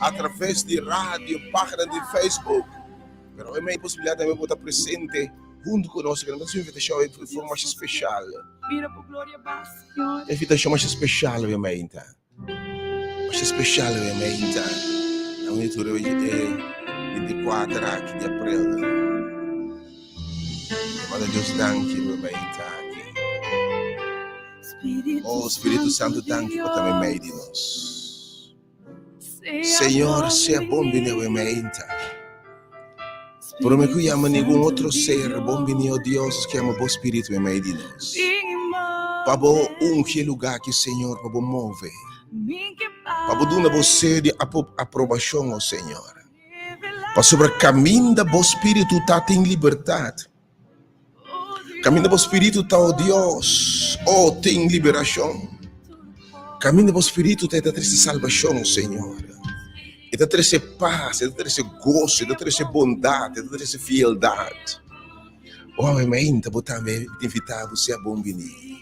Atraves di radio, página di Facebook. Pero awe mei posibilidad tambe bo ta presente hunto cu nos. Nos ta invitacion awe di forma masha special. Invitacion masha special awe mei ta. Masha special awe mei ta. Awe tur e 24 aki di april. Manda Dios danki awe mei ta aki. Oh Spiritu Santo danki pa ta mei di nos. Señor, sea bon bini awe meinta. Prome ku yama ningun otro ser bon bini, o Dios, nos ke yama bo Spiritu meimei di nos. Pa bo ungi e lugá aki, Señor, pa bo move. Pa bo duna bo seo di aprobashon, o Señor. Pasobra kaminda bo Spiritu ta tin libertat. Kaminda bo spiritu ta, o Dios, o tin liberashon. Kaminda bo spiritu ta, e ta trese salbashon, Señor. E ta trese pas, e ta trese goso, e ta trese bondat, e ta trese fieldat. O awe mainta bo tambe ta invitá bo sea bon biní.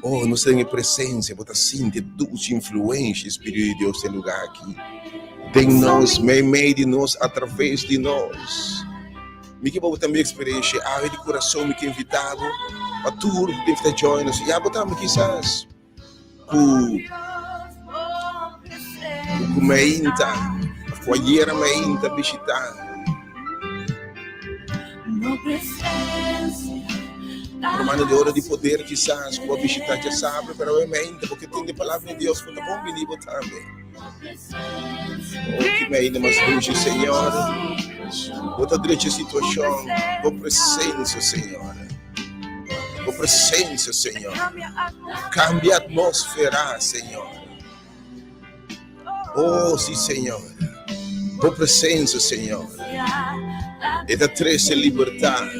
Oh, nos ta den e presencia, bo ta sinti e dulce influencia di Spiritu di Dios den e lugar aki. Den nos, meimei di nos, atraves di nos. Mi ke pa bo tambe experiencia awe di curason, mi ke invita bo pa tur ku ta join nos. Ya bo tambe kisas ku ku mainta, of ku ayera mainta bishita. Hermano di ora di poder kisas ku a bishita djasabra, pero awe mainta bo ke tende palabra di Dios, bo ta bon bini bo tambe. Oh, ki mainta mas dushi, Señor. Bo ta drecha situashon, bo presensia, Señor. Bo presensia, Señor. Kambia atmósfera, Señor. Oh, sí, Señor. Bo presencia, Señor. E ta trece libertad.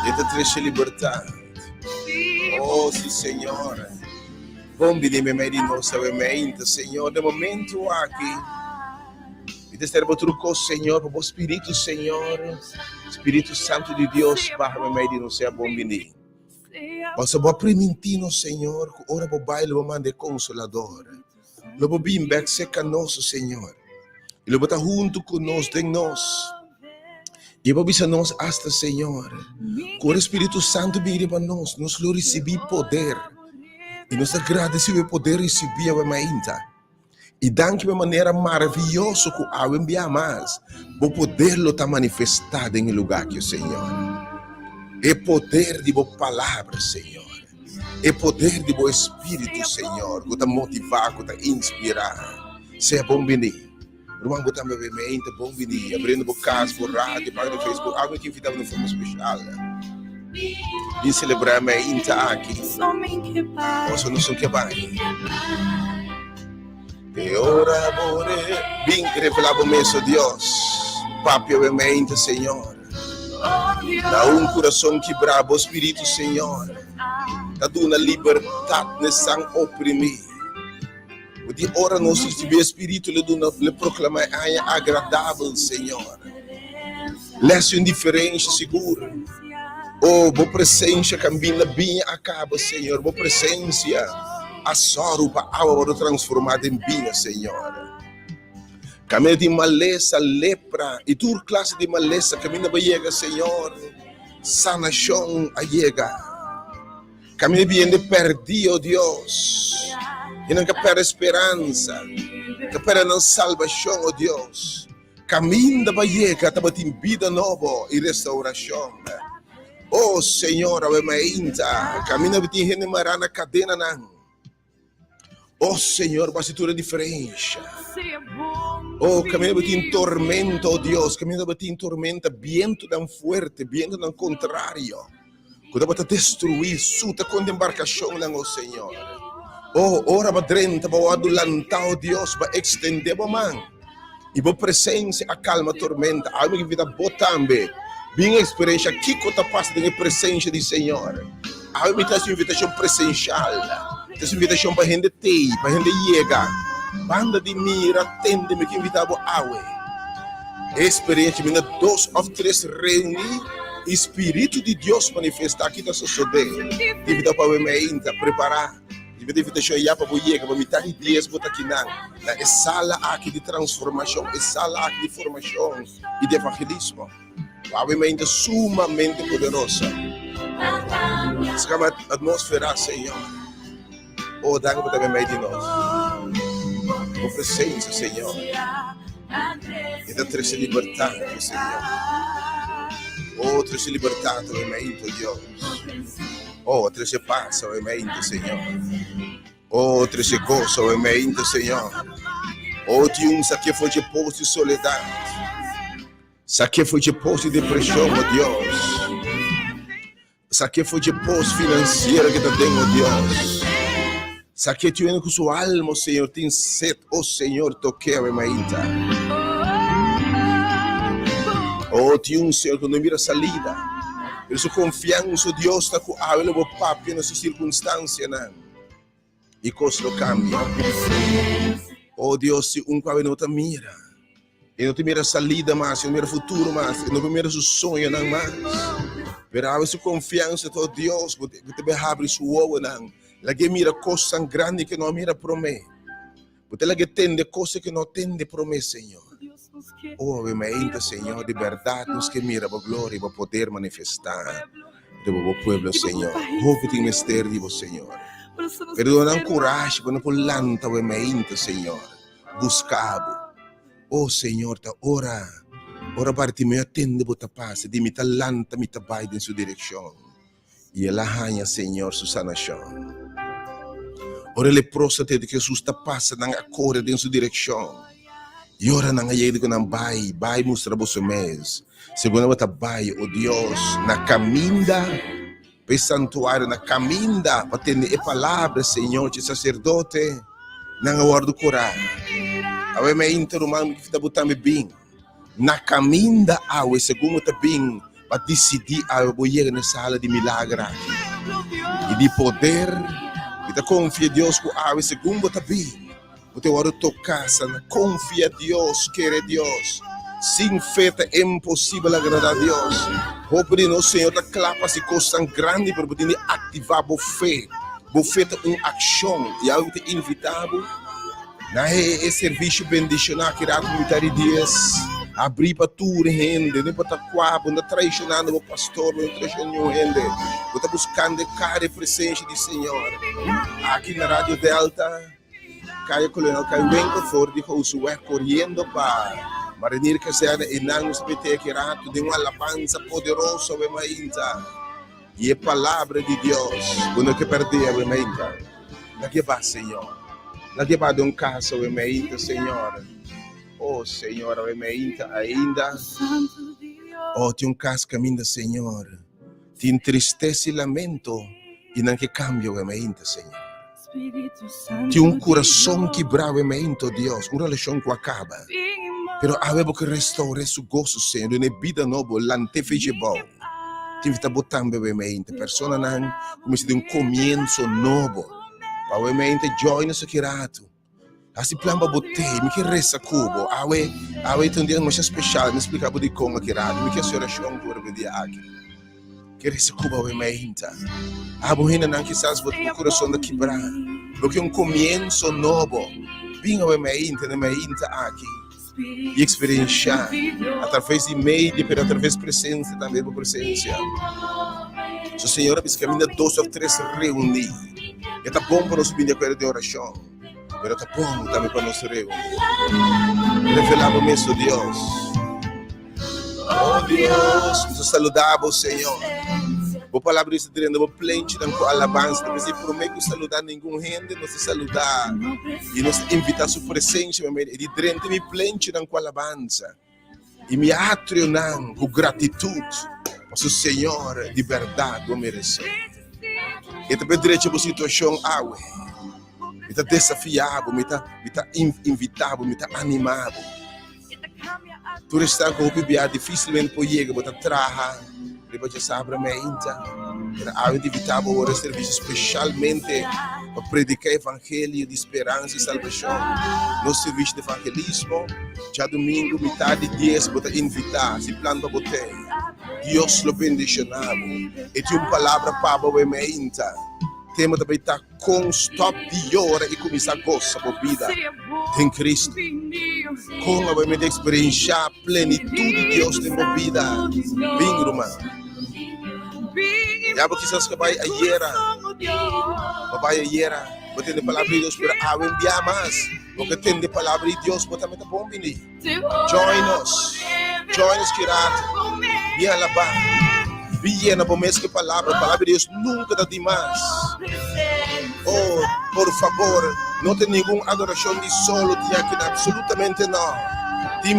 E ta trece libertad. Oh, sí, Señor. Bon bini meimei di nos awe meinta, Señor. Den momento aki, mi ta stera bo tur cos, Señor, pa bo Spiritu, Señor. Spiritu Santo di Dios, baha meimei di nos, sea bon bini. Pasobra bo a primintí nos, Señor, ku ora bo bai lo bo manda e Konsolador. Lo bo bin bèk serka nos, o Señor, i lo bo ta huntu ku nos den nos. I bo a bisa nos asta, Señor, ku ora e Spiritu Santu bin riba nos, nos lo risibí poder. I nos ta gradesí pa e poder risibí awe mainta. I danki pa e manera maravioso ku awe un bia mas bo poder lo ta manifestá den e lugá aki, o Señor. E poder di bo Palabra, Señor. E poder di bo Espíritu, Señor, ku ta motivá, ku ta inspirá. Sea bon biní. Ruman, bo tambe be mente bon biní. Abriendo bo kas, bo radio, página di Facebook. Awe mi ke invitá bo den forma spesial. Bin selebrá e mainta aki. Boso no son ke bai. Te ora bo re. Bin revelá bo mes, o Dios. Papia bo e mainta, Señor. Na un kurason kibrá, bo Spiritu, Señor, ta duna libertat n'esan oprimí. Bo di ora nos ricibi e Spiritu le duna le proclama e aña agradabel, Señor. Lesi un diferencia sigur. Oh, bo presencia cambinda biña a caba, Señor. Bo presencia a soru pa awa wordo transforma den biña, Señor. Caminda di malesa, lepra y tur clase di malesa caminda bo yega, Señor. Sanacion a yega. Kaminda di hende pèrdí, o Dios, i nan ka pèrdè speransa, ka pèrdè nan salbashon, o Dios. Kaminda pa yega tabatin bida nobo i restaurashon. O Señor, awe mainta, kaminda tin hende mará na kadenanan. O Señor, bo hasi tur e diferensha. O kaminda bo tin tormenta, o Dios, kaminda bo tin tormenta, bientunan fuerte, bientunan kontrario, ku tabata destruí, suta kontra embarkashonnan, o Señor. O ora bo drenta, bo wòrdu lantá, o Dios, bo a ekstendé bo man. I bo presensia a kalma tormenta. Awe mi invita bo tambe bin eksperensha kiko ta pasa den e presensia di Señor. Awe mi ta hasi un invitashon presenshal. Ta hasi un invitashon pa hende tei, pa hende yega. Banda di mira, tende, mi ke invita bo awe. E eksperensha mi na dos òf tres reuní i Spiritu di Dios manifestá. Ki ta sosodé? Invita bo awe meinta, prepará. Riba e invitashon ya pa bo yega pa mitar di dies bo ta kinan na e sala aki di transformashon, e sala aki di formashon i di evangelismo. Awe mainta sumamente poderosa. Skama atmosfera, Señor. Oh, danki pa ta meimei di nos. Bo presensia, Señor, e ta trese libertat, Señor. Oh, trese libertat awe mainta, Dios. Oh, trese pas awe mainta, Señor. Oh, trese goso awe mainta, Señor. Oh, tin un saké for dje pos di soledat. Saké for dje pos di depreshon, oh Dios. Saké for dje pos finansiero ke ta den, oh Dios. Saké tin hende ku su alma, oh Señor, tin set, oh Señor, tok'é awe mainta. Oh, tin un, Señor, ku no mira salida, pero su konfiansa, oh Dios, ta ku awe lo bo papia na su sirkunstansianan. I kos lo kambia. Oh Dios, si un ku awe no ta mira, e no ta mira salida mas, e no mira futuro mas, e no por mira su soñonan mas. Pero awe su konfiansa ta, oh Dios, bo ta bin habri su wowonan, lag'é mira kosnan grandi ku e no a mira promé. Bo ta lag'é tende kos ku e no a tende promé, Señor. Oh, awe mainta, Señor, di bèrdat nos ke mira bo gloria i bo poder manifestá riba bo pueblo, Señor. Hopi tin mester di bo, Señor. Pero duna nan kurashi pa nan por lanta awe mainta, Señor, buska bo. Oh, Señor, ta ora, ora Bartimeo a tende bo ta pasa, di mi ta lanta, mi ta bai den su direkshon. I el a haña Señor su sanashon. Ora e leproso a tende ku Hesus ta pasa, nan a kore den su direkshon. I ora nan a yega di ku nan, Bai, bai mustra boso mes. Segun nan tabata bai, o Dios, na kaminda pa e santuario, na kaminda pa tende e palabra, Señor, dje saserdote, nan a wòrdu kurá. Awe mi a inta, ruman, mi ta bo tambe bin. Na kaminda awe, segun bo ta bin pa disidí awe bo yega na e sala di milager aki i di poder, mi ta konfia Dios ku awe segun bo ta bin, bo ta wòrdu toká sana. Konfia Dios, kere Dios. Sin fe ta imposibel agradá Dios. Hopi di nos Señor ta kla pa hasi kosnan grandi, pero bo tin di aktivá bo fe. Bo fe ta un akshon i awe mi ta invitá bo. Na e servisio bendishoná ki rato mitá di dies habrí pa tur hende, no importa kua, bo no ta traishonando bo pastor, bo no ta traishonando niun hende, bo ta buskando e kara e presensia di Señor. Aki na Radio Delta, Kaya Kolonel Kaiwenko for di Housuweg koriendo pa Marinir Kazerne, einan nos ta mete aki rato den un alabansa poderoso awe mainta i e palabra di Dios bo no ke pèrdè awe mainta. Lag'é ba, Señor. Lag'é ba den un casa awe meinta, Señor. Oh, Señor, awe meinta ainda. Oh, tin un cas caminda, Señor. Tin tristesa i lamento i nan ke cambia awe meinta, Señor. Tin un curason kibrá awe meinta, oh Dios, un relacion cu a caba. Pero awe bo ke restaur'é su goso, Señor, dun'é bida nobo, lant'é fechi bou. Tin ta bo tambe awe meinta, personanan cu mester di un comienso nobo. Pa awe meinta join nos aki rato. Hasi plan pa bo te. Mi ke resa ku bo. Awe, awe ta un dia masha special. Mi splika bo dikon aki rato. Mi ke hasi orashon ku bo riba e dia aki. Ke resa ku bo awe meinta. Abo hendenan kisas bo bo kurason ta kibrá. Bo ke un komienso nobo. Bin awe meinta na e meinta aki i eksperenshá atraves di medio pero atraves presensia tambe bo presensia. So Señor a bisa kaminda dos òf tres reuní. E ta bon pa nos bini akuerdo den orashon, pero ta bon tambe pa nos reuní. Revelá bo mes, o Dios. O Dios, mi ta saludá bo, Señor. Bo palabra dice drenta bo plenchinan ku alabansa. Ta p'esei promé ku saludá ningun hende, nos ta saludá i nos ta invitá su presensia meimei. E di drenta mi plenchinan ku alabansa i mi atrionan ku gratitut, pasobra Señor, di bèrdat bo meresé. E ta por drecha bo situashon awe. Mi ta desafiá bo, mi ta mi ta invitá bo, mi ta animá bo. Tur esnan ku hopi bia difísilmente por yega, bo ta traha riba djasabra meinta. Pero awe ta invitá bo ora e servisio speshalmente pa prediká evangelio di speransa i salbashon. Nos servisio di evangelismo djadumingu mitá di dies bo ta invitá, si plan pa bo tei. Dios lo bendishoná bo. E tin un palabra pa bo awe meinta. tema ta bai ta kon stòp di yora i kuminsá gosa bo bida den Kristu. Kon abo mester eksperenshá plenitut di Dios den bo bida. Bin, ruman. Ya bo kisas ka bai ayera, bo bai ayera, bo tende palabra di Dios, pero awe un bia mas, bo ke tende palabra di Dios, bo tambe ta bon bini. Join nos. Join nos ki rato. Bin alabá. Bin yena bo mes ku e palabra. E palabra di Dios nunka ta dimas. Oh, por fabor, no tin ningun adorashon di solo tin aki nan. Absolutamente no. Tin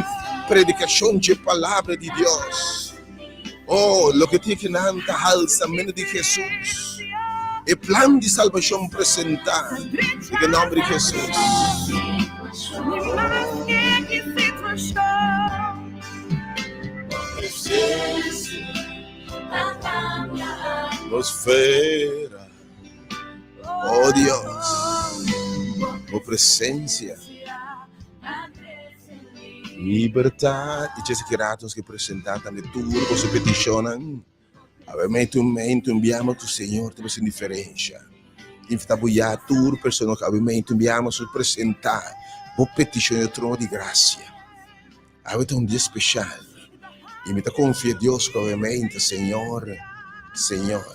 predikashon dje palabra di Dios. Oh, loke tin aki nan ta halsamento di Jesus. E plan di salbashon presentá den e nòmber di Jesus. Atmosfera. Oh Dios, bo presencia. Libertad. I djese ki rato nos ke presentá tambe tur boso petishonnan. Awe mei tu mei tu mbiama ku Señor ta basa diferensha. Invitá bo ya tur persona ku awe mei tu mbiama su presentá bo petishon den trono di grasia. Awe ta un dia speshal i mi ta konfia Dios ku awe mei ta Señor, Señor.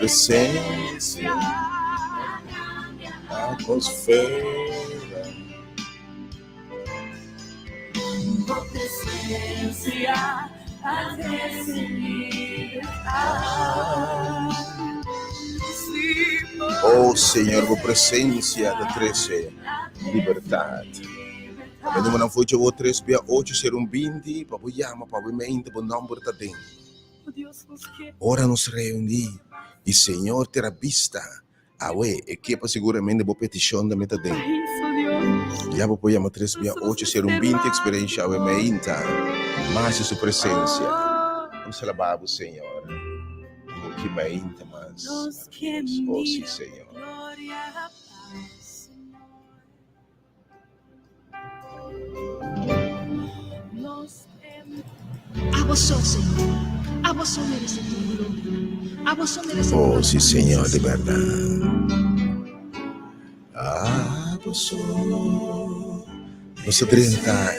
Presencia, atmosfera. Oh Señor, bo presencia ta trece libertad. Awe numeronan for dje bo tres bia ocho sero un binti pa bo yama pa bo mente bo nomber ta den. Ora nos reuní y Señor tera bista Awe, e ke pa siguramente bo petishon ta meta den. Ya bo por yama tres bia ocho ser un 20 eksperensha awe meinta mas di su presensia. Nos alabá bo, Señor. Bo ki meinta mas maraviyoso. Oh, si, Señor. Abo so, Señor. Abo so merece tur gloria. Abo so merece tur Oh, sí, alabanza, Señor, di Señor. berdad. Abo so. Nos ta drenta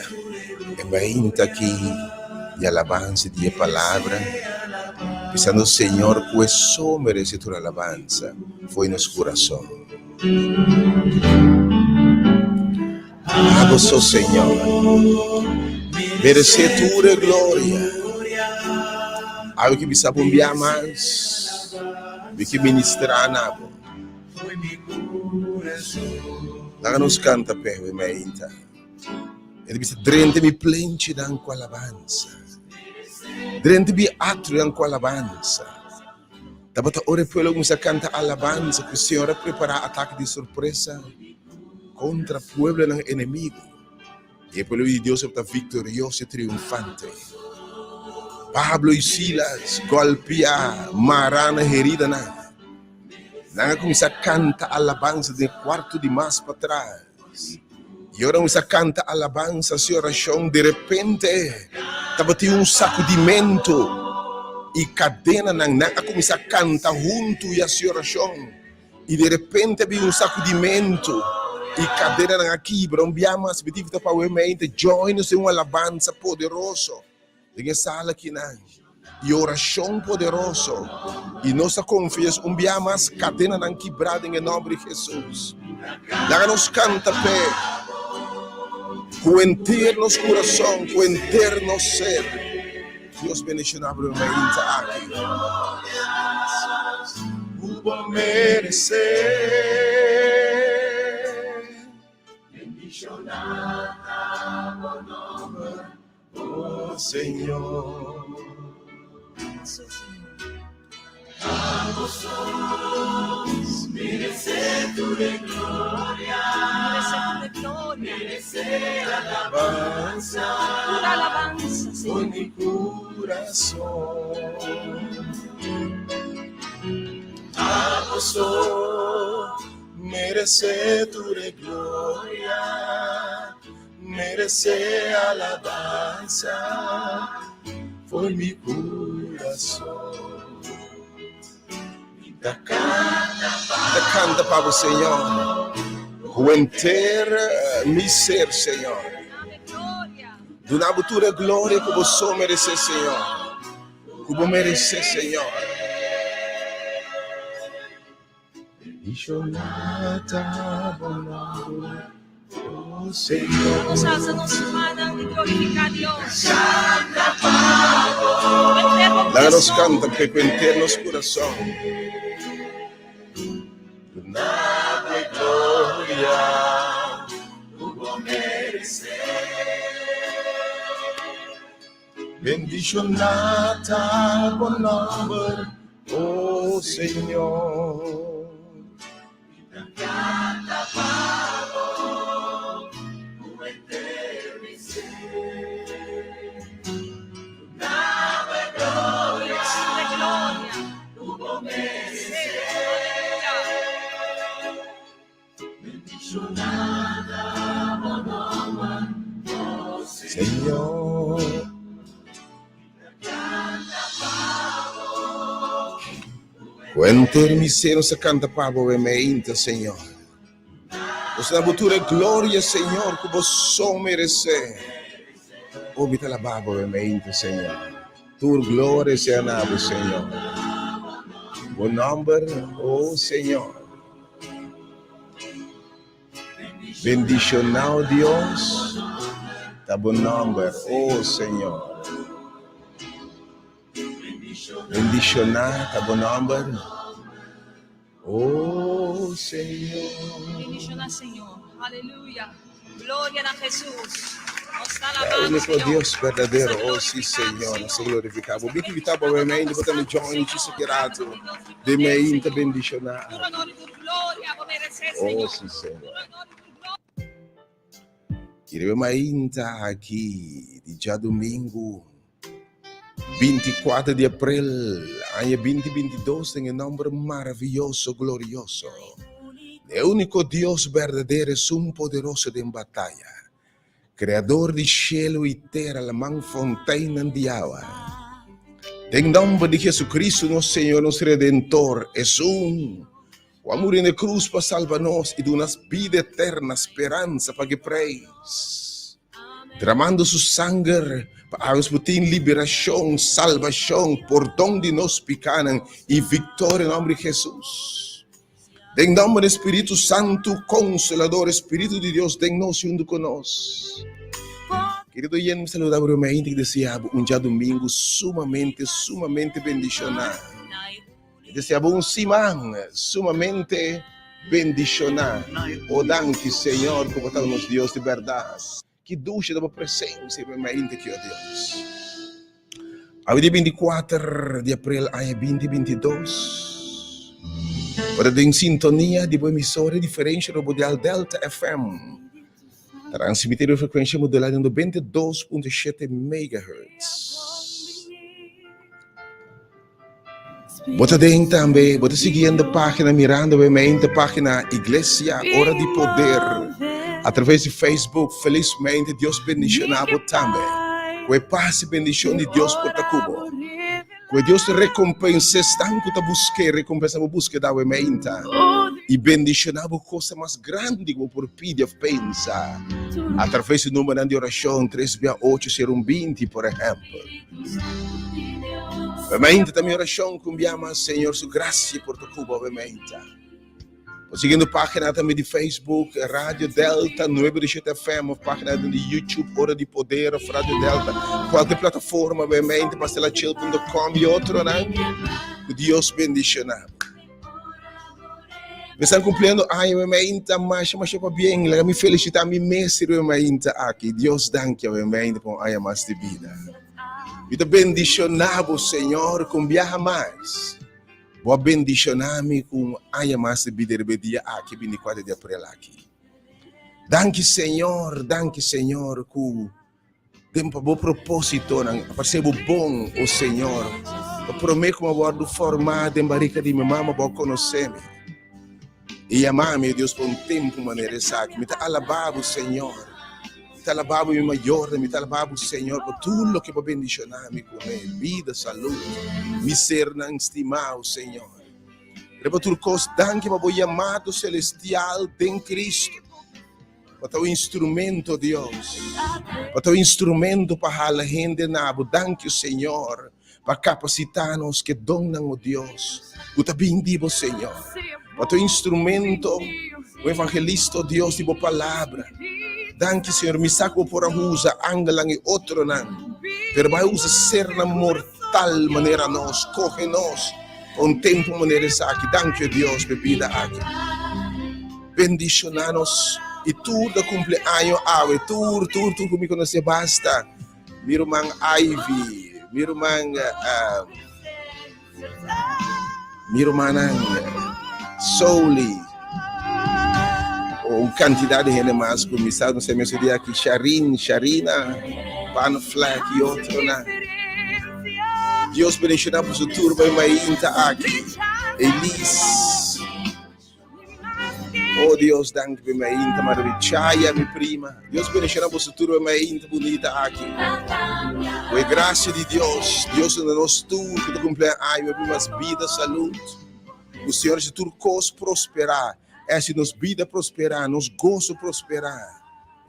e mainta aki di alabanza di e palabra, bisando, Señor, cu e so merece tur alabanza fo'i nos curason. Abo so, Señor, meresé tur e gloria. Abo ki bisa bo un bia mas, mi ke ministrá na bo. Laga nos kanta p'e we mainta. E ta bisa, Drenta mi plenchinan ku alabansa, drenta mi atrionan ku alabansa. Tabata ora e pueblo a kuminsá kanta alabansa ku Señor a prepará atake di sorpresa kontra pueblonan enemigu. I e pueblo di Dios tabata viktorioso i triunfante. Pablo i Silas gòlpiá, mará na heridanan. Nan a kuminsá kanta alabansa den e kuarto di mas patras. I ora nos a kanta alabansa i orashon, derepente tabatin un sakudimentu i kadenanan. Nan a kuminsá kanta huntu i hasi orashon, i derepente a bin un sakudimentu i kadenanan a kibra. Un bia mas, mi ta invitá pa awe mente join nos den un alabansa poderoso. Den e sala akinan i orashon poderoso i nos a konfia un bia mas kadenanan kibrá den e nòmber di Hesus. Laga nos kanta p'e ku henter nos kurason, ku henter nos ser. Dios bendishoná bo mainta aki. Ku bo meresé. Bendishoná ta bo nòmber. Oh Señor. Abo sos merece tur e gloria. Merece tur e gloria. Merece alabanza. Tur alabanza, Señor. Con mi corazón. Abo sos merece tur e gloria. Meresé alabansa for mi kurason. Mi ta kanta pa bo, Señor, ku henter mi ser, Señor. Duna bo tur e gloria ku bo so meresé, Señor. Ku bo meresé, Señor. Bendishoná ta bo nòmber, o Señor. Nos alsa nos mannan i glorifiká Dios. Laga nos kanta p'e ku henter nos kurason. Duna bo e gloria ku bo meresé. Bendishoná ta bo nòmber, o Señor. Mi ta kanta pa bo ku henter mi ser. Duna bo e gloria ku bo meresé. Señor. Ku henter mi ser nos a kanta pa bo e meinta, Señor. Nos ta bo tur e gloria, Señor, ku bo so meresé. O mi ta alabá bo e meinta, Señor. Tur gloria sea na bo, Señor. Bo nòmber, o Señor. Bendishonao Dios ta bo nomber, oh Señor. Bendishona ta bo nomber, oh Señor. Bendishona Señor. Aleluya. Gloria na Jesus. Nos ta E alabando, único Señor. Dios berdadero, Nos ta oh sí glorificando, Señor, nos ta Señor. glorifica bo. Biki bita bo meinta, bo ta mi join chisa kerato de meinta bendishona. Tur honor y tur gloria bo merece, Oh Señor. sí Señor. Tur honor y tur gloria. Y riba mainta aki di djadumingu 24 di april aña 2022 den e nomber maraviyoso, glorioso di e único Dios berdadero, esun poderoso den bataya, Creador di shelu y tera, laman, fonteinnan di awa. Den nomber di Jesucristo nos Señor, nos Redentor, esun cu a muri na e cruz pa salba nos y duna nos bida eterna, speransa pa ki prijs, dramando su sanger pa anos por tin liberacion, salbacion, pordon di nos picanan y victoria en nomber di Jesus. Den nomber di Spiritu Santu, Consolador, Spiritu di Dios den nos y huntu cu nos. Querido oyente, mi saluda bo realmente y desea bo un djadomingo sumamente, sumamente bendiciona. Mi desea bo un siman sumamente bendiciona. O danki, Señor, cu bo ta nos Dios di berdad. Ki dushi ta bo presencia realmente ki, o Dios. Awe di 24 di april aña 2022. Bo ta den sintonia di bo emisora di diferencia Robodial Delta FM. Transmiti riba frecuencia modulada di 92.7 megahertz. Bo ta den tambe, bo ta siguiendo pagina mirando e mente pagina Iglesia Ora di Poder a través di Facebook. Felizmente Dios bendiciona bo tambe. Cu e paz y bendicion di Dios por ta cu bo. Cu e Dios recompensa esnan cu ta busque, recompensa bo busqueda awe meinta y bendiciona bo cosa mas grandi cu bo por pidi of pensa. A través di numbernan di oracion 3 bia 8 0 1 20 por ehempel. Obviamente ta mi oracion cu un mas Señor su gracia por ta cuba obviamente. Por siguiendo pagina tambe di Facebook Radio Delta 97 FM of pagina di YouTube Ora di Poder of Radio Delta cualquier plataforma obviamente pastelachil.com y otro nan. Cu Dios bendiciona. Mi están cumpliendo año obviamente masha masha pa bien. Laga mi felicita mi mes obviamente aki. Dios danki obviamente pa un aña mas di vida. Mi ta bendiciona bo Señor con biaha mas. Bo a bendiciona mi cu un aña mas di vida riba e dia aki, 24 di april aki. Danki Señor, danki Señor cu Den pa bo propósitonan a parse bo bon, o Señor. Pa promé ku mi a wòrdu formá den barika di mi mama, bo a konosé mi. I yama mi, o Dios, pa un tempu manera esaki. Mi ta alabá bo, Señor. Ta alabá bo mi mayornan, mi ta alabá bo Señor pa tur loke bo a bendishoná mi kuné, bida, salud, mi sernan stimá, o Señor. Riba tur kos, danki pa bo yamado selestial den Cristo. Bo ta un instrumento, Dios. Bo ta un instrumento pa hala hende na bo. Danki, Señor, pa kapasitá nos ku e donnan, o Dios, ku ta bin di bo, Señor. Bo ta un instrumento, un evangelista, o Dios, di bo palabra. Danki, Señor. Mi sa ku bo por a usa angelnan i otronan, pero bo a usa sernan mortal manera nos. Kohe nos pa un tempu manera esaki. Danki, o Dios, pa e bida aki. Bendiciona nos y tur ta cumple año awe tur tur tur cu mi conoce basta mi ruman Ivy mi ruman uh, mi rumannan Soli un cantidad de hende mas cu mi sa no sé mi dia aki Sharin Sharina Pan Flag y otro na Dios bendiciona por su tur bay mainta aki Elise Oh Dios, danki pa mi ainda maravichaya, mi prima. Dios bendiciona boso tur pa mi ainda bunita aki. Ku e gracia di Dios, Dios duna nos tur ku ta cumpli año hopi mas bida, salud. Ku Señor haci tur cos prospera. Haci nos bida prospera, nos goso prospera.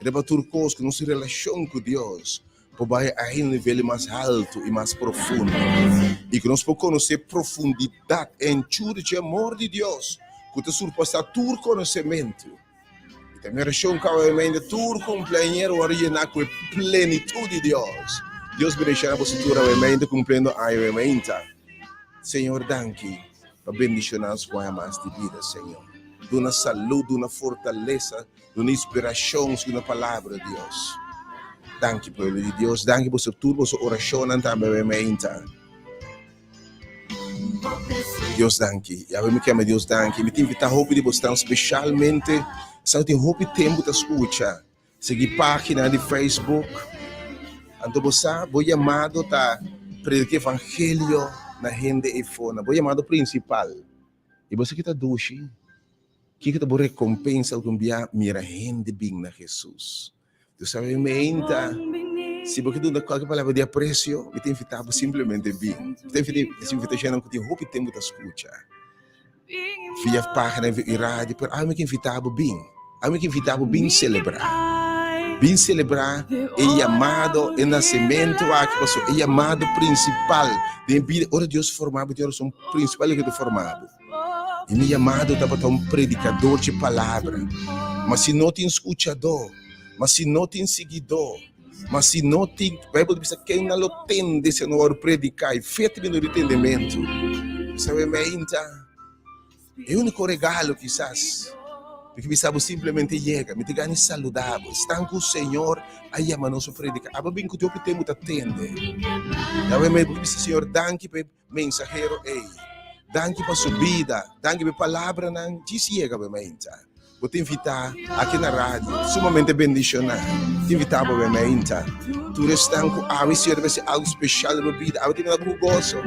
Riba tur cos ku nos relacion ku Dios por bai ainda un nivel mas haltu i mas profundo, i ku nos por konosé profundidat e anchura dje amor di Dios ku ta surpasá tur konosementu. I ta mi orashon ku awe mainta tur kumpleañero wòrdu yená ku e plenitut di Dios. Dios bendishoná boso tur awe mainta kumpliendo aña awe mainta. Señor danki pa bendishoná nos ku aña mas di bida, Señor. Duna salud, duna fortalesa. Duna inspirashon segun e palabra Dios. Danki pueblo di Dios, danki boso tur boso orashonnan tambe awe meinta. Dios danki. Y awe mi kema Dios danki. Mi ta invita hopi di bosnan specialmente esnan ku tin hopi tempu ta skucha. Sigui pagina di Facebook. Anto bo sa bo yamado ta predika evangelio na hende eyfona. Bo yamado principal. Y bo sa ki ta dushi? Kiko ta bo rekompensa algun bia mira hende bin na Hesus? Dios sabe mi meinta. Si bo ke duna kualke palabra di apresio, mi ta invitá bo simplemente bin. Mi ta invitá es invitashonnan ku tin hopi tempu ta skucha via página i radio, pero ami ke invitá bo bin. Ami ke invitá bo bin selebrá. Bin selebrá e yamado, e nasementu aki, pasobra e yamado prinsipal den bida, ora Dios forma bo, tin un rason prinsipal loke ta forma bo. I mi yamado tabata un predikador dje palabra. Ma si no tin skuchadó, ma si no tin siguidó, ma si no tin, Beibel ta bisa, ken nan lo tende si no wòrdu prediká? I fe ta bini di tendementu. Sabe meinta, e úniko regalo kisas, mi ke bisa bo simplemente yega, mi ta gana saluda bo. Esnan ku Señor a yama nos pa prediká, abo bin ku tin hopi tempu ta tende. Yawe mi bisa, Señor, danki pa e Mensahero ey, danki pa su bida, danki pa e palabranan djis yega bo meinta. Bo ta invita aki na radio, sumamente bendiciona. Ta invita bo bo meinta. Tur esnan cu awe Señor ta mester algo special den bo bida, awe ta bini cu goso.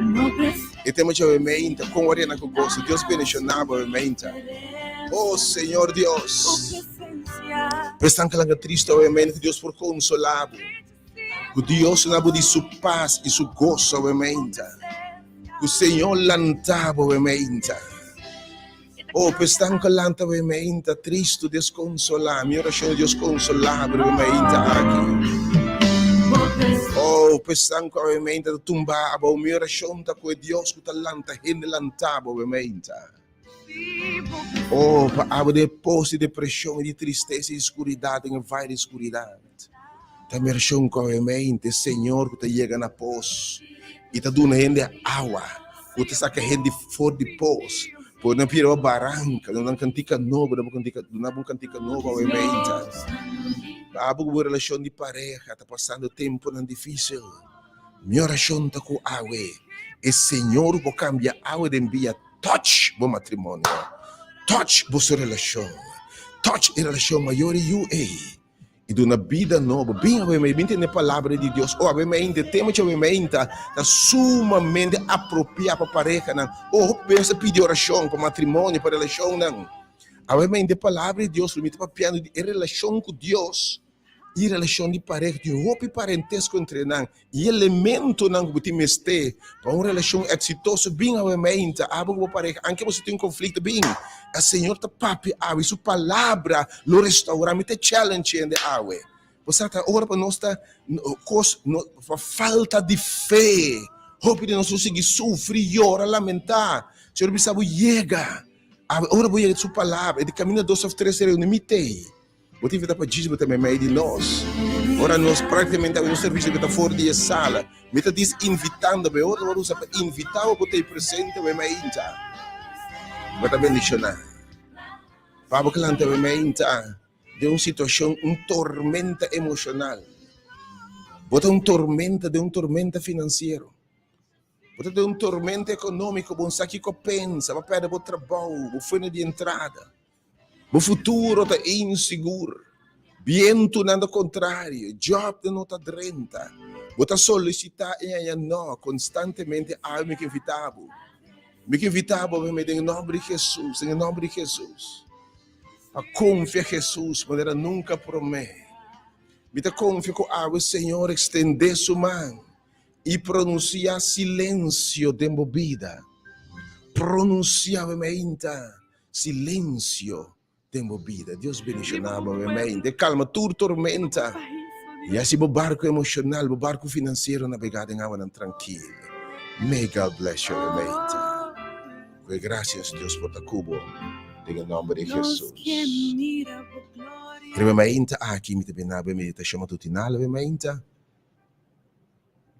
E tema dje bo meinta, con wor yena cu goso. Dios bendiciona bo bo meinta. Oh Señor Dios, pa esnan cu langa triste awe meinta, cu Dios por consola bo. Ku Dios duna bo di su pas i su goso awe meinta. Ku Señor lanta bo awe meinta. Oh, pa esnan ku a lanta awe meinta tristu, deskonsolá, mi orashon Dios konsolá bo awe meinta aki. Oh, pa esnan ku awe meinta ta tumbá abou, mi orashon ta ku e Dios ku ta lanta hende lanta bo awe meinta. Oh, pa abo den e pos di depreshon i di tristesa i skuridat, den e vai di skuridat. Ta mershon ku awe mente, Señor ku ta yega na pos i ta duna hende awa, ku ta saka hende for di pos, por nan pira bo baranka, duna nan kantika nobo, duna bo kantika, duna bo un kantika nobo awe mente. Pa abo ku bo relashon di pareha ta pasando tempunan difisil, mi orashon ta ku awe e Señor por kambia awe den bia Touch bo matrimonio, touch boso relashon, touch e relashon mayor i yu ei, i duna bida nobo. Bin awe mei, bin tende palabra di Dios. Oh, awe mei e tema dje awe mei ta ta sumamente apropiá pa parehanan. Oh, hopi bes ta pidi orashon pa matrimonio, pa relashonnan. Awe mei e palabra di Dios lo mi ta papiando di e relashon ku Dios. I relashon di pareha tin hopi parentesko entre nan i elementonan ku bo tin mester pa un relashon eksitoso bin awe meinta abo ku bo pareha anke boso tin konflikto bin e Señor ta papia awe su palabra lo restaura mi ta challenge hende awe bo sa ta ora pa nos ta kos no pa falta di fe hopi di nos lo sigui sufri yora lamenta Señor bisa bo yega awe ora bo yega su palabra e di kaminda dos of tres reuni mi tei. Bo ta invitá pa djis bo ta meimei di nos. Ora nos práktikamente habi nos servisio ku ta for di e sala, mi ta dis invitando bo. E ora bo ta usa pa invitá bo pa ta ei presente meimei inta. Bo ta bendishoná. Pa bo ke lanta meimei inta den un situashon, un tormenta emoshonal. Bo ta un tormenta den un tormenta finansiero. Bo ta den un tormenta ekonómiko, bo no sa kiko pensa, bo a pèrdè bo trabou, bo fuente di entrada. Bo futuro ta insigur. Bientunan ta kontrario, jòbnan no ta drenta. Bo ta solisitá i haña nò konstantemente. Awe mi ke invitá bo. Mi ke invitá bo awe den e nòmber di Hesus, den e nòmber di Hesus, pa konfia Hesus manera nunka promé. Mi ta konfia ku awe Señor ekstendé su man i pronunsiá silensio den bo bida. Pronunsiá awe meinta Silencio den bo bida. Dios bendiciona bo awe Calma tur tormenta y haci bo barco emocional, bo barco financiero nabega den awanan trankil. May God bless you awe Cu e gracias Dios por ta cu bo den e nomber di Jesus. Riba mainta aki mi ta bina bo e meditacion matutinal awe mainta.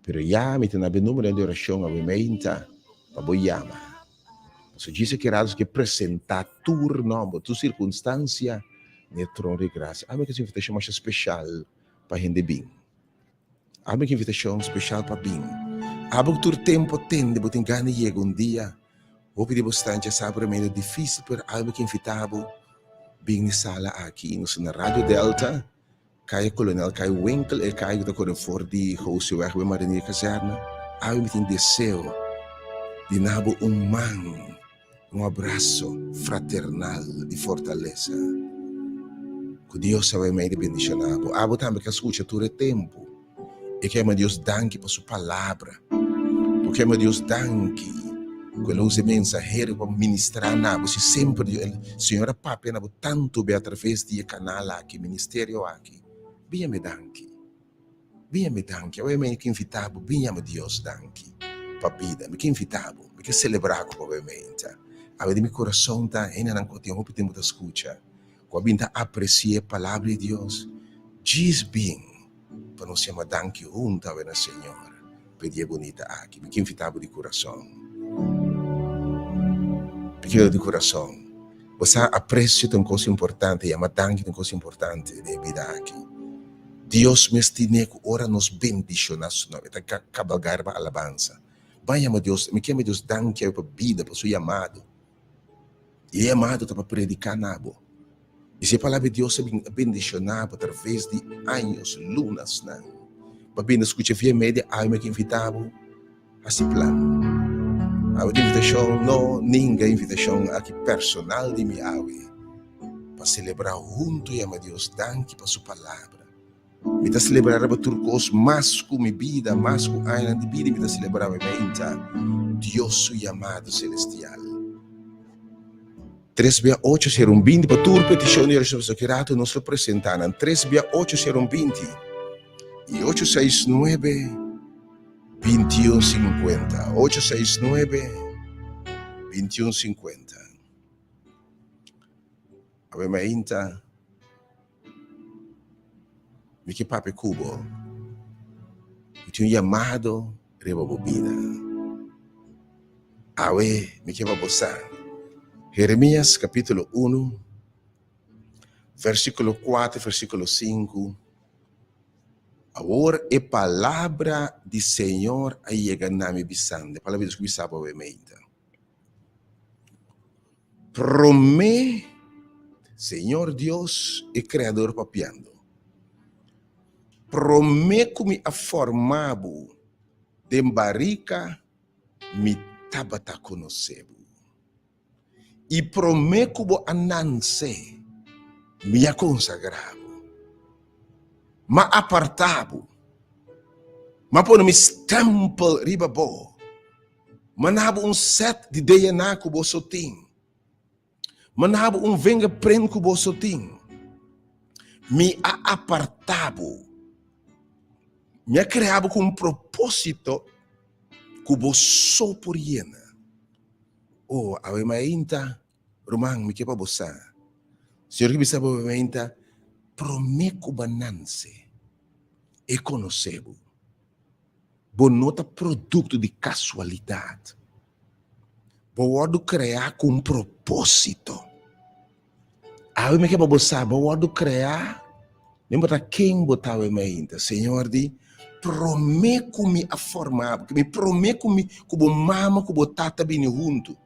Pero ya mi ta na be númeronan di orashon awe meinta pa bo yama. Pasobra djis e rato ke presentá tur nòmber, tur sirkunstansia na e trono di grasia. Ami ke invitashon masha speshal pa hende bin. Ami ke invitashon speshal pa bin. Abo ku tur tempu a tende bo tin gana di yega un dia. Hopi di bo stan dja sa por e medio difísil, pero ami ke invitá bo bin na e sala aki. Nos ta na Radio Delta. Kaya Kolonel Kai Winkel, e kaya ku ta kore for di Gooseweg bai Marinier Kazerne, awe mi tin deseo di na bo un man, un abraso fraternal di fortalesa. Ku Dios awe mei di bendishoná bo. Abo tambe ke a skucha tur e tempu e ke yama Dios danki pa su palabra. Bo ke yama Dios danki ku el a usa e mensahero pa ministrá na bo. Si semper Señor a papia na bo tantu be atraves di e kanal aki, ministerio aki, bin yama e danki. Bin yama e danki. Awe mi ke invitá bo, bin yama Dios danki pa bida. Mi ke invitá bo, mi ke selebrá ku bo awe meinta. Awe di mi kurason ta hendenan ku tin hopi tempu ta skucha, ku a bin ta apresiá e palabra di Dios. Djis bin. Pa nos yama danki huntu awe na Señor pa e dia bunita aki. Mi ke invita bo di kurason. Mi ke di kurason. Bo sa apresio ta un kos importante, yama danki ta un kos importante den e bida aki. Dios mes tine ku ora nos bendishoná su nòmber, e ta kabalgá riba alabansa. Ban yama Dios, mi ke yama Dios danki awe pa bida, pa su yamado. I e yamado ta pa prediká na bo. I si e palabra di Dios a bin a bendishoná bo atraves di años, lunasnan, bo a bini skucha via media, awe mi a invitá bo hasi plan. Awe di invitashon no ninga invitashon aki personal di mi awe pa selebrá huntu yama Dios danki pa su palabra. Mi ta selebrá riba tur kos mas ku mi bida, mas ku añanan di bida mi ta selebrá mi meinta Dios su yamado selestial. Tres bia ocho sero un binti pa tur petishon di orashon pasobra ki rato nos lo presentá nan tres bia ocho sero un binti i ocho seis nuebe binti un sinkuenta ocho seis nuebe binti un sinkuenta. Awe meinta. Mi ke papia ku bo. Mi tin un yamado riba bo bida. Awe mi ke pa bo sa. Jeremias kapitulo unu, versikulo kuater, versikulo sinku, Awor e palabra di Señor a yega na mi bisando, e palabra di Dios ku bisa bo awe meinta. Promé Señor Dios e Creador papiando, Promé ku mi a forma bo den barika mi tabata konosé bo, i promé ku bo a nanse mi a konsagrá bo. M'a apartá bo. M'a pone mi stèmpel riba bo. M'a na bo un sèt di DNA ku bo so tin. M'a na bo un vingerprint ku bo so tin. Mi a apartá bo. Mi a krea bo ku un propósito ku bo so por yena. Oh, awe mainta, ruman, mi ke pa bo sa. Señor ke bisa bo awe mainta, promé ku bo a nanse, e konosé bo. Bo no ta produkto di kasualidat. Bo wòrdu kreá ku un propósito. Awe mi ke pa bo sa, bo wòrdu kreá, no importa ken bo ta awe mainta. Señor di, promé ku mi a forma bo, mi promé ku mi ku bo mama ku bo tata bini huntu,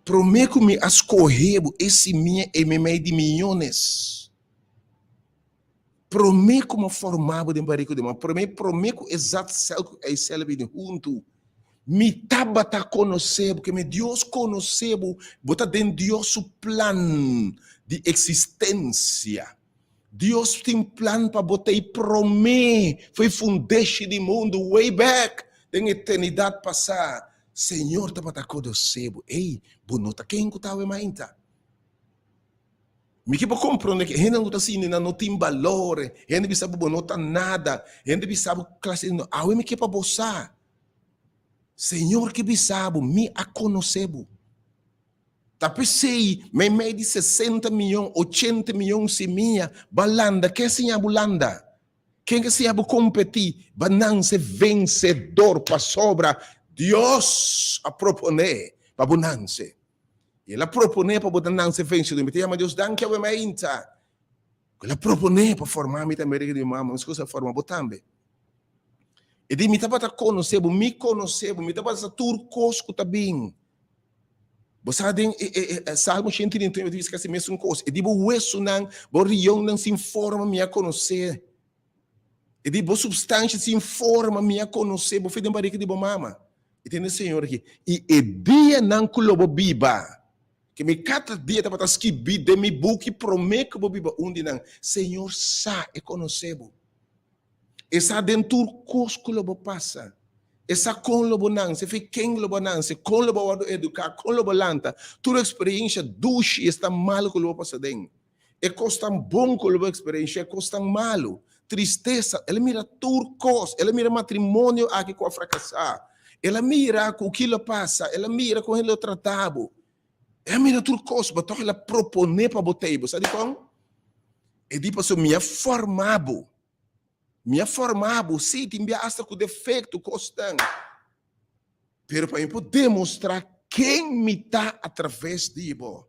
promé ku mi a skohe bo, e simia ei meimei di miyones. Promé ku mi a forma bo den bariga di mama, promé promé ku e zaadcel ku eicel a bini huntu, mi tabata konosé bo, keme Dios konosé bo, bo ta den Dios su plan di eksistensia. Dios tin plan pa bo ta ei promé for e fundeshi di mundu, way back den eternidat pasá, Señor tabata konosé bo. Ey, bo no ta ken ku ta awe mainta. Mi ke por komprondé ke hende ku ta sinti nan no tin balor, hende bisa bo bo no ta nada, hende bisa bo klase di no. Awe mi ke pa bo sa, Señor ke bisa bo, mi a konosé bo. Ta p'esei meimei di sesenta miyon, ochenta miyon simia, bo a landa. Ken a siña bo landa? Ken ke siña bo kompetí? Bo a nanse vensedor pasobra Dios a proponé pa bo nanse. I el a proponé pa bo ta nanse vensedor. Mi ta yama Dios danki awe mainta ku el a proponé pa forma mi tambe riba di mi mama, meskos el a forma bo tambe. E di mi tabata konosé bo, mi konosé bo, mi tabata sa tur kos ku ta bin. Bo sa den e e e Salmo 139 ta bisa kasi mesun kos. E di bo wesunan, bo rionnan sin forma mi a konosé. E di bo supstansha sin forma mi a konosé bo fe den barika di bo mama. E tende Señor aki. I e dianan ku lo bo biba, ke mi kada dia tabata skibí den mi buki promé ku bo biba un di nan. Señor sa, e konosé bo. E sa den tur kos ku lo bo pasa. E sa kon lo bo nanse, fe ken lo bo nanse, kon lo bo wòrdu eduká, kon lo bo lanta, tur eksperensha dushi i esnan malu ku lo bo pasa den. E kosnan bon ku lo bo eksperenshá, e kosnan malu, tristesa, el a mira tur kos. El a mira matrimonio aki ku a frakasá. El a mira ku ki lo pasa, el a mira kon hende lo trata bo. El a mira tur kos, bo tòg el a proponé pa bo tei. Bo sa dikon? E di pasobra mi a forma bo. Mi a forma bo, sí, tin bia asta ku defekto, kosnan. Pero pa mi por demostrá ken mi ta atraves di bo.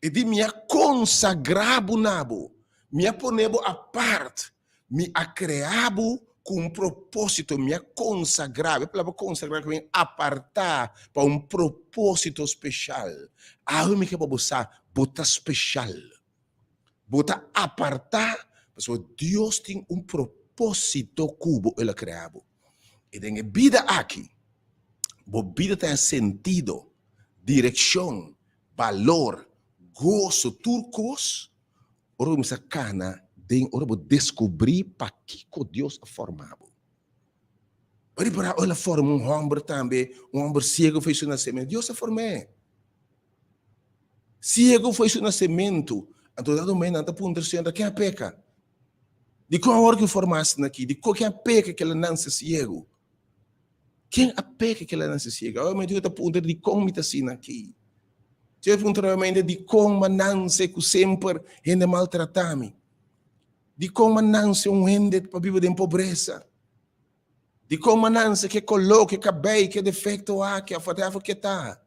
E di, Mi a konsagrá bo na bo, mi a pone bo apart, mi a kreá bo ku un propósito, mi a konsagrá bo. E palabra konsagrá ku men apartá pa un propósito speshal. Awe mi ke pa bo sa, bo ta speshal. Bo ta apartá pasobra Dios tin un propósito ku bo, el a krea bo. I den e bida aki, bo bida ta den sentido, direkshon, balor, goso, tur kos, ora bo kuminsá kana den, ora bo deskubrí pakiko Dios a forma bo. Bo ripará ora el a forma un hòmber tambe, un hòmber siego for su nasementu, Dios a form'é. Siego for su nasementu. Anto dado momento nan ta puntra Señor, ta ken a peka? Dikon awor ku forma asina aki? Dikon ken a peka ku el a nanse siegu? Ken a peka ku el a nanse siegu? Awor mi ta puntra dikon mi ta asina aki? Si mi puntra nuevamente dikon mi a nanse ku semper hende maltrata mi? Dikon mi a nanse un hende pa biba den pobresa? Dikon mi a nanse ku e koló, ku e kabei, ku e defekto aki òf whatever ku e ta?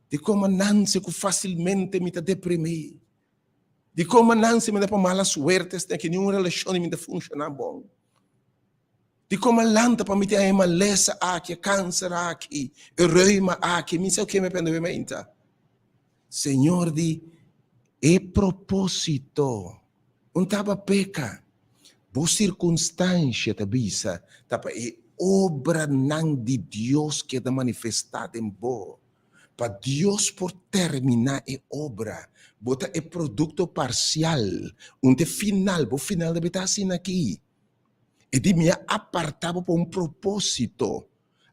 Dikon mi a nanse ku fasilmente mi ta deprimí? Dikon mi a nanse mi ta pa mala suerte esnan ki niun relashon di mi ta funshoná bon? Dikon mi a lanta pa mi tin e malesa aki, e kanser aki, e reuma aki, mi sa ke mi pende menta. Señor di e propósito un taba peka. Bo sirkunstansha ta bisa ta pa e obranan di Dios keda manifestá den bo. Pa Dios por terminá e obra, bo ta e produkto parsial, un ta e final, bo final debe ta asina aki. E di mi a apartá bo pa un propósito.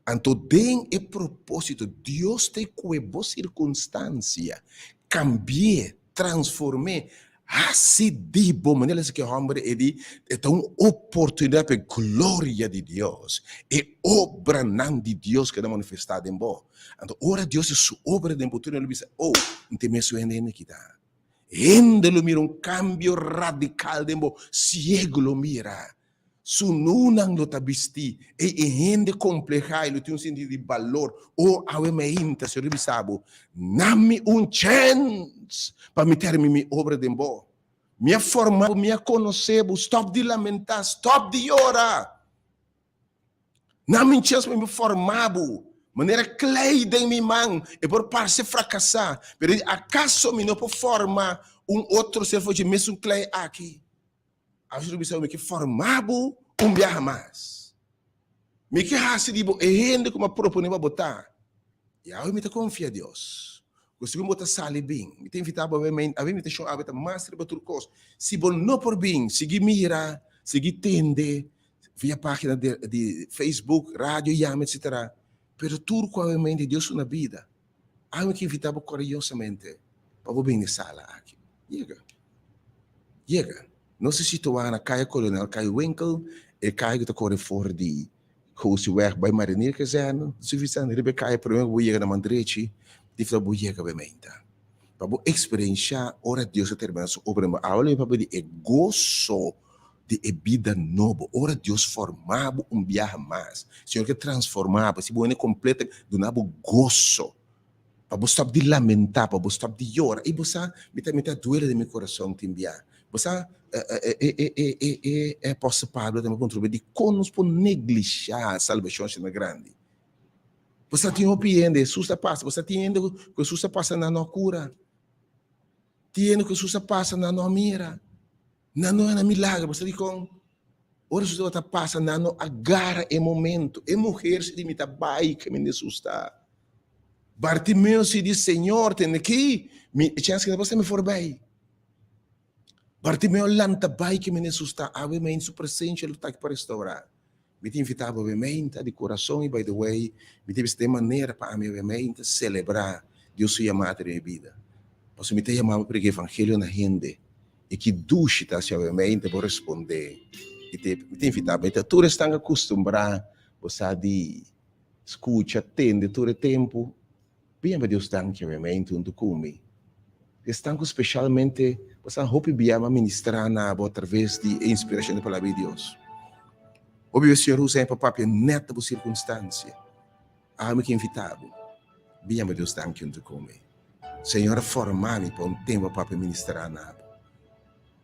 Anto den e propósito Dios ta kue bo sirkunstansia, kambi'é, transform'é, hasi di bo manera esaki hòmber e di e ta un oportunidat pa e gloria di Dios, e obranan di Dios keda manifestá den bo. Anto ora Dios hasi su obra den bo tur hende lo bisa, Oh, N ta e mesun hende hende kita. Hende lo mira un kambio radikal den bo, siegu lo mira. Su nunan lo ta bistí. Ei e hende komplehá i lo tin un sintido di balor. O, awe meinta, Señor ta bisa bo, Na mi un chèns pa mi terminá mi obra den bo. Mi a forma bo, mi a konosé bo. Stòp di lamentá, stòp di yora. Na mi un chèns pa mi forma bo. Manera klei den mi man, e por parse frakasá, pero akaso mi no por forma un otro ser for dje mesun klei aki? Awe lo bisa mi ke forma bo un biaha mas. Mi ke hasi di bo e hende ku mi a propone pa bo ta. I awe mi ta konfia Dios ku segun bo ta sali bin. Mi ta invita bo awe awe invitashon awe ta mas riba tur kos. Si bo no por bin, sigui mira, sigui tende via pagina di Facebook, radio, yama etsetera. Pero tur ku awe mente Dios su na bida. Awe mi ke invita bo korayosamente pa bo bin na e sala aki. Yega. Yega. Nos ta situá na Kaya Kolonel Kai Winkel, e kaya ku ta kore for di Gooseweg bai Marinierkazerne. Sufisiente riba e kaya promé ku bo yega na man drechi, di fla bo yega bai meinta. Pa bo eksperenshá ora Dios a terminá su obra den bo. Awe lo mi papia di e goso di e bida nobo. Ora Dios forma bo un biaha mas. Señor ke transformá bo, hasi bo hende kompleto, duna bo goso. Pa bo stop di lamentá, pa bo stop di yora. I bo sa, mi ta mi ta duele den mi kurason tin bia. Bo sa, e e e e e e apòstel Pablo tambe puntra bo dikon nos por neglishá salbashon asina grandi. Bo sa tin hopi hende, Hesus ta pasa, bo sa tin hende ku Hesus ta pasa nan no a kura. Tin hende ku Hesus a pasa nan no a mira. Nan no a milagro. Bo sa dikon? Ora Hesus tabata pasa nan no a gara e momento. E muher si di mi ta bai kaminda Hesus ta. Bartimeo si di, Señor, tende ki mi e chèns ki ta pasa mi forbij. Bartimeo lanta bai kaminda Hesus ta. Awe mei su presensia lo ta aki pa restaurá. Mi ta invitá bo awe meinta di kurason i by the way mi ta bisa den manera pa ami awe meinta selebrá Dios su yamada den mi bida. Pasobra mi ta yama bo prediká evangelio na hende i ki dushi ta si awe meinta bo respondé i te mi ta invitá bo. Mi ta tur esnan akustumbrá bo sa di Skucha, tende tur e tempu. Bin pa Dios danki obviamente huntu ku mi. Esnan ku speshalmente bo sa hopi bia a ministrá na bo atraves di e inspirashon di Palabra di Dios. Hopi bes Señor usa pa papia nèt na bo sirkunstansia. Ami ke invitá bo, bin pa Dios danki huntu ku mi. Señor a forma mi pa un tempu pa papia ministrá na bo.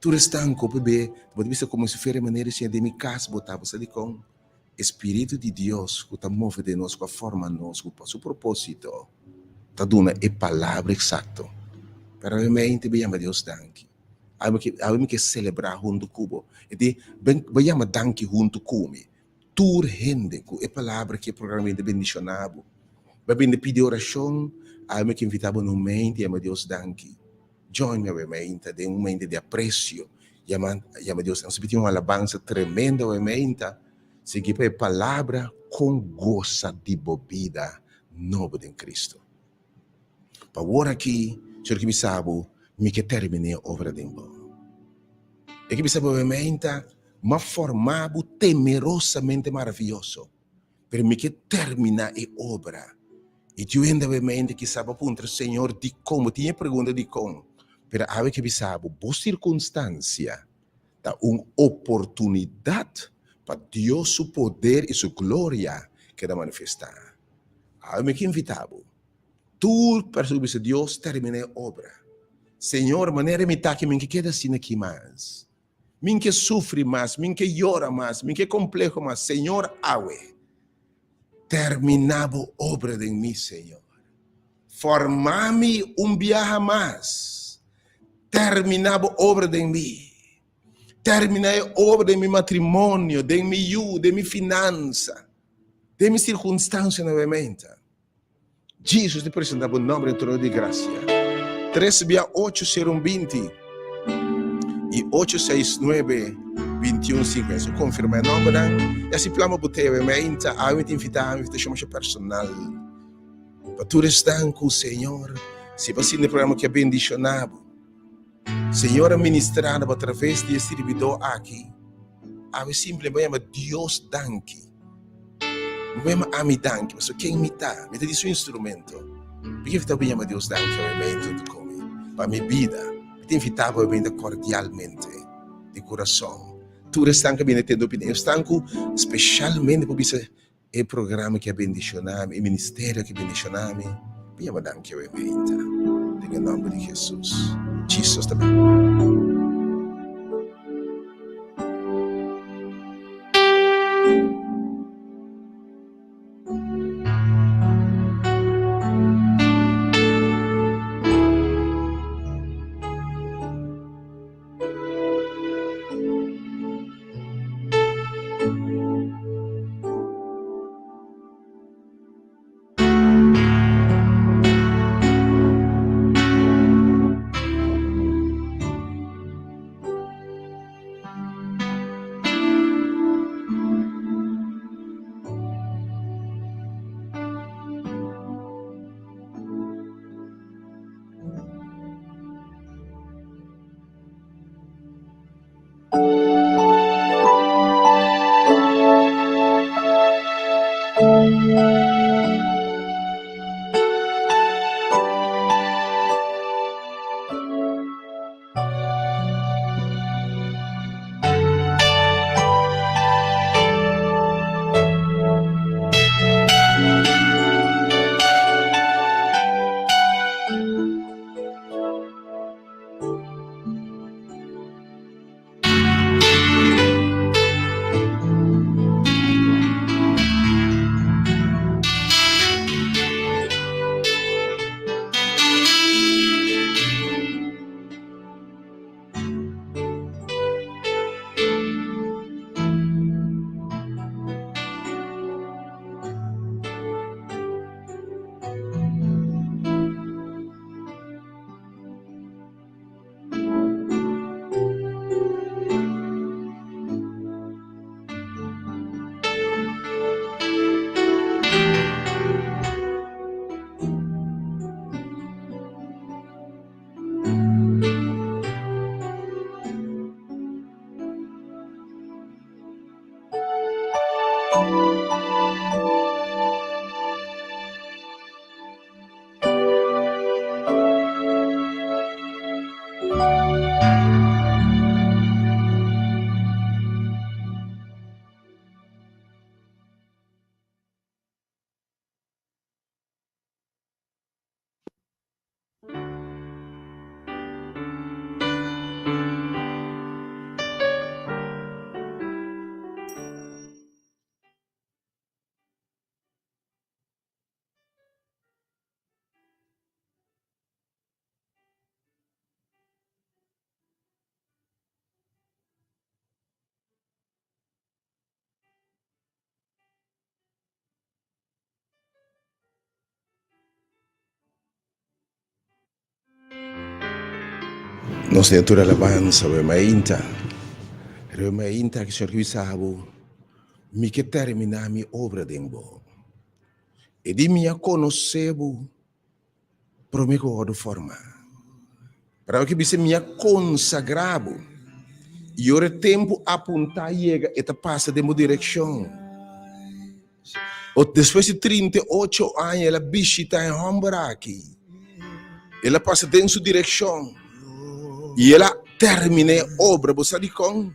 Tur esnan ku hopi be bo ta bisa komo si fuera e manera di Señor den mi kas bo ta, bo sa dikon? E spiritu di Dios ku ta move den nos, ku a forma nos, ku pa su propósito ta duna e palabra eksakto. Pero awe mente bo yama Dios danki. Awe mi ke selebrá huntu ku bo. E di, Ben, bo yama danki huntu ku mi. Tur hende ku e palabra ki e programa bini ta bendishoná bo. Bo a bini pidi orashon, awe mi ke invitá bo na un mente yama Dios danki. Join mi awe meinta den un mente di aprecio. Yama, yama Dios. Nos tin un alabansa tremendo awe meinta. Sigui pa e palabra con gosa di bo bida nobo den Cristo. Pa awor aki, Señor ke bisa bo, mi ke termina e obra den bo. E ke bisa bo awe meinta, m'a forma bo temerosamente maraviyoso. Pero mi ke terminá e obra. I tiu hende awe mente kisá bo puntra, Señor, dikon? Bo tin e pregunta dikon. Pero awe ke bisa bo, bo sirkunstansia ta un oportunidat pa Dios su poder i su gloria keda manifestá. Awe mi ke invitá bo, tur persona ku bisa Dios terminá e obra. Señor, manera mi ta aki mi ke keda asina aki mas. Min ke sufri mas, min ke yora mas, min ke kompleho mas. Señor, awe, terminá bo obra den mi, Señor. Forma mi un biaha mas. Terminá bo obra den mi. Terminá e obra den mi matrimonio, den mi yu, den mi finansa, den mi sirkunstansia nuevamente. Jesus ta presenta bo nomber den trono di gracia. Tres bia ocho sero un binti y ocho seis nuebe binti un cinco. So confirma e nombernan y asi plama bo tebe. Mi a inta awe mi ta invita un invitacion masha personal pa tur esnan cu Señor si bo a sinti e programa ki a bendiciona bo. Señor a ministra na bo atraves di e sirbidó aki. Awe simple bo yama Dios danki. Bo yama ami danki, pasobra ken mi ta? Mi ta di su instrumento. Bo ke ta bo yama Dios danki awe mei huntu ku mi pa mi bida? Mi ta invitá bo brinda kordialmente di kurason. Tur esnan ku a bini tende opinion, esnan ku speshalmente por bisa E programa ki a bendiciona mi, e ministerio ki a bendiciona mi, mi yama danki awe meinta den e nomber di Jesus. Jesus ta ben. Nos den tur alabansa, we mainta. Re mainta ki Señor bisa bo, mi ke terminá mi obra den bo. E di mi a konosé bo promé ku wòrdu formá. Pero ke bisa mi a konsagrá bo. I ora e tempu apuntá yega, e ta pasa den bo direkshon. O despues di 38 aña el a bishita e hòmber aki. El a pasa den su direkshon i el a terminá e obra. Bo sa dikon?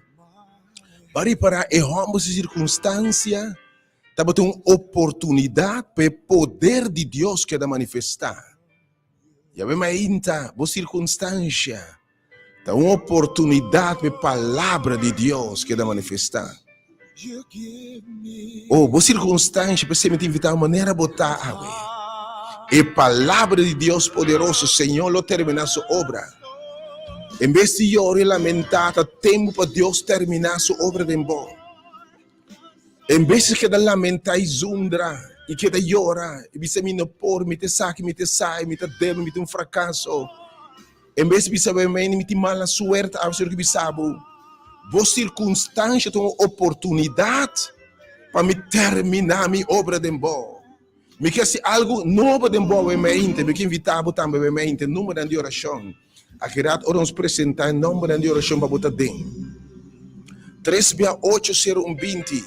Bo a ripará e hòmber su sirkunstansia tabata un oportunidat pa e poder di Dios keda manifestá. Yab'e mainta bo sirkunstansia Ta un oportunidat pa e Palabra di Dios keda manifestá. Oh, bo sirkunstansha, p'esei mi ta invitá bo manera bo ta awe. E Palabra di Dios poderoso, Señor lo terminá su obra. En bes di yora i lamentá, ta tempu pa Dios terminá su obra den bo. En bes di keda lamentá i zundra. I keda yora i bisa mi no por, mi ta esaki, mi ta esai, mi ta débil, mi ta un frakaso. En bes di bisa bo mi tin mala suerte, awe Señor ke bisa bo, bo sirkunstansha ta un oportunidat pa mi terminá mi obra den bo. Mi ke hasi algu nobo den bo awe mente, mi ke invitá bo tambe awe mente, numbernan di orashon. Aki rat ora nos presentá e nombernan di orashon pa bo ta den tres bia ocho sero un 20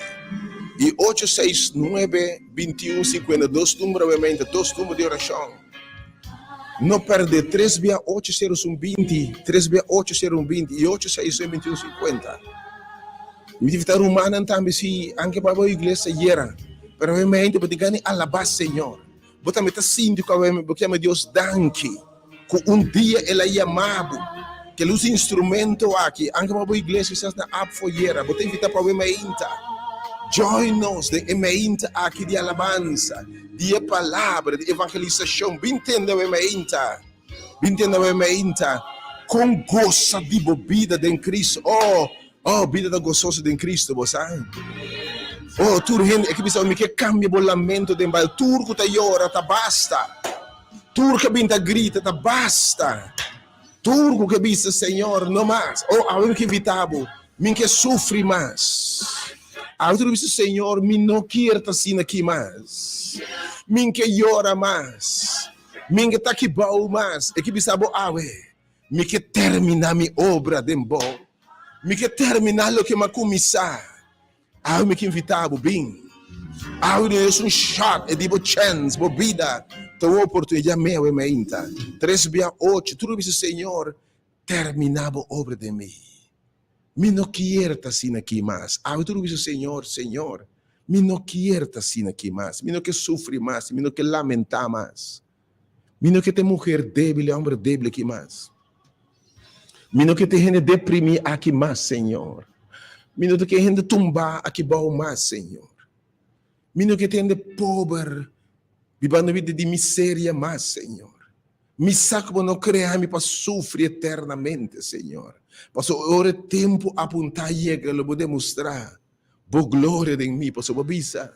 i ocho seis nuebe 21 50 dos number awe mente, dos number di orashon. No pèrdè tres bia ocho sero un 20, tres bia ocho sero un 20 i ocho seis nuebe 21 50. Mi ta invitá rumannan tambe si anke bai bo iglesia ayera, pero awe mente bo tin gana di alabá Señor. Bo tambe ta sinti ku awe bo kier Dios danki ku un dia el a yama bo, ku el usa instrumento aki, anke bo iglesia kisas na apfoyera, bo ta invita pa awe mainta. Join nos den e mainta aki di alabansa, di e palabra, di evangelisashon. Bin tende awe mainta, bin tende awe mainta kon gosa di bo bida den Cristo. Oh, Oh, bida ta gososo den Cristo, bo sa. Oh, tur hende, e ke bisa, mi ke cambia bo lamento den baile. Tur ku ta yora, ta basta. Tur ke bin ta grita, ta basta. Tur ku ke bisa, Señor, no mas. Oh, awe mi ke invita bo, mi ke sufri mas. Awe tur bisa, Señor, mi no kier ta asina aki mas. Mi ke yora mas. Mi ke ta kibao mas. E ke bisa bo awe. Mi ke terminá mi obra den bo. Mi ke terminá loke mi a kuminsá. Awe mi ke invitá bo, bin. Awe duna Dios un shot, e di bo chèns, bo bida ta un oportunidat. Yam'é awe mainta, tres bia ocho, tur bisa, Señor, terminá bo obra den mi. Mi no kier ta asina aki mas. Awe tur bisa, Señor, Señor, mi no kier ta asina aki mas. Mi no ke sufri mas, mi no ke lamentá mas. Mi no ke ta e muher débil, e hòmber débil aki mas. Mi no ke ta e hende deprimí aki mas, Señor. Mi no ta ke e hende tumbá aki bou mas, Señor. Mi no ke ta e hende pober bibando bida di miseria mas, Señor. Mi sa ku Bo no krea mi pa sufri eternamente, Señor. Pasobra ora e tempu apuntá yega, lo Bo demostrá Bo gloria den mi, pasobra bo bisa,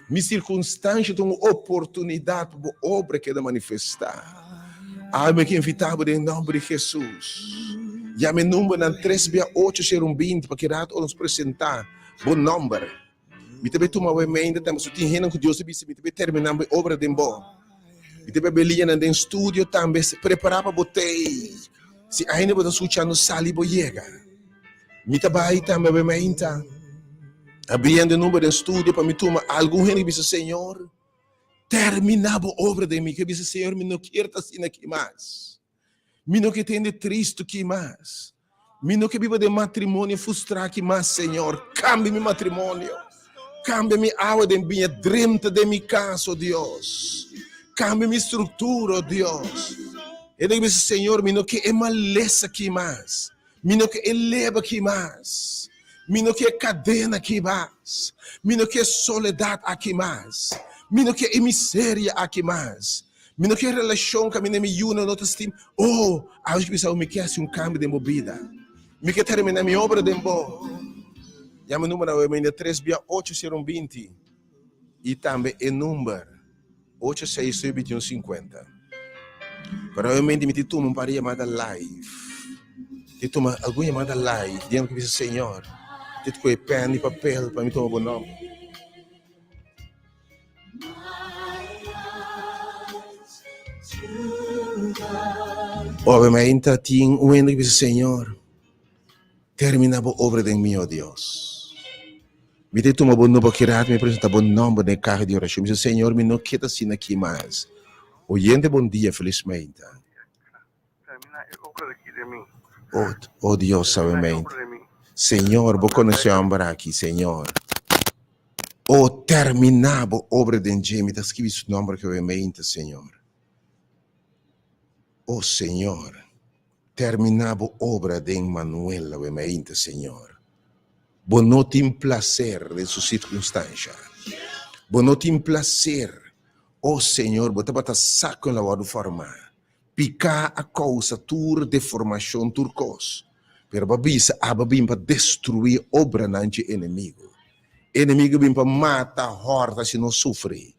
Mi sirkunstansha ta un oportunidat pa bo obra keda manifestá. Awe mi ke invitá bo den nòmber di Hesus. Yama e numbernan tres bia ocho sero un 20 pa ki rato ora nos presentá bo nòmber. Mi ta bai tuma awe meinta tambe pasobra tin hendenan ku Dios a bisa mi ta bai terminá bo obra den bo. Mi ta bai belianan den studio tambe prepará pa bo tei. Si ainda bo ta skuchando sali bo yega. Mi ta bai tambe awe mainta, abriendo e number den studio pa mi tuma algun hende ki bisa, Señor, termina bo obra den mi. Ki bisa, Señor, mi no kier ta asina aki mas. Mi no ke tende tristu ki mas. Mi no ke biba den matrimonio frustrá aki mas, Señor. Kambia mi matrimonio. Kambia mi awa den biña. Drenta den mi kas, o Dios. Kambia mi struktura, o Dios. Hende ki bisa, Señor, mi no ke e malesa aki mas. Mi no ke e leba aki mas. Mi no ke e kadena aki mas. Mi no ke e soledat aki mas. Mi no ke e miseria aki mas. Mi no ke e relashon kaminda mi yunan no ta stima. Oh, awe ku bisa mi ke hasi un kambio den bo bida. Mi ke terminá mi obra den bo. Yama e number awe mainda tres bia ocho sero un 20 i tambe e number. Ocho seis nuebe 21 50. Pero obviamente mi tin tuma un par di yamada live. Tin tuma algun yamada live. Di ku bisa Señor, tin kohe pen i papel pa mi tuma bo nomber. Obviamente tin un hende ku bisa Señor. Termina bo obra den mi, o Dios. Mi ta tuma bo nomber ki rato mi presenta bo nomber den e kaha di orashon. Mi bisa, Señor, mi no ke ta asina aki mas. Oyente bon dia, felis meinta. Termina e obra aki den mi. O, o Dios, sabe Termina e meinta. obra den mi. Señor, bo konosé homber aki, Señor. O termina bo obra den dje. Mi ta skibi su nomber aki meinta, Señor. O Señor. Terminá bo obra den Manuel awe mainta, Señor. Bo no tin placer den su circunstancia. Bo no tin placer. Oh Señor, bo tabata sa con el a wordo formá. Picá a causa tur deformacion, tur cos. Pero bo a bisa, abo a bin pa destruí obranan dje enemigo. Enemigo a bin pa mata, horta, si no sufri.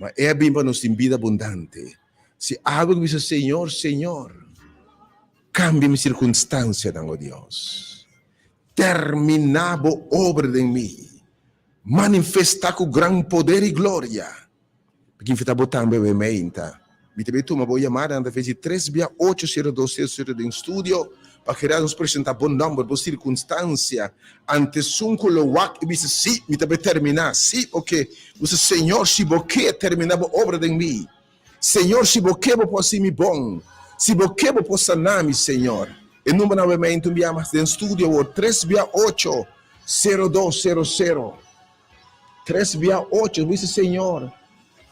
Ma E a bin pa nos tin bida abundante. Si abo ku bisa, Señor, Señor, kambia mi sirkunstansianan, o Dios. Terminá bo obra den mi. Manifestá ku gran poder i gloria. Mi ke invitá bo tambe awe meinta. Mi ta bay tuma bo yamada nan ta feci tres bia ocho sero dos sero sero den studio pa keda nos presenta bo nomber, bo circunstancia ante esun cu lo wak y bisa si mi ta bay termina, si porque bo bisa Señor si bo ke termina bo obra den mi, Señor si bo ke bo por haci mi bon, si bo ke bo por sana mi Señor. E numbernan awe meinta un bia mas den studio awor tres bia ocho sero dos sero sero. Tres bia ocho, mi bisa, Señor,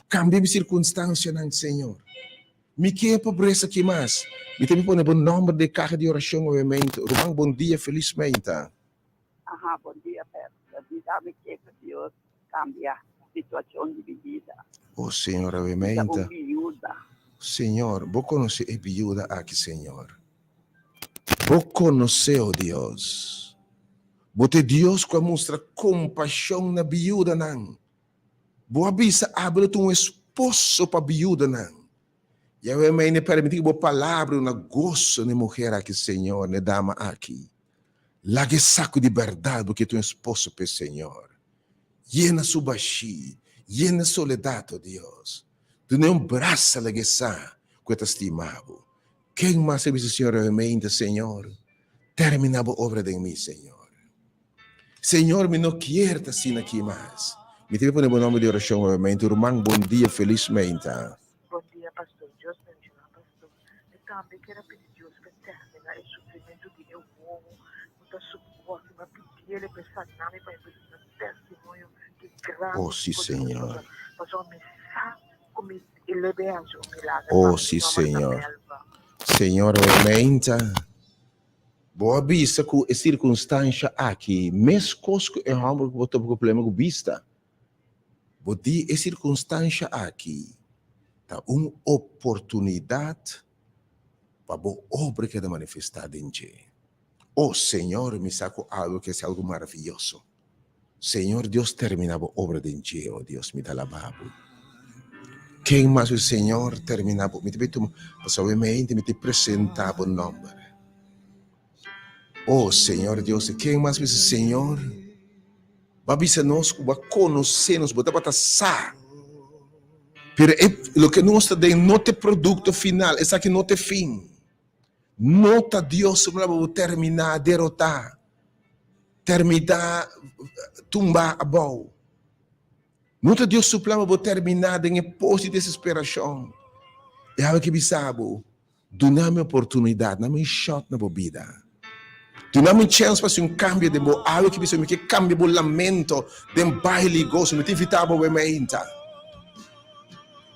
kambia mi sirkunstansianan, Señor. Mi ke pobresa aki mas. Mi ta bin pone bo nòmber den e kaha di orashon obviamente. Ruman, bon dia, felis meinta. Aha, bon dia, Pastor. Di da mi ke pa Dios kambia situashon di mi bida. Oh, Señor, awe Mi ta un meinta. biuda. Señor, bo konosé e biuda aki, Señor. Bo konosé, oh Dios. Bo ta e Dios ku a mustra kompashon na biudanan. Bo a bisa Abel lo ta un esposo pa biudanan. Yahweh mei permití ku bo palabra duna goso na e muher aki, Señor, na e dama aki. Laga e sa ku di bèrdat bo ke ta un esposo p'e, Señor. Yena su bashí, yena e soledat, o Dios. Dun'é un brasa, laga e sa ku e ta stima bo. Ken mas a bisa Señor Realmente, Señor, termina bo obra den mi, Señor. Señor, mi no kier ta asina aki mas. Mi ta pone bo nomber di oracion nuevamente. Ruman, bon dia, felis meinta. Bon dia pastor Dios bendiciona pastor mi tambe kier a pidi Dios pa termina e sufrimento di e wowo cu ta suporte mi a pidiele pa e sanami pa mi por duna testimonio di grandi Oh si cu Dios Señor. pasobra mi sa Ku mi e lebe hasi un milager Oh pa mi si mama ta Señor. Melva. Señor Meinta, bo a bisa ku e sirkunstansha aki meskos ku e hòmber ku bo topa ku problema ku bista. Bo di e sirkunstansha aki ta un oportunidat pa bo obra keda manifestá den dje. Oh Señor, mi sa ku algu ke hasi algu maravioso. Señor Dios termina bo obra den dje, oh Dios, mi ta alaba bo. Ken mas wi Señor termina bo, mi ta bay tuma, pasobra obviamente mi ta presenta bo nomber. Oh Señor Dios, ken mas wi Señor, bo a bisa nos ku bo a konosé nos, bo tabata sa. Pero e loke nos ta den no ta e produkto final, esaki no ta e fin. No ta Dios su palabra bo terminá derotá, terminá tumbá abou. No ta Dios su plan pa bo terminá den e pos di desesperashon. E awe ke bisa bo, duna mi oportunidat, duna mi un shòt na bo bida. Duna mi un chèns pa hasi un kambio den bo. Awe ke bisa mi ke kambia bo lamento den baile i goso. Mi ta invitá bo awe mainta.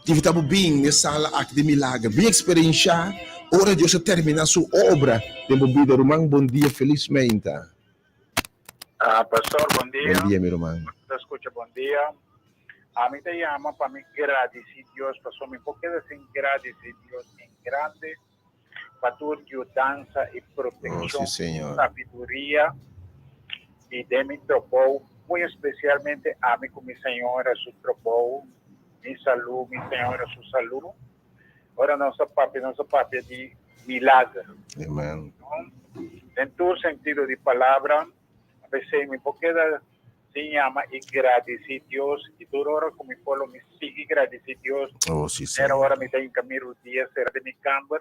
Invitá bo bin n'e sala aki di milager. Bin eksperenshá ora Dios a terminá su obra den bo bida. Ruman, bon dia. Felis meinta. Pastor, bon dia. Bon dia, mi ruman. Bo ta skucha bon dia. Ami ta yama pa mi gradisí Dios pasobra mi por keda sin gradisí Dios en grande pa tur yudansa i protekshon, Oh, sí, Señor. sabiduria i den mi trabou, muy espesialmente ami ku mi señora su trabou, mi salú, mi señora su salú. Ora nos a papia, nos a papia di milager. Amen. No? Den tur sentido di palabra, a pesey mi por keda sin yama i gradisí Dios i tur ora ku mi por lo mi sigui gradisí Dios. Oh, sí, Mera Señor. ora mi ta hinka mi rudia sera den mi kamber,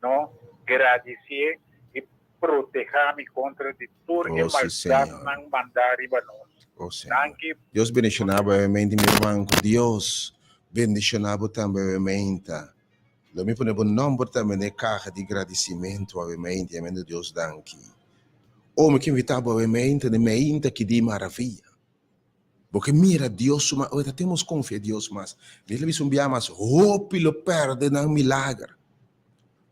no, gradisié i protehá mi kontra di tur e Oh, sí, Señor. maldatnan mandá riba nos. Oh, Señor. Danki. Dios bendishoná bo obviamente, mi ruman. Ku Dios bendishoná bo tambe obviamente. Lo mi pone bo nomber tambe na e kaha di gradisimentu obviamente. Yamendo Dios danki. Oh, mi ke invitá bo awe meinta den meinta ki di maravia. Bo ke mira Dios su man. Ora temos konfia Dios mas. Mi ta bisa un bia mas, hopi lo pèrdè nan milager.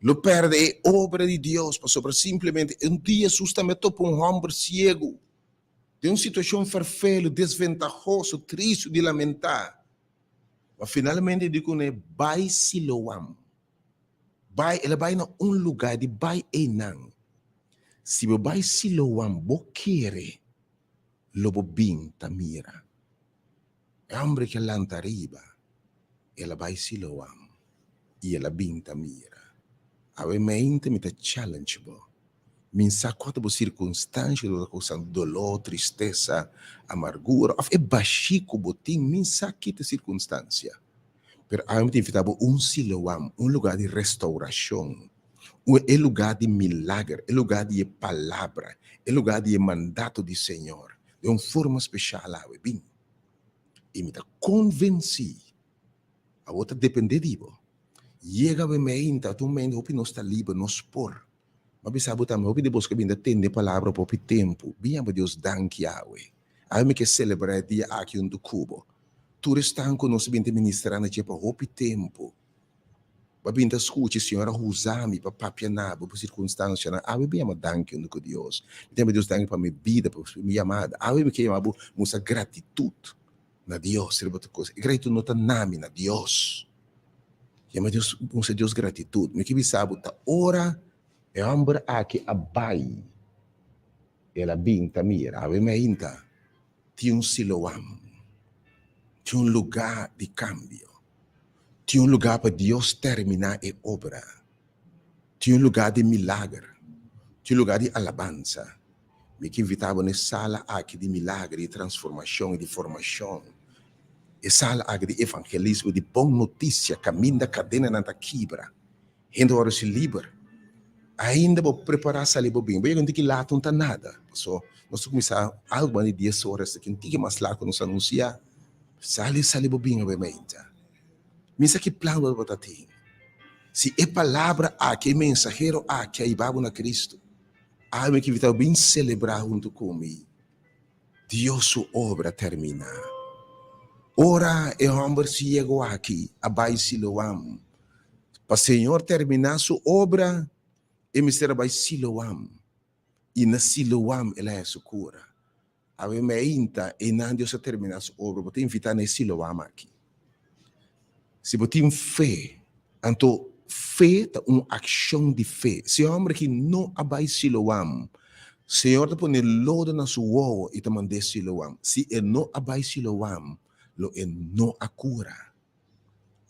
Lo pèrdè e obra di Dios pasobra simplemente un dia Jesus tambe a topa un hòmber siegu den un situashon ferfelu, desventahoso, tristu di lamentá. Ma finalmente e di kuné, Bai Siloam. Bai, el a bai na un lugá di bai einan. Si bo bai Siloam, bo kere, lo bo bin ta mira. E hòmber ke lanta riba. El a bai Siloam i el a bin ta mira. Awe mente mi ta challenge bo. Mi sa kua ta bo sirkunstansha ku ta kousa doló, tristesa, amargura òf e bashí ku bo tin. Mi sa ki ta e sirkunstansia. Pero awe mi ta invitá bo un Siloam, un lugá di restourashon, un e lugá di milager, e lugá di e palabra, e lugá di e mandato di Señor den un forma speshal awe. Bin. I mi ta konvensí, awor ta dependé di bo. Yega awe meinta, ta un meinta hopi nos ta liber, nos por. M'a bisa bo tambe, hopi di bos ku a bin ta tende e palabra pa hopi tempu, bin yama Dios danki awe. Awe mi ke selebrá e dia aki huntu ku bo. Tur esnan ku nos a bin ta ministrá na dje pa hopi tempu, bo a bin ta skucha e Señor a usa mi pa papia na bo, pa sirkunstansianan. Awe mi yama danki huntu ku Dios. Mi ta yama Dios danki pa mi bida, pa mi yamada. Awe mi ke yama bo mustra gratitut na Dios riba tur kos. E gratitut no ta na mi, na Dios. Yama Dios, mustra Dios gratitut. Mi ke bisa bo, ta ora e hòmber aki a bai, el a bin ta mira. Awe mi ainda tin un Siloam, tin un lugá di kambio. Tin un lugá pa Dios terminá e obra. Tin un lugá di milager. Tin un lugá di alabansa. Mi ke invitá bo na e sala aki di milager, di transformashon i di formashon. E sala aki di evangelismo, di bon notisia, kaminda kadenanan ta kibra, hende wòrdu hasi liber. Ainda bo prepará sali bo bin. Bo yega un tiki lat no ta nada. Paso nos ta kuminsá algu mas di dies ora, esaki un tiki mas lat ku nos anunsiá. Sali sali bo bin awe mainta. Mi sa ki plan bo tabata tin. Si e palabra aki, e mensahero aki a hiba bo na Cristo, awe mi ke invita bo bin celebra hunto cu mi. Dios su obra termina. Ora e homber ciego aki a bai Siloam pa Señor termina su obra, e mester a bai Siloam, y na Siloam el a haya su cura. Awe meinta einan Dios a terminá su obra, bo ta invitá na e Siloam aki. Si bo tin fe, anto fe ta un akshon di fe. Si e hòmber aki no a bai Siloam, Señor ta pone lodo na su wowo i ta mand'é Siloam. Si e no a bai Siloam, lo e no a kura.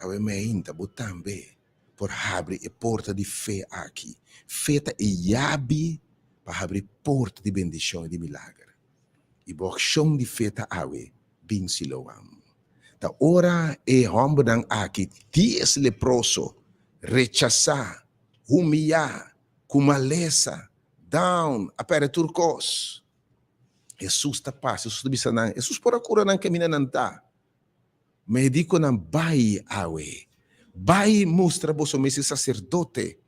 Awe meinta bo tambe por habri e porta di fe aki. Fe ta e yabi pa habri porta di bendishon i di milager. I bo akshon di fe ta awe, bin Siloam. Ta ora e hòmbernan aki, dies leproso, rechasá, humiyá, ku malesa, down, a pèrdè tur kos. Hesus ta pasa, Hesus ta bisa nan, Hesus por a kura nan kaminda nan ta. Medikonan bai awe, bai mustra boso mes e saserdote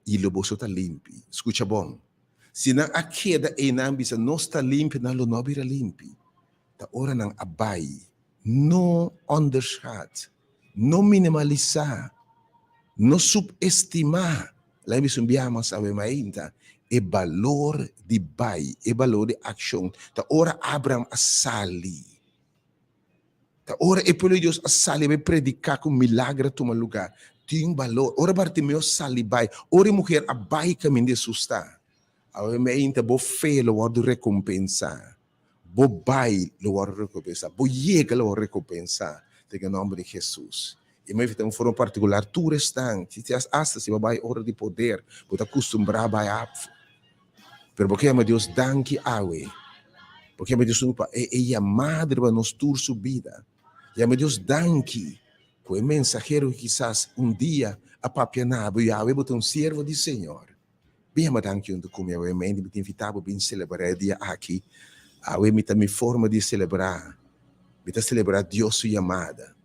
i lo boso ta limpi. Skucha bon, si nan a keda einan bisa nos ta limpi, nan lo no a bira limpi. Ta ora nan a bai, no onderschat, no minimalisá, no subestimá, laga mi bisa un biaha mas awe mainta, e balor di bai, e balor di akshon. Ta ora Abraham a sali. Ta ora e pueblo di Dios a sali bai prediká ku milagro a tuma lugá. Tin balor. Ora Bartimeo sali bai, ora e muher a bai kaminda Hesus ta. Awe meinta bo fe lo wòrdu rekompensá. Bo bai lo wòrdu rekompensá. Bo yega lo wòrdu rekompensá den e nòmber di Hesus. I mi ta un forma partikular tur esnan, asta si bo bai ora di poder, bo ta kustumbrá bai afo. Pero bo ke yama Dios danki awe. Bo ke yama Dios pa e e yamada riba nos tur su bida. Yama Dios danki ku e mensahero ku kisas un dia a papia na bo i awe bo ta un siervo di Señor. Bin yama danki huntu ku mi awe. Mi ta invita bo bin selebrá e dia aki. Awe mi ta mi forma di selebrá. Mi ta selebrá Dios su yamada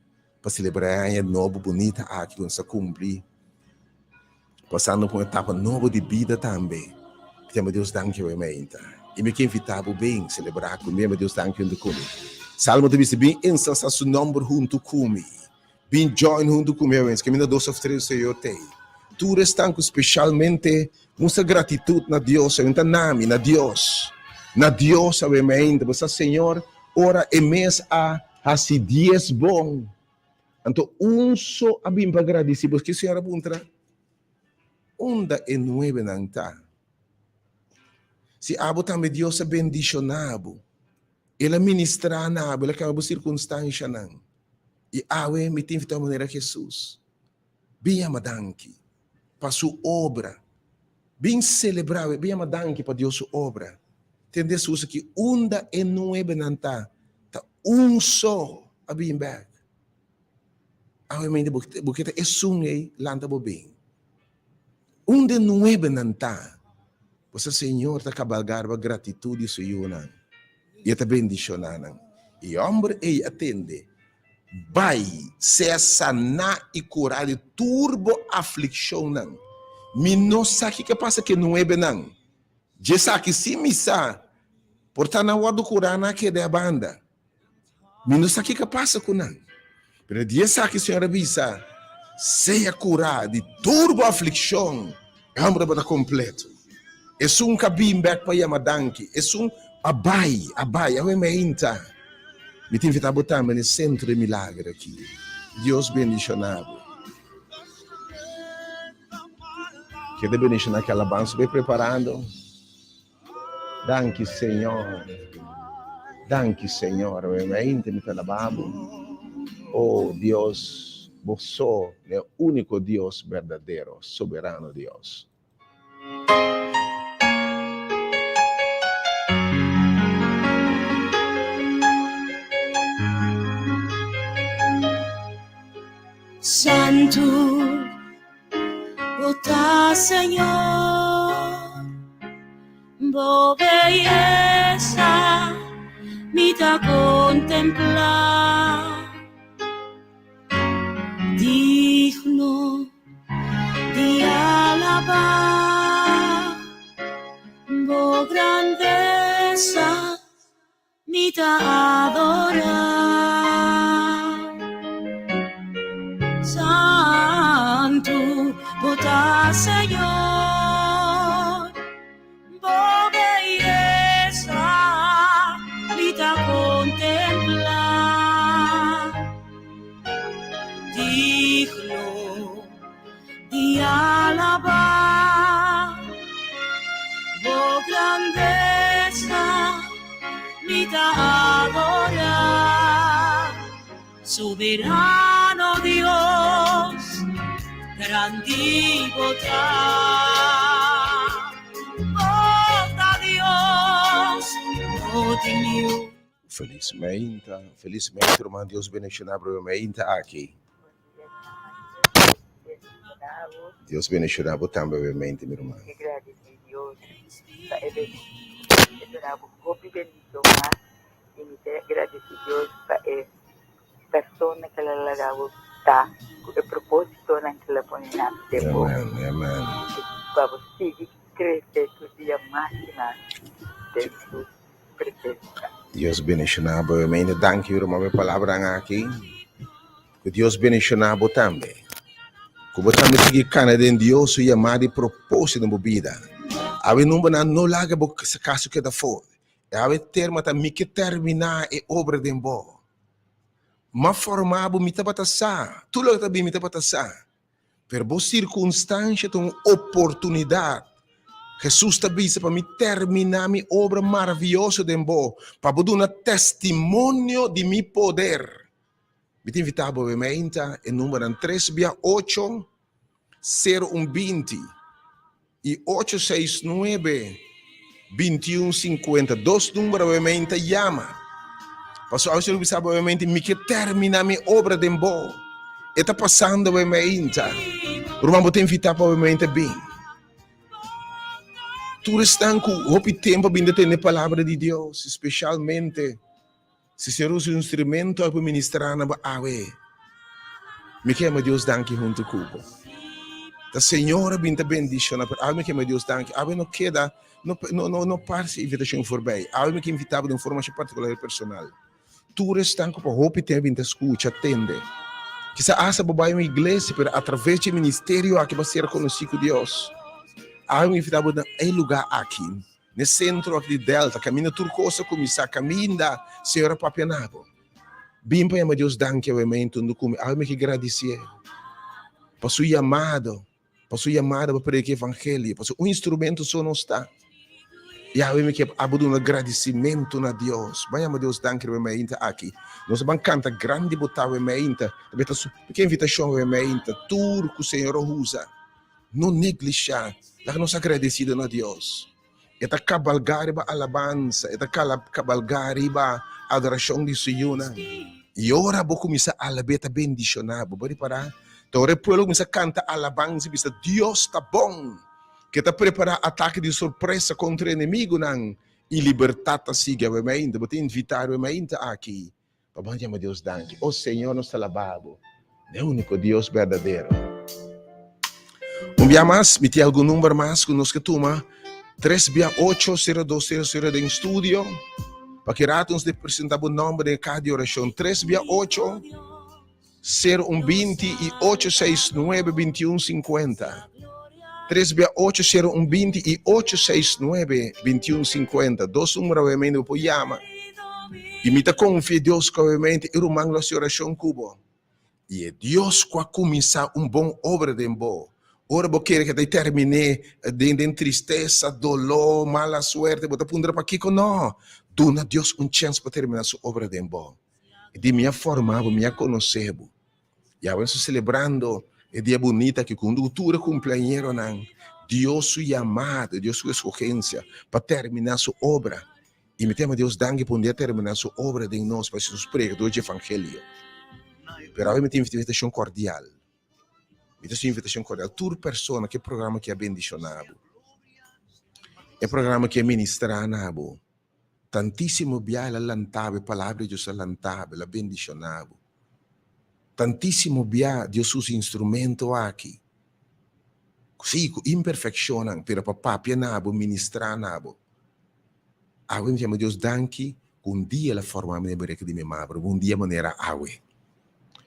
pa selebrá e aña nobo bunita aki ku nos a kumpli. Pasando pa un etapa nobo di bida tambe. Mi ta yama Dios danki awe mainta. I mi ke invitá bo bin selebrá ku mi. Yama Dios danki huntu ku mi. Salmo ta bisa, Bin ensalsá su nòmber huntu ku mi. Bin join huntu ku mi awe. Kaminda dos òf tres Señor t'ei. Tur esnan ku speshalmente mustra gratitut na Dios awe, no ta na mi, na Dios. Na Dios awe mainta. Bo sa Señor ora e mes a hasi dies bon. Anto un so a bin pa gradisí bos. Ki Señor a puntra? Unda e nuebenan ta? Si abo tambe Dios a bendishoná bo, El a ministrá na bo, El a kambia bo sirkunstanshanan. I awe mi ta invitá manera Hesus, bin yama danki pa su obra. Bin selebrá awe, bin yama danki pa Dios su obra. Tende Hesus aki, unda e nuebenan ta, ta un so a bin bèk. Awe mente bo ke ta esun ei, lanta bo bin. Unda e nuebenan ta, bo sa Señor ta kabalgá riba gratitut di su yunan i e ta bendishoná nan. E hòmber ei a tende, Bai, sea saná i kurá di tur bo aflikshonnan. Mi no sa kiko a pasa ku e nuebenan. Djesaki sí mi sa, por ta nan wòrdu kurá nan a keda e banda. Mi no sa kiko a pasa ku nan. Pero di esaki Señor a bisa, Sea kurá di tur bo aflikshon, e hòmber tabata kompleto. Esun ku a bin bèk pa yama danki, esun a bai, a bai, awe meinta. Mi ta invitá bo tambe na e Sentro di Milager aki. Dios bendishoná bo. Keda bendishoná ki alabansa bai preparando. Danki Señor. Danki Señor. Mi mente mi ta alabá bo. Oh Dios, bo so e úniko Dios berdadero, soberano Dios. Santu bo ta Señor, bo beyesa mi ta contemplá, digno di alabá, bo grandesa Mi ta adorá. Santu bo ta Señor, bo beyesa mi ta kontemplá. Digno di alabá bo grandesa. Mi ta adorá, Soberano Dios, grandi bo ta. Bo ta Dios, no tin niun. Felis meinta, felis meinta ruman Dios bendiciona bo meinta aki. Dios bendiciona bo tambe obviamente mi ruman. Mi gradisi Dios pa e e duna bo hopi bendicion mas y mi ta gradisi Dios pa e persona ke la laga bo ta ku e propositonan ke la pone nan den bo. Amen, amen. Pa bo sigui crece tur dia mas y mas den su presencia. Dios bendiciona bo obviamente. Danki ruman pa e palabranan aki. Ku Dios bendishoná bo tambe. Ku bo tambe sigui kana den Dios su yamada i propósito den bo bida. Awe numbernan no laga bo kaso keda for. E awe terma ta mi ke terminá e obra den bo. M'a formá bo mi tabata sa. Tur loke ta bin mi tabata sa. Pero bo sirkunstansha ta un oportunidat. Hesus ta bisa pa mi terminá mi obra maravioso den bo, pa bo duna testimonio di mi poder. Mi ta invitá bo be meinta e numbernan tres bia ocho, sero un binti i ocho seis nuebe, bintiun sinkuenta. Dos number awe meinta yama. Pasobra awe Señor bisa bo awe meinta, mi ke terminá mi obra den bo. E ta pasando awe meinta. Ruman, bo ta invitá pa awe meinta bin. Tur esnan ku hopi tempu a bin ta tende palabra di Dios, spesialmente Si Señor usa un instrumento pa ministrá na bo awe, mi ke yama Dios danki huntu ku bo. Ta Señor a bin ta bendishoná, pero awe mi ke yama Dios danki. Awe no keda, no no no no parse invitashon forbei. Awe mi ke invitá bo den un forma masha partikular i personal. Tur esnan ku pa hopi tempu bin ta skucha, tende. Kisa asta bo bai un iglesia, pero atraves dje ministerio aki bo a ser konosí ku Dios. Awe mi invitá bo na e lugá aki. N'e sentro aki di Delta, kaminda tur kos a kuminsá, kaminda Señor a papia na bo. Bin pa yama Dios danki awe meintu huntu ku mi. Awe mi ke gradisié pa su yamado, pa su yamado pa prediká evangelio, pasobra un instrumento so nos ta. Yahweh mi ke abo duna gradisimentu na Dios. Ban yama Dios danki riba e meinta aki. Nos a ban kanta grandi bo ta awe meinta. Ta su ke invitashon awe meinta. Tur ku Señor a usa. No neglishá. Laga nos agradesido na Dios. E ta kabalgá riba alabansa, e ta kabalgá riba adorashon di su yunan. I ora bo kuminsá alab'é, e ta bendishoná bo. Bo ripará? Ta ora e pueblo kuminsá kanta alabansa i bisa, Dios ta bon! Ke ta prepará atake di sorpresa kontra e enemigunan, i libertat ta sigui awe mainta. Bo ta invitá awe mainta aki Pa bo yama Dios danki. O Señor, nos ta laba bo, e úniko Dios berdadero. Un bia mas, mi tin algun number mas ku nos ke tuma. Tres bia ocho, sero dos, sero sero den studio. Pa ki rato nos debe presenta bo nomber den e kaha di orashon. Tres bia ocho, sero un binti i ocho seis nuebe bintiun sinkuenta. Tres bia ocho, sero un binti i ocho seis nuebe bintiun sinkuenta. Dos numero awemente bo por yama. I mi ta konfia Dios ku awemente e ruman lo hasi orashon ku bo. I e Dios ku a kuminsá un bon obra den bo, ora bo kere ku e ta terminé den den tristesa, doló, mala suerte, bo ta puntra pakiko? No! Duna Dios un chèns pa terminá su obra den bo. E di, Mi a forma bo, mi a konosé bo. I awe nos ta selebrando e dia bunita aki ku huntu ku tur e kumpleañeronan, Dios su yamado, Dios su eskogensia pa terminá su obra. I mi ta yama Dios danki pa un dia terminá su obra den nos pa hasi nos predikador dje evangelio. Pero awe mi tin invitashon kordial. Mi ta hasi un invitashon kordial tur persona ku e programa aki a bendishoná bo, e programa aki a ministrá na bo. Tantísimo bia el a lantá bo, e Palabra di Dios a lantá bo, el a bendishoná bo. Tantísimo bia Dios usa instrumento aki, sí, ku imperfekshonnan, pero pa papia na bo, ministrá na bo. Awe mi yama Dios danki ku un dia el a forma mi den bareka di mi mama, pero un dia manera awe.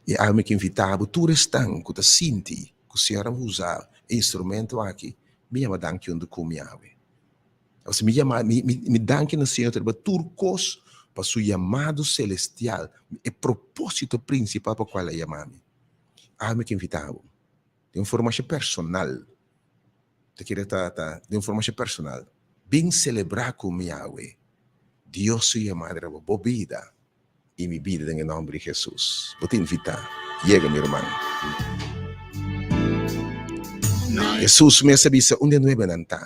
I awe mi ke invitá bo tur esnan ku ta sinti ku Señor a usa e instrumento aki, mi yama danki huntu ku mi awe. Pasobra mi yama, mi, mi, mi danki na Señor riba tur kos pa su yamado selestial, e propósito prinsipal pa kual a yama mi. Awe mi ke invitá bo den un forma masha personal, ta kere ta, ta den un forma masha personal, bin selebrá ku mi awe Dios su yamada riba bo bida i mi bida den e nòmber di Hesus. Bo ta invitá. Yega, mi ruman. Hesus mes a bisa, Unda e nuebenan ta?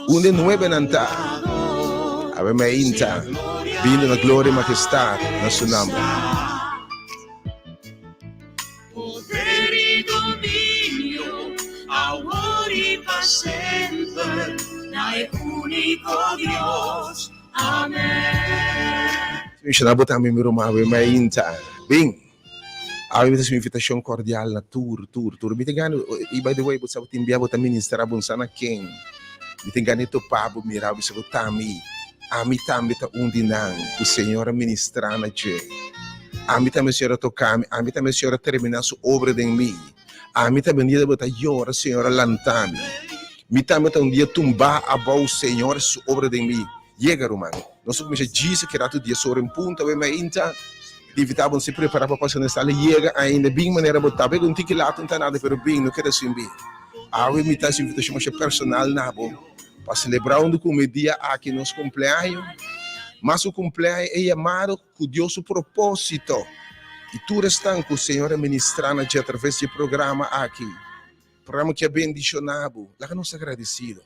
Unda e nuebenan ta? Awe mainta, bini na gloria i majestad na su nòmber. Poder i dominio, awor i pa semper, na e úniko Dios. Amen. Mencioná bo tambe mi ruman awe mainta. Bin. Awe mi ta haci un invitacion cordial na tur, tur, tur. Mi tin gana, y by the way, bo sa bo tin bia bo ta ministra bo sa na ken. Mi tin gana di topa bo, mira bo, bisa bo ta mi. Ami tambe ta un di nan cu Señor a ministra na dje. Ami tambe Señor a toca mi, ami tambe Señor a termina su obra den mi. Ami tambe un dia bo ta yora, Señor a lanta mi. Mi tambe ta un dia tumbá abou, Señor su obra den mi. Yega, ruman. Nos a kuminsá djis aki ratu dies ora en punto awe mainta. Di invitá bo si prepará pa pasa na sala. Yega ainda, bin manera bo ta. Bega un tiki laat no ta nada, pero bin, no keda sin bin. Awe mi ta hasi invitashon masha personal na bo pa selebrá huntu ku mi dia aki nos kumpleaño. Mas ku kumpleaño e yamado ku Dios su propósito i tur esnan ku Señor a ministrá na dje atraves di e programa aki. Programa ki a bendishoná bo. Laga nos agradesido.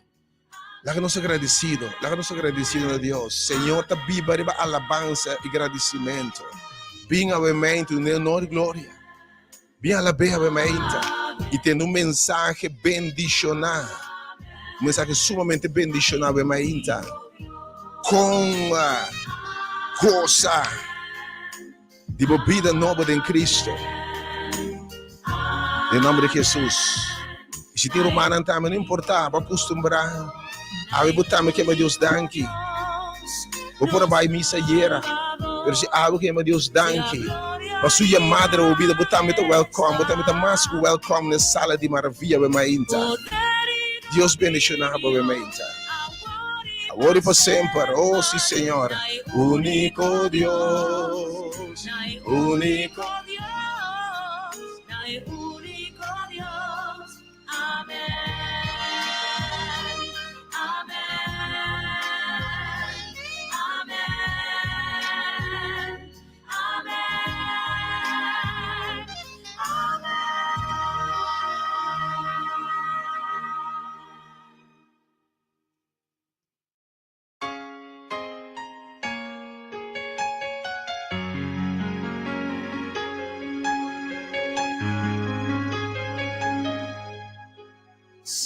Laga nos agradesido. Laga nos agradesido na Dios. Señor ta biba riba alabansa i gradisimentu. Bin awe mainta dun'é honor i gloria. Bin alab'é awe mainta i tende un mensahe bendishoná. Un mensahe sumamente bendishoná awe mainta. Kon gosa di bo bida nobo den Cristo. Den nomber di Jesus. I si tin rumannan tambe, no importa, bo a kustumbrá. Awe bo tambe kema Dios danki. Bo por a bai misa ayera, pero si awe kema Dios danki pa su yamada riba bo bida, bo tambe ta welcome, bo tambe ta mas ku welcome na e sala di maraviya awe mainta. Dios bendishoná bo awe mainta. Awor i pa semper, oh si Señor, úniko Dios, úniko.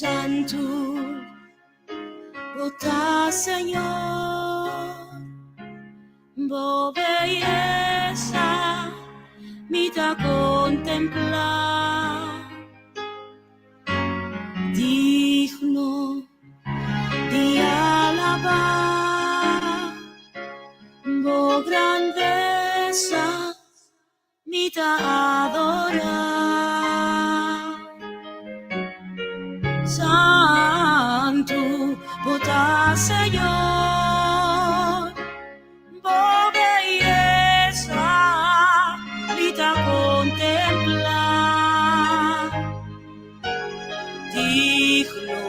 Santu bo ta Señor, bo beyesa mi ta kontemplá. Digno di alabá bo grandesa mi ta adorá. Santu bo ta Señor, bo beyesa mi ta kontemplá. Digno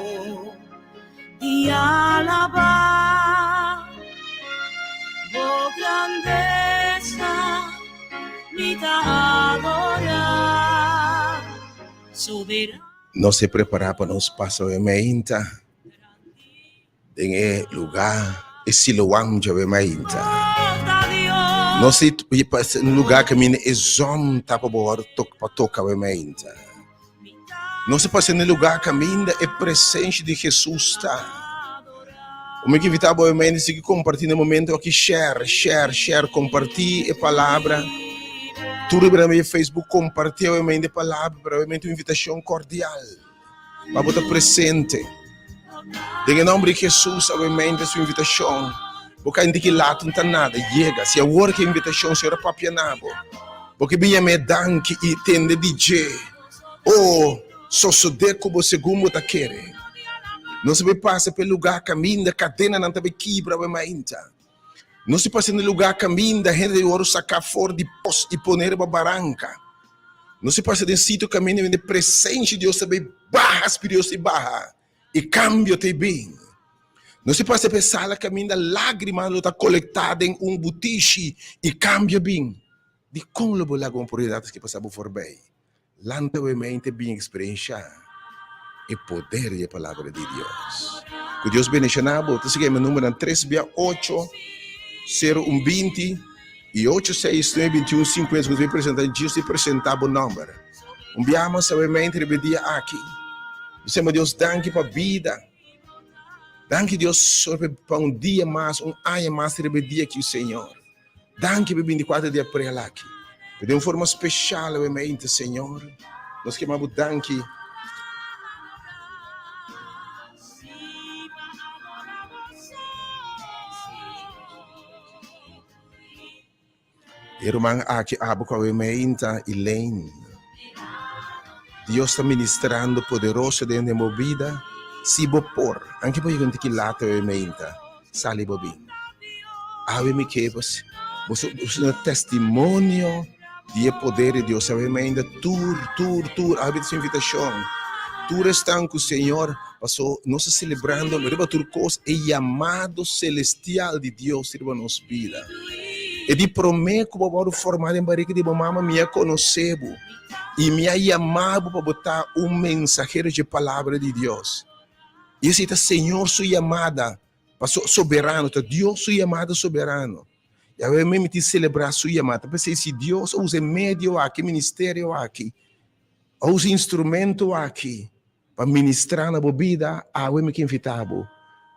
di alabá bo grandesa mi ta adorá. Soberano. Nos e prepará pa nos pasa e meinta den e lugá e Siloam djawe mainta. Nos e pasa un lugá kaminda e zon ta pa bo wòrdu tok pa toka awe mainta. Nos a pasa na e lugá kaminda e presensia di Hesus ta. Mi ke invitá bo awe mainta sigui kompartí na e momento aki share, share, share, kompartí e palabra. Tur riba na Facebook kompartí awe mainta e palabra, pero awe mainta un invitashon kordial. Pa bo ta presente. Den e nomber di Jesus awe mente su invitacion. Bo ka indiki laat un ta nada, yega. Si awor ke invitacion Señor a papia na bo, bo ke bin yam'é danki i tende di dje. O, sosode ku bo segun bo ta kere. Nos a bai pasa pa e lugar kaminda kadenanan ta bai kibra awe mainta. Nos a pasa na e lugar kaminda hende ta wòrdu saká for di pos i pone riba baranka. Nos a pasa den sitio kaminda wende presensia di Dios ta bai baha, Spiritu Dios ta baha i kambio ta bin. Nos a pasa pa e sala kaminda lágrima lo ta kolektá den un butishi i kambio bin. Dikon lo bo laga un oportunidat aski pasa bo forbei? Lanta bo mente bin eksperenshá e poder di e Palabra di Dios. Ku Dios bendishoná bo. Ta sigui mi numbernan tres bia ocho, sero un 20 i ocho seis nuebe 21 50. Ku ta bin presentá djis di presentá bo nòmber. Un bia mas awe mente riba e dia aki. Bisema Dios danki pa bida. Danki Dios pa un dia mas, un aña mas riba e dia aki Señor. Danki pa e 24 di aprel aki. Pero den un forma special awe mainta, Señor, nos ke bo danki. E ruman aki abo ku awe mainta, Elaine. Dios ta ministrando poderoso den den bo bida, si bo por. Anke bo yega un tiki laat awe mainta, sali bo bin. Awe mi ke bo boso na testimonio di e poder di Dios awe mainta tur tur tur awe ta su invitashon. Tur esnan ku Señor paso nos ta selebrando riba tur kos e yamado celestial di Dios riba nos bida. E di prome ku bo a wòrdu formá den barika di bo mama mi a konosé bo. I mi a yama bo pa bo ta un mensahero dje Palabra di Dios. I esei ta Señor su yamada paso soberano, ta Dios su yamada soberano. I awe mi tin selebrá su yamada. P'esei si Dios a usa e medio aki, e ministerio aki, a usa e instrumento aki pa ministrá na bo bida, awe mi ke invitá bo,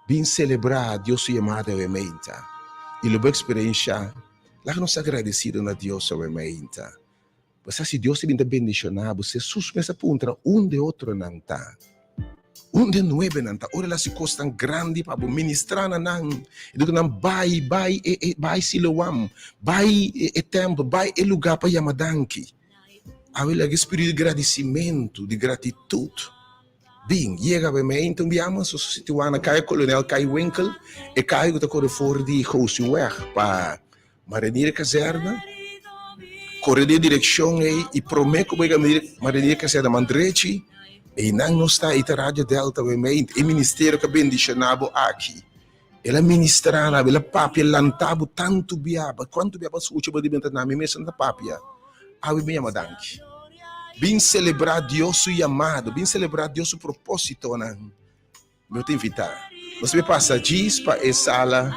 bin selebrá Dios su yamada awe meinta. I lo bo eksperenshá. Laga nos ta agradesido na Dios awe meinta. Bo sa si Dios ta bin ta bendishoná bo? Hesus mes a puntra, Unda e otronan ta? Unda e nuebenan ta? Ora el a hasi kosnan grandi pa bo, ministrá na nan. E di ku nan, Bai, bai e, e, bai Siloam, bai e, e tèmpel, bai e lugá pa yama danki. Awe laga e spiritu di gradisimentu, di gratitut, bin, yega awe mei. Enton biaha mas nos situá na Kaya Kolonel Kai Winkel, e kaya ku ta kore for di Goosingweg pa Marinier Kazerne, kore den direkshon ei i promé ku bo yega Marinier Kazerne man drechi, einan nos ta, ei ta Radio Delta Wemeint, e ministerio ku a bendishoná bo aki. El a ministrá na bo, el a papia, lantá bo tantu biaba, kuantu biaba bo a skucha bo di benta na mi mes nan ta papia. Awe mi yama danki. Bin selebrá Dios su yamado, bin selebrá Dios su propósitonan. Bo ta invitá. Nos ta pasa djis pa e sala.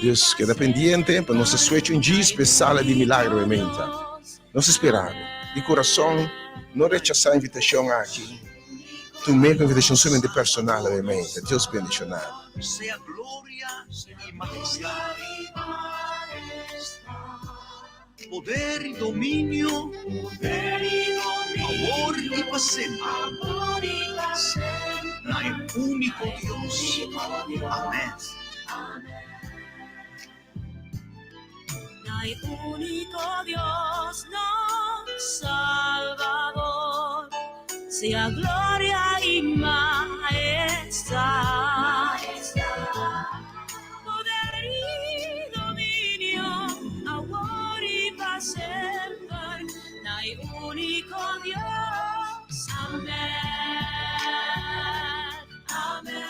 Dus keda pendiente pa nos ta switch un djis pa e sala di milagro e menta. Nos ta spera bo. Di kurason, no rechasá invitashon aki. Tum'é ku invitashon sumamente personal obviamente. Dios bendishoná bo. Sea gloria y majestad, poder y dominio, awor y pa semper, na e único Dios. Amén. Na e único Dios, nos Salvador, sea gloria y majestad, poder y dominio, awor y pa semper, na e único Dios. Amén. Amén.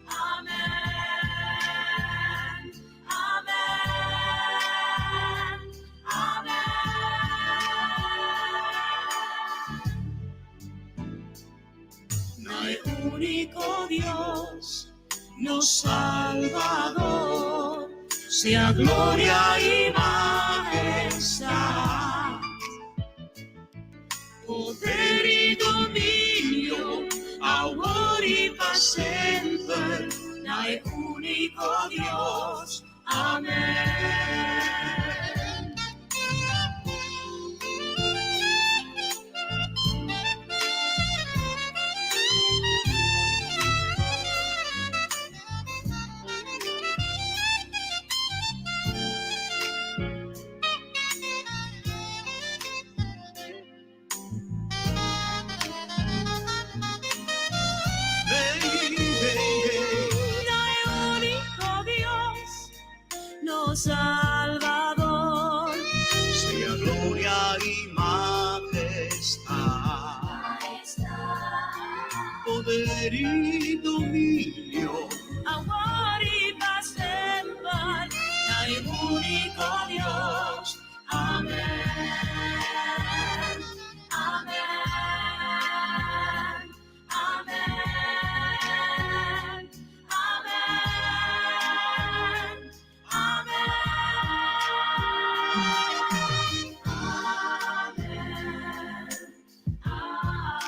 Amén. Amén. Amén. Na e único Dios, nos Salvador, sea gloria y majestad, poder y dominio, awor y pa semper, na e único Dios. Amén. Na e único Dios, nos Salvador. Sea gloria y majestad, poder y dominio, Awor y pa semper, na e único Dios. Amén. Amén. Amén. Amén. Amén. Amén. Amén.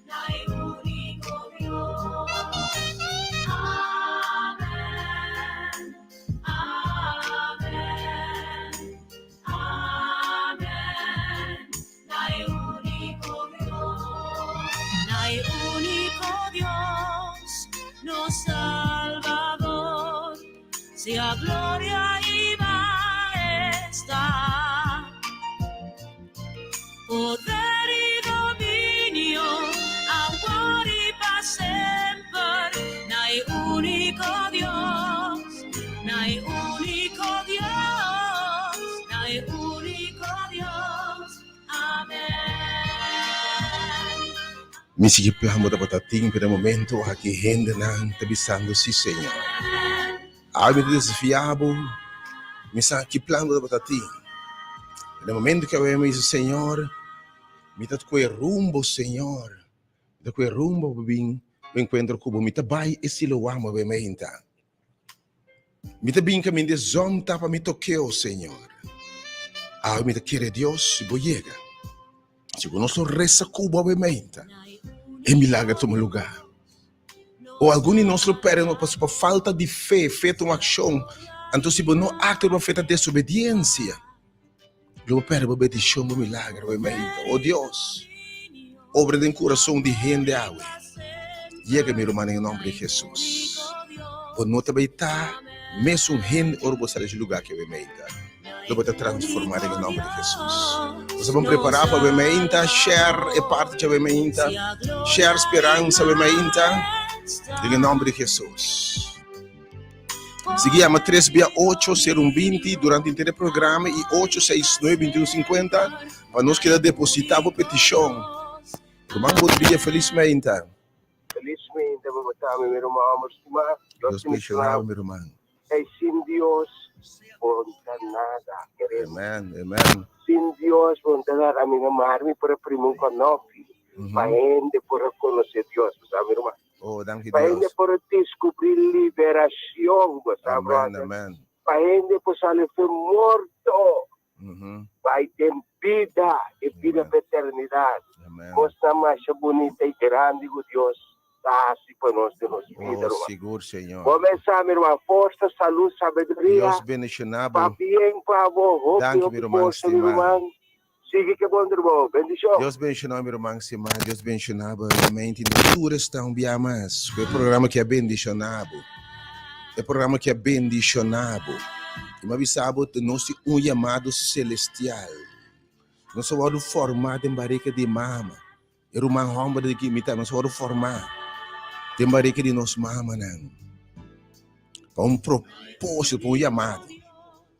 Na e único Dios. Amén. Amén. Amén. Na e único Dios. Na e único Dios, nos Salvador. Sea gloria y majestad, poder y dominio, awor y pa semper, na e único Dios, na e único Dios, na e único Dios. Amén. Mi sigui plan bo tabata tin, pero e momento aki hendenan ta bisando si Señor. Awe mi ta desafia bo, mi sa ki plan bo tabata tin. Pero e momento ki awe mi bisa Señor, mi ta kue rumbo Señor, mi ta kue rumbo pa bin pa enkuentro ku bo, mi ta bai e Siloam awe meinta. Mi ta bin kaminda e zon ta pa mi tokeo, Señor. Awe mi ta kere Dios si bo yega. Si bo nos lo resa ku bo awe meinta, e milager tuma lugar. O algun di nos lo perde no pasobra pa falta di fe, fe ta un akshon. Anto si bo no aktua riba fe ta desobediensia. Lo bo perde bo bendishon, bo milager awe meinta. O Dios, obra den kurason di hende awe. Yega mi ruman den e nomber di Jesus. Bo no ta bay ta mesun hende ora bo sali dje lugar aki awe meinta. Lo bo ta transforma den e nomber di Jesus. Nos a bon prepara pa awe meinta, share e parti dje awe meinta, share speransa awe meinta, den e nomber di Jesus. Sigui yama 3 bia 8 0 20 durante inter e programa y 8 6 9 21 50 pa nos keda deposita bo peticion. Ruman bo dia felizmente. Felizmente bo ta mi ruman homber stima. Dios bendiciona bo mi ruman. Ey sin Dios bo no ta nada querido. Amen amen. Sin Dios bo no ta nada ami na mar mi por a primi un konopi pa hende por a conoce Dios bo sa mi ruman. Oh, danki Pa hende Dios. por descubrí liberacion, bo sa, Amen, brother. amen. Pa hende por sali fe morto. Bai den bida, e bida pa eternidat. Kosnan masha bunita i grandi ku Dios ta hasi pa nos den nos bida, Oh, ruman. sigur, Señor. Bo mesa, mi ruman, forsa, salud, sabiduria. Dios bendiciona bo. Pabien pa bo, hopi, Danki, mi hopi ruman forsa, mi stimá. ruman. Sigui ke bon trabou. Bendicion. Dios bendiciona mi ruman stimá. Dios bendiciona bo realmente. Nos tur esta un bia mas ku e programa ki a bendiciona bo. E programa ki a bendiciona bo. I mi a bisa bo nos tin un yamado celestial. Nos a wòrdu formá den barika di mama. E ruman hòmber di ki mi ta, nos a wòrdu formá den barika di nos mamanan pa un propósito, pa un yamado,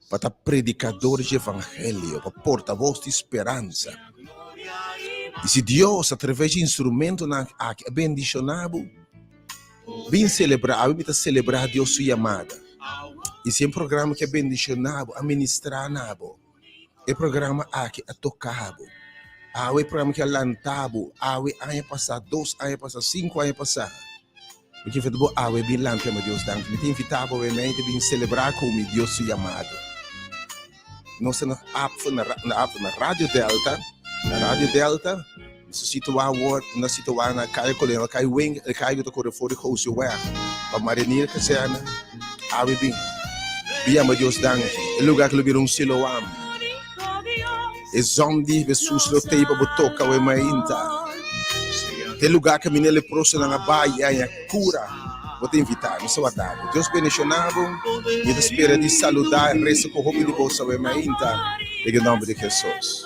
pa ta predikador di evangelio, pa portavoz di speransa. I si Dios atraves di instrumentonan aki a bendishoná bo, bin selebrá. Awe mi ta selebrá Dios su yamada. I si e programa ki a bendishoná bo, a ministrá na bo, E programa aki a toka bo. Awe e programa aki a lanta bo. Awe aña pasá, dos aña pasá, sinku aña pasá. Mi ta invita bo awe bin lanta yama Dios danki. Mi ta invita bo awe mente bin selebrá ku mi Dios su yamado. Nos ta na app na na app na Radio Delta, na Radio Delta. Nos ta situá awor, nos ta situá na Kaya Kolonel, Kaya Wing, e kaya ku ta kore for di Gosieweg pa Marinier Kazerne. Awe bin, bin yama Dios danki. E lugar ku lo bira un Siloam. E zon di Hesus lo tei pa bo toka awe mainta. Te lugar kaminda e leprosonan a bai i haña kura. Bo ta invitá, nos ta warda bo. Dios bendishoná bo. Mi ta spera di saludá i resa ku hopi di boso awe mainta den e nòmber di Hesus.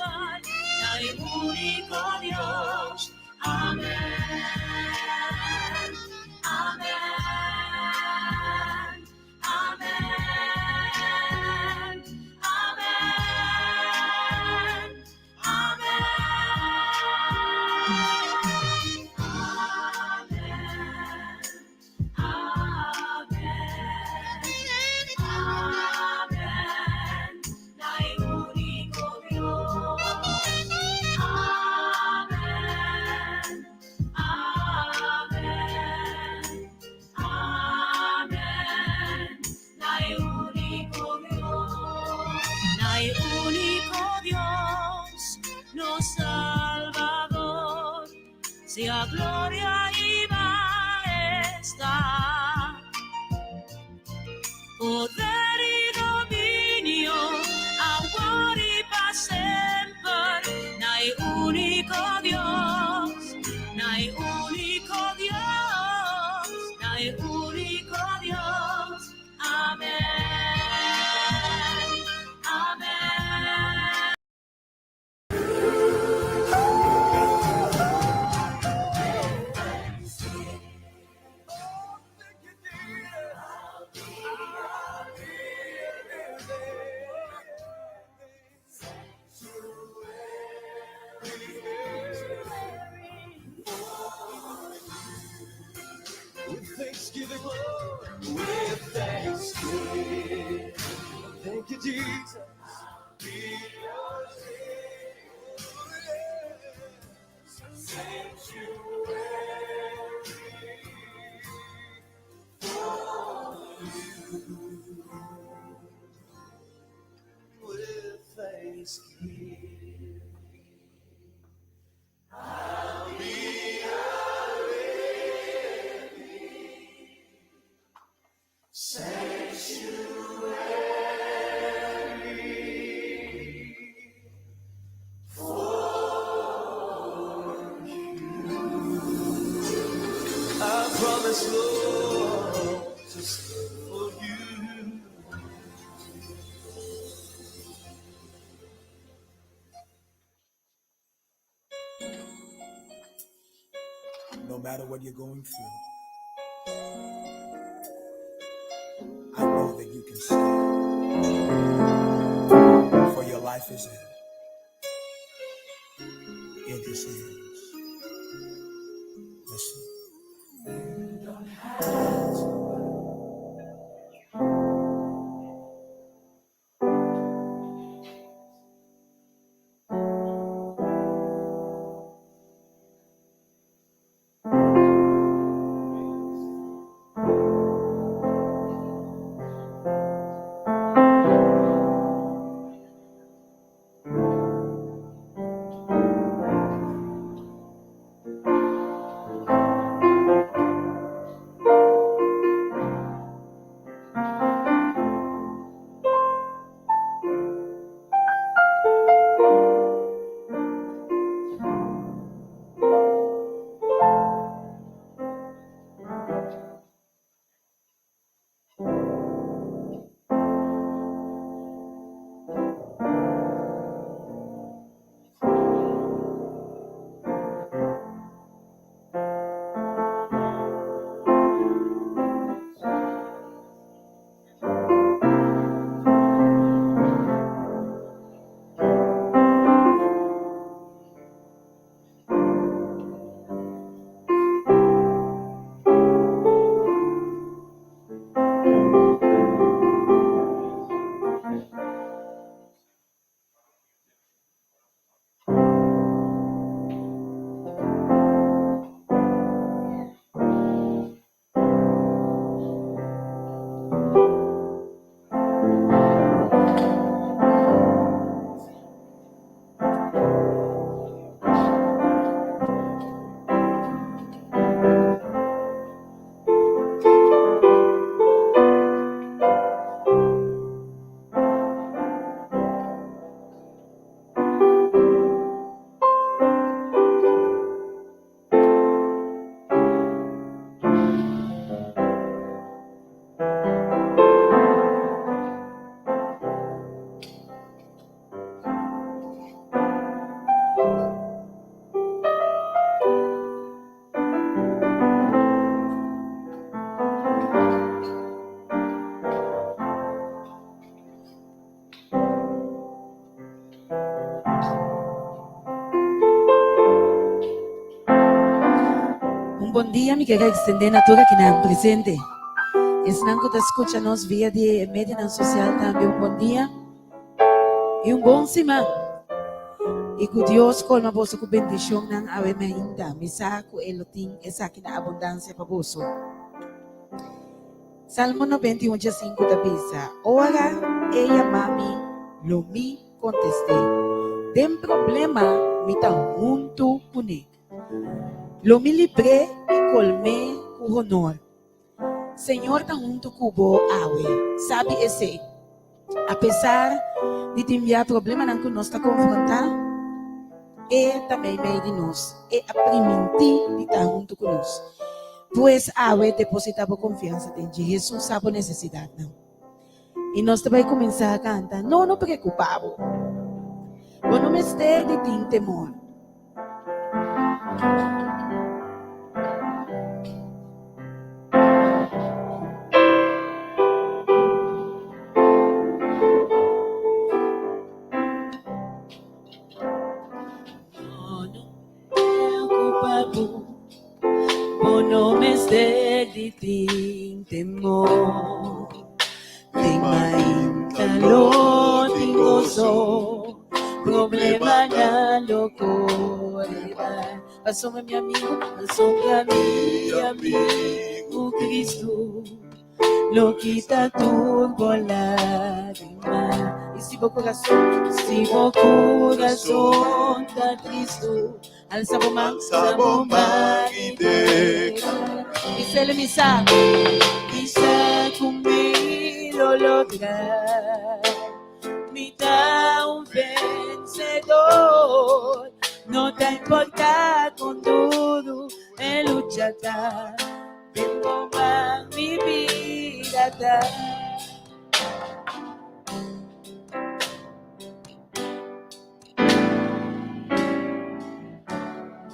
No matter what you're going through, I know that you can stand. For your life is in, in His hands. Listen. You don't have to. bon dia mi kier a extende na tur akinan presente. Esnan ku ta skucha nos via di e medianan sosial tambe un bon dia i un bon siman. I ku Dios kolma boso ku bendishonnan awe mainta. Mi sa ku e lo tin esaki na abundansia pa boso. Salmo 91 dje sinku ta bisa, Ora e yama mi, lo mi kontest'é. Den problema mi ta huntu kuné. Lo mi libr'é i kolm'é ku honor. Señor ta huntu ku bo awe, sabi esei. Apesar di tin bia problemanan ku nos ta konfrontá, E ta meimei di nos. E a primintí di ta huntu ku nos. Pues awe depositá bo konfiansa den dje. Hesus sa bo nesesidatnan. I nos ta bai kuminsá kanta, No, no preokupá bo. Bo no mester di tin temor. No, no preocupa bo, bo no mester di tin temor. Den mainta lo tin gozo, problemanan lo kore bai. Pasobra mi amigo, pasobra mi amigo Cristo lo kita tur bo lágrima. I si bo corazón, si bo corazón ta tristu, alsa bo man, alsa bo man i declara. Bisele mi sa, mi sa ku mi lo logra. Mi ta un vencedor. No ta importa con duro e lucha ta. Den bo man mi bida ta.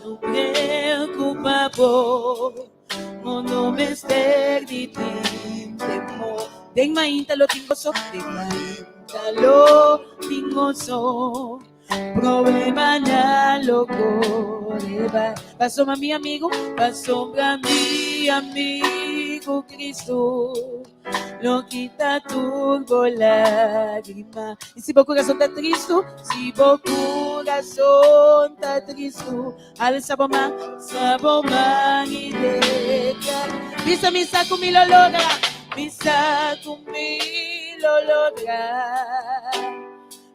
No preocupa bo, bo no mester di tin temor. Den mainta lo tin goso, den mainta lo tin goso. Problemanan lo kore bai. Pasobra mi amigo, pasobra mi amigo Cristo lo kita tur bo lágrima. I si bo kurason ta tristu, si bo kurason ta tristu, alsa bo man, alsa bo man i deklara. Bisa mi sa ku mi lo logra, mi sa ku mi lo logra.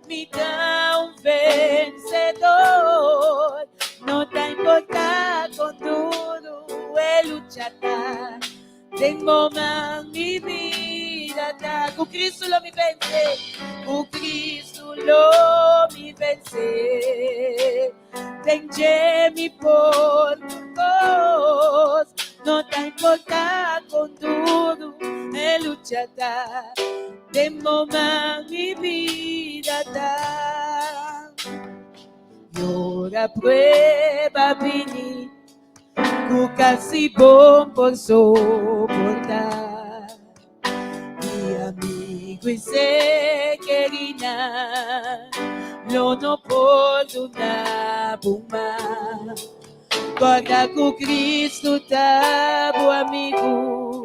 Mi ta un vencedor, no ta importa con duro e lucha ta. Den bo man mi vida ta. Cu Cristo lo mi vence, cu Cristo lo mi vence. Den dje mi por tur cos, no ta importa con duro e lucha ta. Den bo man mi bida ta. I ora prueba bini, cu casi bon por soporta. Mi amigo i ser querida lo no por duna bo mal. Guarda cu Cristo ta bo amigo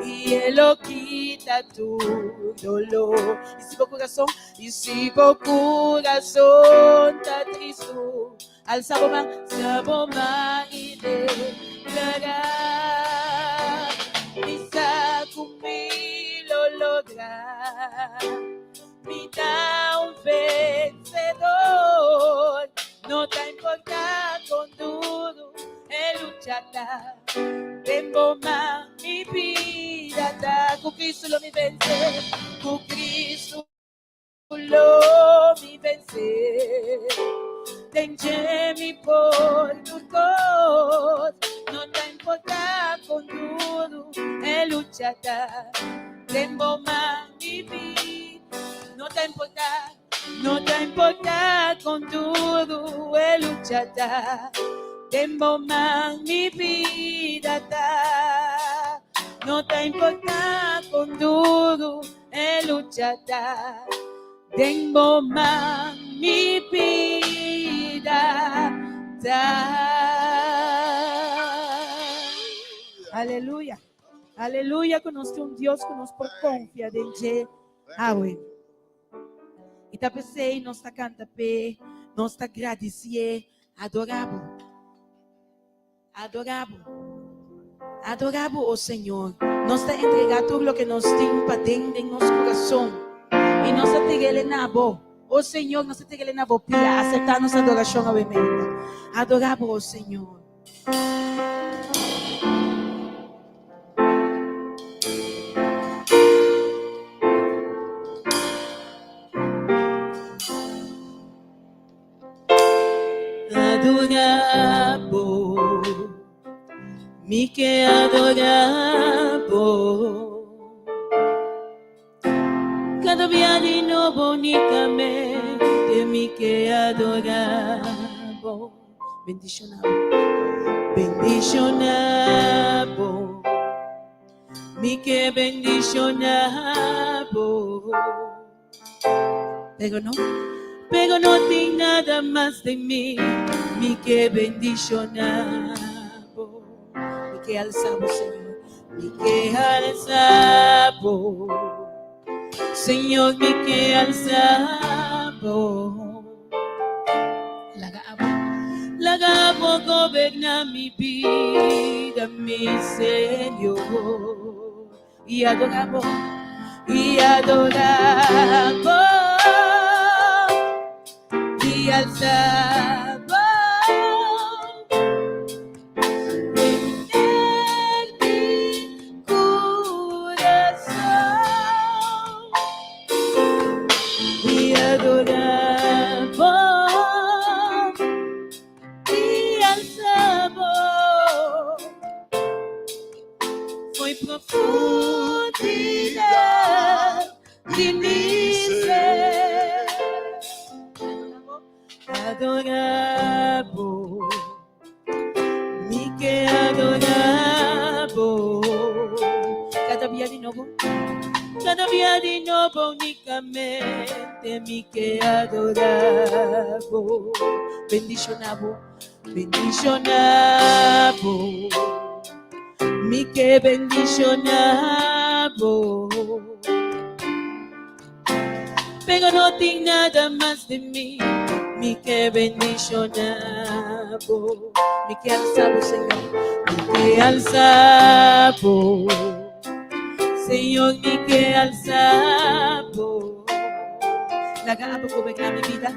i e lo kita tur dolor. I si bo corazon, i si bo corazon ta tristu, Alsa bo man, alsa bo man i deklará, Mi sa ku mi lo logra, mi ta un vensedor. No ta importá kon duru e lucha ta, den bo man mi bida ta. Ku Kristu lo mi vense, ku Kristu. Lo mi vense, den dje mi por tur kos, no ta importa kon duru e lucha ta, den bo man mi bida, no ta importa, no ta importa kon duru e lucha ta, den bo man mi bida ta, no ta importa kon duru E lucha ta den bo man, mi bida ta. Aleluya. Aleluya ku nos tin un Dios ku nos por konfia den dje awe. I ta p'esei nos ta kanta p'e, nos ta gradisié, adorá bo. Adorá bo. Adorá bo, o Señor. Nos ta entregá tur loke nos tin paden den nos kurason i nos ta tir'el na bo. O Señor, nos ta tir'el na bo pia. Aseptá nos adorashon awe meinta. Adorá bo, o Señor. Adorá bo, mi ke adorá bo. Kada bia di nobo unikamente mi ke adorá bo. Bendishoná bo, bendishoná bo, mi ke bendishoná bo. Pero no, pero no tin nada mas den mi, mi ke bendishoná bo. Mi ke alsa bo, Señor, mi ke alsa bo. Señor, mi ke alsa bo. Laga abo, laga abo goberná mi bida, mi Señor. I adorá bo, i adorá bo, i alsa bo. Henter mi kurason. I adorá bo, i alsa bo. Foi profundidad di mi ser. Adorá bo, mi ke adorá bo. Kada bia di nobo, kada bia di nobo unikamente mi ke adorá bo. Bendishoná bo. Bendishoná bo, mi ke bendishoná bo. Pero no tin nada mas den mi, mi ke bendishoná bo. Mi ke alsa bo, Señor, mi ke alsa bo. Señor, mi ke alsa bo. Laga abo goberná mi bida.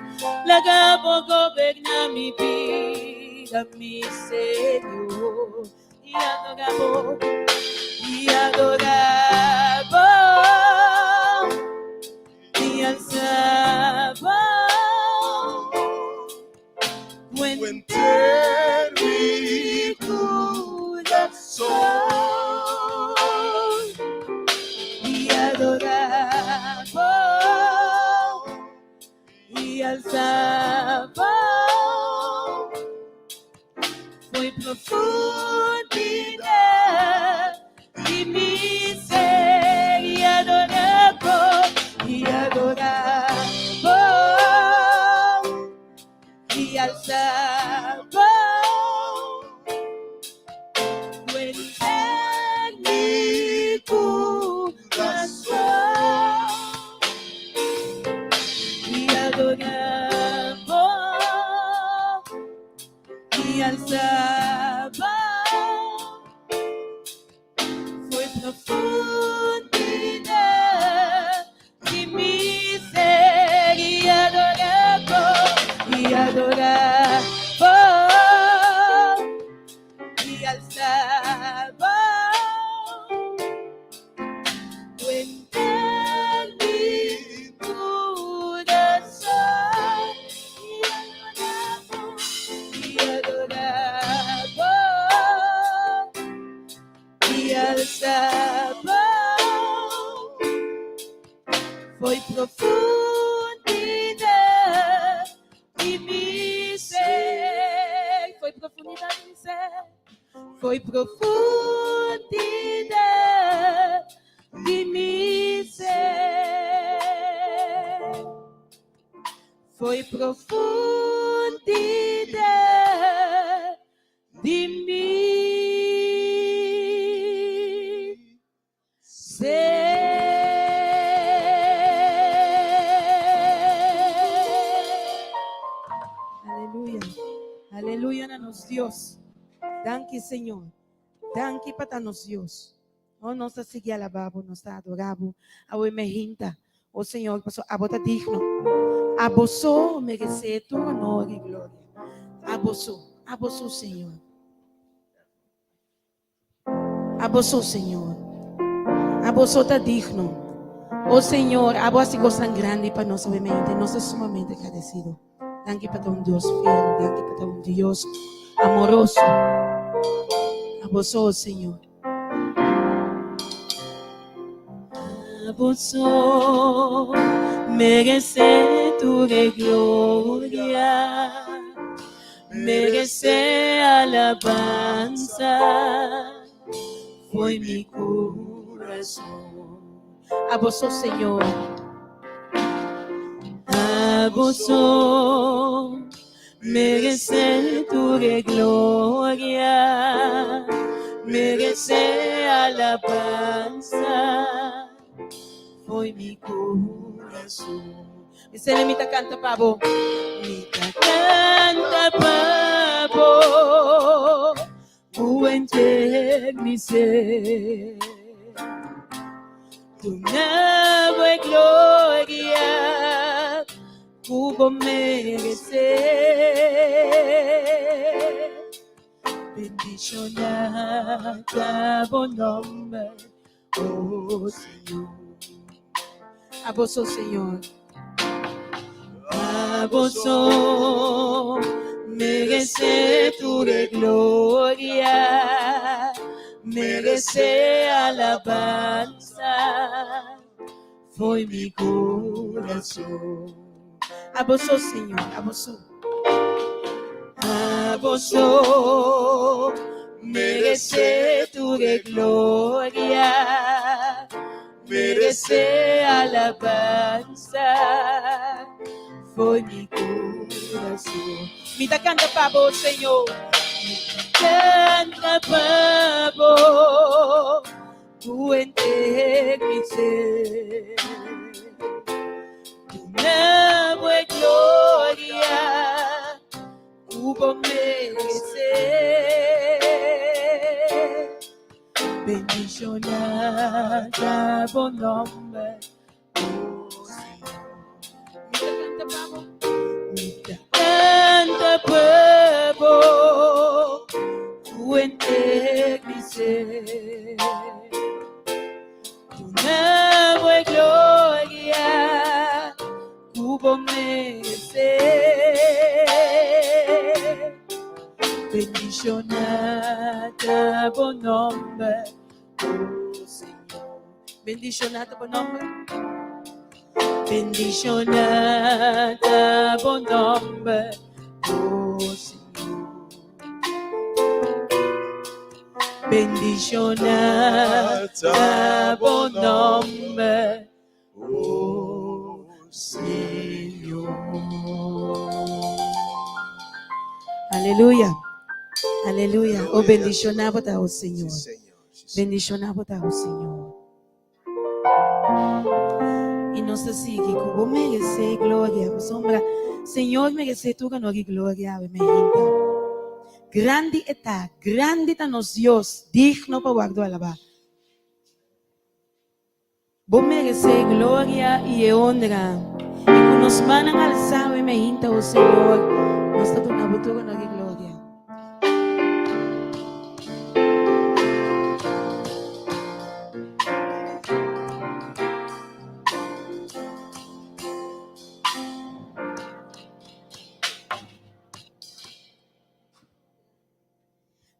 Laga abo goberná mi bida, mi Señor. I adorá bo, i adorá bo, i alsa bo. Ku henter mi kurason. I adorá bo, i alsa bo. Foi profundidad di mi ser i adorá bo, i adorá bo, i alsa bo. Ku henter mi kurason i adorá bo, i alsa bo. Foi profundidad di mi ser i adorá bo, i adorá bo, i alsa bo. Ku henter mi kurason i adorá bo, i adorá bo, i alsa bo. Foi profundidad di mi ser, foi profundidad di mi ser, foi profundidad di mi ser, foi profundidad di mi. nos Dios. Danki Señor. Danki pa ta nos Dios. Oh, nos ta sigui alabá bo, nos ta adorá bo. Awe mehinta, oh Señor, paso abo ta digno. Abo so meresé tur honor i gloria. Abo so, abo so, Señor. Abo so, Señor. Abo so ta digno. Oh Señor, abo hasi cosnan grandi pa nos awe mehinta. Nos ta sumamente agradecido. Danki pa ta un Dios fiel. Danki pa ta un Dios amoroso. Abo so, Señor. Abo so merece tur e gloria, merece alabanza, foi mi corazón. Abo so, Señor. Abo so merece tur e gloria, merece alabanza, foi mi corazón. Dice, mi ta canta pa bo. Mi ta canta pa bo. Ku henter mi ser. Duna bo e gloria ku bo meresé. Bendishoná ta bo nomber, oh Señor. Abo so, Señor. Abo so merece tur e gloria, merece alabanza, foi mi corazón. Abo so, Señor, abo so. Abo so merece tur e gloria, merece alabanza, foi mi corazón. Mi ta canta pa bo, Señor. Mi ta canta pa bo, ku henter mi ser. Duna bo e gloria ku bo merece. Bendishoná ta bo nomber, oh Señor. Mi ta canta pa bo. Mi ta canta pa bo, ku henter mi ser. Duna bo e gloria ku bo merece. Bendishoná ta bo nomber, oh Señor. Bendishoná ta bo nomber. Bendishoná ta bo nomber, oh Señor. Bendishoná ta bo nomber, oh Señor. Aleluya. Aleluya. Oh, bendishoná bo ta, oh Señor. Bendishoná bo ta, oh Señor. I nos ta sigui ku bo meresé gloria, pasobra Señor meresé tur honor i gloria awe meinta. Grandi e ta, grandi ta nos Dios, digno pa wòrdu alabá. Bo meresé gloria i e honra. I ku nos mannan alsá awe meinta, o Señor, nos ta duna bo tur honor i gloria.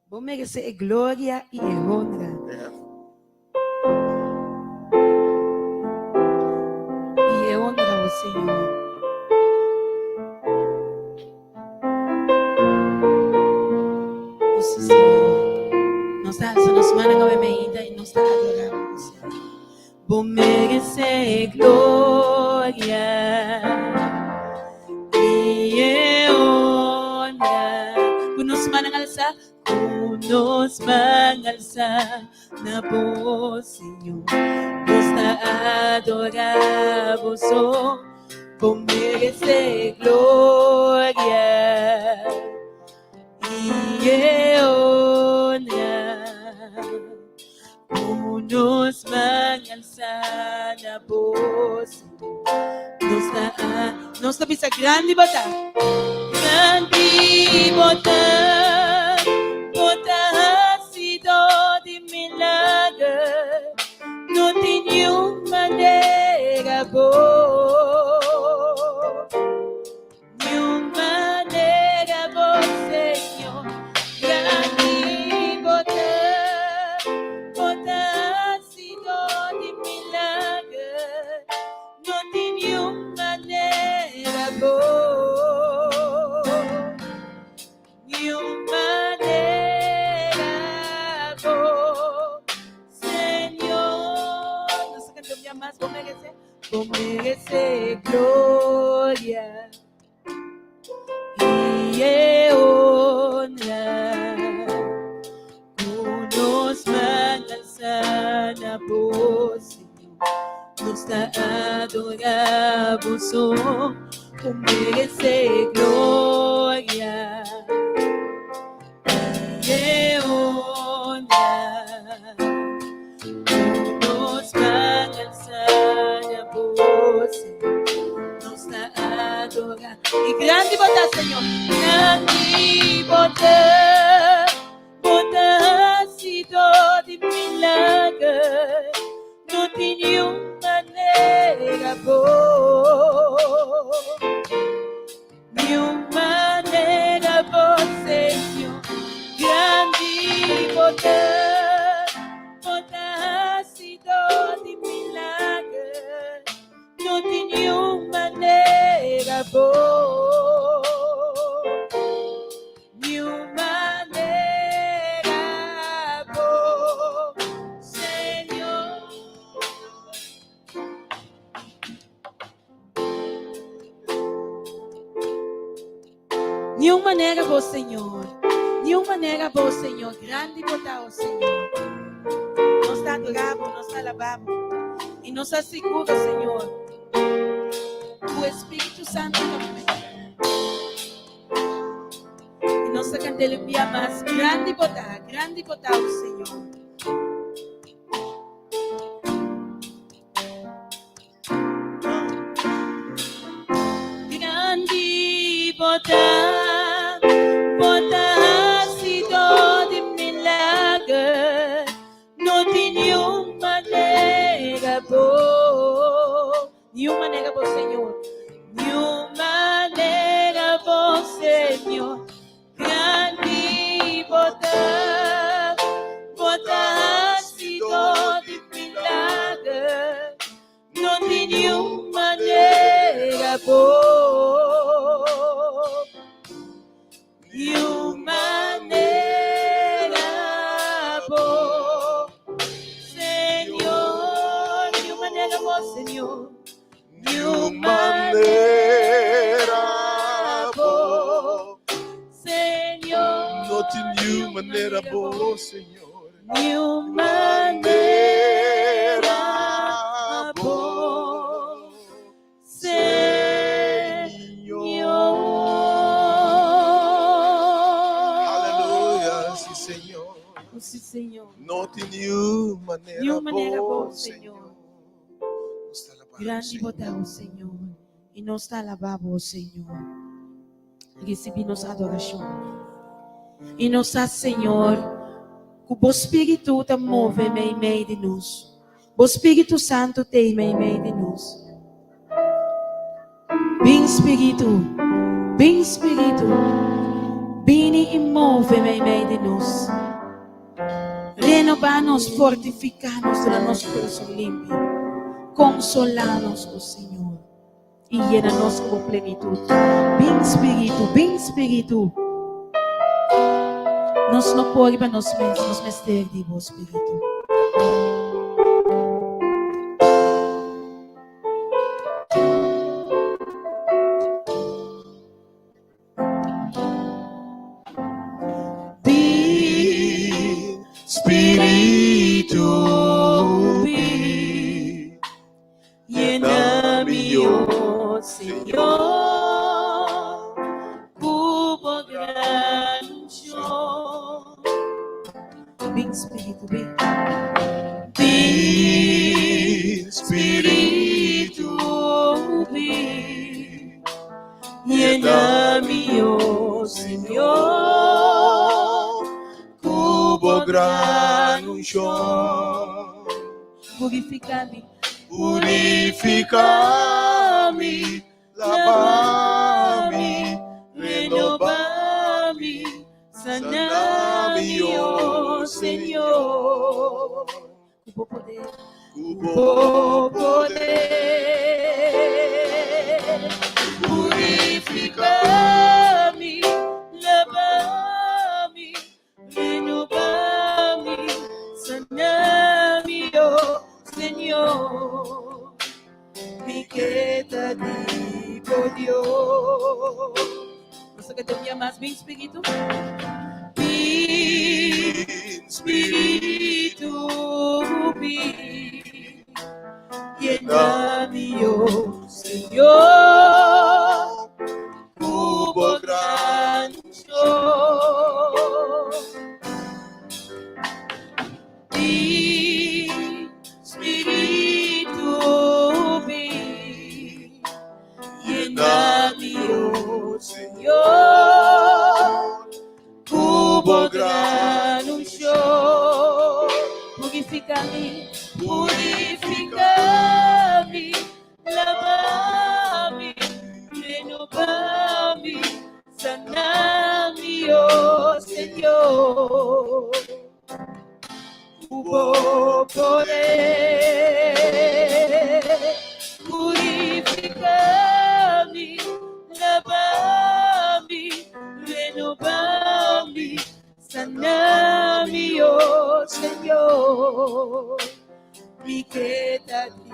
Bo merece e gloria y e honra. Y e honra, oh Señor. Oh sí, Señor. Nos ta alza nos manan awe meinta y nos ta adora bo, Señor. Bo merece gloria y e honra. Ku nos manan alza, ku nos man alza na bo, Señor. Nos ta adora bo so. Bo merece gloria y. Y honra. Ku nos man alsá na bo, Señor. Nos ta, nos ta bisa grandi bo ta. Grandi bo ta. Bo ta hasido di milager. No tin niun manera bo. Niun manera bo, Señor. Grandi bo ta. Bo ta hasido di milager. No tin niun manera bo. Niun manera bo, Señor. Nos ta kanta un bia mas, bo merece. Bo merece gloria y honra. Ku nos man alsa na bo, Señor. Nos ta adora bo so. Bo merece gloria y honra. Ku nos man alsa na bo, Señor. Nos ta adora. Y grandi bo ta, Señor. Grandi bo ta. Bo ta hasido di milager. No tin niun manera bo. Niun manera bo, Señor. Grandi bo ta. Bo ta hasido di milager. No tin niun manera bo. Niun manera bo, Señor. Niun manera bo, Señor. Niun manera bo, Señor. Grandi bo ta, oh Señor. Nos ta adora bo, nos ta alaba bo. Y nos ta sigur, Señor, ku Spiritu Santu ta mueve. Y nos ta kant'é un bia mas. Grandi bo ta, grandi bo ta, oh Señor. Grandi bo ta, bo ta hasido di milager. No tin niun manera bo. Niun manera bo, Señor. Niun manera bo, Señor. Grandi bo ta, bo ta hasido di milager. No tin niun manera bo. Niun manera bo, Señor. Niun manera bo, Señor. Niun manera bo, Señor. No tin niun manera bo, Señor. Niun manera bo, Señor. Aleluya, si Señor. Oh, si Señor. No tin niun manera Niun manera bo, bo, Señor. Nos ta alaba, Grandi bo ta, oh Señor. Y nos ta alaba bo, Señor. Recibi nos adoracion. Y nos sa, Señor, cu bo Spiritu ta move meimei di nos. Bo Spiritu Santo t'ei meimei di nos. Bin Spiritu, bin Spiritu, bini y move meimei di nos. Renoba nos, fortifica nos, duna nos curason limpi. Consola nos, oh Señor, y yena nos cu bo plenitud. Bin Spiritu, bin Spiritu. Nos no por riba nos mes, nos mester di bo Spiritu. Bin, Spiritu, bin. Yena mi, oh Señor, cu bo gran unshon. Yena mi, oh Señor, ku bo gran unshon. Purifica mi, Purifica mi, laba mi, renoba mi, sana mi, oh Señor. Ku bo poder, Ku bo poder. Purifica mi, laba mi, renoba mi, sana mi, oh Señor. Mi ke ta di bo Dios. Nos ta kanta un bia mas, Bin Spiritu. Bin Spiritu, bin. Yena mi, oh Señor, ku bo gran unshon. Bin Spiritu, bin. Yena mi, oh Señor, ku bo gran unshon. Purifica mi, purifica mi, laba mi, renoba mi, sana mi, oh Señor. Ku bo poder purifica mi, laba mi, renoba mi, sana mi, oh Señor. Mi ke ta di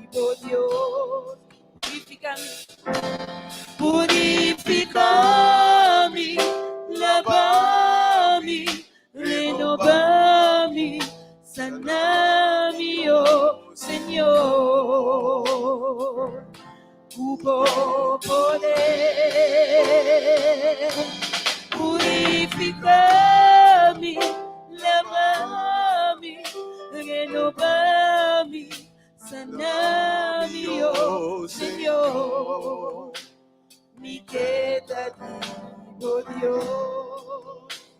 bo Dios. Purifica mi, purifica mi, laba mi, renoba mi, sana mi, oh Señor. Ku bo poder purifica mi, laba mi, renoba mi, sana mi, oh Señor. Mi ke ta di bo Dios,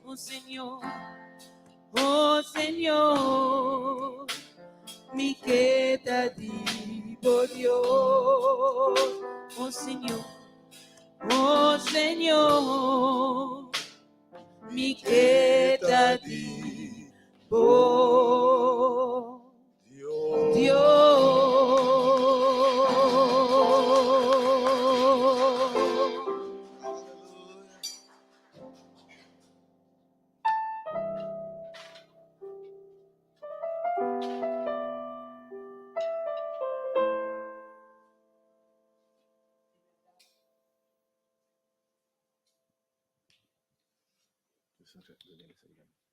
oh Señor, oh Señor. Mi ke ta di bo Dios, oh Señor, oh Señor. Mi ke ta di bo Dios.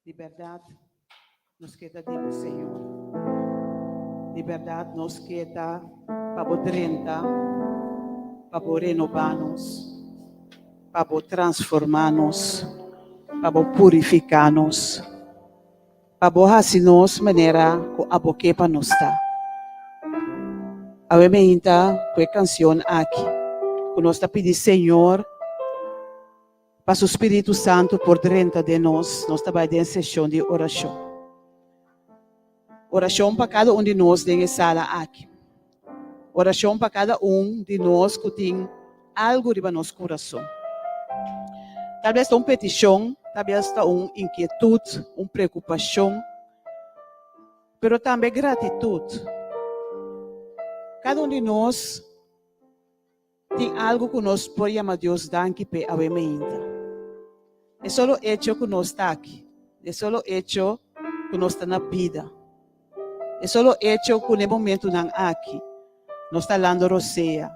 Di bèrdat nos ke ta di bo Señor. Di bèrdat nos ke ta pa bo drenta, pa bo renobá nos, pa bo transformá nos, pa bo purifiká nos, pa bo hasi nos manera ku abo ke pa nos ta. Awe meinta ku e kansion aki ku nos ta pidi Señor, Pa su Spiritu Santu por drenta den nos, nos ta bai den seshon di orashon. Orashon pa kada un di nos den e sala aki. Orashon pa kada un di nos ku tin algu riba nos kurason. Tal bes ta un petishon, tal bes ta un inkietut, un preokupashon, pero tambe gratitut. Kada un di nos Tin algu ku nos por yama Dios danki p'e awe meinta. E solo echo ku nos ta aki, e solo echo ku nos ta na bida, e solo echo ku n'e momentunan aki nos ta lando rosea,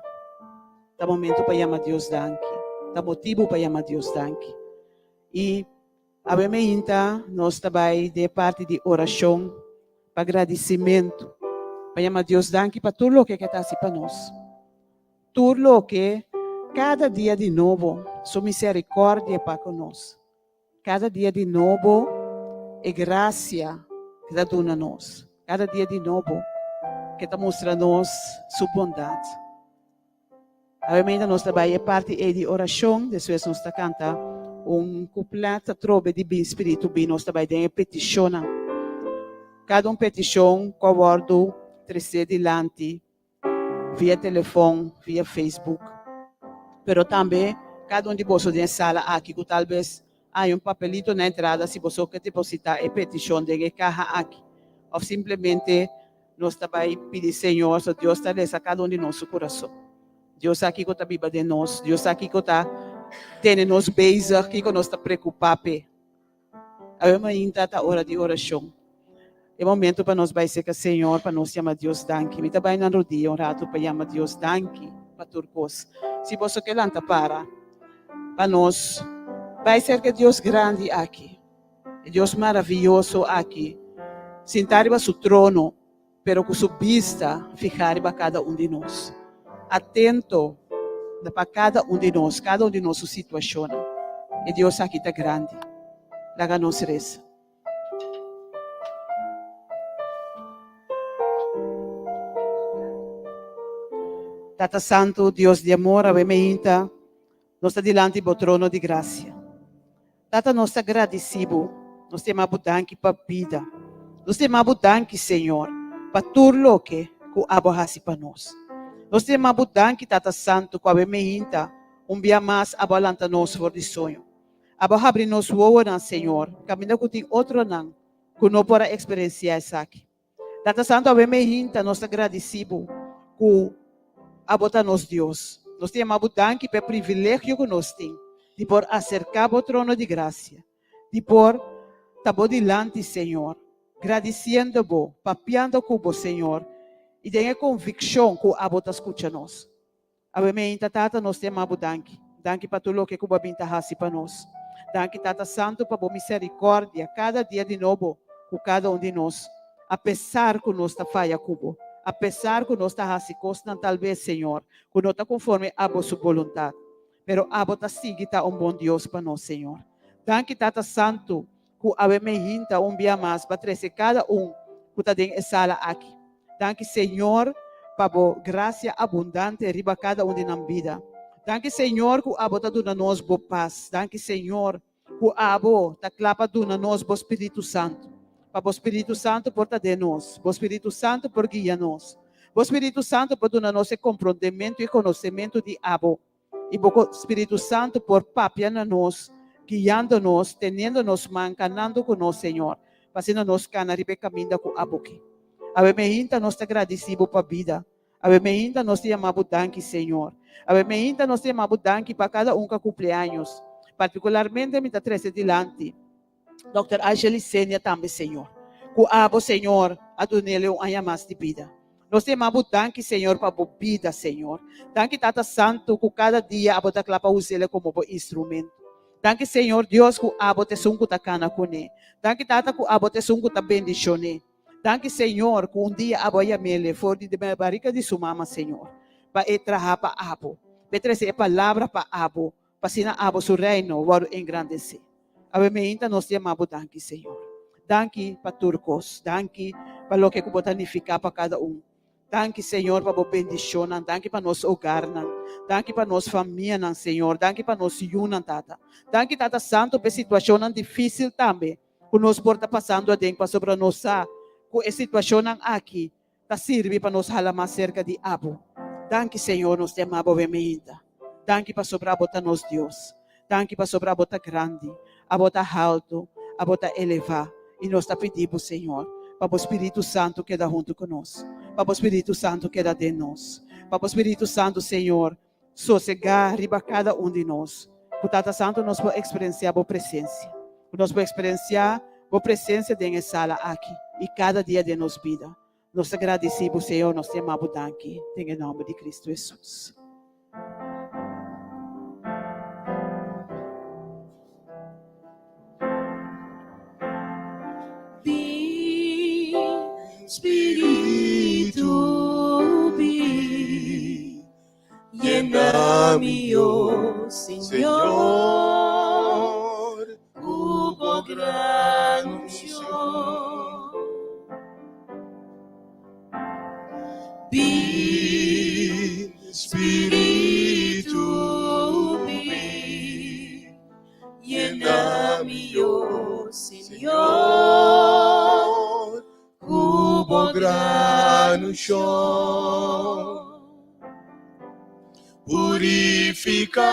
ta momentu pa yama Dios danki, ta motibu pa yama Dios danki. I awe meinta nos ta bai den e parti di orashon pa gradisimentu, pa yama Dios danki pa tur loke ke ta hasi pa nos. Tur loke kada dia di nobo su misericordia pa cu nos. Kada dia di nobo e gracia ke ta duna nos. Kada dia di nobo ke ta mustra nos su bondad. Awe nos ta bai e parti ei di orashon, despues nos ta kanta un kuplet atrobe di Bin Spiritu Bin, nos ta bai den e petishonnan. Kada un petishon ku a wòrdu tresé dilanti via telefòn, via Facebook, pero tambe kada un di boso den e sala aki ku talbes hay un papelito na entrada si boso ke depositá e petishon den e kaha aki òf simplemente Nos ta bai pidi Señor, so Dios ta lesa kada un di nos su kurason. Dios sa kiko ta biba den nos, Dios sa kiko ta tene nos bezig, kiko nos ta preokupá p'e. Awe mainta ta ora di orashon. E momento pa nos bai serka Señor, pa nos yama Dios danki. Mi ta bai na rodia un ratu pa yama Dios danki pa tur kos. Si boso ke lanta para, pa nos bai serka Dios grandi aki. E Dios maraviyoso aki sintá riba su trono, pero ku su bista fihá riba kada un di nos, atento pa kada un di nos, kada un di nos su situashonnan. E Dios aki ta grandi. Laga nos resa. Tata Santu, Dios di amor, awe meinta nos ta dilanti bo trono di grasia. Tata nos ta gradisí bo, nos ta yama bo danki pa bida. Nos ta yama bo danki, Señor, pa tur loke ku abo a hasi pa nos. Nos ta yama bo danki, Tata Santu, ku awe meinta un bia mas abo a lanta nos for di soño. Abo a habri nos wowonan, Señor, kaminda ku tin otronan ku no por a eksperensiá esaki. Tata Santu awe meinta nos ta gradisí bo ku abo ta nos Dios. Nos ta yama bo danki pa e privilegio ku nos tin di por aserká bo trono di grasia, di por ta bo dilanti, Señor, gradisiendo bo, papiando ku bo, Señor, i den e konvikshon ku abo ta skucha nos. Awe meinta, Tata, nos ta yama bo danki. Danki pa tur loke ku bo a bin ta hasi pa nos. Danki, Tata Santu, pa bo miserikòrdia kada dia di nobo ku kada un di nos, apesar ku nos ta faya ku bo, apesar ku nos ta hasi kosnan talbes, Señor, ku no ta konforme abo su boluntat. Pero abo ta sigui ta un bon Dios pa nos, Señor. Danki, Tata Santu, ku awe meinta un bia mas pa trese kada un ku ta den e sala aki. Danki Señor pa bo grasia abundante riba kada un di nan bida. Danki Señor ku abo ta duna nos bo pas. Danki Señor ku abo ta kla pa duna nos bo Spiritu Santu. Pa bo Spiritu Santu por ta den nos. Bo Spiritu Santu por guia nos. Bo Spiritu Santu por duna nos e komprondementu i konosementu di abo. I bo Spiritu Santu por papia na nos, guiando nos, teniendo nos man, kanando ku nos, Señor, pa asina nos kana riba e kaminda ku abo ke. Awe meinta nos ta gradisí bo pa bida. Awe meinta nos ta yama bo danki, Señor. Awe meinta nos ta yama bo danki pa kada un ku a kumpleaños. Partikularmente mi ta trese dilanti Dòkter Aisha Licenia tambe, Señor. Ku abo, Señor, a dun'el un aña mas di bida. Nos ta yama bo danki, Señor, pa bo bida, Señor. Danki, Tata Santu, ku kada dia abo ta kla pa us'el komo bo instrumento. Danki, Señor Dios, ku abo ta esun ku ta kana kuné. Danki, Tata, ku abo ta esun ku ta bendishon'é. Danki, Señor, ku un dia abo a yam'el for di barika di su mama, Señor, pa e traha pa abo, pa e trese e palabra pa abo, pa asina abo su reino wòrdu engrandesé. Awe meinta nos yama bo danki, Señor. Danki pa tur kos. Danki pa loke ku bo ta nifiká pa kada un. Danki, Señor, pa bo bendishonnan. Danki pa nos ogarnan. Danki pa nos famianan, Señor. Danki pa nos yunan, Tata. Danki, Tata Santu, pa e situashonnan difísil tambe ku nos por ta pasando aden, pasobra nos sa ku e situashonnan aki ta sirbi pa nos hala mas serka di abo. Danki, Señor, nos ta yama bo awe meinta. Danki pasobra abo ta nos Dios. Danki pasobra abo ta grandi, abo ta haltu, abo ta elevá. I nos ta pidi bo, Señor, pa bo Spiritu Santu keda huntu ku nos, pa bo Spiritu Santu keda den nos, pa bo Spiritu Santu, Señor, sosegá riba kada un di nos. Ku Tata Santu nos por eksperensiá bo presensia, ku nos por eksperensiá bo presensia den e sala aki i kada dia den nos bida. Nos ta gradisí bo, Señor, nos ta yama bo danki den e nòmber di Kristu Hesus. Bin, Spiritu, bin, yena mi, oh Señor, ku bo gran unshon. Bin, Spiritu. Unshon. Purifiká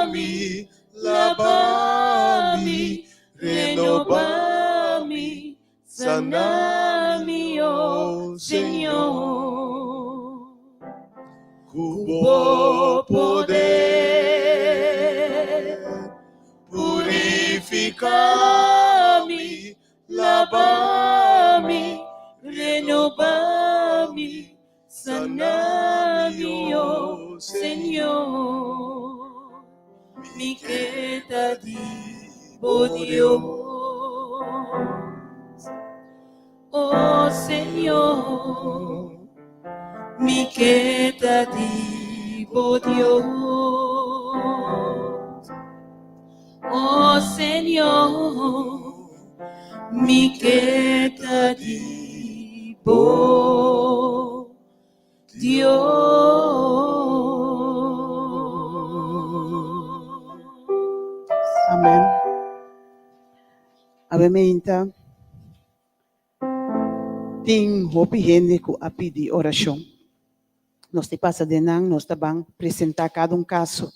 mi, laba mi, renobá mi, sana mi, oh Señor. Ku bo poder purifiká mi, laba mi, renobá mi, sana mi, oh Señor. Mi ke ta di bo Dios. Oh Señor, mi ke ta di bo Dios. Oh Señor, mi ke ta di bo Dios. Amen. Awe meinta tin hopi hende ku a pidi orashon. Nos ta pasa den nan, nos ta ban presentá kada un kaso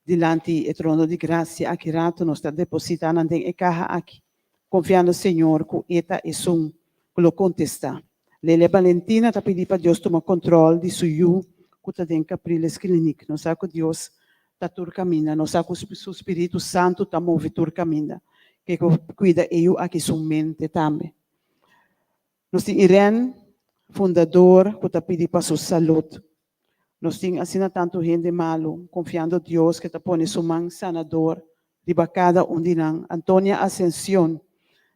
dilanti e trono di grasia. Aki rato nos ta depositá nan den e kaha aki, konfiando Señor ku e ta esun ku lo kontestá. Lele Valentina ta pidi pa Dios tuma kontrol di su yu ku ta den Capriles Clinic. Nos sa ku Dios ta tur kaminda. Nos sa ku su Spiritu Santu ta move tur kaminda. Ke ku kuida e yu aki su mente tambe. Nos tin Irene, fundador, ku ta pidi pa su salud. Nos tin asina tantu hende malu, konfiando Dios ke ta pone su man sanador riba kada un di nan. Antonia Ascension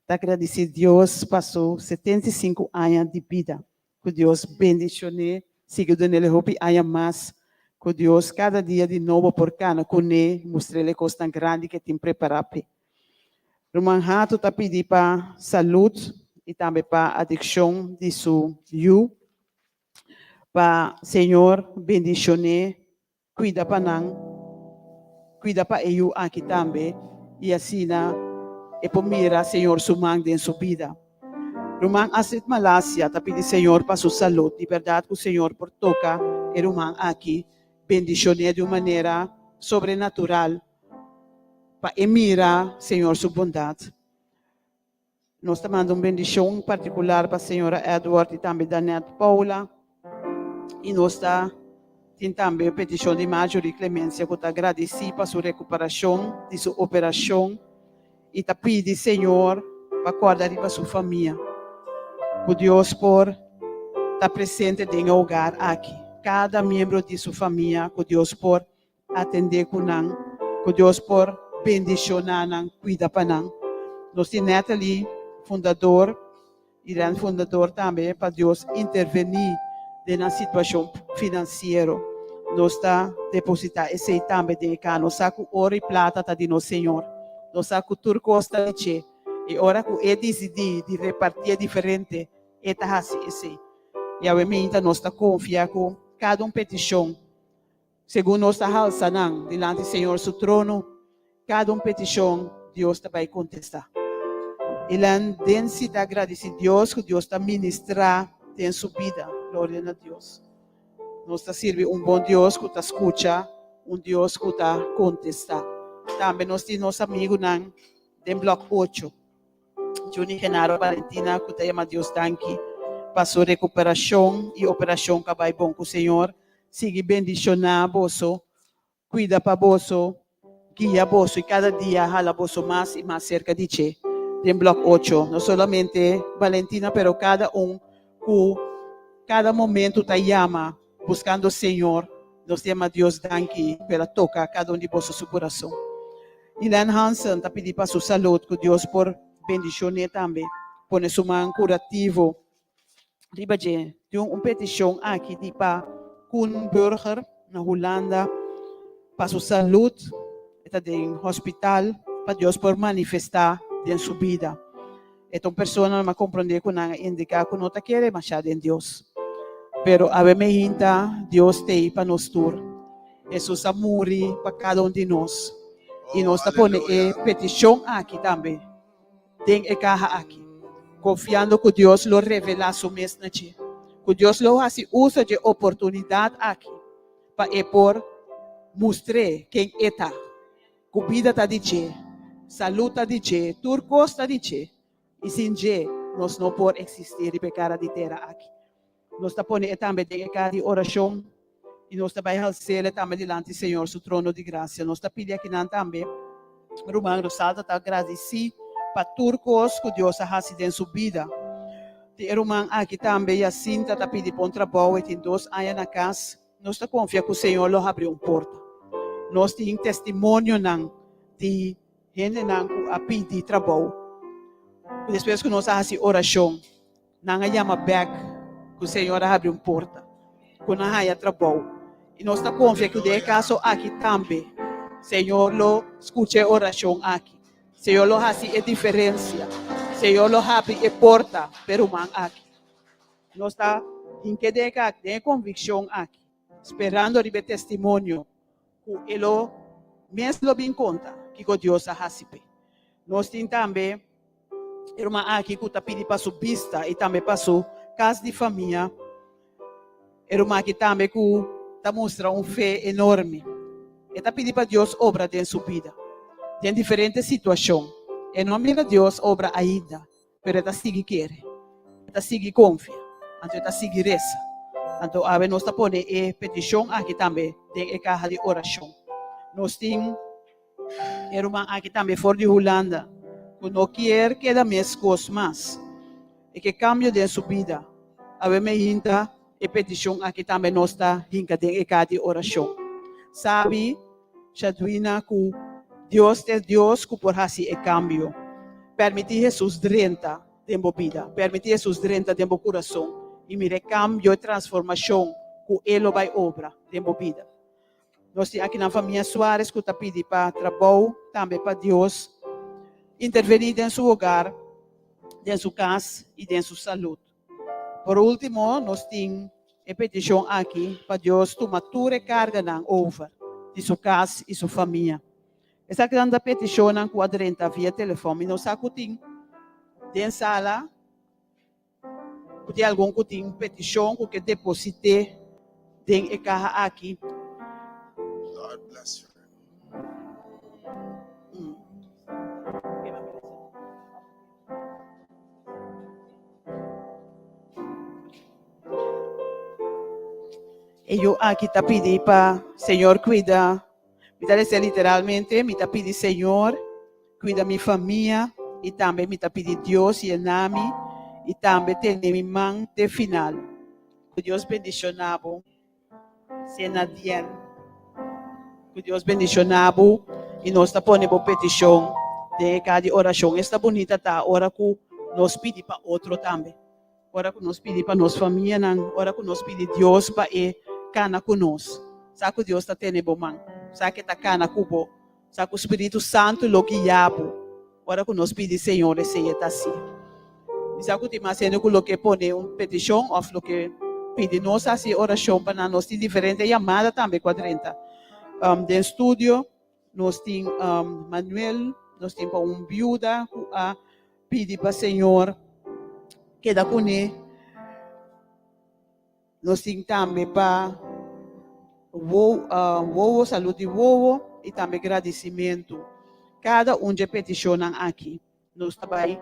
ta gradisí Dios pa su 75 aña di bida. Ku Dios bendishon'é, sigui dun'é hopi aña mas. Ku Dios kada dia di nobo por kana kuné, mustr'é e kosnan grandi ke tin prepará p'e. Ruman Hato ta pidi pa salud i tambe pa adikshon di su yu. Pa Señor bendishon'é, kuida pa nan, kuida pa e yu aki tambe i asina e por mira Señor su man den su bida. Ruman Astrid Malasia ta pidi Señor pa su salud. Di bèrdat ku Señor por toka e ruman aki, bendishon'é di un manera sobrenatural pa e mira Señor su bondat. Nos ta manda un bendishon partikular pa señora Edward i tambe Danette Paula. I nos ta tin tambe petishon di Marjorie Clemencia ku ta gradisí pa su rekuperashon di su operashon i ta pidi Señor pa kòrda riba su famia. Ku Dios por ta presente den e hogar aki. Kada miembro di su famia ku Dios por atendé ku nan, ku Dios por bendishoná nan, kuida pa nan. Nos tin Natalie, fundador, Irene fundador tambe, pa Dios intervení den nan situashon finansiero. Nos ta depositá esei tambe den e kaha. Nos sa ku oro i plata ta di nos Señor. Nos sa ku tur kos ta di dje. I ora ku E disidí di repartié diferente, E ta hasi esei. Yahweh minta nos ta konfia ku kada un petishon Segun nos ta halsa nan dilanti Señor su trono, kada un petishon Dios ta bai kontestá. Elan Densi ta agradisí Dios ku Dios ta ministrá den su bida. Gloria na Dios. Nos ta sirbi un bon Dios ku ta skucha, un Dios ku ta kontestá. Tambe nos tin nos amigunan den Blòk ocho. Juni Genaro Valentina ku ta yama Dios danki pa su rekuperashon i operashon ku a bai bon ku Señor sigui bendishoná boso, kuida pa boso, guia boso i kada dia hala boso mas i mas serka di dje den Blòk ocho. No solamente Valentina pero kada un ku kada momentu ta yama buskando Señor. Nos ta yama Dios danki ku el a toka kada un di boso su kurason. Elaine Hansen ta pidi pa su salud ku Dios por bendishon'é tambe, pone su man kurativo riba dje. Tin un petishon aki di pa Koen Burger na Hulanda pa su salud, e ta den hospital, pa Dios por manifestá den su bida. E ta un persona mi a komprondé ku nan a indiká ku no ta kere mashá den Dios. Pero awe meinta Dios t'ei pa nos tur. Hesus a muri pa kada un di nos. I nos ta pone e petishon aki tambe den e kaha aki, konfiando ku Dios lo revelá su mes na dje. Ku Dios lo hasi uso dje oportunidat aki pa e por mustr'é ken e ta. Ku bida ta di dje, salú ta di dje, tur kos ta di dje, i sin dje nos no por eksistí riba e kara di tera aki. Nos ta pone e tambe den e kaha di orashon i nos ta bai hals'el tambe dilanti Señor su trono di grasia. Nos ta pidi akinan tambe ruman Rosalta ta gradisí pa tur kos ku Dios a hasi den su bida. Tin e ruman aki tambe Jacinta ta pidi pa un trabou, e tin dos aña na kas. Nos ta konfia ku Señor lo habri un porta. Nos tin testimonionan di hendenan ku a pidi trabou. Despues ku nos a hasi orashon, nan a yama bèk ku Señor a habri un porta, ku nan haña trabou. I nos ta konfia ku den e kaso aki tambe Señor lo skucha e orashon aki. Señor lo hasi e diferensia. Señor lo habri e porta p'e ruman aki. Nos ta hinke den e den e konvikshon aki, sperando riba e testimonio ku e lo mes lo bin konta kiko Dios a hasi p'e. Nos tin tambe e ruman aki ku ta pidi pa su bista i tambe pa su kas di famia. E ruman aki tambe ku ta mustra un fe enorme. E ta pidi pa Dios obra den su bida den diferente situashon. E no a mira Dios obra ainda, Pero e ta sigui kere, e ta sigui konfia, anto e ta sigui resa. Anto awe nos ta pone e petishon aki tambe den e kaha di orashon. Nos tin e ruman aki tambe for di Hulanda ku no kier keda meskos mas. E ke kambio den su bida. Awe meinta e petishon aki tambe nos ta hinka den e kaha di orashon. Sabi Shadwina ku Dios ta e Dios ku por hasi e kambio. Permití Hesus drenta den bo bida. Permití Hesus drenta den bo kurason i mira e kambio, e transformashon ku E lo bai obra den bo bida. Nos tin akinan famia Suarez ku ta pidi pa trabou, tambe pa Dios intervení den su hogar, den su kas i den su salud. Por último, nos tin e petishon aki pa Dios tuma tur e karganan over di su kas i su famia. Esakinan ta petishonnan ku a drenta via telefòn. Mi no sa ku tin den sala ku tin algun ku tin petishon ku ke deposit'é den e kaha aki. Lord bless her. E yu aki ta pidi pa Señor cuida, mi ta lesa literalmente, mi ta pidi Señor cuida mi famia y tambe mi ta pidi Dios yena mi y tambe tene mi man te final. Cu Dios bendiciona bo. Sena Dien. Ku Dios bendishoná bo i nos ta pone bo petishon den e kaha di orashon. Esta bunita ta ora ku nos pidi pa otro tambe. Ora ku nos pidi pa nos famianan, ora ku nos pidi Dios pa e kana ku nos. Sa ku Dios ta tene bo man. Sa ku e ta kana ku bo. Sa ku Spiritu Santu lo guia bo. Ora ku nos pidi Señor esei e ta hasi. Mi sa ku tin mas hende ku lo ke pone un petishon òf lo ke pidi nos hasi orashon pa nan. Nos tin diferente yamada tambe ku a drenta den studio. Nos tin Manuel, nos tin pa un biuda ku a pidi pa Señor keda kuné. Nos tin tambe pa wowo, salud di wowo y tambe gradicimento. Cada un dje peticionnan aki nos ta bay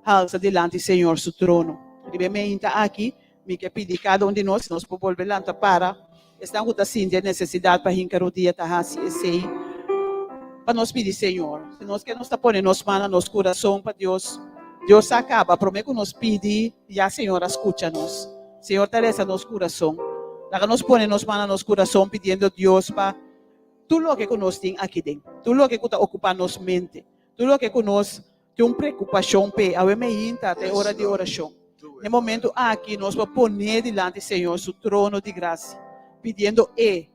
halsa dilanti Señor su trono. Riba e meinta aki mi ke pidi cada un di nos, si nos por bolbe lanta para, esnan cu ta sinti e necesidad pa hinca rodia ta haci esey, pa nos pidi Señor. Si nos ke nos ta pone nos man na nos curason pa Dios, Dios sa caba prome cu nos pidi. Ya Señor a scucha nos. Señor ta lesa nos curason. Laga nos pone nos man na nos curason pidiendo Dios pa tur loke cu nos tin aki den, tur loke cu ta ocupa nos mente, tur loke cu nos tin un preocupacion p'e. Awe meinta ta e ora di oracion. Na e momento aki nos por pone dilanti Señor su trono di gracia, pidiendo E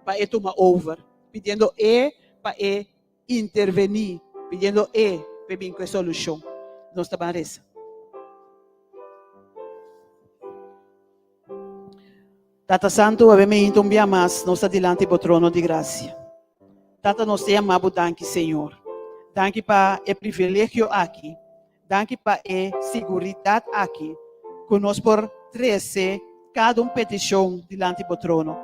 pa E tuma over, pidiendo E pa E intervení pidiendo E p'e bin ku e solushon. Nos ta ban resa. Tata Santu, awe meinta un bia mas nos ta dilanti bo trono di grasia. Tata, nos ta yama bo danki, Señor. Danki pa e privilegio aki. Danki pa e siguridat aki ku nos por. trese kada un petishon dilanti bo trono.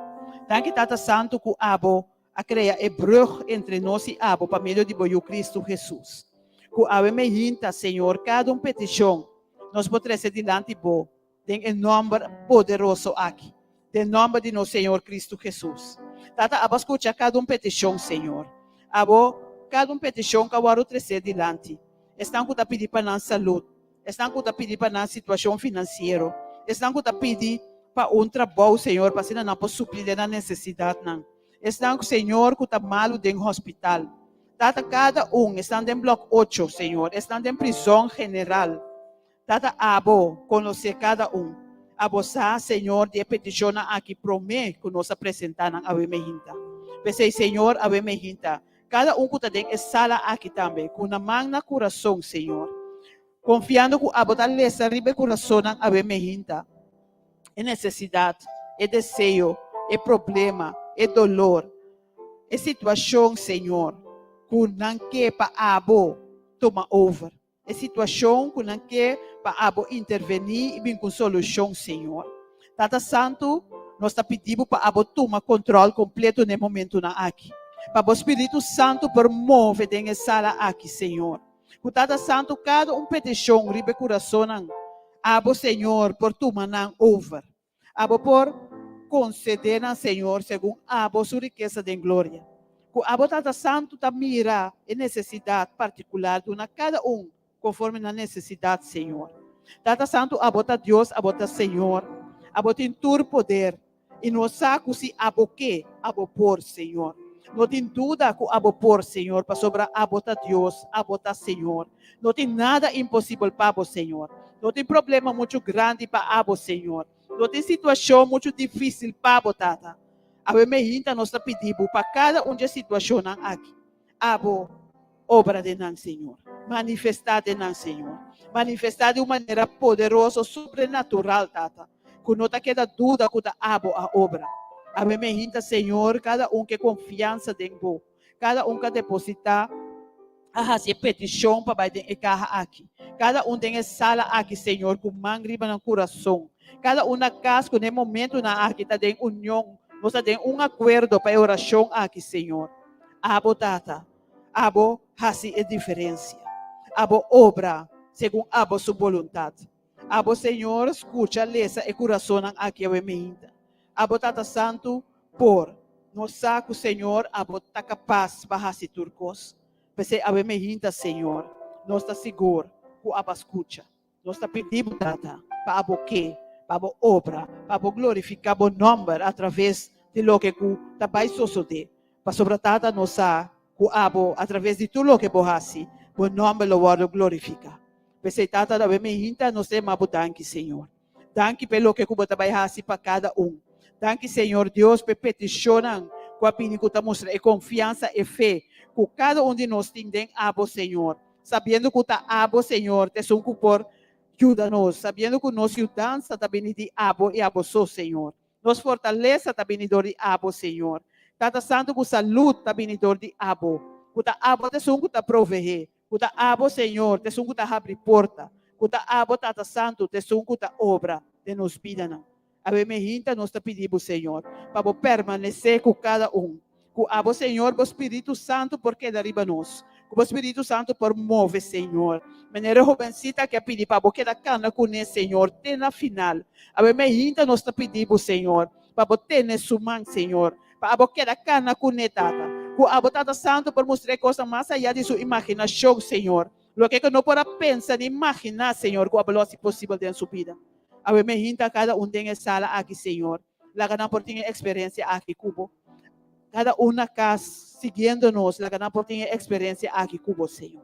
Danki Tata Santu ku abo a krea e brug entre nos i abo pa medio di bo Yu Kristu Hesus. Ku awe meinta, Señor, kada un petishon nos por trese dilanti bo den e nòmber poderoso aki, den nòmber di nos Señor Kristu Hesus. Tata, abo a skucha kada un petishon, Señor. Abo, kada un petishon ku a wòrdu tresé dilanti, esnan ku ta pidi pa nan salud, esnan ku ta pidi pa nan situashon finansiero, esnan ku ta pidi pa un trabou, Señor, pa asina nan por supli den nan nesesidatnan, esnan, Señor, ku ta malu den hospital. Tata, kada un, esnan den blòk ocho, Señor, esnan den prizòn general. Tata abo konosé kada un. Abo sa, Señor, di e petishonnan aki promé ku nos a presentá nan awe mehinta. P'esei, Señor, awe mehinta, kada un ku ta den e sala aki tambe, ku na man na kurason, Señor, konfiando ku abo ta lesa riba e kurasonnan awe mehinta, e nesesidat, e deseo, e problema, e dolor, e situashon, Señor, ku nan ke pa abo tuma over. E situashon ku nan ke pa abo intervení i bin ku un solushon, Señor. Tata Santu, nos ta pidi bo pa abo tuma kontròl kompleto na e momentunan aki. Pa bo Spiritu Santu por move den e sala aki, Señor. Ku Tata Santu kada un petishon riba e kurasonnan, abo, Señor, por tuma nan over. Abo por concede nan, Señor, segun abo su rikesa den gloria. Cu abo Tata Santu ta mira e necesidad particular, duna cada un conforme nan necesidad, Señor. Tata Santu, abo ta Dios, abo ta Señor. Abo tin tur poder, y nos sa cu si abo ke, abo por, Señor. No tin duda cu abo por, Señor, pasobra abo ta Dios, abo ta Señor. No tin nada imposibel pa bo, Señor. No tin problema muchu grandi pa abo, Señor. No tin situashon muchu difísil pa bo, Tata. Awe meinta nos ta pidi bo pa kada un dje situashonnan aki, abo obra den nan, Señor. Manifestá den nan, Señor. Manifestá di un manera poderoso, sobrenatural, Tata, ku no ta keda duda ku ta abo a obra. Awe meinta, Señor, kada un ke konfiansa den bo. Kada un ku a depositá a hasi e petishon pa bai den e kaha aki. Kada un den e sala aki, Señor, ku man riba nan kurason. Kada un na kas ku na e momentunan aki ta den union, nos ta den un akuerdo pa e orashon aki, Señor. Abo, Tata, abo hasi e diferensia. Abo obra segun abo su boluntat. Abo, Señor, skucha lesa e kurasonnan aki awe meinta. Abo Tata Santu por. Nos sa ku Señor abo ta kapas pa hasi tur kos. P'esei awe mehinta, Señor, nos ta sigur ku abo a skucha. Nos ta pidi bo, Tata, pa abo ke, pa abo obra, pa abo glorifiká bo nòmber atraves di loke ku ta bai sosodé. Pasobra, Tata, nos sa ku abo, atraves di tur loke bo hasi, bo nòmber lo wòrdu glorifiká. P'esei, Tata, awe mehinta nos ta yama bo danki, Señor. Danki p'e loke ku bo ta bai hasi pa kada un. Danki, Señor Dios, p'e petishonnan ku a bini ku ta mustra e konfiansa, e fe ku kada un di nos tin den abo, Señor, sabiendo ku ta abo, Señor, ta esun ku por yuda nos, sabiendo ku nos yudansa ta bini di abo i abo so, Señor. Nos fortalesa ta bini dor di abo, Señor. Tata Santu, ku salud ta bini dor di abo, ku ta abo ta esun ku ta proveé, Ku ta abo, Señor, ta esun ku ta habri porta. Ku ta abo, Tata Santu, ta esun ku ta obra den nos bidanan. Awe mehinta nos ta pidi bo, Señor, pa bo permanesé ku kada un. Ku abo, Señor, bo Spiritu Santu por keda riba nos. Ku bo Spiritu Santu por move, Señor. Manera e hobensita aki a pidi pa bo keda kana kuné, Señor, te na final. Awe mehinta nos ta pidi bo, Señor, pa bo tene su man, Señor, pa abo keda kana kuné, Tata. Ku abo, Tata Santu, por mustr'é kosnan mas ayá di su imaginashon, Señor, loke ku no por a pensa ni imaginá, Señor, ku abo lo hasi posibel den su bida. Awe me hinta kada un den e sala aki, Señor. Laga nan por tin e eksperensia aki ku bo. Kada un na kas siguiendo nos, laga nan por tin e eksperensia aki ku bo, Señor.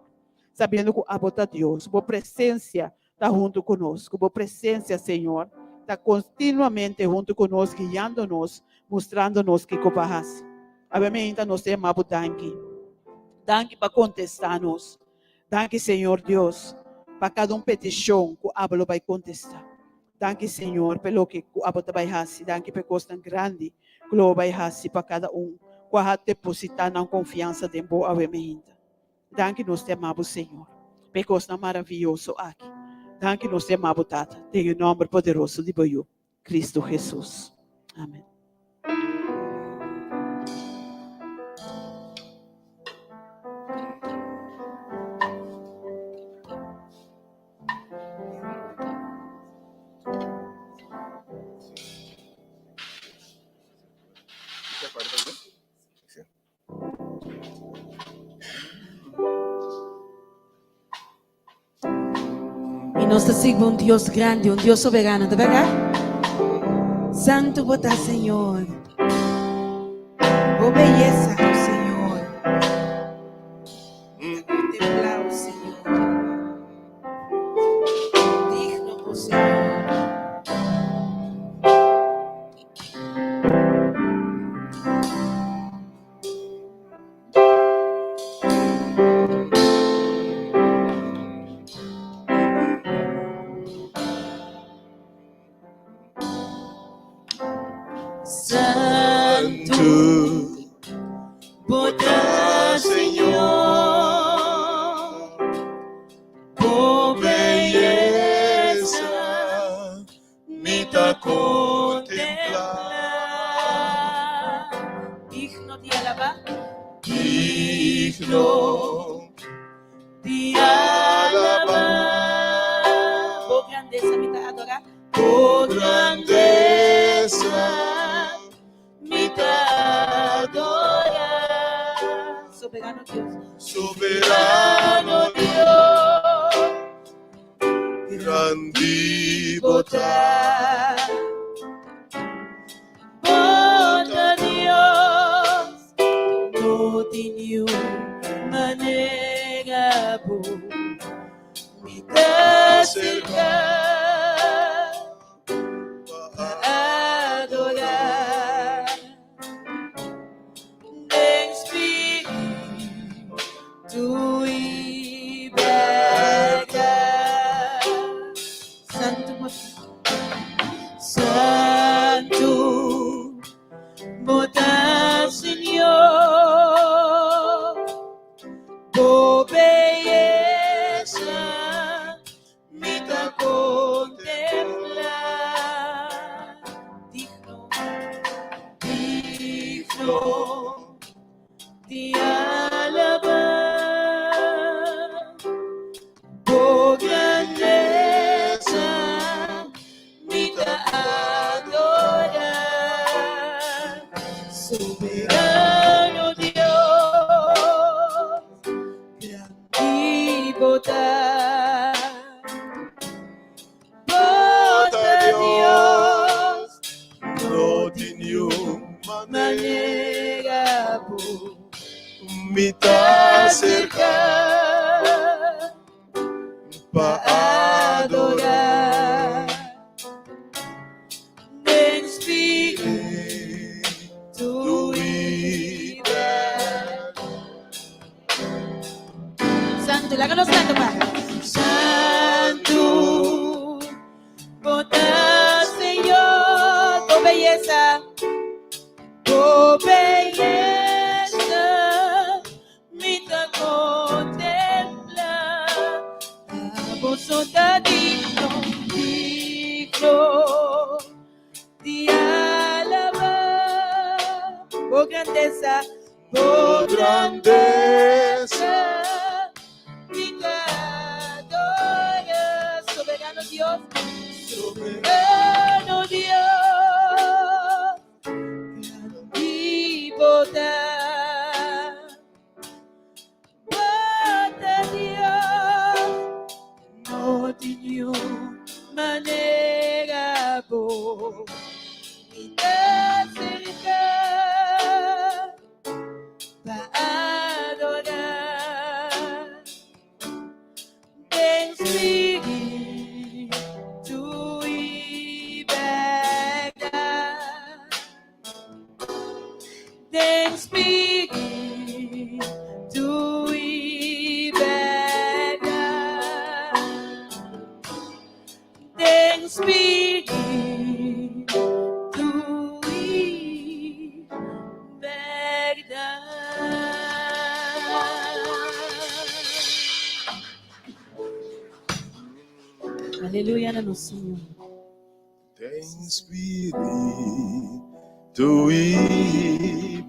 Sabiendo ku abo ta Dios, bo presensia ta huntu ku nos, ku bo presensia, Señor, ta kontinuamente huntu ku nos, guiando nos, mustrando nos kiko pa hasi. Awe meinta nos ta yama bo danki. Danki pa kontestá nos. Danki, Señor Dios, pa kada un petishon ku abo lo bai kontestá. Danki, Señor, pa e loke ku abo ta bai hasi. Danki pa e kosnan grandi ku lo bo bai hasi pa kada un ku a depositá nan konfiansa den bo awe meinta. Danki nos te ama bo Señor pa e kosnan maravioso aki. Danki nos ta yama bo Tata, den e nòmber poderoso di bo Yu, Cristo Jesus. Amen. I nos ta sirbi un Dios grandi, un Dios soberano, ta berdad? Santu bo ta, Señor. Bo beyesa, oh Señor. Ta contempla, oh Señor. Digno, oh Señor. Santu bo ta Señor, bo beyesa Mi ta contemplá. Digno di alabá. Digno di alabá. Bo grandesa mi ta adorá. Bo grandesa mi ta adorá. Soberano Dios. Soberano Dios. Grandi bo ta. Bo ta Dios, no tin niun manera bo mi ta acerca pa adora. Den spiritu i bèrdat. Santu bo ta, Santu bo ta, Señor. Bo beyesa Mi ta contemplá digno, digno di alabá. Bo grandeza mi ta adorá. Soberano Dios, Grandi bo ta, bo ta Dios, No tin niun manera bo mi ta acerca pa adora. Den spiritu i bèrdat. Santu, laga nos kanta pa. Santu, bo ta Señor, bo beyesa, bo beyesa, mi ta contempla. Abo so ta digno, digno di alabá. Bo grandesa, Bo grandeza mi ta adora. Soberano Dios, soberano Dios, grandi bo ta. Bo ta Dios, no tin niun manera bo mi ta acerca pa adora den spiritu i bèrdat. Den spiritu i bèrdat. Den spiritu i bèrdat. Aleluya na nos Señor. Den spiritu i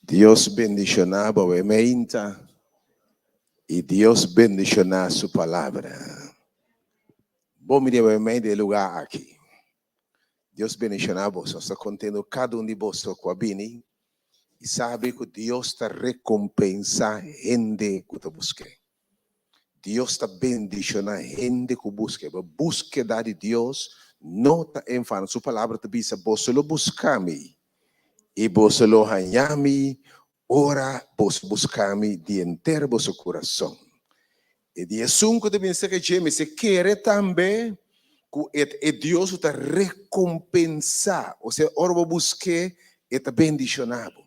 Dios bendiciona bo e meinta y Dios bendiciona su palabra. Bo mira bo mei de lugar aki. Dios bendiciona boso. Nos ta contento cada un di boso cu a bini y sabi cu Dios ta recompensa hende cu ta busque. Dios ta bendiciona hende cu busque. Bo busqueda di Dios no ta en vano. Su palabra ta bisa, boso lo busca mi y boso lo haña mi ora boso busca mi di henter boso curason. E di esun cu ta bin cerca dje mester kere tambe cu e ta e Dios cu ta recompensa. Osea, ora bo busque, e ta bendiciona bo.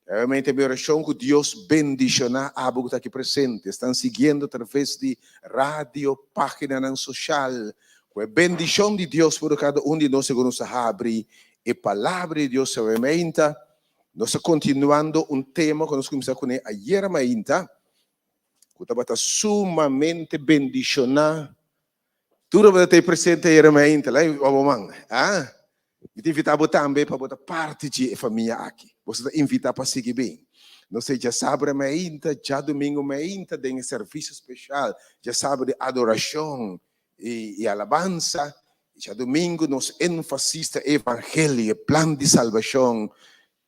Realmente mi oracion cu Dios bendiciona abo cu ta aki presente, esnan siguiendo atraves di radio, paginanan social, cu e bendicion di Dios por cada un di nos segun nos ta habri e Palabra di Dios awe mainta. Nos ta continuando un tema cu nos cuminsa cune ayera mainta, cu tabata sumamente bendiciona. Tur tabata ta presente ayera mainta, la abo man, ah? Mi ta invitá bo tambe pa bo ta parti dje e famia aki. Boso ta invitá pa sigui bin. Nos ta djasabra mainta, djadumingu mainta den e servisio speshal, djasabra di adorashon i alabansa, i djadumingu nos énfasis ta e evangelio, e plan di salbashon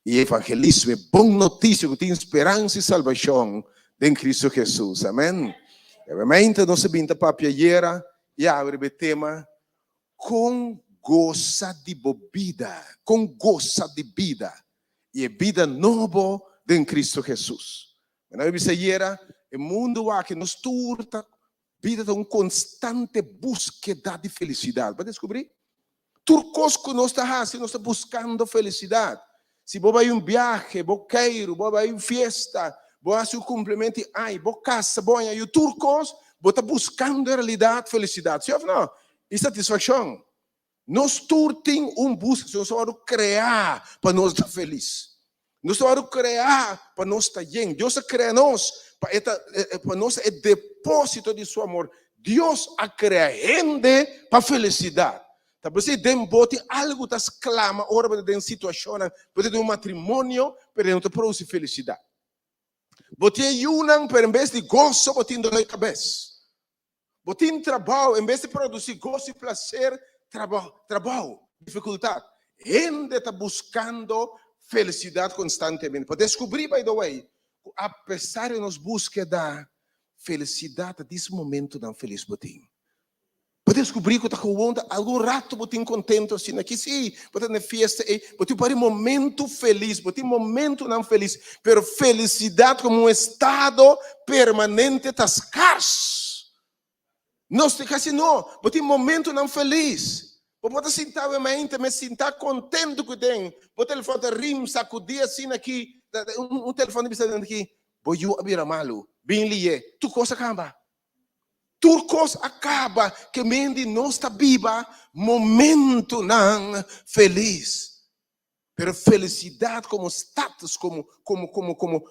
i evangelismo, e bon notisia ku tin speransa i salbashon den Kristu Hesus. Amen. E mainta nos a bin ta papia ayera i awe riba e tema Kon gosa di bo bida, kon gosa di bida i e bida nobo den Cristo Jesus. Mi a bisa ayera, e mundu aki nos tur ta bida ta un konstante buskeda di felisidat. Bo a deskubrí? Tur kos ku nos ta hasi nos ta buskando felisidat. Si bo bai un biahe, bo keiru, bo bai un fiesta, bo hasi un kumplemento di aña, bo kasa, bo haña yu, tur kos bo ta buskando en realidat felisidat, si òf no? I satisfakshon. Nos tur tin un buska, nos a wòrdu kreá pa nos ta felis. Nos a wòrdu kreá pa nos ta yen. Dios a krea nos pa e ta pa nos ta e depósito di su amor. Dios a krea hende pa felisidat. Ta por esei den bo tin algu ta sklama ora bo ta den situashonnan, bo ta den un matrimonio, pero e no ta produsi felisidat. Bo tin e yunan, pero en bes di goso bo tin dolor di kabes. Bo tin trabou, en bes di produsi goso i plaser, trabou, trabou, difikultat. Hende ta buskando felisidat konstantemente. Pa deskubrí, by the way, ku apesar di nos búskeda, felisidat ta dis momentunan felis bo tin. Bo deskubrí ku ta gewoon ta algun ratu bo tin kontentu asina. Ki si bo ta na e fiesta ei, bo tin un par di momentu felis, bo tin momentunan felis, pero felisidat komo un estado permanente ta skars. Nos tin kasi no, bo tin momentunan felis. Bo por ta sinta awe mainta mes sinta kontentu ku den bo telefòn ta rim sakudí asina aki, un telefòn ta bisa den aki, bo yu a bira malu, bin li'é, tur kos a kaba. Tur kos a kaba ke men di nos ta biba momentunan felis. Pero felisidat komo status, komo, komo, komo, komo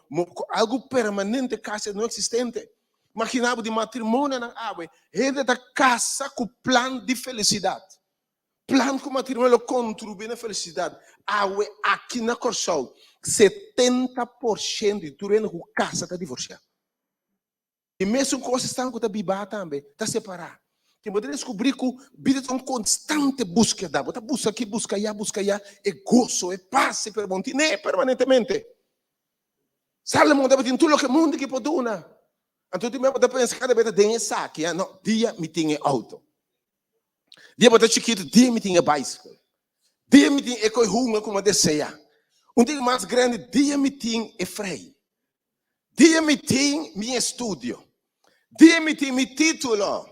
algu permanente kasi no eksistente. Magina bo di matrimonionan awe, hende ta kasa ku plan di felisidat. Plan ku matrimonio lo kontribuí na felisidat. Awe aki na Kòrsou, 70% di tur hende ku kasa ta divorsiá. E mesun kos esnan ku ta bibá tambe ta separá. Tin bo ta deskubrí ku bida ta un konstante búskeda. Bo ta buska aki, buska ayá, buska ayá e goso, e pas, pero bo no tin'é permanentemente. Salomon tabatin tur loke mundu ke por duna. Anto tin bes bo ta pensa kada bes ta den esaki, ah no, dia mi tin e outo. Dia bo ta chikitu, dia mi tin e baisikl. Dia mi tin e koi hunga ku mi a deseá. Un dia mas grandi, dia mi tin e frei. Dia mi tin mi estudio. Dia mi tin mi título.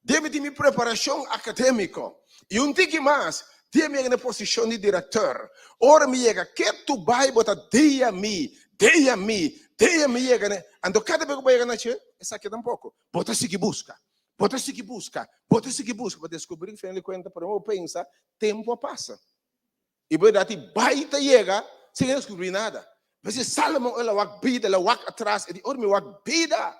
Dia mi tin mi preparashon akadémiko. I un tiki mas, dia mi yega na e posishon di direktor. Ora mi yega ketu bai bo ta dia mi, dia mi, Dia mi yega n'e, anto kada bes ku bo yega na dje, esaki tampoko. Bo ta sigui buska, bo ta sigui buska, bo ta sigui buska pa deskubrí ku final di kuenta promé bo pensa tempu a pasa. I bo edat i bai ta yega sin a deskubrí nada. P'esei Salomon el a wak bida, el a wak atras, e di, Ora mi wak bida,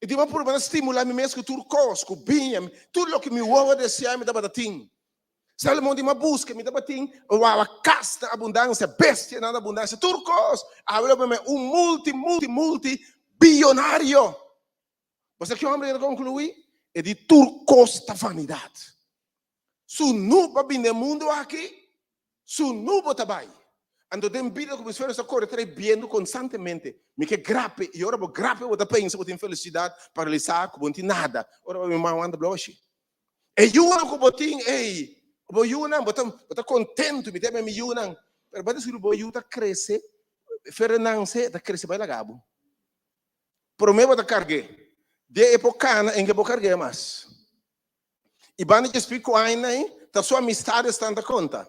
e di, mi a purba na stimulá mi mes ku tur kos, ku biña, tur loke mi wowo a deseá mi tabata tin. Salomon di, Mi a buska, mi tabatin wawa kas na abundansia, bestianan na abundansia, tur kos. Awe lo mi un multi, multi, multi biyonario. Bo sa ki hòmber ta konkluí? E di tur kos ta vanidat. Sunú pa bini den mundu aki, sunú bo ta bai. Anto den bida ku bo esfuerso ta kore trae bientu konstantemente. Mi ke grape, i ora bo grape bo ta pensa bo tin felisidat pa realisá ku bo no tin nada. Ora bo mi mama wanta bloshi. E yunan ku bo tin, ey, bo yunan, bo ta bo ta kontentu, mi ta yama mi yunan. Pero bo ta descubri bo yu ta krese, fere nanse, e ta krese bai laga bo. Promé bo ta karg'é, dia e por kana en ke bo karg'é mas. I banda dje spiku aina ei, ta su amistades tan ta konta.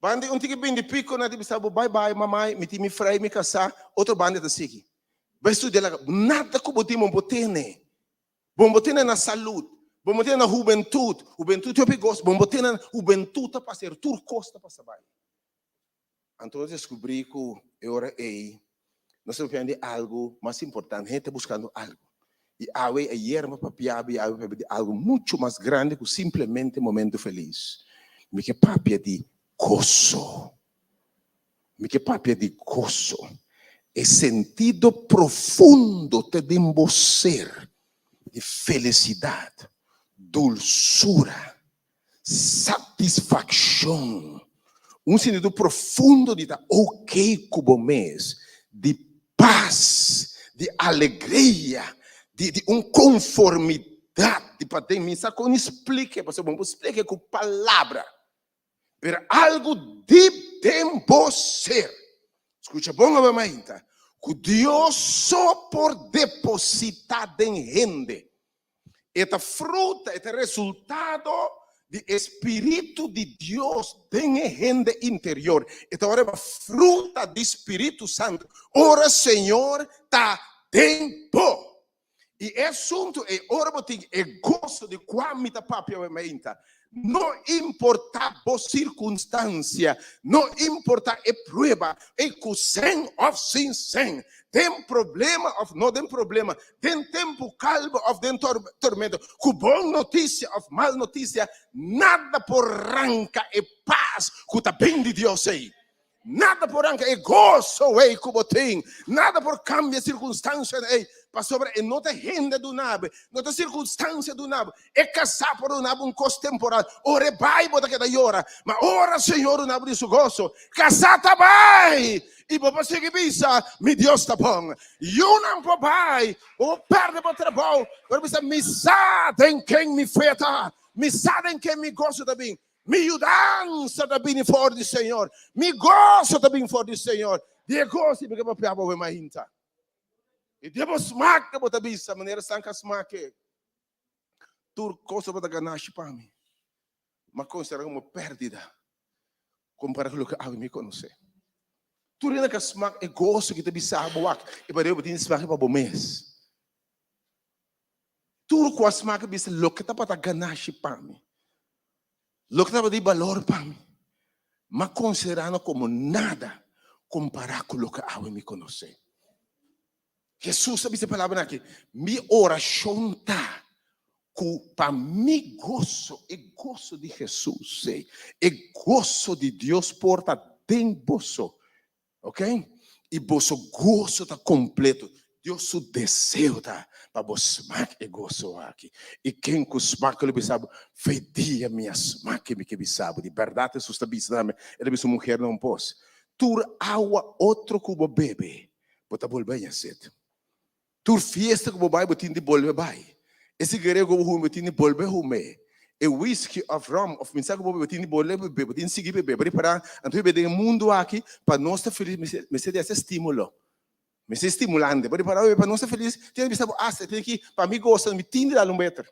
Banda un tiki bindi piko na di bisa bo bai bai mamai, mi tin mi frei, mi kasá, otro banda ta sigui. Bai studia laga, nada ku bo tin bo por tene. Bo bo tene na salud, bo bo tene na hubentud, hubentud hopi gos, bo bo tene hubentud ta pasa, tur kos ta pasa bai. Anto nos descubrí cu e ora ey nos ta papiando di algo mas importante, hende ta buscando algo. Y awe, ayer mi a papiaba y awe mi a papia di algo mucho mas grande cu simplemente momento feliz. Mi ke papia di goso. Mi ke papia di goso. E sentido profundo te den bo ser di felicidad, dulsura, Satisfakshon, un sintido profundo di ta ok ku bo mes, di pas, di alegria, di di un konformidat di paden. Mi sa kon splike, pasobra bo no por splike ku palabra, pero algu dip den bo ser, skucha bon awe mainta, ku Dios so por depositá den hende. E ta fruta, e ta resultado di e Spiritu di Dios den e hende interior. E ta ora fruta di Spiritu Santu. Ora Señor ta den bo. I e asuntu ei, ora bo tin e goso di kua mi ta papia awe mainta, no importa bo sirkunstansia, no importa e prueba, ei ku sèn òf sin sèn, den problema òf no den problema, den tempu kalmu òf den tormento, ku bon notisia òf mal notisia, nada por ranka e pas ku ta bin di Dios ei. Nada por ranka e goso ei ku bo tin. Nada por kambia e sirkunstansianan ei, pasobra e no ta hende duna bo, no ta sirkunstansia duna bo. E kasá por duna bo un kos temporal, ora e bai bo ta keda yora, ma ora Señor duna bo di su goso, kasá ta bai! I bo por sigui bisa, Mi Dios ta bon. Yunan por bai, bo por pèrdè bo trabou, pero bisa, Mi sa den ken mi fe ta, mi sa den ken mi goso ta bin. Mi yudansa ta bini for di Señor, mi goso ta bin for di Señor. Di e goso mi ke papia bo mainta. I di bo smak ke bo ta bisa, manera sanka smake. Tur kos tabata ganashi pa mi, ma konsidera komo pèrdida kompara ku loke awe mi konosé. Tur hende ka smak e goso ki ta bisa bo wak, e pasobra bo tin di smak pa bo mes. Tur ku a smak a bisa loke tabata ganashi pa mi, loke tabata di balor pa mi, m'a konsiderá no komo nada kompará ku loke awe mi konosé. Hesus a bisa e palabranan aki, Mi orashon ta ku pa mi goso, e goso di Hesus, e goso di Dios por ta den boso. Ok? I boso goso ta kompleto. Dios su deseo ta pa bo smak e goso aki. I ken ku smak lo bisa bo, Fe dia mi a smak e mi ke bisa bo. Di bèrdat Hesus ta bisa tambe, e ta bisa un muher na un pos, Tur awa otro ku bo bebe, bo ta bolbe haña set. Tur fiesta ku bo bai bo tin di bolbe bai. E sigaret ku bo huma bo tin di bolbe hum'é. E whisky òf rum òf minsa ku bo bebe bo tin di bolbe bebe, bo tin di sigui bebe. Bo ripará anto bebe den e mundu aki pa nos ta felis mester di hasi estímulo. Mester stimulante. Bo ripará pa nos ta felis tin di bisa bo asta tin ki pa mi gosa mi tin di dal un beter.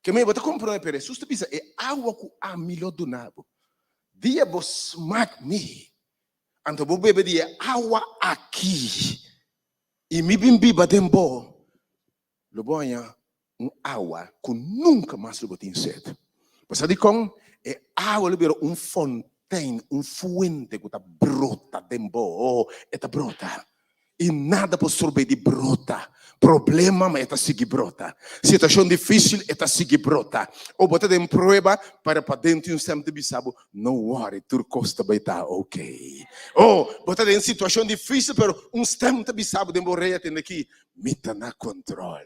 Ke mi bo ta komprondé pero Hesus ta bisa e awa ku ami lo duna bo dia bo smak mi. Anto bo bebe di e awa aki i mi bin biba den bo, lo bo haña un awa ku nunka mas lo bo tin set. Bo sa dikon? E awa lo bira un fontein, un fuente ku ta brota den bo. Oh, e ta brota. I nada por strob'é di brota. Problema, ma e ta sigui brota. Situashon difísil, e ta sigui brota. O bo ta den prueba, pero paden tin un stem ta bisa bo, No worry, tur kos ta bai ta ok. O bo ta den situashon difísil, pero un stem ta bisa bo den bo orea, Tende aki, mi ta na control.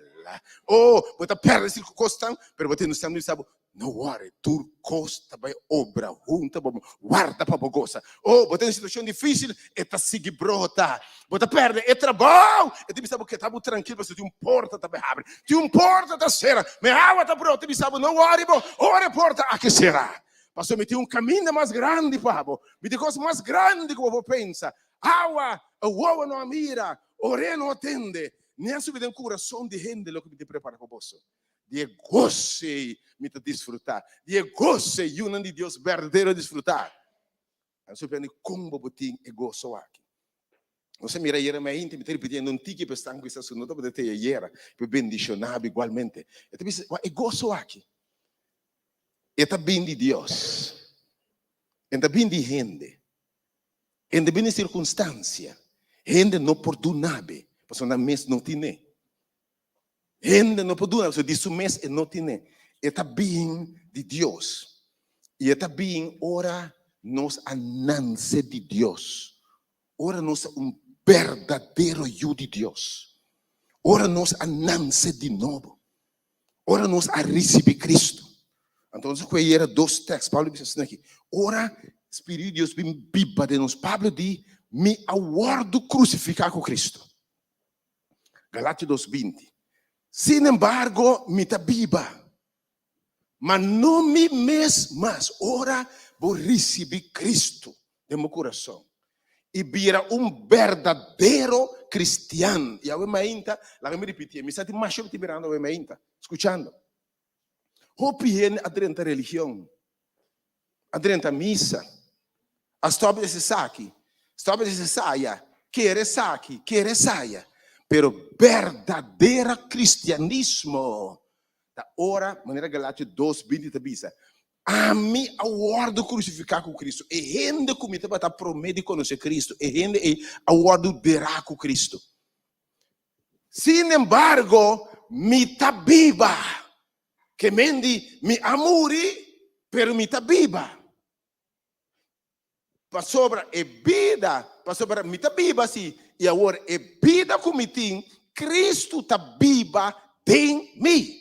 O bo ta perde sirku kosnan, pero bo tende un stem ta bisa bo, No worry, tur kos ta bai obra hunto pa bo warda pa bo gosa. Oh, bo ta den situacion dificil, e ta sigui brota. Bo ta perde e trabou, e ta bisa bo keda bo trankil pasobra tin un porta ta bai habri. Tin un porta ta sera, ma e awa ta brota, e bisa bo, no worry bo, ora e porta aki sera. Pasobra mi tin un caminda mas grandi pa bo, mi tin cos mas grandi cu bo por pensa. Awa, e wowo no a mira, orea no a tende, ni a subi den curason di hende loke mi tin prepara pa boso. Di e goso ei mi ta disfrutá. Di e goso ei yunan di Dios berdadero a disfrutá. A sorprende kon bo por tin e goso aki. Nos a mira ayera mainta, mi ta ripitiendo un tiki pa esnan ku kisas ku no tabata te ayera, pa bendishoná bo igualmente. E ta bisa, wak, e goso aki, e ta bin di Dios. E ta bin di hende. E ta bin di sirkunstansia. Hende no por duna be, pasobra nan mes no tine. Hende no por duna, pasobra di su mes e no tine. E ta bin di Dios. I e ta bin ora nos a nanse di Dios. Ora nos ta un berdadero yu di Dios. Ora nos a nanse di nobo. Ora nos a risibi Cristo. Anto nos a kohe yera dos tekst. Pablo bisa asina aki. Ora Spiritu di Dios bin biba den nos. Pablo di, Mi a wòrdu krusifiká ku Cristo. Galatio dos 20. Sin embargo, mi ta biba, ma no mi mes mas. Ora bo ricibi Cristo den bo curason y bira un berdadero cristian. Y awe mainta, laga mi ripitié, mi sa tin masha bo tin mirando awe mainta, scuchando. Hopi hende a drenta religion, a drenta misa, a stop di esaki, stop di esaya, kere esaki, kere esaya. Pero berdadera cristianismo ta ora, manera Galatio dos 20 ta bisa, Ami a wòrdu krusifiká ku Kristu. E hende ku mi tabata promé di konosé Kristu, e hende ei a wòrdu derá ku Kristu. Sin embargo, mi ta biba. Ke men di, mi a muri, pero mi ta biba. Pasobra e bida, pasobra mi ta biba, sí, i awor e bida ku mi tin, Kristu ta biba den mi.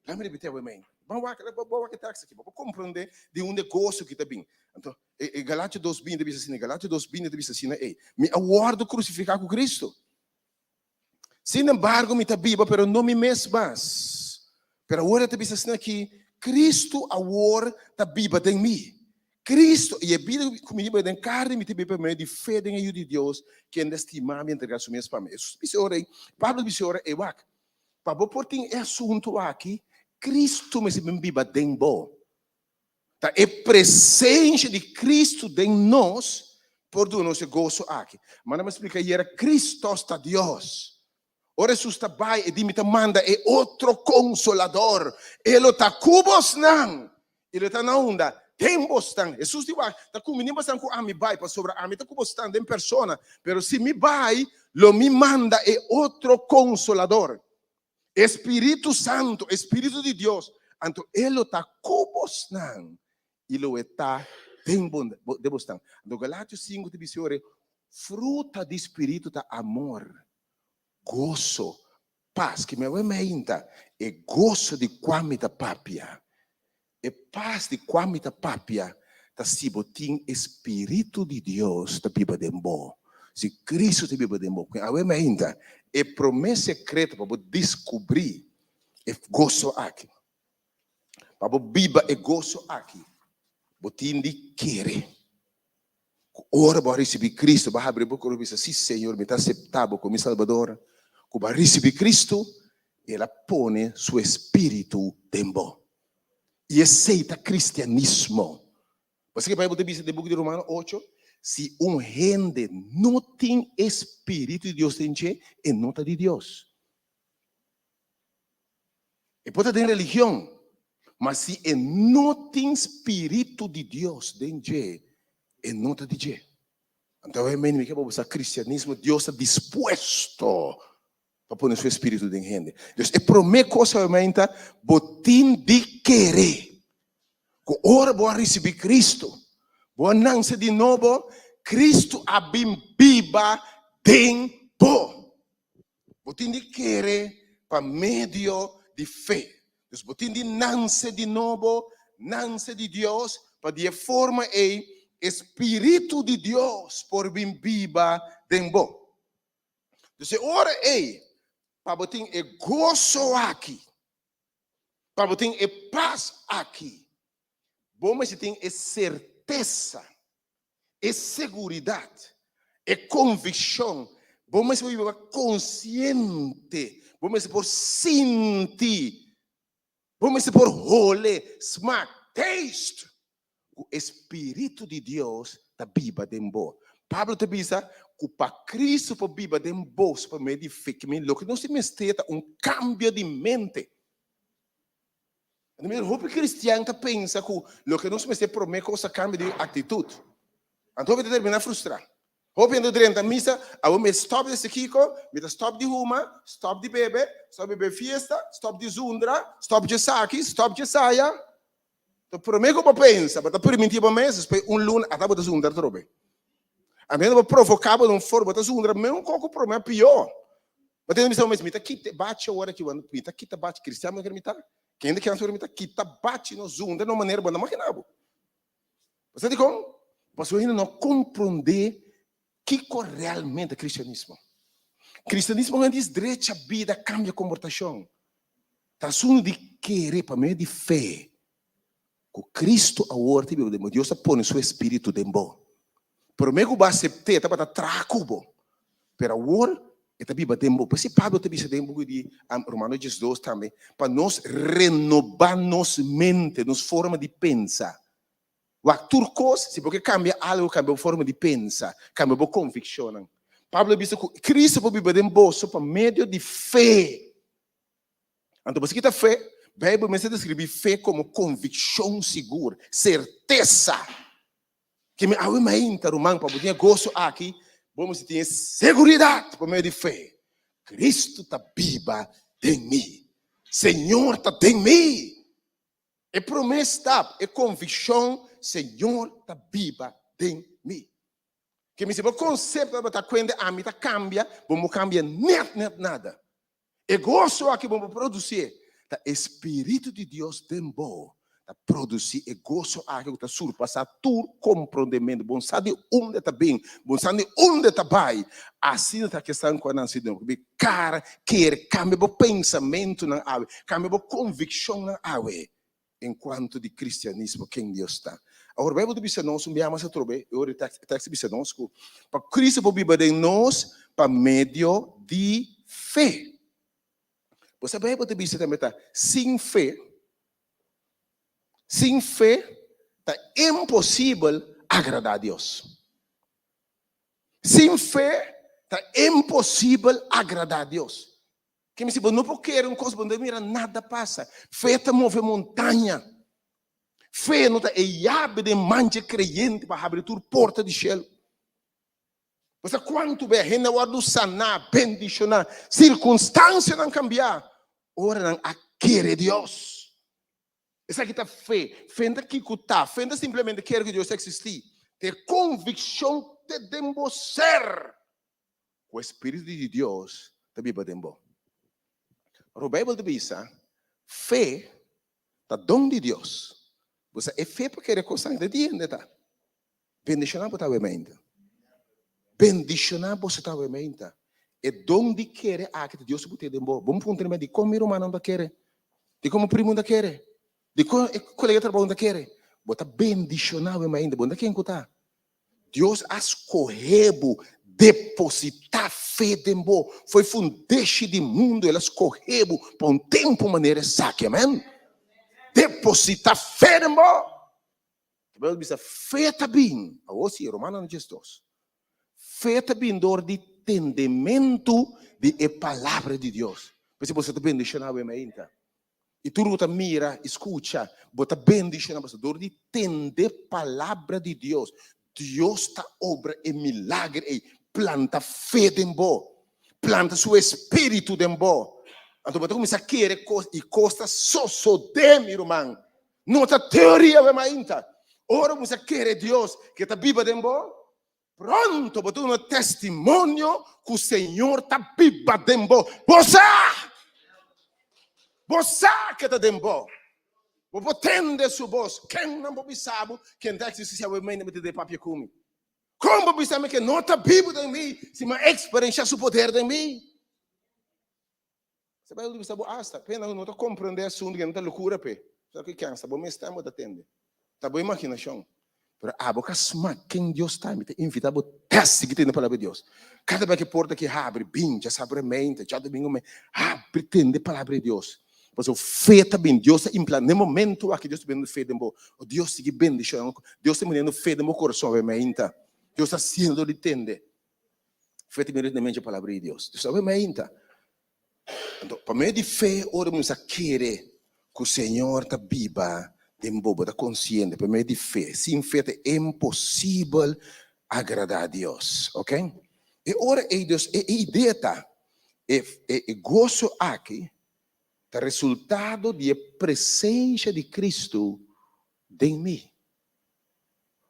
Laat mi repetí awe men. Ban wak, bo wak e tekst aki, bo por komprondé di unda e goso ki ta bin. Anto, e Galatio dos binti ta bisa asina, Galatio dos binti ta bisa asina, ei, mi a wòrdu krusifiká ku Kristu. Sin embargo, mi ta biba, pero no mi mes mas. Pero awor e ta bisa asina aki, Kristu awor ta biba den mi. Kristu, i e bida ku mi biba den karni, mi ta biba pa medio di fe den e Yu di Dios, kende a stima mi i a entrega su mes pa mi. Hesus bisa ora ei, Pablo bisa ora ei, wak, pa bo por tin e asuntu aki, Kristu mester bin biba den bo. Ta e presencia di Cristo den nos por duna nos e goso aki. Manda mi splica ayera, Cristos ta Dios. Ora Jesus ta bai, e di mi ta manda e otro Consolador. E lo ta cu bosnan. E lo ta na unda? Den bosnan. Jesus di wak, ta cuminí bosnan cu ami bai, pasobra ami ta cu bosnan den persona. Pero si mi bai, lo mi manda e otro Consolador. E Spiritu Santu, e Spiritu di Dios, anto e lo ta ku bosnan i lo e ta den den bosnan. Anto Galatio sinku ta bisa ora, Fruta di Spiritu ta amor, goso, pas. Ki mi a wei mainta, e goso di kua mi ta papia, e pas di kua mi ta papia, ta si bo tin e Spiritu di Dios ta biba den bo. Si Cristo ta biba den bo. Ku awe mainta, e promé sekreto pa bo diskubrí e goso aki, pa bo biba e goso aki, bo tin di kere ku ora bo a risibí Cristo, bo a habri bo kurason i bisa, Sí, Señor, mi ta aseptá bo komo mi Salbador. Ku bo a risibí Cristo, El a pone Su Espíritu den bo. I esei ta kristianismo. Pasobra ke Beibel ta bisa den buki di Romano ocho? Si un hende no tin e Spiritu di Dios den dje, e no ta di Dios. E por ta den religion, ma si e no tin Spiritu di Dios den dje, e no ta di dje. Anto e meni mi ke pa bo sa kristianismo, Dios ta dispuesto pa pone su Espiritu den hende. Dus e prome kos awe ta, bo tin di kere ku ora bo a risibí Kristu, bo a nanse di nobo, Kristu a bin biba den bo. Bo tin di kere pa medio di fe. Dus bo tin di nanse di nobo, nanse di Dios, pa di e forma ei e Spiritu di Dios por bin biba den bo. Dus e ora ei, pa bo tin e goso aki, pa bo tin e pas aki, bo mester tin e sertesa, e seguridat, e konvikshon, bo mester por biba konsiente, bo mester por sinti, bo mester por hole, smak, taste, ku e Spiritu di Dios ta biba den bo. Pablo ta bisa ku pa Kristu por biba den bos pa medio di fe, ki loke nos tin mester ta un kambio di mente. Anto hopi kristian ta pensa ku loke nos mester promé kos ta kambio di aktitut. Anto hopi ta terminá frustrá. Hopi hende drenta misa, awor mi stop di hasi kiko, mi ta stop di huma, stop di bebe, stop di bebe fiesta, stop di zundra, stop di esaki, stop di esaya. Ta promé ku bo pensa, bo ta permití bo mes, despues un luna ata bo ta zundra atrobe. A menos bo provoká bo den un forma, bo ta zundra meun kos ku promé pió. Bo ta bisa bo mes, mi ta kita e bachi awor aki, mi ta kita bachi, kristian bo no kere mi ta? Kende kier mi ta kita bachi no zundra na un manera bo no imaginá bo. Bo sa dikon? Pasobra hende no a komprondé kiko realmente kristianismo. Kristianismo no a dis drecha bida, kambia komportashon. Ta asuntu di kere pa medio di fe ku Kristu awor ta biba den bo. Dios ta pone su espíritu den bo. Promé ku bo asept'é tabata traha ku bo, pero awor e ta biba den bo. P'esei Pablo ta bisa den buki di Romano 12 tambe, pa nos renobá nos mente, nos forma di pensa. Wak tur kos, si bo ke kambia algu, kambia bo forma di pensa, kambia bo konvikshonnan. Pablo a bisa ku Kristu por biba den boso pa medio di fe. Anto boso kita fe? Beibel mes ta deskribí fe komo konvikshon sigur, sertesa. Ke mi awe mainta, ruman, pa bo tin e goso aki, bo mester tin e seguridat pa medio di fe. Kristu ta biba den mi. Señor ta den mi. E promé stap, e konvikshon, Señor ta biba den mi. Ke mi si bo konsepto tabata kuende ami ta kambia, bo no kambia nèt nèt nada. E goso aki bo por produsí ta e Spiritu di Dios den bo ta produsí e goso aki ku ta surpasá tur komprondementu. Bo no sa di unda e ta bin, bo no sa di unda e ta bai. Asina ta kesnan ku a nansi di nobo. Bi kara kere kambia bo pensamentunan awe, kambia bo konvikshonnan awe en kuantu di kristianismo, ken Dios ta. Awor, Beibel ta bisa nos un bia mas atrobe, e ora e tekst ta bisa nos ku pa Kristu por biba den nos pa medio di fe. Bo sa Beibel ta bisa tambe ta sin fe, sin fe ta imposibel agradá Dios. Sin fe ta imposibel agradá Dios. Ke mi si bo no por kere un kos, bo no debe mira nada pasa. Fe ta move montaña. Fe no ta e yabe den man dje kreyente pa habri tur porta di shelu. Bo sa kuantu bes hende a wòrdu saná, bendishoná, sirkunstansianan kambiá ora nan a kere Dios. Esaki ta fe. Fe no ta kiko ta. Fe no ta simplemente kere ku Dios ta eksistí. Ta e konvikshon te den bo ser ku e Spiritu di Dios ta biba den bo. Pero Beibel ta bisa, fe ta don di Dios. Bo sa e fe pa kere kosnan ta di hende ta. Bendishoná bo ta awe meinta. Bendishoná boso ta awe meinta. E don di kere aki ta Dios ta put'é den bo. Bo puntra mi, dikon mi rumannan ta kere? Dikon mi primunan ta kere? Dikon e kolega di trabou ta kere? Bo ta bendishoná awe meinta. Bo no ta ken ku ta. Dios a skohe bo, depositá fe den bo. Foi fundeshi di mundu el a skohe bo pa un tempu manera esaki. Amen. Depositá fe den bo. Bijbel bisa fe ta bin. Awor si, Romanonan 12. Fe ta bin dor di tendementu di e Palabra di Dios. P'esei boso ta bendishoná awe mainta. I tur ku ta mira i skucha, bo ta bendishoná pasobra dor di tende Palabra di Dios, Dios ta obra e milager ei, planta fe den bo, planta su espíritu den bo. Anto bo ta kuminsá kere kos i kos ta sosodé, mi ruman. No ta teoria awe mainta. Ora bo kuminsá kere Dios ke ta biba den bo, Pronto bo ta duna testimonio ku Señor ta biba den bo. Bo sa! Bo sa ke ta den bo. Bo por tende su bos. Kennan por bisa bo ken ta eksistí si awe mainta mi ta den papia ku mi? Kon bo bisa mi ke no ta bibu den mi si mi a eksperenshá su poder den mi? Sa Bijbel ta bisa bo asta, pena no ta comprende asunto ke no ta locura p'e. Sa ke cansa bo mes tempo ta tende. Ta bo imaginacion. Pero abo ka smak ken Dios ta, mi ta invita bo test sigui tende palabra di Dios. Kada bes ke porta ki habri, bin djasabra mente, djadomingo mente, habri tende palabra di Dios. Pasobra fe ta bin, Dios ta implanta. Den momento aki Dios ta poniendo fe den bo. O Dios sigui bendiciona. Dios ta poniendo fe den bo corazon awe mainta. Dios ta haciendo di tende. Fe ta bini den palabra di Dios. Dios awe mainta. Anto, pa medio di fe, ora bo sa kere ku Señor ta biba den bo, bo ta konsiente, pa medio di fe. Sin fe ta imposibel agradá Dios. Ok? E ora ei Dios, e idea ta, e, e, e goso aki ta resultado di e presensia di Kristu den mi.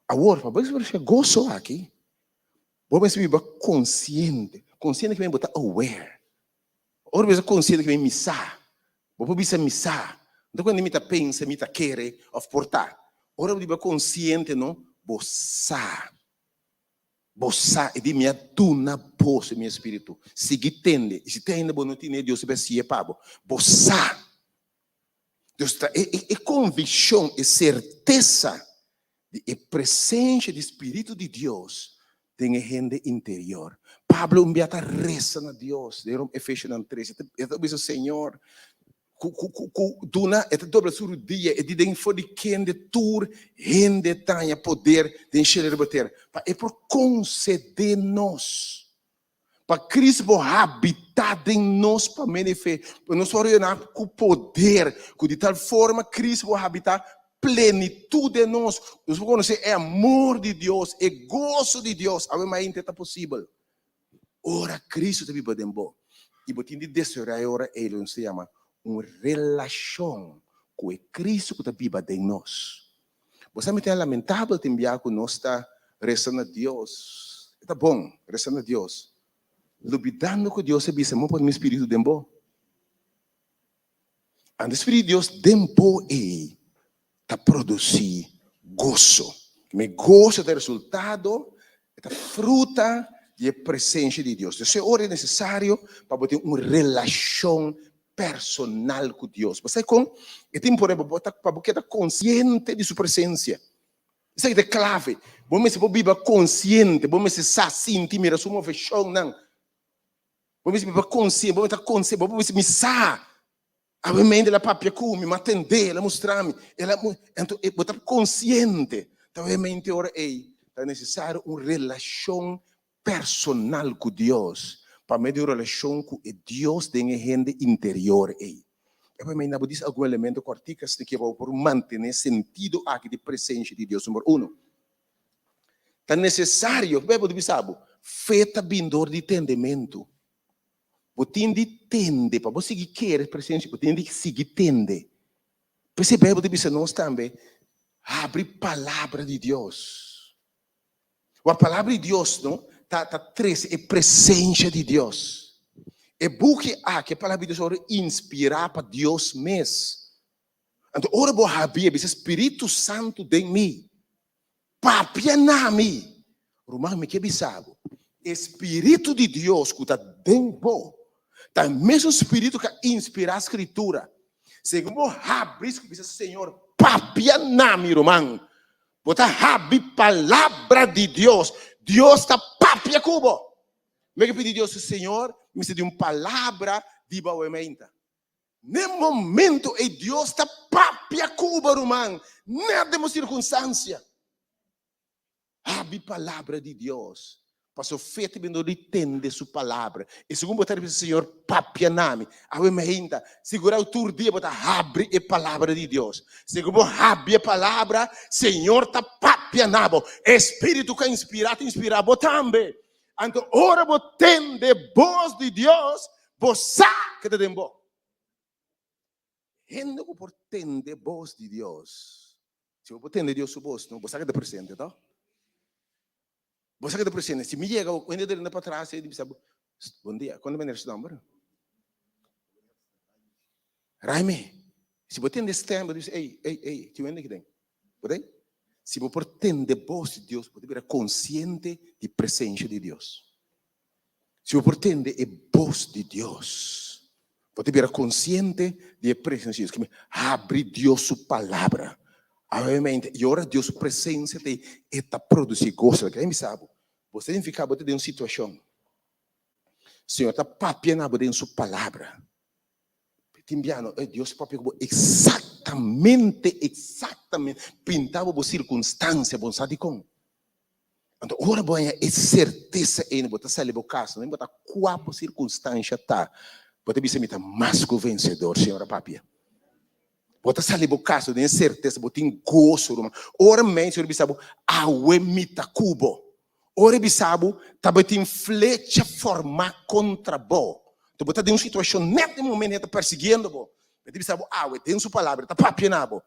Awor, pa bo eksperensiá goso aki, bo mester biba konsiente. Konsiente ke men bo ta aware. Ora bo bisa konsiente ke men mi sa. Bo por bisa mi sa. No ta kuando mi ta pensa, mi ta kere òf por ta. Ora bo biba konsiente no, bo sa. Bo sa e di mi a duna boso mi espíritu. Sigui tende. I si te ainda bo no tene, Dios ta hasié pa bo. Bo sa. Dus ta e, e, e konvikshon, e sertesa di e presensia di Spiritu di Dios den e hende interior. Pablo un bia ta resa na Dios den Rom Efesionan 3. E ta bisa, Señor, ku, ku, ku, ku duna, e ta dobla su rudia, e di den for di kende tur hende taña poder den shelu riba tera, pa e por konsede nos Pa Cristo por habitá den nos pa medio di fe, pa nos por reunioná ku poder, ku di tal forma Cristo por habitá plenitud den nos, nos por konosé e amor di Dios, e goso di Dios. Awe mainta ta posibel ora Cristo ta biba den bo i bo tin di desaroyá e ora ei lo nos ta yama un relashon ku e Cristo ku ta biba den nos. Bo sa mi ta lamentabel tin bia ku nos ta resa na Dios. E ta bon resa na Dios, lubidando ku Dios a bisa, Mi pone mi spiritu den bo. Anto e spiritu di Dios den bo ei ta produsí goso. Mi goso ta e resultado, e ta fruta di e presensia di Dios. Entonces e ora e nesesario pa bo tin un relashon personal ku Dios. Bo sa kon? E tin por bo ta pa bo keda konsiente di su presensia. Esaki ta e klave. Bo mester por biba konsiente, bo mester sa, sinti, mira su moveshonnan. Bo mester biba konsiente, bo mester ta konsiente, bo mester mi sa. Awe mente el a papia ku mi, mi a tend'é, el a mustra mi. El a, anto bo ta konsiente. Ta awe mente ora ei ta nesesario un relashon personal ku Dios, pa medio di un relashon ku e Dios den e hende interior ei. E por mei na bo dis algun elemento kòrtik asina ke bo por mantené sentido aki di presensia di Dios. Number uno, ta nesesario, ku Beibel ta bisa bo, fe ta bin dor di tendementu. Bo tin di tende, pa bo sigui kere presensia, bo tin di sigui tende. P'esei Beibel ta bisa nos tambe, habri palabra di Dios. Wak palabra di Dios no ta ta trese e presencia di Dios. E buki aki, e palabra di Dios, ora inspirá pa Dios mes. Anto ora bo habia bisa Spiritu Santu den mi, papia na mi. Ruman, mi ke bisa bo, e Spiritu di Dios ku ta den bo, ta e mesun Spiritu ku a inspirá Skritura. Segun bo habri, bisa Señor, papia na mi, ruman. Bo ta habi palabra di Dios. Dios ta papia ku bo. Mi ke pidi Dios, Señor, mi mester di un palabra di bo awe meinta. Ne momento ei Dios ta papia ku bo, ruman, net den bo sirkunstansia. Habri palabra di Dios. Paso fe ta bini di tende su palabra. I segun bo ta bisa Señor papia na mi. Awe mainta, sigura tur dia bo ta habri e palabra di Dios. Segun bo habri e palabra, Señor ta papia na bo. E Spiritu ku a inspira ta inspira bo tambe. Anto ora bo tende bos di Dios, bo sa ke ta den bo. Hende ku por tende bos di Dios. Si bo por tende Dios su bos, no, bo sa ke ta presente, to? Bo sa ke ta presente. Si mi yega, hende ta rende patras i bisa bo, Bon dia, kon ta meneer su nomber? Raime, si bo tende stem, bo ta bisa, ey, ey, ey, tin un hende aki den. Bo ta? Si bo por tende bos di Dios, bo ta bira konsiente di presensia di Dios. Si bo por tende e bos di Dios, bo ta bira konsiente di e presensia di Dios. Habri Dios su palabra. Obviamente, i ora Dios su presensia ta ei, e ta produsí goso. Loke mi bisa bo, bo ta identifiká bo ta den un situashon. Señor ta papia na bo den su palabra. Tin biaha no, Dios papia ku bo eksaktamente, eksaktamente, pinta bo bo sirkunstansia, bo no sa dikon. Anto ora bo haña e sertesa ei, bo ta sali bo kas, no importa kua bo sirkunstansha ta, bo ta bisa mi ta mas ku vensedor, Señor a papia. Bo ta sali bo kas den e sertesa, bo tin goso, ruman. Ora mei Señor bisa bo, awe mi ta ku bo. Ora e bisa bo, tabatin flecha formá kontra bo. Anto bo ta den un situashon nèt den momento e ta persiguiendo bo. E ta bisa bo awe den su palabra, e ta papia na bo.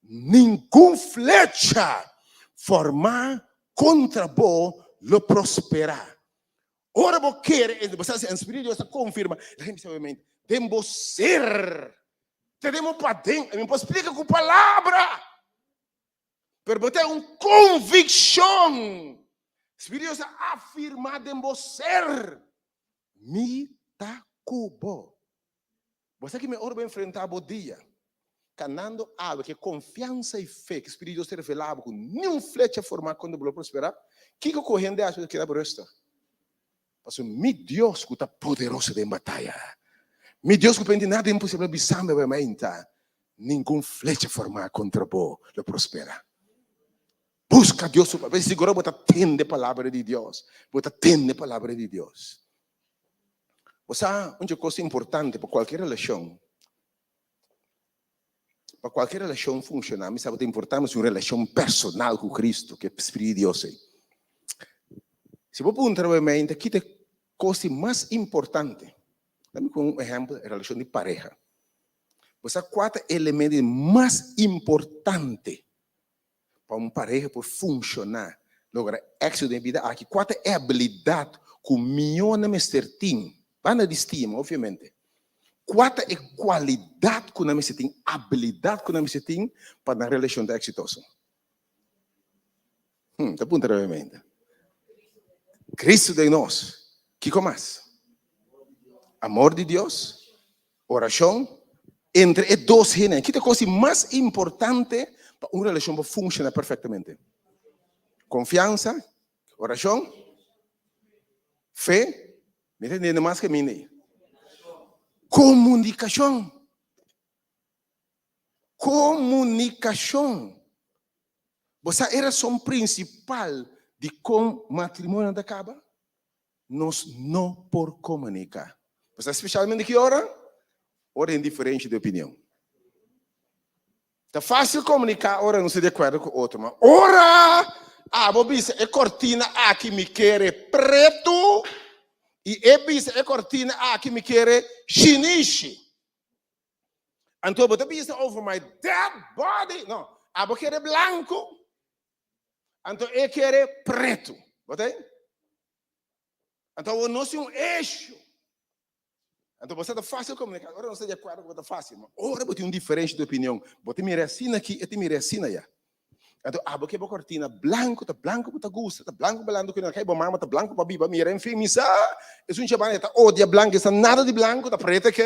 Ningun flecha formá kontra bo lo prosperá. Ora bo kere, bo sa si e Spiritu di Dios ta konfirmá, laga mi bisa obviamente, den bo ser, te den bo paden, mi no por splika ku palabra, pero bo ten un konvikshon, Spiritu di Dios ta afirmá den bo ser, Mi ta ku bo. Bo sa ki mi ora bo enfrentá bo dia, kanando awe ku e konfiansa i fe ku Spiritu di Dios ta revelá bo ku niun flecha formá kontra bo lo prosperá, kiko ku hende hasi bo ta keda bo resta? Pasobra mi Dios ku ta poderoso den bataya, mi Dios ku p'e nada imposibel a bisa mi awe mainta, ningun flecha formá kontra bo lo prosperá. Buska Dios su palabra. Sigurá bo ta tende palabra di Dios. Bo ta tende palabra di Dios. Bo sa un kos importante pa kualke relashon, pa kualke relashon funshoná, mi sa bo ta importante si un relashon personal ku Kristu, ku e Spiritu di Dios ei. Si bo puntra bo mente ki ta e kos di mas importante, dami ku un ehèmpel, relashon di pareha. Bo sa kua ta e elemento di mas importante Pa un pareha por funshoná, logra éksito den e bida aki, kua ta e abilidat ku mihó nan mester tin? Banda di stima, obviamente. Kua ta e kualidat ku nan mester tin, abilidat ku nan mester tin pa nan relashon ta eksitoso? Hm, ta puntra obviamente. Kristu den nos. Kiko mas? Amor di Dios, Orashon entre e dos hendenan. Ki ta e kos di mas importante pa un relashon por funshoná perfektamente? Konfiansa, orashon, fe, mi ta entiende mas ke mi nei. Komunikashon. Komunikashon. Bo sa e rason prinsipal dikon matrimonionan ta kaba? Nos no por komuniká. Bo sa spesialmente ki ora? Ora tin diferensha di opinion. Ta fásil komuniká ora nos ta di akuerdo ku otro, ma ora abo bisa e kortina aki mi kere pretu i e bisa e kortina aki mi kere shinishi. Anto bo ta bisa over my dead body. No, abo kere blanku. Anto e kere pretu. Bo ta Anto awor nos tin un issue. Anto bo sa ta fácil komuniká. Ora nos ta di akuerdo ku bo ta fácil. Ma ora bo tin un diferensha di opinion, bo ta mira asina aki, e ta mira asina ya. Anto abo ke bo kortina blanku, ta blanku bo ta gusta, ta blanku bo lanta ku nan kai bo mama ta blanku pa biba mira. En fin, mi sa esun chabana e ta odia blanku, e sa nada di blanku, ta pretu ke.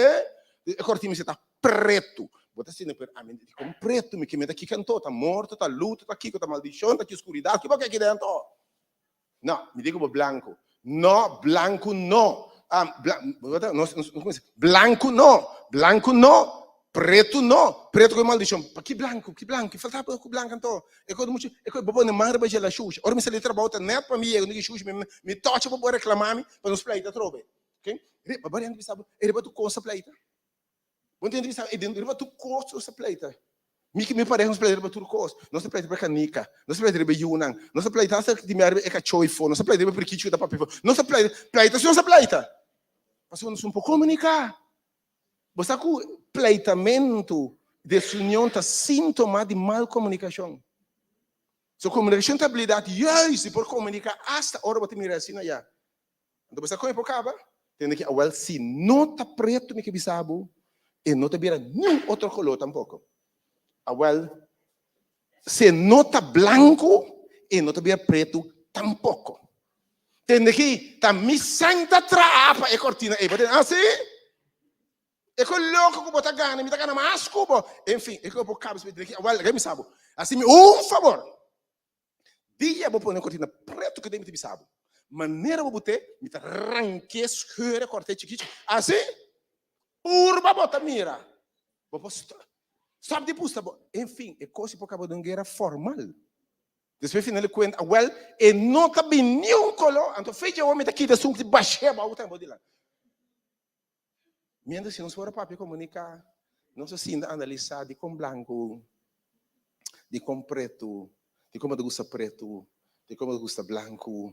E kortina mester ta pretu. Bo ta sinti pero ami dikon pretu? Mi ke meta kiko anto? Ta morto, ta luto, ta kiko, ta maldishon, ta ki oskuridat? Ki bo ke aki den anto? No, mi di ku bo blanku. No, blanku no. Blanku no, blanku no. Pretu no, pretu ku e maldishon. Pa ki blanku, ki blanku, ki falta pa ku blanku anto? E kos muchu, e kos bo pone man riba dje la shusha. Ora mi sali di trabou ta nèt pa mi yega no ki shusha, mi mi tocha pa bo reklama mi pa nos pleita atrobe. Ok? Riba bo hende bisa bo, e riba tur kos ta pleita. Bo hende bisa e riba tur kos nos ta pleita. Mi ku mi pareha nos pleita riba tur kos. Nos ta pleita riba kanika, nos ta pleita riba yunan, nos ta pleita hasta di mi riba e kachó ifo, nos ta pleita riba prikichi ku ta papia ifo. Nos ta pleita, pleita si nos ta pleita. Pasobra nos no por komuniká. Bo sa ku pleitamentu, desunion ta síntoma di mal komunikashon. So komunikashon ta abilidat juist di por komuniká asta ora bo ta mira asina ya. Anto bo sa kon e por kaba? Tende ki awel si no ta pretu mi ke bisa bo, e no ta bira niun otro koló tampoko. Awel si e no ta blanku, e no ta bira pretu tampoko. Tende ki ta mi sèn ta traha pa e kortina ei. Bo tende asi? E ku loko ku bo ta gana, mi ta gana mas ku bo. Enfin, e ku bo kabes mi tende ki, awel, laga mi sa bo. Hasi mi un fabor. Dia bo pone kortina pretu ku den mi ta bisa bo. Manera bo bot'é, mi ta rank'é, scheur e kort'é chiki chiki. Asi? Purba bo ta mira. Bo por stop di pusta bo. Enfin, e kos por kaba den un guera formal. Despues final di kuenta, awel, e no ta bin niun koló, anto fe dje awor mi ta kita esun ku bash'é abou tambe bo dilanti. Mientras si nos por a papia komuniká, nos a sinta analisá dikon blanku, dikon pretu, dikon bo ta gusta pretu, dikon bo ta gusta blanku,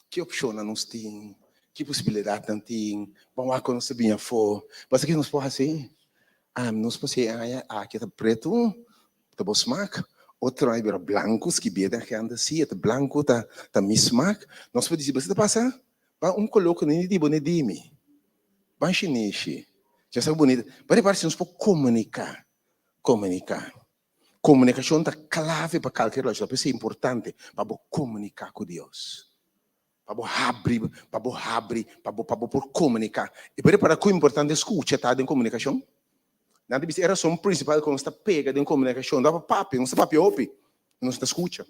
ki opshonnan nos tin, ki posibilidatnan tin, ban wak kon nos ta bini afó. Pasobra ki nos por hasi? Nos por hasi e aña aki ta pretu, Ta bo smak. Otro aña bira blanku, skibie den agenda, si e ta blanku ta ta mi smak. Nos por disi, bo sa ta pasa? Ban un koló ku ni di bo ni di mi. Ban shinishi. Dja sa bunita. Bo repara si nos por komuniká, komuniká. Komunikashon ta klave pa kalke relashon. P'esei e importante pa bo komuniká ku Dios. Pa bo habri, pa bo habri, pa bo pa bo por komuniká. I bo repara ku importante skucha ta den komunikashon? Nan ta bisa e rason prinsipal ku nos ta pega den komunikashon ta pa papia, nos ta papia hopi, nos no ta skucha.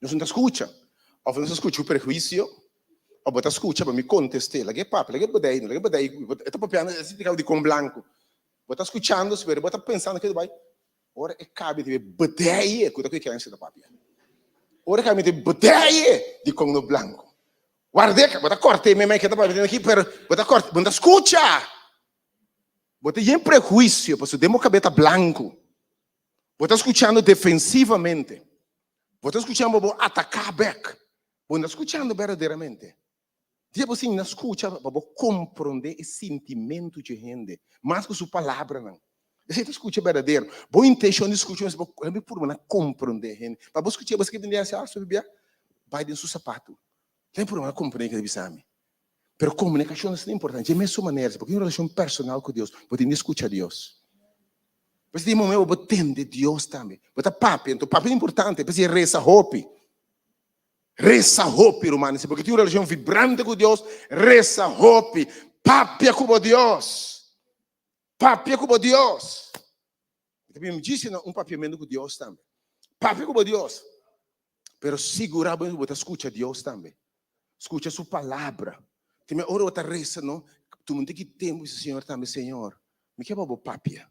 Nos no ta skucha. Òf nos ta skucha ku prehuisio, òf bo ta skucha pa mi kontest'é. Laga e papia, laga e bedei, laga e bedei. E ta papiando, e ta sinti kaba di kon blanku. Bo ta skuchando, pero bo ta pensando ke bai. Ora e kabe di bedeye ku ta ku e kense ta papia. Ora e kabe di bedeye di kon no blanku. Wardeka, bo ta korte mi mai ke ta papia aki, pero bo ta korte, bo no ta skucha. Bo ta yen prehuisio pasobra den bo kabe ta blanku. Bo ta skuchando defensivamente. Bo ta skuchando pa bo ataká bek. Bo no ta skuchando berdaderamente. Dia bo siña skucha pa bo komprondé e sintimentu dje hende, mas ku su palabranan. Esei ta skucha berdadero. Bo intenshon di skucha mester bo bo purba na komprondé hende. Pa bo skuch'é bo skirbi den hasi aso bibia, bai den su sapatu. Lei purba na komprondé ke ta bisa mi. Pero komunikashon ta asina importante. Dje mesun manera, si bo tin un relashon personal ku Dios, bo tin di skucha Dios. Pues tin momento bo tende Dios tambe. Bo ta papia, enton papia ta importante. P'esei resa hopi. Resa hopi, rumannan. Si bo ke tin un relashon vibrante ku Dios, resa hopi. Papia ku bo Dios. Papia ku bo Dios. Mi ta bin djis na un papiamentu ku Dios tambe. Papia ku bo Dios. Pero sigurá bo ku bo ta skucha Dios tambe. Skucha su palabra. Tin ora bo ta resa, no? Tuma un tiki tempu bisa Señor tambe, Señor, mi ke pa bo papia.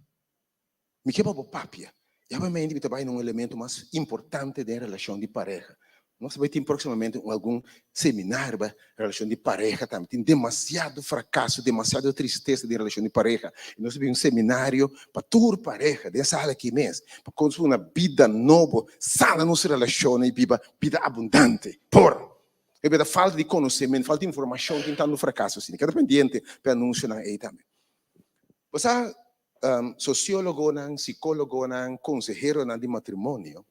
Mi ke pa bo papia. I obviamente mi ta bai na un elemento mas importante den relashon di pareha. Nos ta bai tin próksimamente un algun seminario riba relashon di pareha tambe. Tin demasiado frakaso, demasiado tristesa den relashon di pareha. I nos ta bai un seminario pa tur pareha den sala aki mes, pa konstruí una bida nobo, sana nos relashonnan i biba bida abundante. Por e bida falta di konosementu, falta di informashon tin tantu frakaso asina. Keda pendiente pa e anunsionan ei tambe. Bo sa Sosiólogonan, sikólogonan, konseheronan di matrimonio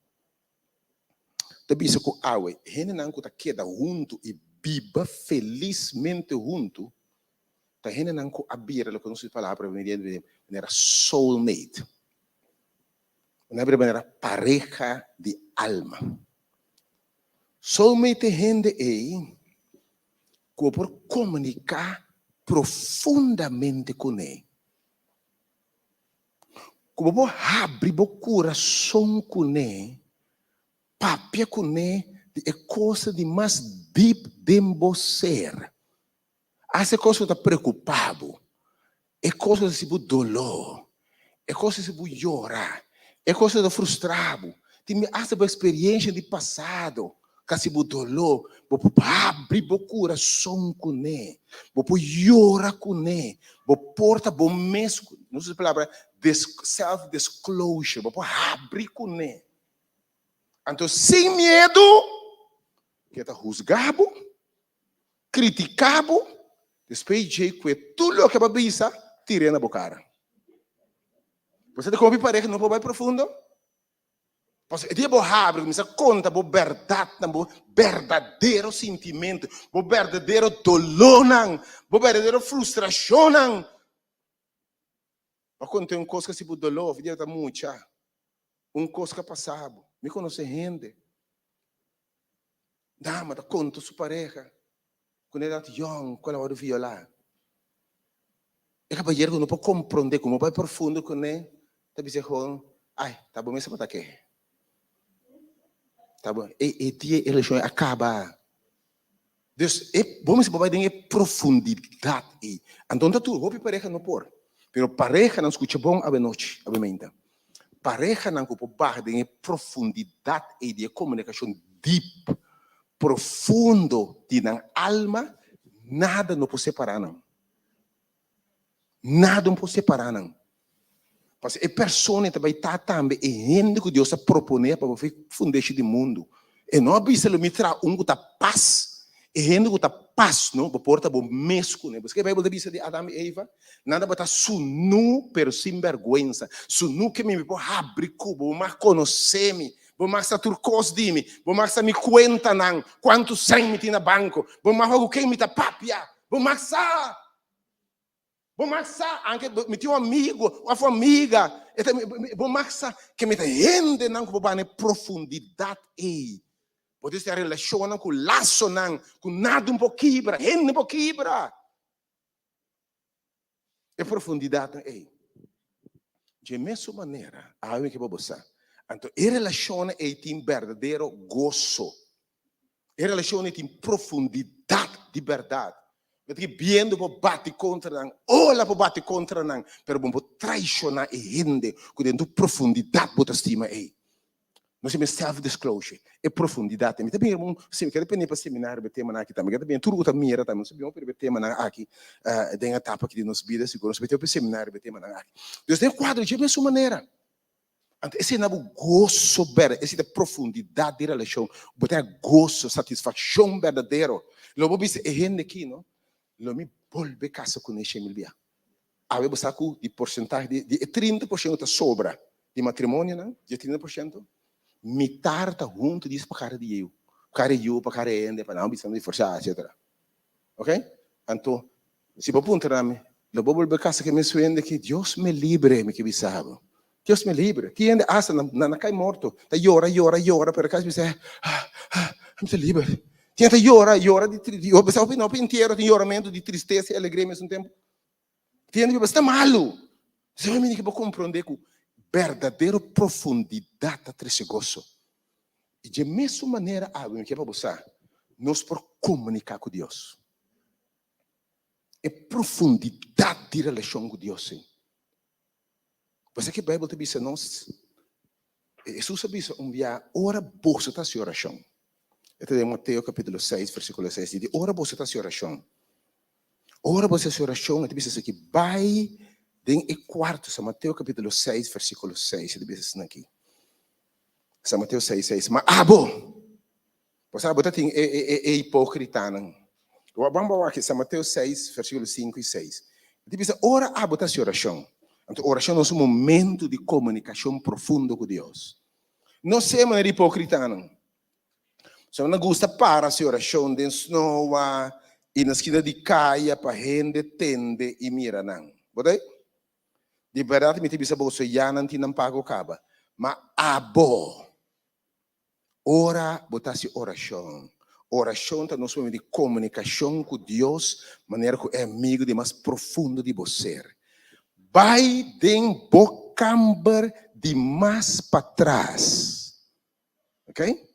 ta bisa ku awe hendenan ku ta keda huntu i biba felismente huntu ta hendenan ku a bira loke nos usa e palabra manera soulmate, nan a bira manera pareha di alma. Soulmate ta e hende ei ku bo por komuniká profundamente kuné. Ku bo por habri bo kurason kuné, papia kuné di e kosnan di mas dip den bo ser. Hasta e kos ku ta preokupá bo, e kos ku ta hasi bo doló, E kos si bo yora, e kos ta frustra bo. Tin mi hasta bo experiencia di pasado, kasi bo doló, bo por habri bo kurason kuné, bo por yora kuné, bo por ta bo mes, nos usa e palabra self disclosure, bo por habri kuné. Anto sin miedu ke ta husga bo, critica bo, despues djey cue tur loke bo a bisa tir'e na bo cara. Bo sa di como mi pareha no por bay profundo? Pasobra e dia bo habri cuminsa conta bo berdadnan, bo berdadero sintimento, bo berdadero dolornan, bo berdadero frustracionnan. Bo a conta un cos cu si bo dolor of dia bo ta mucha, un cos cu a pasa bo. Mi conoce hende. Dama ta konta su pareha ku na edat yòn ku el a wòrdu violá. E kabayero ku no por komprondé, ku no bai profundo kuné, ta bisa gewoon, Ai, ta bo mes tabata ke. Ta bo, e e dia e relashon a kaba. Dus e bo mester por bai den e profundidat ei. Anto ta tur hopi pareha no por. Pero parehanan skucha bon awenochi, awe meinta. Parehanan ku por baha den e profundidat ei di e komunikashon dip, profundo di nan alma, nada no por separá nan. Nada no por separá nan. Pasobra e persona ta bai ta tambe e hende ku Dios a proponé pa bo fundeshi di mundu. E no a bisa lo mi traha un ku ta pas. E hende ku ta pas no, bo por ta bo mes kuné. Bo sa ke Beibel ta bisa di Adam i Eva? Nan tabata sunú pero sin bèrgwensa. Sunú ke mi mi por habri ku bo, bo mag konosé mi, bo mag sa tur kos di mi, bo mag sa mi kuentanan, kuantu sèn mi tin na banko, bo mag wak ku ken mi ta papia, bo mag sa. Bo mag sa, anke mi tin un amigo òf un amiga, e ta, bo mag sa ke mi ta hendenan ku bo bana e profundidat ei. Bo tin esei relashonnan ku lasonan ku nada no por kibra, hende no por kibra. E profundidatnan ei. Dje mesun manera, awe mi ke pa bo sa, anto e relashonnan ei tin berdadero goso. E relashon ei tin profundidat di bèrdat. Bo ta ki biendo bo bati kontra nan, ola bo bati kontra nan, pero bo no por traishoná e hende ku den tur profundidat bo ta stima ei. Nos yama self disclosure, e profundidat ei. Mi ta bira un, mi keda pende pa seminario riba e temanan aki tambe. Mi keda bini tur ku ta mira tambe, nos ta bin hopi riba e temanan aki den e etapa aki di nos bida, sigur nos ta bin hopi seminario riba e temanan aki. Dus den e kuadro dje mesun manera. Anto esei na bo goso berdadero, esei ta profundidat di relashon. Bo ta haña goso, satisfakshon berdadero. Lo bo bisa e hende aki, no, lo mi bolbe kasa kuné shemil bia. Awe bo sa ku di porsentahe di di e 30% ku ta sobra di matrimonionan, di e 30%, mitar ta huntu dis pa kara di yu, pa kara yu, pa kara hende, pa nan bisa nan divorsiá, etsetera. Ok? Anto, si bo puntra mi, lo bo bolbe kasa ku e mes hende ki? Dios me libre, mi ke bisa bo. Dios me libre. Tin hende asta nan nan a kai morto, ta yora, yora, yora, pero kasi bisa, ah, ah, mi ta liber. Tin hende ta yora, yora di tri, bo sa hopi, hopi entiero tin yoramentu di tristesa i alegria mesun tempu. Tin hende bisa, sta malu. Esei mi ke bo komprondé ku berdadero profundidat ta trese goso. I dje mesun manera awe mi ke pa bo sa, nos por komuniká ku Dios. E profundidat di relashon ku Dios ei. Bo sa ke Beibel ta bisa nos? Hesus a bisa un bia, ora boso ta hasi orashon. E ta den Mateo kapítulo 6, versíkulo 6. Di ora boso ta hasi orashon. Ora boso hasi orashon, e ta bisa esaki, bai den e kuarto. San Mateo kapítulo 6, versíkulo 6, e ta bisa esaki. San Mateo 6, 6. Ma abo, bo sa, bo ta tin e, e, e, e hipókritanan. Ban bo wak San Mateo 6, versíkulo 5 i 6. E ta bisa, ora abo ta hasi orashon, anto orashon nos un momento di komunikashon profundo ku Dios. No sea manera hipókritanan. So nan gusta para hasi orashon den snoa i na skina di kaya pa hende tende i mira nan. Bo ta? Di bèrdat mi ta bisa boso, ya nan tin nan pago kaba. Ma abo, ora bo ta hasi orashon, orashon ta nos momento di komunikashon ku Dios manera ku e amigu di mas profundo di bo ser. Bai den bo kamber di mas patras. Ok?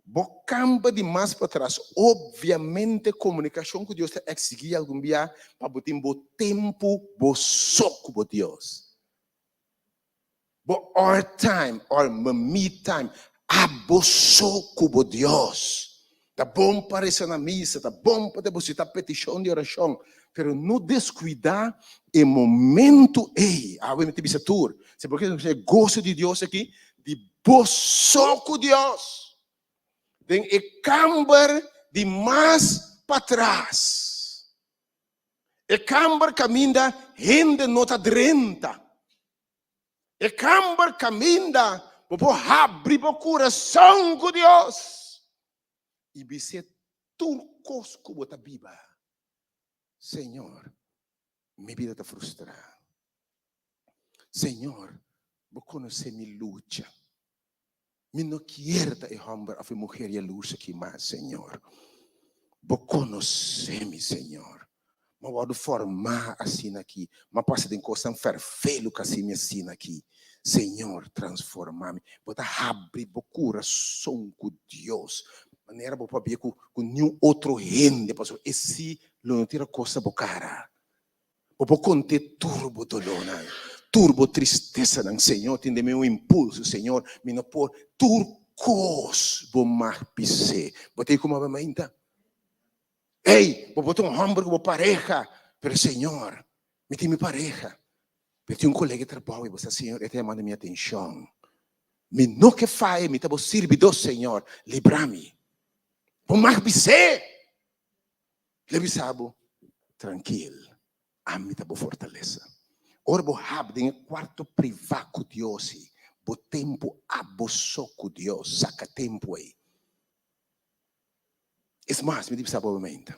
Bo kamba di mas patras. Obviamente komunikashon ku Dios ta eksigí algun bia pa bo tin bo tempu bo so ku bo Dios. Bo our time or me time, abo so ku bo Dios. Ta bon pa resa na misa, ta bon pa depositá petishon di orashon, pero no deskuidá e momentu ei. Awe mi ta bisa tur, si bo ke e goso di Dios aki, di bo so ku Dios, den e kamber di mas patras. E kamber kaminda hende no ta drenta. E kamber kaminda bo por habri bo kurason ku Dios i bis'é tur kos ku bo ta biba. Señor, mi bida ta frustrá. Señor, bo konosé mi lucha. Mi no kier ta e hòmber òf e muher yalurs aki mas, Señor. Bo konosé mi, Señor. Mi a wòrdu fòrmá asina aki. Mi a pasa den kosnan fèrfelu ku hasi mi asina aki. Señor, transformá mi. Bo ta habri bo kurason ku Dios, manera bo pabia ku niun otro hende, pasobra esei lo no tira kos na bo kara. Bo por kont'é tur bo dolónan, tur bo tristesanan. Señor, tin den mi un impulso, Señor, mi no por, tur kos bo mag bis'é. Bo ta ku maba mainta? Ey, bo por ta un hòmber ku bo pareha, pero Señor, mi tin mi pareha, pero tin un kolega di trabou i bo sa, Señor, e ta yamando mi atenshon. Mi no ke faya, mi ta bo sirbidó, Señor, libra mi. Bo mag bis'é. Lo bisa bo, Trankil, ami ta bo fortalesa. Ora bo hab den e kuarto privá ku Dios i bo tempu abo so ku Dios, saka tempu ei. Es mas, mi ta bisa bo obviamente,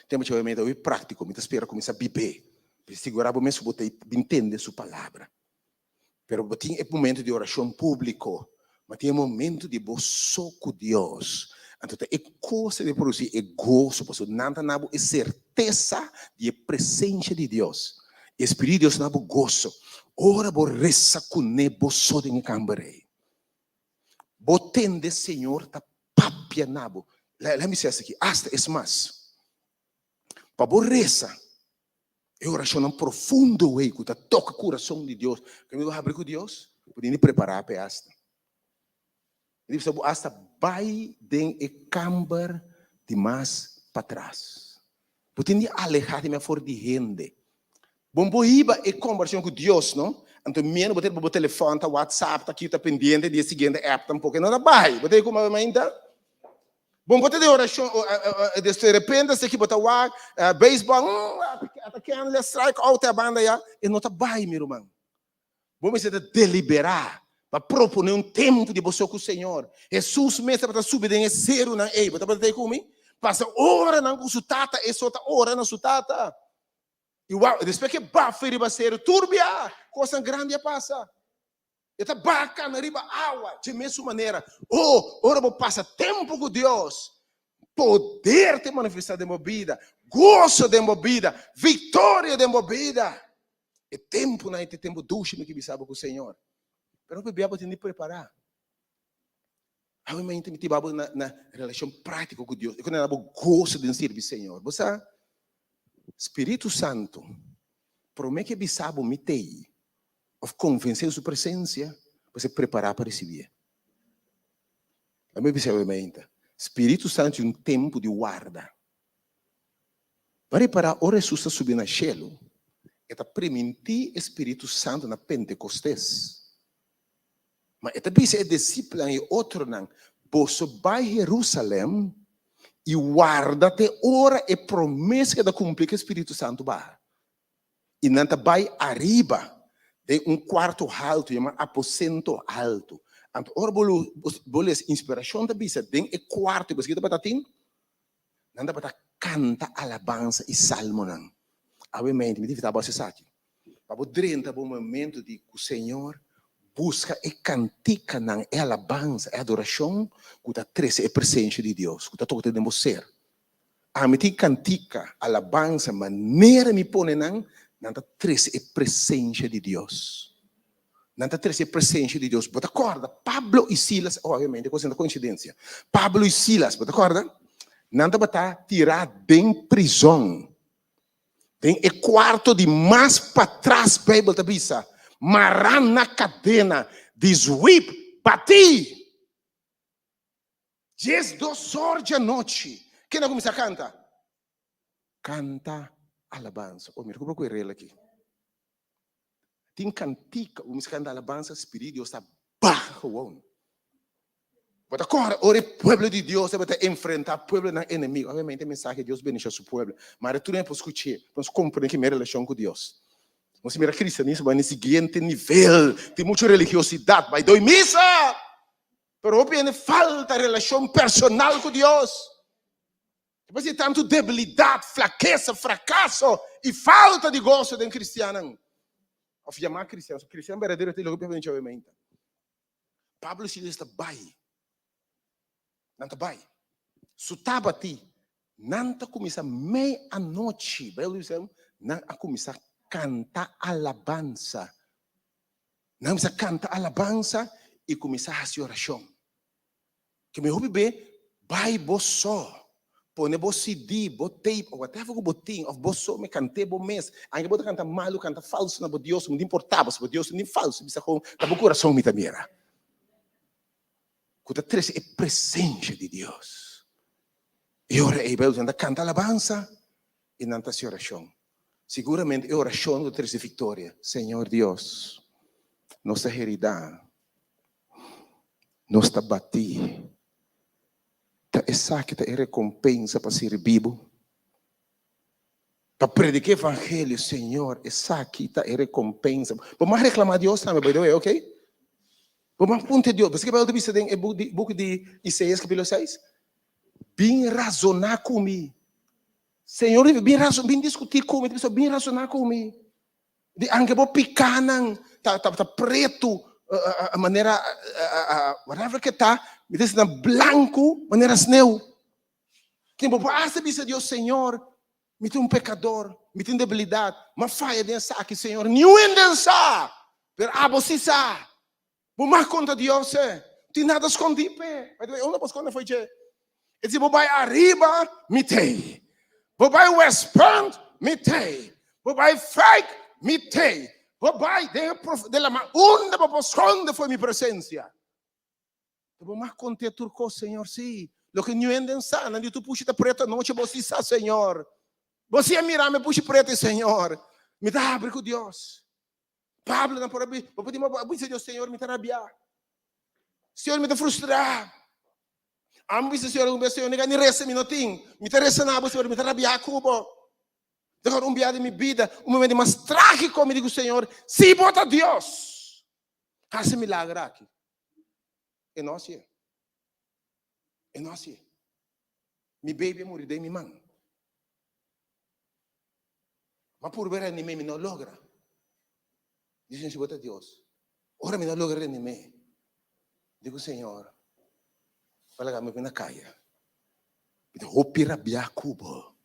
tempu dje obviamente hopi práktiko, mi ta spera kuminsá bib'é, sigurá bo mes ku bo ta bin tende su palabra. Pero bo tin e momento di orashon públiko, ma tin e momento di bo so ku Dios. Anto ta e kos ta produsí e goso, pasobra nan ta na bo e sertesa di e presensia di Dios. E Spiritu di Dios ta na bo goso. Ora bo resa kuné bo so den e kamber ei, bo tende Señor ta papia na bo. Lei mi bisa esaki, asta es mas, pa bo resa E orashonnan profundo ei ku ta toka kurason di Dios. Ke mi bo habri ku Dios, bo tin di prepará p'e asta. Mi di bisa bo asta bai den e kamber di mas patras. Bo tin di alehá di mi for di hende. Bo no por hiba e kombersashon ku Dios, no? Anto miendo bo ta riba bo telefòn, ta WhatsApp, ta kiu, ta pendiente di e siguiente app tampoko. E no ta bai. Bo ta di kuma mainta? Bon bo ta den orashon, de repente esaki bo ta wak beisbòl, ata Kenley strike out e banda ya, e no ta bai mi ruman. Bo mester ta deliberá pa proponé un tempu di bo so ku Señor. Hesus mes tabata subi den e serunan ei, bo tabata ei ku mi? Pasa oranan ku su tata, e so ta ora na su tata. I wou, despues ke bafe riba seru, tur bia kosnan grandi a pasa. E ta baha kana riba awa dje mesun manera. Oh, ora bo pasa tempu ku Dios, poder ta manifestá den bo bida, goso den bo bida, viktoria den bo bida. E tempunan ei ta e tempu dushi mi ke bisa bo ku Señor. Pero hopi bia bo tin di prepará. Awe mainta mi tin bo na relashon práktiko ku Dios. E ku na bo goso den sirbi Señor. Bo sa, Spiritu Santu promé ke bisa bo mi t'ei, of konvensé di su presensia, bo ser prepará pa risibié. Lami bisa bo mainta, Spiritu Santu tin un tempu di warda. Bo a repará ora Hesus ta subi na shelu, e ta primintí e Spiritu Santu na Pentekostes. Ma e ta bisa e disipelnan i otronan, Boso bai Herusalèm i warda te ora e promesa keda kumplí ku e Spiritu Santu baha. I nan ta bai ariba den un kuarto haltu yama aposento haltu. Anto ora bo bo lesa inspirashon ta bisa den e kuarto bo tabata tin, nan tabata kanta alabansa i salmonan. Awe mente mi ta invitá bo hasi esaki. Pa bo drenta bo momento di ku Señor, buska e kantikanan, e alabansa, e adorashon ku ta trese e presensia di Dios, ku ta toka den bo ser. Ami tin kantika, alabansa, manera mi pone nan, nan ta trese e presensia di Dios. Nan ta trese e presensia di Dios. Bo ta kòrda Pablo i Silas, obviamente kos no ta koinsidensia. Pablo i Silas, bo ta kòrda? Nan tabata tirá den prizòn. Den e kuarto di mas patras, Beibel ta bisa. Mará na kadena di zwip batí. 12 or di anochi, ken a kuminsá kanta? Kanta alabansa. Oh, mira ku por rel aki. Tin kantika, kuminsá kanta alabansa, Spirit di Dios ta baha gewoon. Bo ta kòrda ora e pueblo di Dios tabata enfrentá pueblonan enemigo. Obviamente e mensahe Dios bendicion su pueblo. Maar tur hende por skuch'é, pa nos komprendé ki mi relashon ku Dios. Nos mira kristianismo bai na e siguiente nivel. Tin muchu religiosidat, bai doi misa! Pero hopi hende falta relashon personal ku Dios. Ta parse tantu debilidat, flakesa, frakaso i falta di goso den kristiannan. Òf yamá kristian. Kristian berdadero ta loke por bini djawe meinta. Pablo i Silas ta bai. Nan ta bai. Su tabati, nan ta kuminsá mei anochi, Bijbel ta bisa, nan a kuminsá kanta alabansa. Nan a kuminsá kanta alabansa i kuminsá hasi orashon. Ke mi hopi be, bai bo so. Pone bo CD, bo tape, of whatever ku bo tin, of bo so me kant'é bo mes. Anke bo ta kanta malu, kanta falsu na bo Dios, no ta importá bo si bo Dios no tin falsu, bisa kon ta bo kurason mi ta mira. Ku ta trese e presensia di Dios. E ora ei Bijbel ta kanta alabansa i nan ta hasi orashon. Siguramente e orashon ta trese viktoria. Señor Dios, nos ta heridá. Nos ta batí. Ta esaki ta e rekompensa pa sirbi bo? Pa prediká evangelio, Señor, esaki ta e rekompensa. Bo mag reklamá Dios tambe, by the way, ok? Bo mag puntra Dios. Bo sa ke Bijbel ta bisa den e buki di Isaías kapítulo 6? Bin razoná ku mi. Señor, bin razoná, bin diskutí ku mi. Ta bisa, bin razoná ku mi. Di anke bo pikánan ta ta ta pretu manera whatever ke ta, mi ta bisa nan blanku manera sneu. Tin bo por hasta bisa Dios, Señor, mi ta un pekador, mi tin debilidat, mi a faya den esaki, Señor, niun hende a sa, pero abo si sa. Bo mag konta Dios e, no tin nada skondí p'e. By the way, unda bo skonde fo'i dje? E di, bo bai ariba, mi t'ei. Bo bai Westpunt, mi t'ei. Bo bai Fijk, mi t'ei. Bo bai den e prof den laman, unda bo por skonde fo'i mi presensia? Ta bo mag kont'é tur kos, Señor, sí. Loke niun hende sa, nan di tur pushi ta pretu anochi, bo sí sa, Señor. Bo sí a mira mi pushi pretu, Señor. Mi ta habri ku Dios. Pablo nan por a bi, bo por di, bo bisa Dios, Señor, mi ta rabiá. Señor, mi ta frustrá. Amo bisa Señor algun bes, Señor, nega ni resa mi no tin. Mi ta resa na bo, Señor, mi ta rabiá ku bo. Dor un bia di mi bida, un momento mas trágiko, mi di ku Señor, si bo ta Dios, hasi milagro aki. E no hasié. E no hasié. Mi baby a muri den mi man. Ma purba renimé, mi no logra. Di Señor, si bo ta Dios. Ora mi no logra renimé, digo, Señor, bo a laga mi na kaya. Mi ta hopi rabiá ku bo.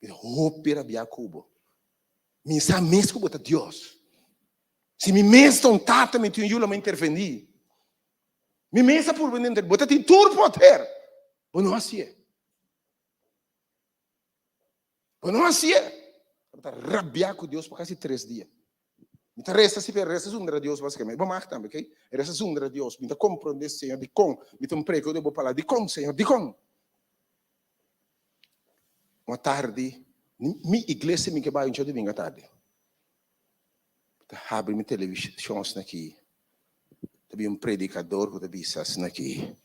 Mi ta hopi rabiá ku bo. Mi sa mes ku bo ta Dios. Si mi mes ta un tata, mi tin un yu, lo mi intervení. Mi mes a purba intervení. Bo ta tin tur poder. Bo no hasié. Bo no hasié. Bo ta rabiá ku Dios pa kasi tres dia. Mi ta resa si, pero resa zundra Dios basikamente. Bo mag tambe, ok? Resa zundra Dios. Mi ta komprondé, Señor, dikon mi ta un preko di bo palabra. Dikon, Señor, dikon? Un atardi, mi iglesia mi ke bai un djadumingu atardi. Mi ta habri mi televishon asin'aki, ta bin un predikador ku ta bisa asin'aki,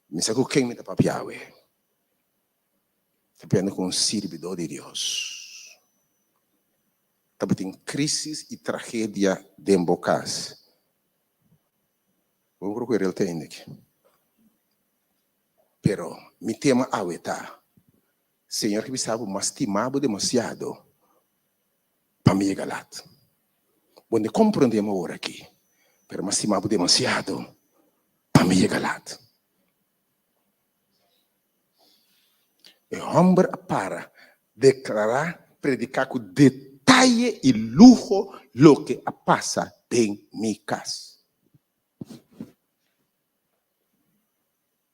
mi sa ku ken mi ta papia awe. Ta papia ku un sirbidó di Dios. Tabatin krísis i tragedia den bo kas. Bo no por ku e aki. Pero mi tema awe ta, Señor ke bisa bo, m'a stima bo demasiado pa mi yega lat. Bo no komprondé mi awor aki, pero m'a stima bo demasiado pa mi yega lat. E hòmber a para deklará, prediká ku detaye i luho loke a pasa den mi kas.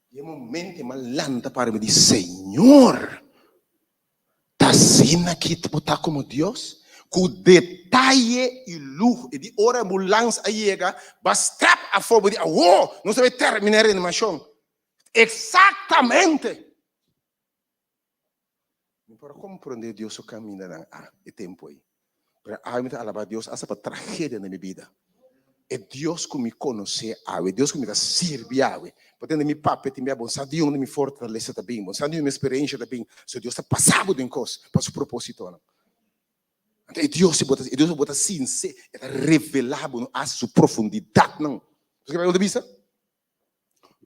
Di e momento e m'a lanta para mi di, Señor, ta asina ki bo ta komo Dios? Ku detaye i luho. E di ora ambulans a yega, ba strap afó bo di awó nos ta bai terminá e reanimashon. Eksaktamente! Mi por a komprondé Dios su kamindanan a e tempu ei. Pero awe mi ta alabá Dios asta pa tragedia den mi bida. E Dios ku mi konosé awe, e Dios ku mi ta sirbi awe, bo tende mi papia tin bia, bo sa di unda mi fortalesa ta bin, bo sa di unda mi eksperensha ta bin, so Dios ta pasa bo den kos pa su propósitonan. Anto e Dios si bo ta, e Dios ku bo ta sinse, e ta revelá bo hasta su profundidatnan. Bo sa ke Beibel ta bisa?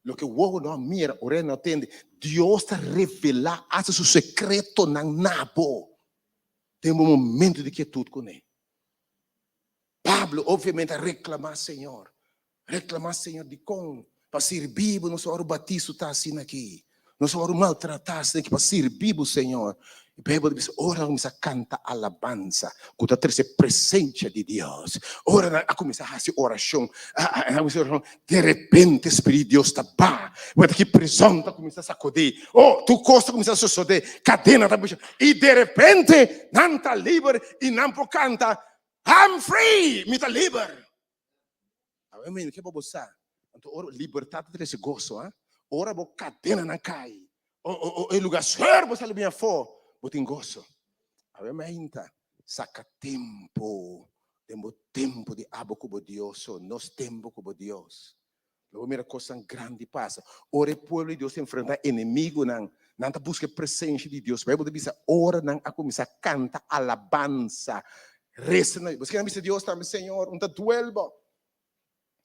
Loke wowo no a mira, orea no a tende, Dios ta revelá hasta su sekretonan na bo den bo momento di kietut kuné. Pablo obviamente a reklamá Señor, reklamá Señor dikon pa sirbi bo nos a wòrdu batí su ta asina aki, nos a wòrdu maltratá asina aki pa sirbi bo Señor. E Beibel ta bisa ora nan kuminsá kanta alabansa ku ta trese presensia di Dios, ora nan a kuminsá hasi orashon, derepente Spiritu di Dios ta baha, bo ta ki prizòn ta kuminsá sakudí, oh tur kos ta kuminsá sosodé, kadena ta busha i derepente nan ta liber i nan por kanta I'm free! Mi ta liber! Awe mi ke pa bo sa, anto ora libertat ta trese goso, ha? Ora bo kadenanan kai, o o o e lugar sher bo sali bin afó, bo tin goso. Awe mi ainta saka tempu den bo tempu di abo ku bo Dios, so nos tempu ku bo Dios. Lo bo mira kosnan grandi pasa. Ora e pueblo di Dios ta enfrentá enemigunan, nan ta buska e presensia di Dios. Beibel ta bisa, ora nan a kuminsá kanta alabansa, resa na Dios. Bo a bisa Dios tambe, Señor, un ta duel bo.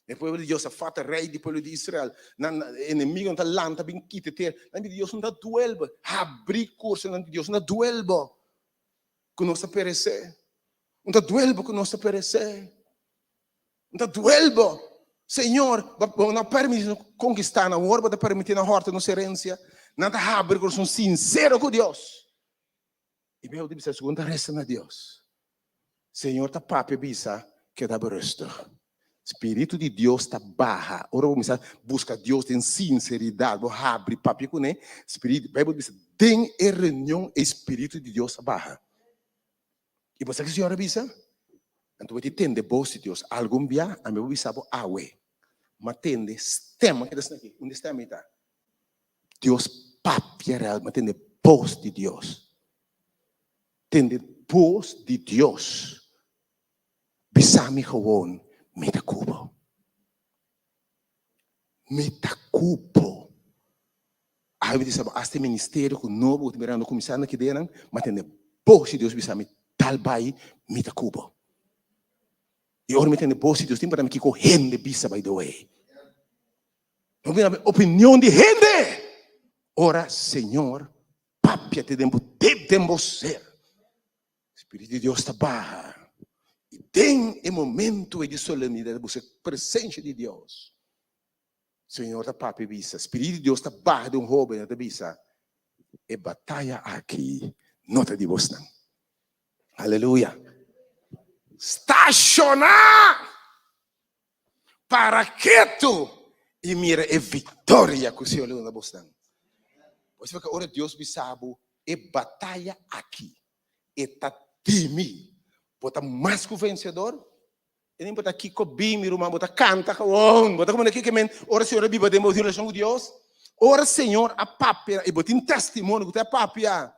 E pueblo di Dios a fata rei di pueblo di Israel. Nan enemigunan ta lanta bin kita e tera. Nan bisa, Dios, un ta duel bo. Habri kursonan di Dios, un ta duel bo ku nos ta peresé. Un ta duel bo ku nos ta peresé. N ta duel bo, Señor, bo no a permití nos konkistá nan, awor bo ta permití nan hòrta nos herensia. Nan ta habri kurason sinsero ku Dios. I Beibel ta bisa, segun ta resa na Dios, Señor ta papia bisa, keda berustig. Spiritu di Dios ta baha. Ora bo kuminsá buska Dios den sinseridat, bo habri papia kuné, Spiritu, Beibel ta bisa, den e reunion e Spiritu di Dios a baha. I bo sa ki Señor a bisa? Anto bo ti tende bos di Dios. Algun bia ami bo bisa bo awe. Ma tende stem. Ma keda asina aki. Unda e stem ei ta? Dios papia real. Ma tende bos di Dios. Tende bos di Dios. Bisa mi gewoon, mi ta ku bo. Mi ta ku bo. Awe mi ta bisa bo, asta e ministerio ku nobo ku ta mirando kuminsando aki denan, mi a tende bos di Dios bisa mi, Dal bai, mi ta ku bo. I ora mi tende bos di Dios, tin pa mi kiko hende bisa by the way. No mira mi opinion di hende. Ora Señor papia te den bo dip den bo ser. Spiritu di Dios ta baha. I den e momento ei di solemnidad buska presencia di Dios. Señor ta papia i bisa, Spiritu di Dios ta baha den un hoben i ta bisa, E bataya aki no ta di bosnan. Aleluya! Stashoná! Para ketu i mira e viktoria ku Señor lo duna bosnan. Bo sa ora Dios bisa bo, E bataya aki e ta di mi. Bo ta mas ku vensedor. E no importa kiko bin, mi ruman, bo ta kanta gewoon. Bo ta komprende kiko men ora Señor a biba den bo tin relashon ku Dios. Ora Señor a papia i bo tin testimonio ku ta papia,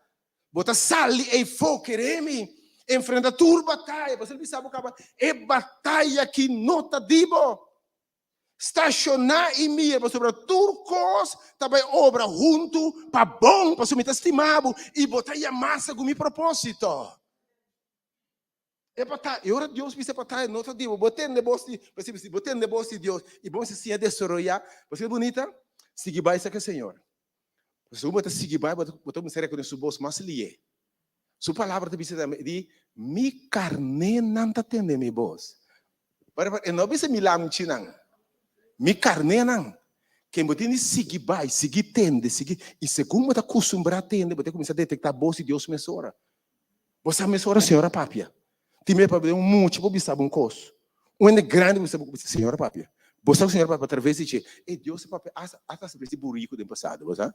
bo ta sali eifó, kere mi, enfrenta tur bataya. Pasobra el bisa bo kaba, e bataya aki no ta di bo. Stashoná i mira pasobra tur kos ta bai obra huntu pa bon, pasobra mi ta stima bo i bo ta yamá segun mi propósito. E bataya, i ora Dios bisa e bataya no ta di bo, bo tende bos di, si bo tende bos di Dios i bo mester siña desaroyá, bo sa ki bunita? Sigui bai sa ku e Señor. Pasobra bo ta sigui bai, bo ta kuminsá rekonosé su bos mas lié. Su palabra ta bisa tambe di, Mi karnénan ta tende mi bos. Pero e no bisa mi lamchinan, mi karnénan. Ken bo tin di sigui bai, sigui tende, sigui, i segun bo ta kustumbrá tende, bo ta kuminsá detektá bos di Dios mesora. Bo sa mesora Señor a papia. Tin bes papia un mucha por bisa bo un kos. Un hende grandi por bisa bo un kos. Señor a papia. Bo sa ku Señor a papia atraves di dje. E Dios a papia hasta hasta atraves di buriku den pasado, bo sa?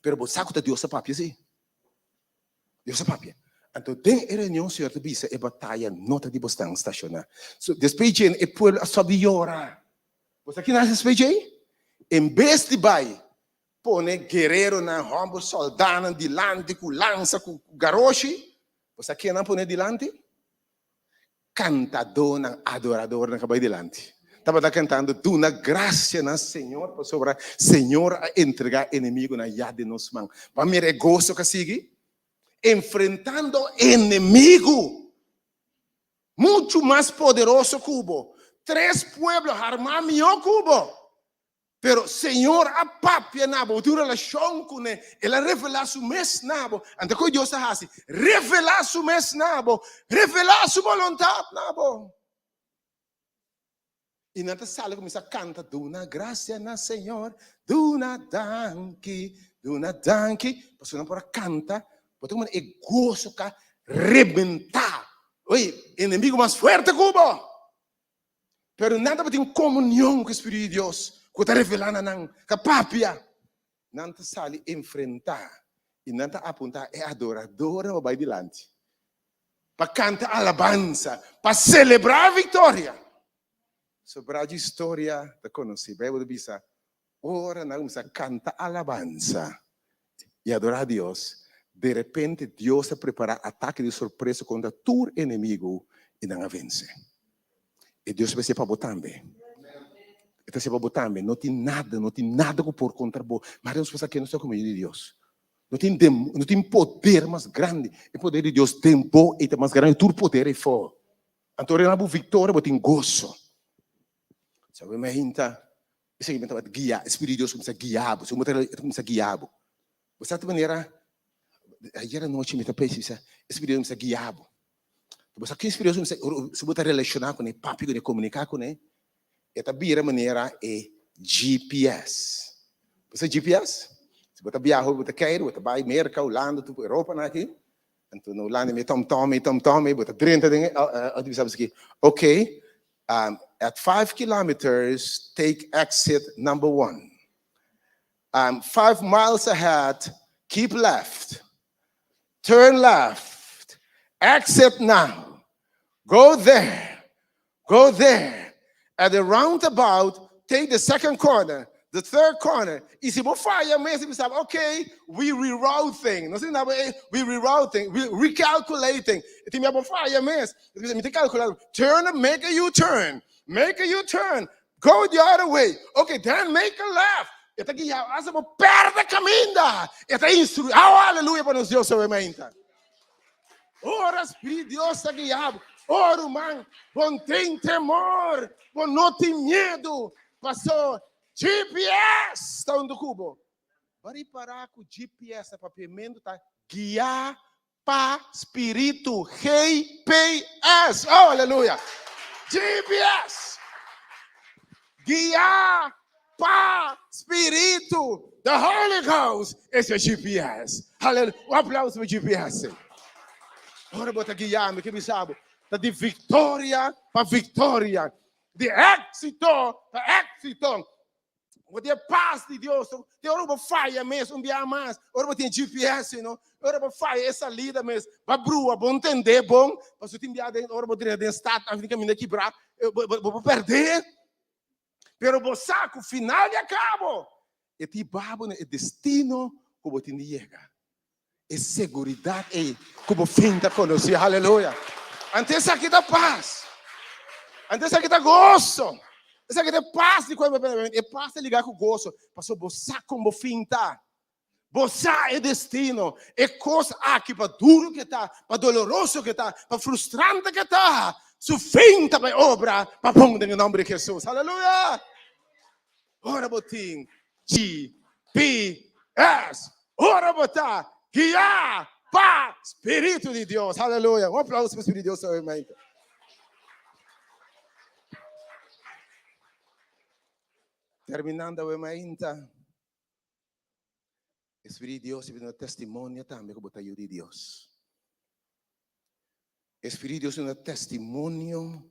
Pero bo sa ku ta Dios a papia si. Dios a papia. Anto den e reunion Señor ta bisa e bataya no ta di bosnan stashoná. So despues dje e pueblo a stòp di yora. Bo sa kina despues dje? En bes di bai pone guereronan, hòmber sòldánan dilanti ku lansa ku garoshi, bo sa ken nan pone dilanti? Kantadónan, adoradornan ka bai dilanti. Tabata kantando, Duna grasia na Señor, pasobra Señor a entregá enemigunan ya den nos man. Bo a mira e goso ku a sigui? Enfrentando enemigu muchu mas poderoso ku bo, tres pueblo harmá mihó ku bo. Pero Señor a papia na bo, bo tin un relashon kuné, El a revelá Su mes na bo. Anto kiko Dios ta hasi? Revelá Su mes na bo, revelá Su boluntat na bo. I nan ta sali kuminsá kanta, Duna grasia na Señor, duna danki, duna danki. Pasobra nan por a kanta, bo ta kumina e goso ka rebentá. Oye, enemigu mas fuerte ku bo. Pero nan tabatin komunion ku e Spiritu di Dios ku ta revelá na nan, ka papia. Nan ta sali enfrentá i nan ta apuntá e adoradornan pa bai dilanti, pa kanta alabansa, pa selebrá viktoria. Sobrá dje historia ta konosí. Beibel ta bisa, Ora nan kuminsá kanta alabansa i adorá Dios, derepente Dios a prepará atake di sorpresa kontra tur enemigu i nan a vense. E Dios ta hasié pa bo tambe. E ta hasié pa bo tambe. No tin nada, no tin nada ku por kontra bo. Mas nos por sa ke nos ta komo yu di Dios. No tin dem, no tin poder mas grandi. E poder di Dios den bo ei ta mas grandi ku tur poder ei for. Anto ora bo viktoria bo tin goso. Sabe mi a hinta Esei mi tabata guia, e Spiritu di Dios kuminsá guia bo, segun bo ta e ta kuminsá guia bo. Bo sa ta manera, ayer anochi mi ta pensa, mi sa, e Spiritu di Dios kuminsá guia bo. Bo sa ken Spiritu di Dios kuminsá, si bo ta relashoná kuné, papia kuné, komuniká kuné, e ta bira manera e GPS. Bo sa GPS? Si bo ta biaha, bo ta keiru, bo ta bai Merka, Hulanda, tur Europa nan aki, anto na Hulanda mi e TomTom, e TomTom, bo ta drenta den e, a bisa bo esaki, okay, At 5 kilometers, take exit number 1. 5 miles ahead, keep left. Turn left. Exit now. Go there. Go there. At the roundabout, take the second corner, the third corner. I si bo faya mes, bo sabi, ok, we rerouting. No si we rerouting, we recalculating. I tin bo faya mes, mi ta calcula, turn, make a U-turn, make a U-turn, go the other way. Ok, then make a left. E ta guia, hasta bo perde caminda. E ta instrui. Oh, aleluya pa nos Dios obviamente. Ora Spiritu Dios ta guia bo. Oh, ruman, bo no tin temor, bo no tin miedu, paso GPS ta huntu ku bo. Bo a ripará ku GPS na papiamentu ta guiá pa spiritu, GPS. Oh, aleluya! GPS! Guiá pa spiritu. The Holy Ghost is your GPS. Aleluya! Un aplauso pa GPS. Ora bo ta guiá, mi ke bisa bo, ta di viktoria pa viktoria. Di éxito pa éxito. Bo tin e pas di Dios. Te ora bo faya mes un bia mas, ora bo tin GPS, no? Ora bo faya e salida mes, ba brua, bo entende bon, pasobra tin bia den ora bo drenta den stad, nan fin kaminda kibra, bo bo perde. Pero bo sa ku final di a kabo, e ta hiba bo na e destino ku bo tin di yega. E seguridad ei ku bo fin ta konosí. Aleluya! Anto esaki ta pas. Anto esaki ta goso. Esaki ta e pas di kua mi papia. E pas ta ligá ku goso, pasobra bo sa kon bo fin ta. Bo sa e destino. E kos aki, pa duru ke ta, pa doloroso ke ta, pa frustrante ke ta, su fin ta bai obra pa bon den e nòmber di Hesus. Aleluya! Ora bo tin GPS. Ora bo ta guiá pa Spiritu di Dios. Aleluya. Un aplauso pa Spiritu di Dios awe mainta. Terminando awe mainta. E Spiritu di Dios ta bini testimonio tambe ku bo ta yu di Dios. E Spiritu di Dios ta duna testimonio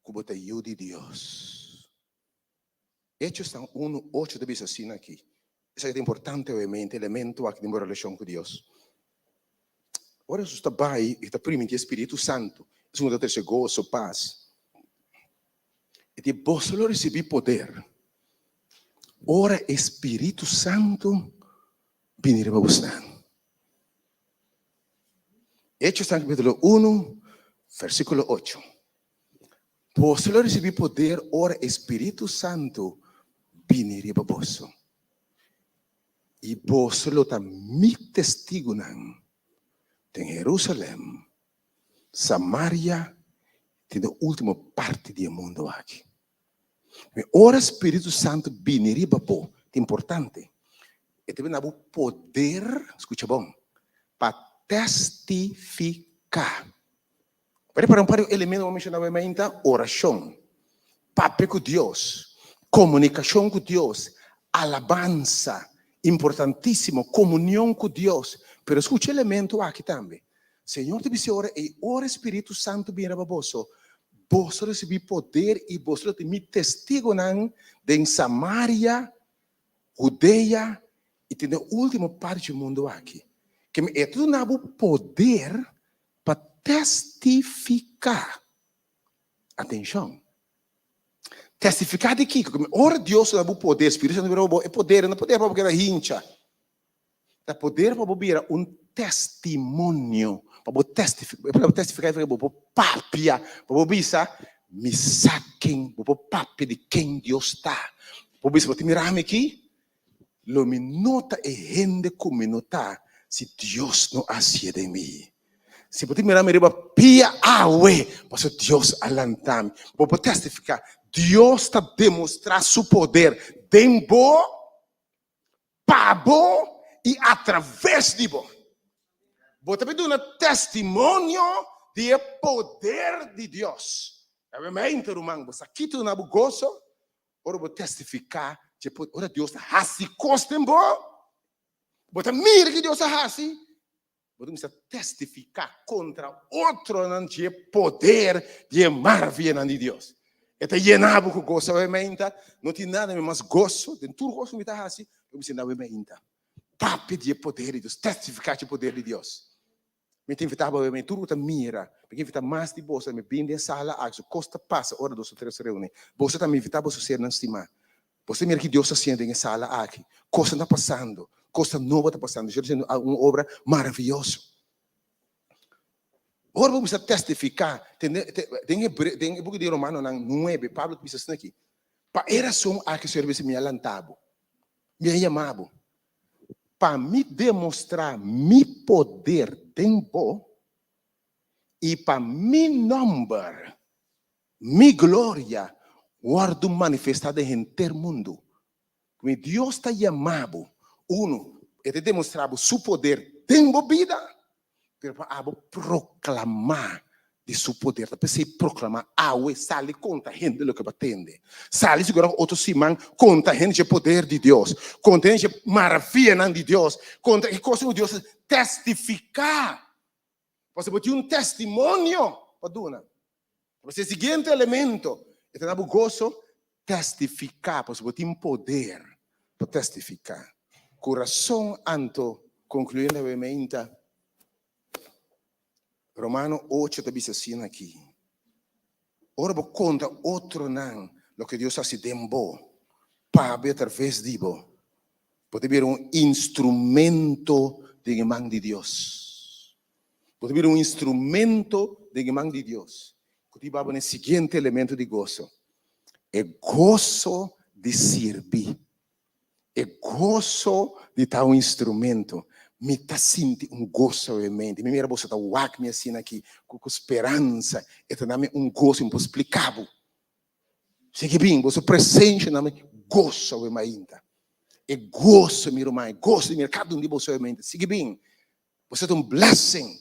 ku bo ta yu di Dios. Hechosnan unu ocho ta bisa asina aki. Esaki ta importante obviamente, elemento aki den bo relashon ku Dios. Ora Hesus ta bai, e ta primintí e Spiritu Santu, esun ku ta trese goso, pas. E di, Boso lo risibí poder ora e Spiritu Santu bini riba bosnan. Hechosnan kapítulo unu, versíkulo ocho. Boso lo risibí poder ora e Spiritu Santu bini riba boso. I boso lo ta mi testigunan den Herusalèm, Samaria i den e último parti di e mundu aki. Mi ora Spiritu Santu bini riba bo, ta importante, e ta bini na bo poder, skucha bon, pa testifiká. Bo repará un par di elemento ku bo menshoná mainta, orashon, papia ku Dios, komunikashon ku Dios, alabansa, importantísimo, komunion ku Dios. Pero skucha elemento aki tambe. Señor ta bisa ora ei, ora e Spiritu Santu bini riba boso, boso risibí poder i boso lo ta mi testigunan den Samaria, Hudea i te den último parti dje mundu aki. Ke mi e ta duna bo poder pa testifiká. Atenshon! Testifiká di kiko? Ke mi ora Dios duna bo poder, Spiritu Santu bira bo, e poder no poder pa bo keda hincha. Ta poder pa bo bira un testimonio, pa bo testifiká. E palabra testifiká significa bo por papia, pa bo bisa, Mi sa ken, bo por papia di ken Dios ta. Bo bisa, bo ta mira mi aki? Lo mi no ta e hende ku mi no ta si Dios no a hasié den mi. Si bo ta mira mi riba pia awe, pasobra Dios a lanta mi. Bo por testifiká, Dios ta demostrá su poder den bo. Pa bo i atraves di bo. Bo ta duna testimonio di e poder di Dios. Obviamente, ruman, bo sa kita duna bo goso ora bo testifiká dje poder. Ora Dios ta hasi kos den bo, bo ta mira ke Dios a hasi, Bo ta kuminsá testifiká kontra otronan dje poder di e maravianan di Dios. E ta yena bo ku goso awe meinta. No tin nada mi mas goso den tur kos ku mi ta hasi, lo mi sinta awe meinta. Papia di e poder di Dios, testifiká dje poder di Dios. Mi ta invitá bo awe meinta, tur ku ta mira, mi ke invitá mas di boso, mi bin den sala aki, su kos ta pasa ora dos o tres reuní. Boso ta mi invitá boso sernan stimá. Bo ta mira ki Dios ta haciendo den e sala aki. Cosnan ta pasando. Cosnan nobo ta pasando. Dios ta haciendo un obra maraviyoso. Ora bo cuminsa testifica, tende, den Hebre, den e buki di Romanonan nuebe, Pablo ta bisa asina aki, Pa e razon aki Señor a bisa, mi a lanta bo, mi a yama bo, pa mi demostra mi poder den bo, i pa mi nomber Mi gloria wòrdu manifestá den henter mundu. Mi Dios ta yama bo, unu, E ta demostrá bo Su poder den bo bida, pero pa abo proklamá di Su poder. Ta p'esei proklamá awe, sali konta hende loke bo a tende. Sali sigurá ku otro siman konta hende dje poder di Dios, konta hende dje maravianan di Dios, konta e kosnan ku Dios a testifiká. Pasobra bo tin un testimonio pa duna. Pues e siguiente elemento, e ta na bo goso testifiká, pasobra bo tin poder pa testifiká. Ku rason anto, konkluyendo awe meinta, Romano ocho ta bisa asina aki, Ora bo konta otronan loke Dios hasi den bo, pabia atraves di bo, bo ta bira un instrumento den e man di Dios. Bo ta bira un instrumento den e man di Dios ku ta hiba bo na e siguiente elemento di goso, e goso di sirbi, e goso di ta un instrumento. Mi ta sinti un goso awe mente. Mi mira boso ta wak mi asina aki ku speransa. E ta dami un goso mi por splika bo. Sigui bin, boso presencia na mi goso awe mainta. E goso, mi ruman, e goso di mira kada un di boso awe mainta. Sigui bin. Boso ta un blessing.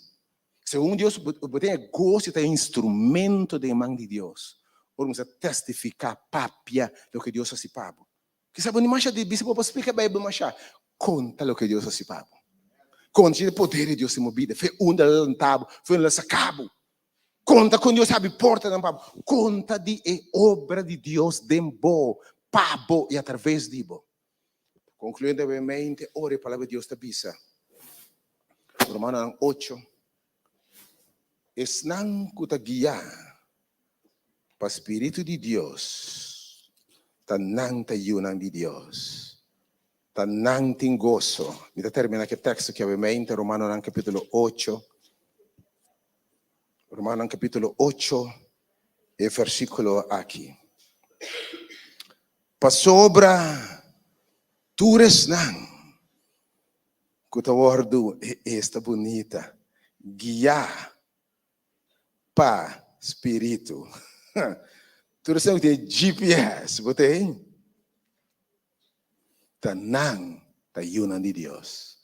Segun Dios, bo tin e goso di ta un instrumento den e man di Dios. Ora bo sa testifica, papia loke Dios hasi pa bo. Kisa bo ni masha di bisa bo por splika Bijbel masha. Konta loke Dios hasi pa bo. Konta e poder di Dios den bo bida. Fe unda el a lanta bo, fe unda el a saka bo. Konta kon Dios habri portanan pa bo. Konta di e obra di Dios den bo, pa bo i atraves di bo. Konkluyendo brevemente, ora e Palabra di Dios ta bisa, Romanonan ocho. Esnan ku ta guiá pa spiritu di Dios, ta nan ta yunan di Dios. Ta nan tin goso. Mi ta terminá ku e teksto ku awe Romanonan kapítulo ocho. Romanonan kapítulo ocho, e versíkulo aki. Pasobra tur esnan ku ta wòrdu, esta bunita, guiá pa spiritu. Tur esnan ku tin e GPS, bo tin? Ta nan ta yunan di Dios.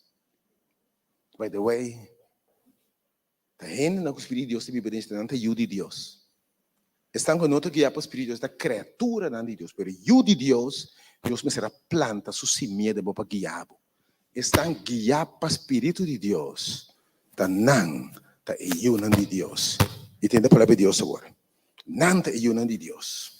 By the way, ta hendenan ku spiritu di Dios ta biba den nan ta yu di Dios. Esnan ku no ta guiá pa spiritu di Dios ta kreaturanan di Dios, pero yu di Dios, Dios mester a planta su simia den bo pa guia bo. Esnan guiá pa spiritu di Dios ta nan ta e yunan di Dios. I tende palabra di Dios awor. Nan ta e yunan di Dios.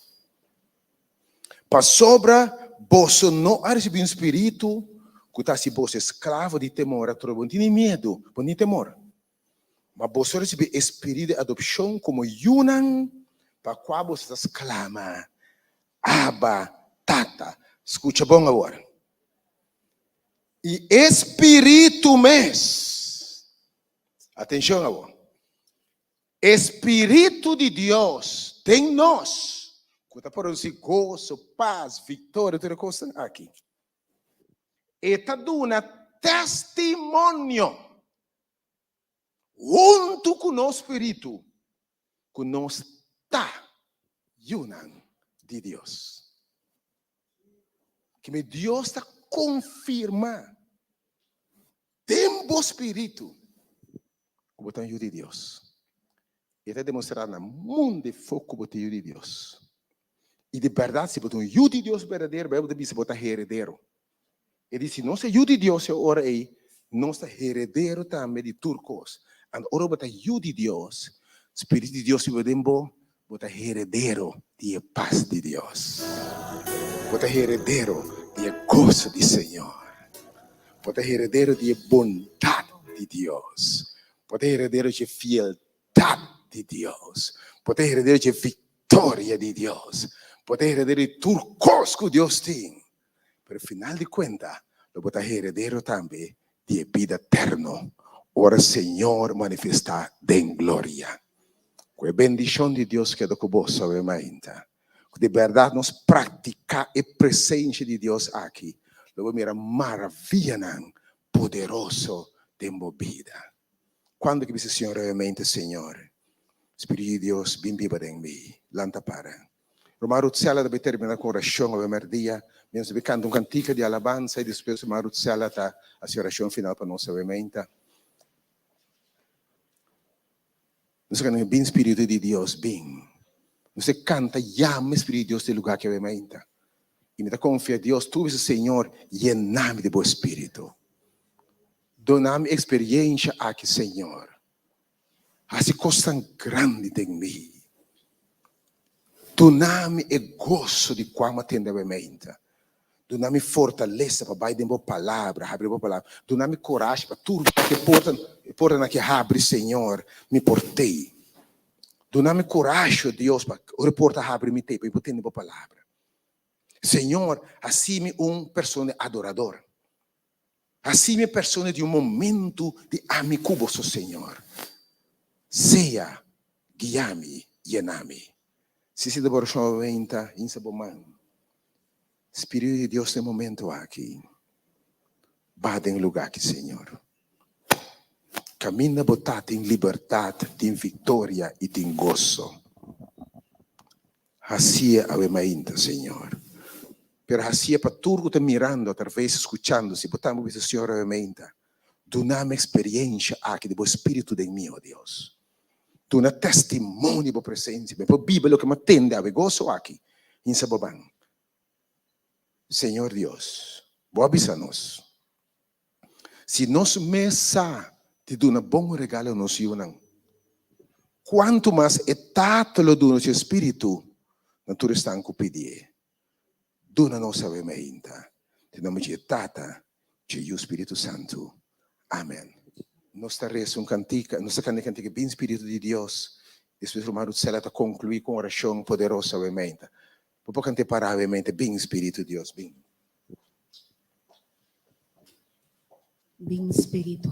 Pasobra boso no a risibí un spiritu ku ta hasi boso esklavo di temor atrobe. Bo no tin ni miedu, bo no tin temor. Ma boso a risibí e spiritu di adopshon komo yunan pa kua boso ta sklama, Abba, Tata. Skucha bon awor. I e spiritu mes, atenshon awor, E spiritu di Dios den nos ku ta produsí goso, pas, viktoria, tur e kosnan aki, e ta duna testimonio huntu ku nos spiritu ku nos ta yunan di Dios. Keme Dios ta konfirmá den bo spiritu ku bo ta un yu di Dios. E ta demostrá na mundu efó ku bo ta yu di Dios. I di bèrdat, si bo ta un yu di Dios berdadero, Beibel ta bisa bo ta heredero. E di si nos ta yu di Dios e ora ei, nos ta heredero tambe di tur kos. Anto ora bo ta yu di Dios, Spiritu di Dios biba den bo, bo ta heredero di e pas di Dios. Bo ta heredero di e goso di Señor. Bo ta heredero di e bondat di Dios. Bo ta heredero dje fieldat di Dios. Bo ta heredero dje viktoria di Dios. Bo ta heredero di tur kos ku Dios tin. Pero final di kuenta lo bo ta heredero tambe di e bida eterno ora Señor manifestá den gloria. Ku e bendishon di Dios keda ku boso awe mainta. Ku di bèrdat nos praktiká e presensia di Dios aki, lo bo mira maravianan poderoso den bo bida. Kuantu ke bisa Señor awe mainta, Señor, Spiritu di Dios bin biba den mi, lanta para. Ruman Rutsela ta bai termina ku orashon awe mèrdia. Mi nos ta bai kanta un kantika di alabansa i despues ruman Rutsela ta hasi orashon final pa nos awe meinta. Nos ta kanta Bin Spiritu di Dios, bin. Nos ta kanta Yama Spiritu di Dios den lugá aki awe meinta. I mi ta konfia Dios tur bisa Señor yena mi di bo Spiritu. Duna mi eksperiensha aki Señor. Hasi kosnan grandi den mi. Duna mi e goso di kua mi a tende awe meinta. Duna mi fortalesa pa bai den bo palabra, habri bo palabra. Duna mi korashi pa tur ke porta, e portanan ke habri, Señor, mi por tei. Duna mi korashi, o Dios, pa ora e porta habri mi tei, pa mi por tende bo palabra. Señor, hasi mi un persona adorador. Hasi mi persona di un momento di ami ku boso, Señor. Sea guia mi, yena mi. Si si ta bo orashon awenta, hinsa bo man. Spiritu di Dios den momento aki, ba den luga aki, Señor. Kaminda bo ta tin libertat, tin viktoria i tin goso. Hacié awe mainta, Señor. Pero hacié pa tur cu ta mirando atraves, scuchando, si bo tambe bisa, Señor, awe mainta, duna mi experiencia aki di bo Spiritu den mi, oh Dios. Duna testimonio di bo presencia. Mi por biba loke mi a tende awe goso aki, hinsa bo ban. Señor Dios, bo a bisa nos, Si nos mes sa di duna bon regalo nos yunan, kuantu mas e Tata lo duna su Espíritu na tur esnan ku pidié. Duna nos awe mainta, den nomber dje Tata, dje Yu, Spiritu Santu. Amen. Nos ta resa un kantika, nos ta kanta e kantika Bin Spiritu di Dios. Despues ruman Ruthsella ta konkluí ku un orashon poderoso awe meinta. Bo por kant'é pará awe meinta, Bin Spiritu Dios, bin. Bin Spiritu.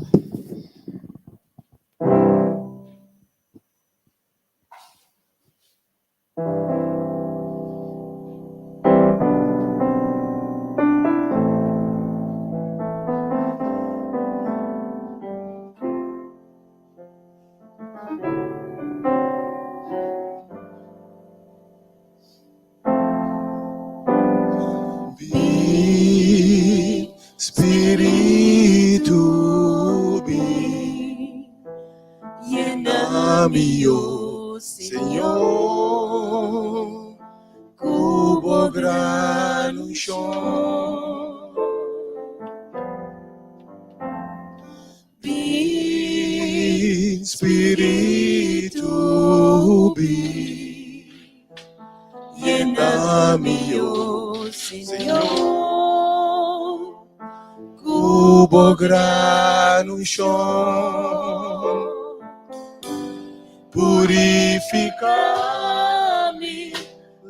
Bin, Spiritu, bin. Yena mi, oh Señor, ku bo gran unshon. Bin, Spiritu, bin. Yena mi, oh Señor, ku bo gran unshon. Purifiká mi,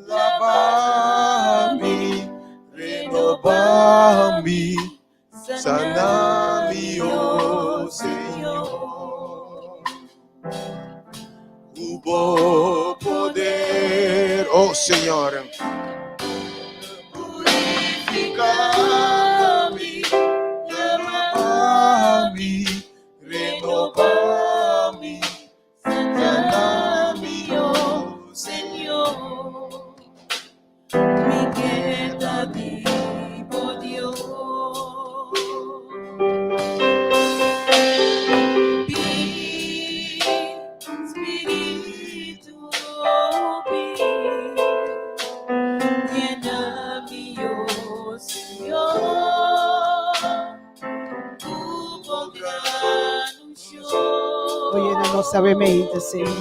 laba mi, renobá mi, Sana mi, oh Señor, ku bo poder, oh Señor. Purifica mi, lava mi, renova mi, sana mi, oh Señor. Mi ke ta di bo Dios. Bin, Spiritu, bin, yena mi, oh Señor, ku bo gran unshon. O yena nos awe meinte, Señor.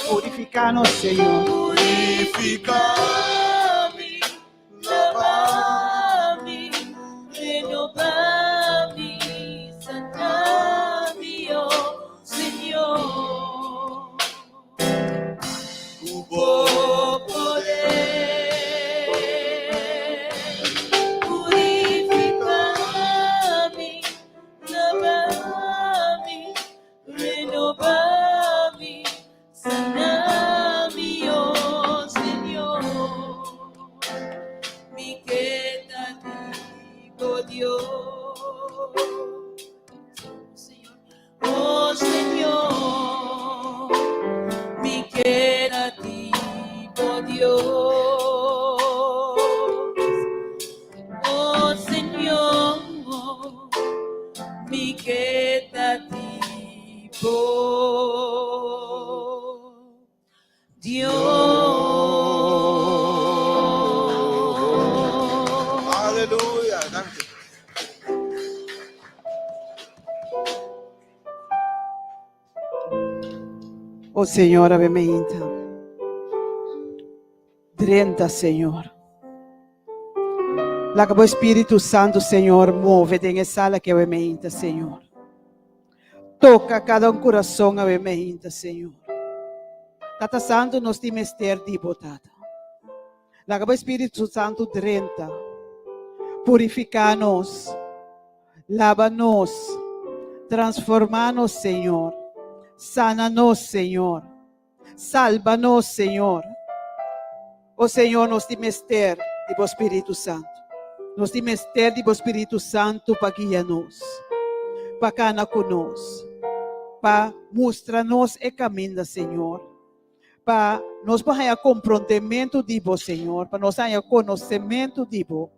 Purifica-nos, Señor. Purifica mi, lava mi, renova mi, sana mi, oh Señor. Ku bo poder. Purifica mi, lava mi, renova mi, sana mi, oh Señor. Mi ke ta di bo Dios. Oh Señor, mi ke ta di bo Dios. Oh Señor, mi ke ta di bo Dios. Aleluya. Danki. O Señor, awe meinta. Drenta, Señor. Laga bo Espíritu Santo, Señor, move den e sala aki awe meinta, Señor. Toca cada un corazón awe meinta, Señor. Tata Santo, nos tin mester di bo, Tata. Laga bo Espíritu Santo drenta. Purifica nos. Laba nos. Transforma nos, Señor. Sana nos, Señor. Salba nos, Señor. O Señor, nos tin mester di bo Spiritu Santu. Nos tin mester di bo Spiritu Santu pa guia nos, pa kana ku nos, pa mustra nos e kaminda, Señor, pa nos por haña komprondementu di bo, Señor, pa nos haña konosementu di bo.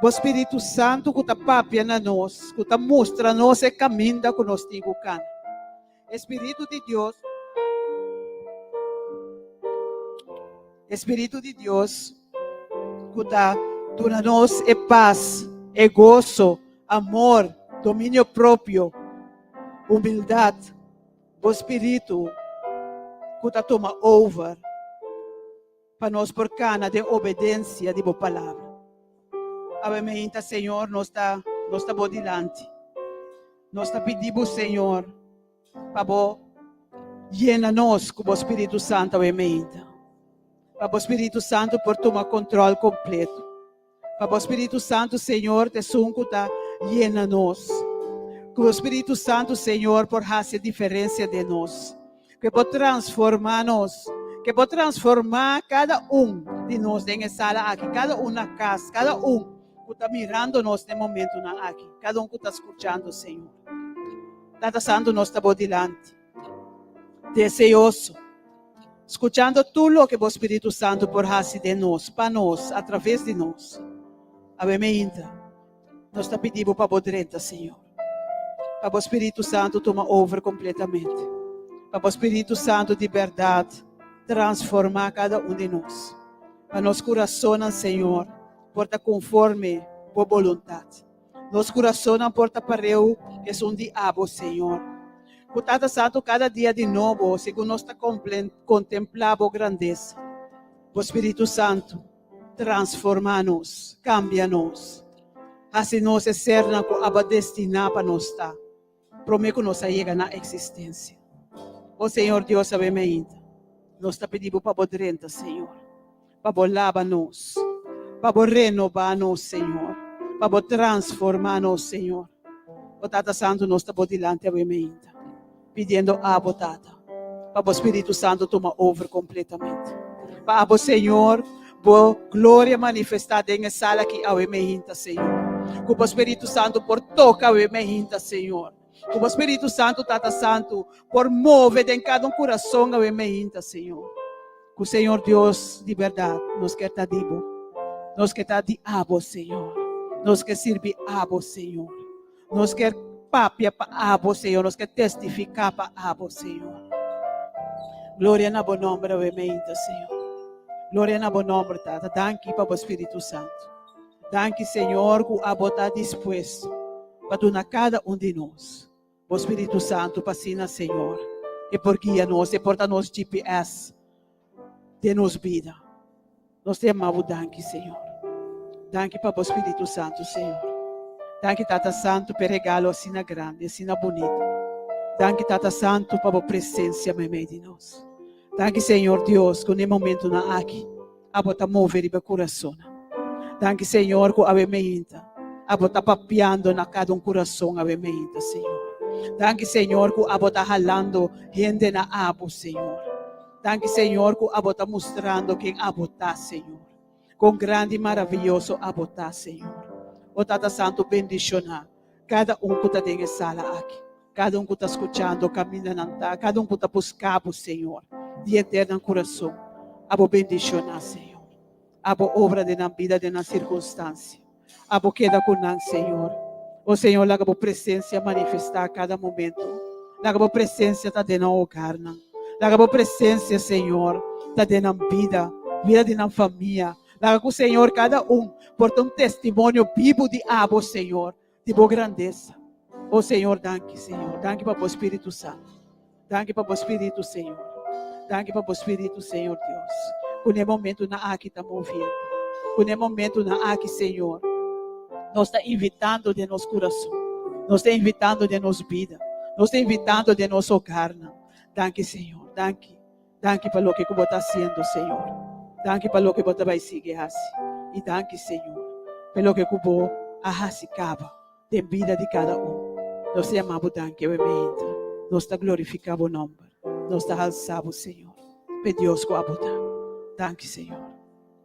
Bo Spiritu Santu ku ta papia na nos, ku ta mustra nos e kaminda ku nos tin ku kana. E Spiritu di Dios, e Spiritu di Dios ku ta duna nos e pas, e goso. amor, dominio propio, humildat, bo spiritu ku ta tuma over pa nos por kana den obedensia di bo palabra. Awe meinta, Señor, nos ta nos ta bo dilanti. Nos ta pidi bo, Señor, pa bo yena nos ku bo Spiritu Santu awe meinta. Pa bo Spiritu Santu por tuma kontrol kompleto. Pa bo Spiritu Santu, Señor, ta esun ku ta yena nos. Ku bo Spiritu Santu, Señor, por hasi e diferensia den nos. Ku e por transformá nos. Ku e por transformá kada un di nos den e sala aki, kada un na kas, kada un ku ta mirando nos den momentunan aki, kada un ku ta skuchando, Señor. Tata Santu, nos ta bo dilanti, deseoso. Skuchando tur loke bo Spiritu Santu por hasi den nos, pa nos, atraves di nos. Awe meinta, nos ta pidi bo pa bo drenta, Señor. Pa bo Spiritu Santu tuma over kompletamente. Pa bo Spiritu Santu di bèrdat transformá kada un di nos. Pa nos kurasonnan, Señor, por ta konforme bo boluntat. Nos kurasonnan por ta pareu esun di abo, Señor. Ku Tata Santu kada dia di nobo, segun nos ta kontemplá bo grandesa. Bo Spiritu Santu, transformá nos, kambia nos. Hasi nos e sernan ku abo a destiná pa nos ta, promé ku nos a yega na eksistensia. O Señor Dios, awe mainta, nos ta pidi bo pa bo drenta, Señor. Pa bo laba nos, pa bo renobá nos, Señor, pa bo transformá nos, Señor. O Tata Santu, nos ta bo dilanti awe meinta, pidiendo abo, Tata, pa bo Spiritu Santu tuma over kompletamente. Pa abo, Señor, bo gloria manifestá den e sala aki awe meinta, Señor. Ku bo Spiritu Santu por toka awe meinta, Señor. Ku bo Spiritu Santu, Tata Santu, por move den kada un kurason awe meinta, Señor. Ku Señor Dios, di bèrdat, nos ke ta di bo. Nos ke ta di abo, Señor. Nos ke sirbi abo, Señor. Nos ke papia pa abo, Señor. Nos ke testifiká pa abo, Señor. Gloria na bo nòmber awe meinta, Señor. Gloria na bo nòmber, Tata. Danki pa bo Spiritu Santu. Danki, Señor, ku abo ta dispuesto pa duna kada un di nos bo Spiritu Santu pa asina, Señor, e por guia nos, e por ta nos GPS den nos bida. Nos ta yama bo danki, Señor. Danki pa bo Spiritu Santu, Señor. Danki, Tata Santu, pa e regalo asina grandi, asina bunita. Danki, Tata Santu, pa bo presensia meimei di nos. Danki, Señor Dios, ku na e momentunan aki, Abo ta move riba e kurasonnan. Danki Señor ku awe meinta abo ta papiando na kada un kurason awe meinta Señor. Danki Señor ku abo ta halando hende na abo Señor. Danki Señor ku abo ta mustrando ken abo ta Señor. Kon grandi i maravioso abo ta Señor. O Tata Santu bendishoná kada un ku ta den e sala aki. Kada un ku ta skuchando kaminda nan ta, kada un ku ta buska bo, Señor, di henter nan kurason, abo bendishoná, Señor. Abo obra den nan bida, den nan sirkunstansia. Abo keda ku nan, Señor. O Señor, laga bo presensia manifestá kada momento. Laga bo presensia ta den nan hogarnan. Laga bo presensia, Señor, ta den nan bida, bida di nan famia. Laga ku, Señor, kada un por ta un testimonio bibu di abo, Señor. Di bo grandesa. O Señor, danki, Señor. Danki pa bo Spiritu Santu. Danki pa bo Spiritu, Señor. Danki pa bo Spiritu, Señor Dios. Ku n'e momentunan aki ta moviendo. Ku n'e momentunan aki, Señor, nos ta invitando den nos kurason. Nos ta invitando den nos bida. Nos ta invitando den nos hogarnan. Danki, Señor. Danki. Danki pa loke ku bo ta hasiendo, Señor. Danki pa loke bo ta bai sigui hasi. I danki, Señor, pa e loke ku bo a hasi kaba den bida di kada un. Nos ta yama bo danki awe meinta. Nos ta glorifiká bo nòmber. Nos ta halsá bo, Señor, pa e Dios ku abo ta. Danki, Señor.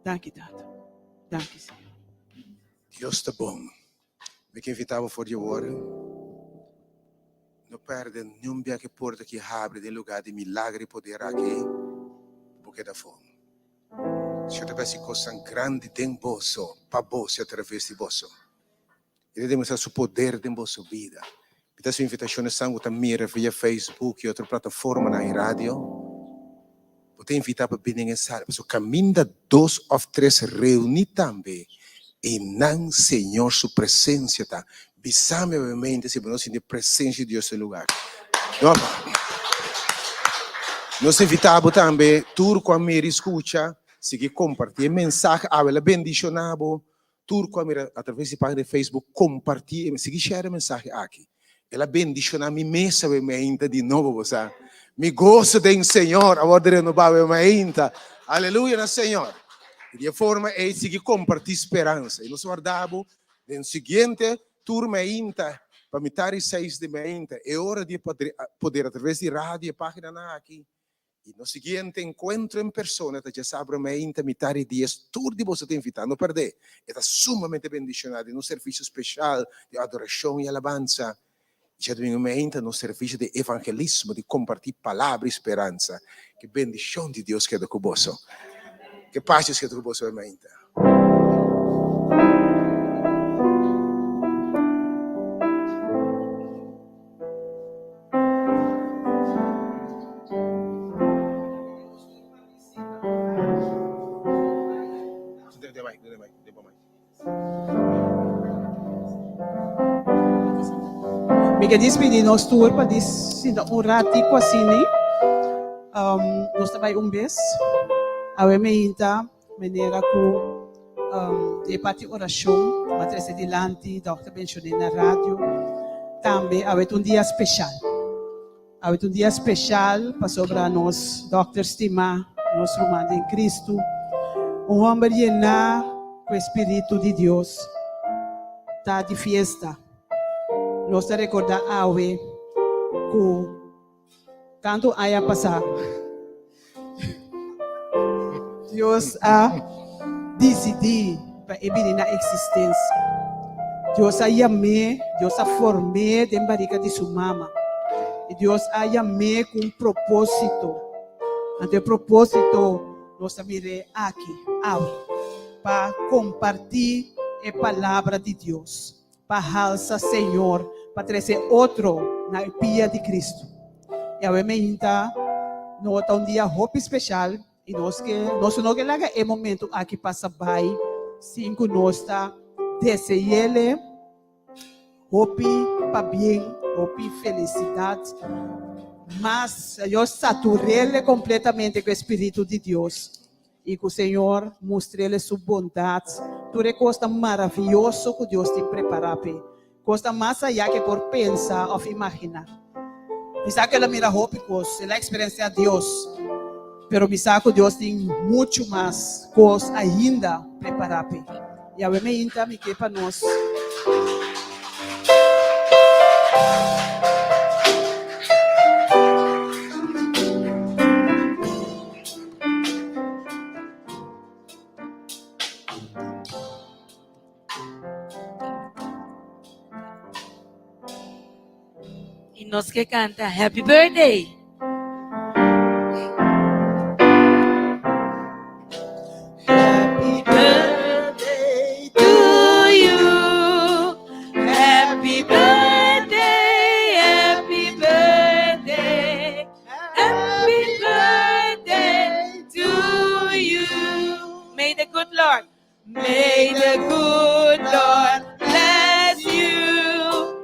Danki, Tata. Danki, Señor. Dios ta bon. Mi ke invitá bo for di awor, no pèrdè niun bia ku e porta ki habri den lugá di milager i poder aki, bo keda afó. Señor ta bai hasi kosnan grandi den boso, pa boso i atraves di boso. E ta demostrá su poder den boso bida. Mi ta hasi un invitashon esnan ku ta mira via Facebook i otro plataformanan i radio, bo ta invitá pa bini den e sala, pasobra kaminda dos òf tres reuní tambe, einan Señor su presensia ta. Bisa mi obviamente si bo no sinti presencia di Dios den lugar. No. Nos invita bo tambe tur cu a mira y scucha, sigui comparti e mensahe awe la bendiciona bo. Tur cu a mira a traves di pagina di Facebook comparti e sigui share e mensahe aki. El a bendiciona mi mes awe mainta di nobo bo sa. Mi goso den Señor a wordo renoba awe mainta. Aleluya na Señor. Y di e forma ey sigui comparti speransa. Y nos warda bo Den siguiente tur meinta pa mitar i seis di meinta, e ora di e poder atraves di radio e paginanan aki. I nos siguiente enkuentro en persona ta djasabra meinta mitar i dies. Tur di boso ta invitá, no pèrdè! E ta sumamente bendishoná den un servisio speshal di adorashon i alabansa. Djadumingu meinta nos servisio di evangelismo, di kompartí palabra i speransa. Ke bendishon di Dios keda ku boso. Ke pas Dios keda ku boso e meinta. Mi ke dispidi nos tur pa di sinta un ratico asini. Nos ta bai un bes. Awe meinta manera ku di e parti orashon a trese dilanti, dòkter menshoné na radio. Tambe awe ta un dia speshal. Awe ta un dia special pasobra nos dokter stimá, nos ruman den Cristo, un homber yená cu e Spiritu di Dios, ta di fiesta. Nos ta recorda awe cu tantu aña pasá Dios a disidí pa e bini na eksistensia. Dios a yam'é, Dios a form'é den barika di su mama. I Dios a yam'é ku un propósito. Anto e propósito nos ta mir'é aki, awe, pa kompartí e palabra di Dios, pa halsa Señor, pa trese otro na e pia di Kristu. I awe meinta no ta un dia hopi speshal i nos ke nos no ke laga e momento aki pasa bai sin ku nos ta dese'ele hopi pabien, hopi felisidat, mas Señor satur'ele kompletamente ku e Spiritu di Dios i ku Señor mustr'ele su bondat, tur e kosnan maravioso ku Dios tin prepará p'e. Kosnan mas ayá ku e por pensa òf imaginá. Mi sa ku el a mira hopi kos, el a eksperensiá Dios, pero mi sa ku Dios tin muchu mas kos ainda prepará p'e. I awe meinta mi ke pa nos. I nos ke kanta Happy Birthday. Happy birthday to you. Happy birthday, happy birthday. Happy birthday to you. May the good Lord May the good Lord bless you.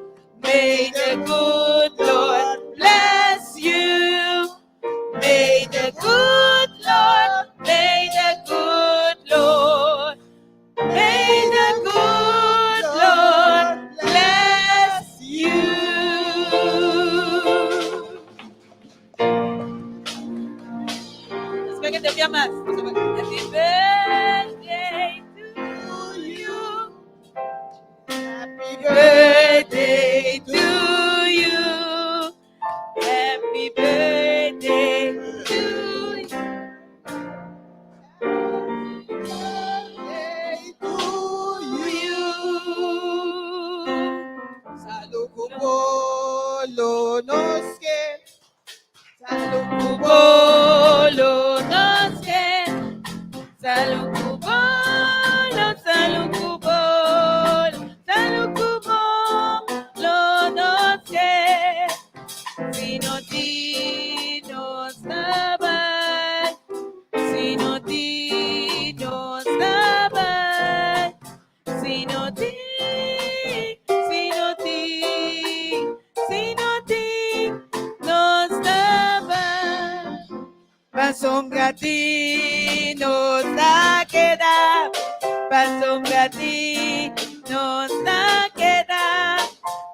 May the good Lord bless you. May the good Lord, may the good Lord, may the good Lord bless you. Happy birthday to you. Happy birthday to you. Happy birthday to you. You. Salú ku bolo nos ke. Salú ku bolo nos ke. Salú ku bolo, salú ku bolo, salú ku bolo nos ke. Si no tin nos ta bai. Si no tin nos ta bai. Si no tin, si no. Pasombra ti nos ta keda, pasombra ti nos ta keda,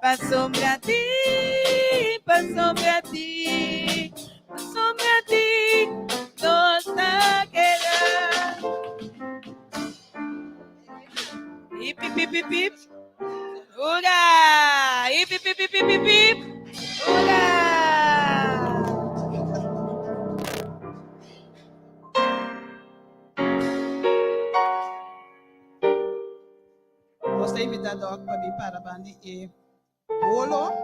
pasombra ti, pasombra ti, pasombra ti nos ta keda. Hip hip hip hip hip. Hurra! Hip hip hip hip hip hip. Hurra! Nos ta invitá Doc pa bin para bandi e bolo.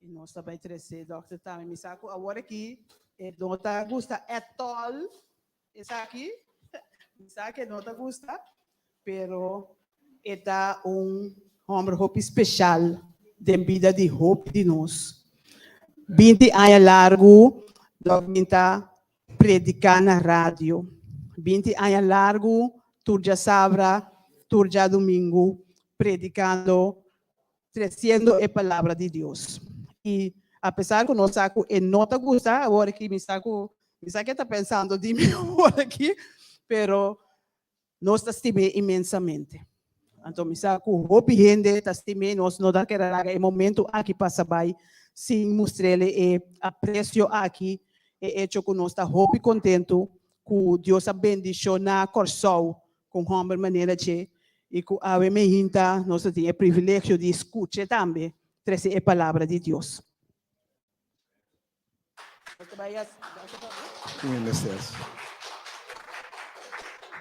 Y nos ta bay trece dokter tambe. Mi sa cu awor aki e no ta gusta at all esaki. Mi sa cu e no ta gusta, pero e ta un homber hopi special den bida di hopi di nos. Binti aña largu Dok bin ta predica na radio. Binti aña largu tur djasabra, tur djadumingu predicando treciendo e palabra di Dios. Y a pesar cu nos sa cu e no ta gusta, awor aki mi sa cu, mi sa cu e ta pensando di mi awor aki, pero nos ta stim'é inmensamente. Anto mi sa cu hopi hende ta stim'é, nos no ta kere laga e momento aki pasa bay sin mustr'ele e aprecio aki, e hecho cu nos ta hopi contento cu Dios a bendiciona Corsou ku un hòmber manera dje i ku awe meinta nos ta tin e privilegio di skuch'e tambe trese e palabra di Dios.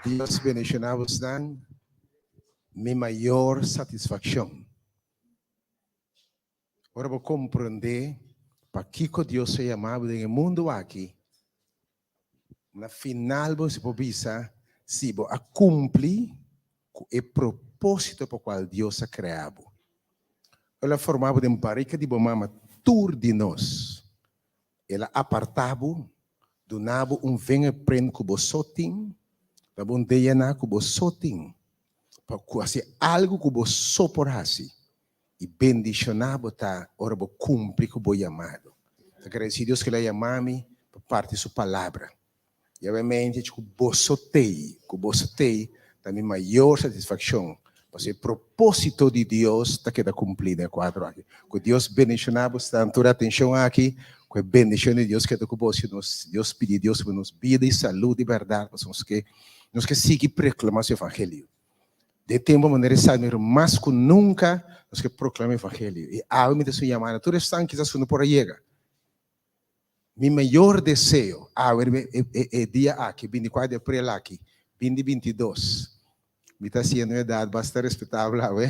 Dios bendiciona bosnan mi mayor satisfaccion. Ora bo comprende pakico Dios a yama bo den e mundo aki, na final bo si por bisa si bo a cumpli cu e proposito pa cual Dios a crea bo. El a forma bo den barica di bo mama tur di nos. El a aparta bo, duna bo un vingerprint cu bo so tin, da bo un DNA cu bo so tin, pa cu haci algo cu bo so por haci. I bendishoná bo ta ora bo kumpli ku bo yamado. Ta gradisí Dios ku el a yamá mi pa parti su palabra. I obviamente ku boso t'ei, ku boso t'ei ta mi mayor satisfakshon, pasobra e propósito di Dios ta keda kumplí den e kuadro aki. Ku Dios bendishoná bo stan tur e atenshon aki, ku e bendishon di Dios keda ku boso i nos Dios pidi Dios pa nos bida i salud di bèrdat pasobra nos ke nos ke sigui preklamá su evangelio. Den tempu manera esaki mira mas ku nunka nos ke proklama evangelio. I awe mi ta haci un yamada tur esnan kisas ku no por a yega. Mi mayor deseo awe riba e dia aki, binticuatro di april aki, binti 22, mi ta haciendo un edad basta respetabel awe,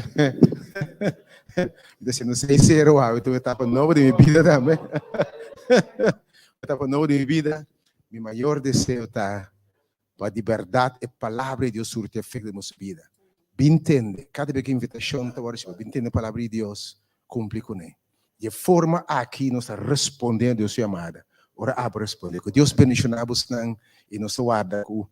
mi ta haciendo seis sero awe, ta un etapa nobo di mi bida tambe, un etapa nobo di mi bida. Mi mayor deseo ta Pa di bèrdat e Palabra di Dios surti efekto den nos bida. Bin tende, kada bes ku invitashon ta wòrdu risibi, bin tende e Palabra di Dios, kumpli kuné. Di e forma aki nos ta respondé na Dios su yamada. Ora abo respondé, ku Dios bendishoná bosnan i nos ta warda ku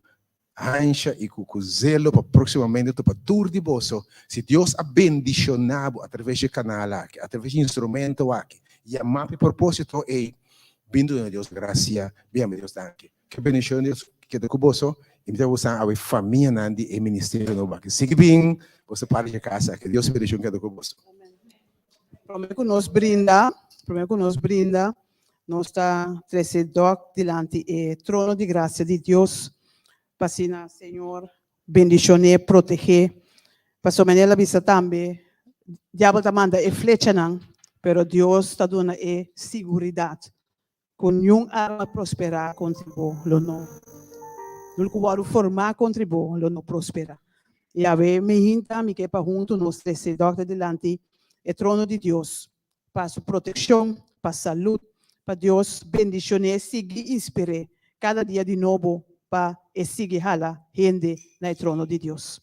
ansha i ku ku zelo pa próksimamente topa tur di boso. Si Dios a bendishoná bo atraves di e kanal aki, atraves di e instrumento aki, yamá pa e propósito ei, bin duna Dios grasia, bin yama Dios danki. Ke bendishon Dios keda ku boso i mi ta gusta awe famianan di e ministerio nobo aki. Sigui bin boso parti dje kas aki. Dios su bendishon keda ku boso. Prome ku nos brinda, prome ku nos brinda, nos ta trese Doc dilanti e trono di grasia di Dios, pa asina Señor bendishon'é, proteg'é. Pasobra manera el a bisa tambe, diabel ta manda e flechanan, pero Dios ta duna e siguridat. Ku niun arma prosperá kontra bo lo no, nul ku wòrdu formá kontra bo lo no prosperá. Yahweh mi hinta mi ke pa huntu nos trese dòkter dilanti e trono di Dios pa su protekshon, pa salud, pa Dios bendishon'é, sigui inspir'é kada dia di nobo pa e sigui hala hende na e trono di Dios.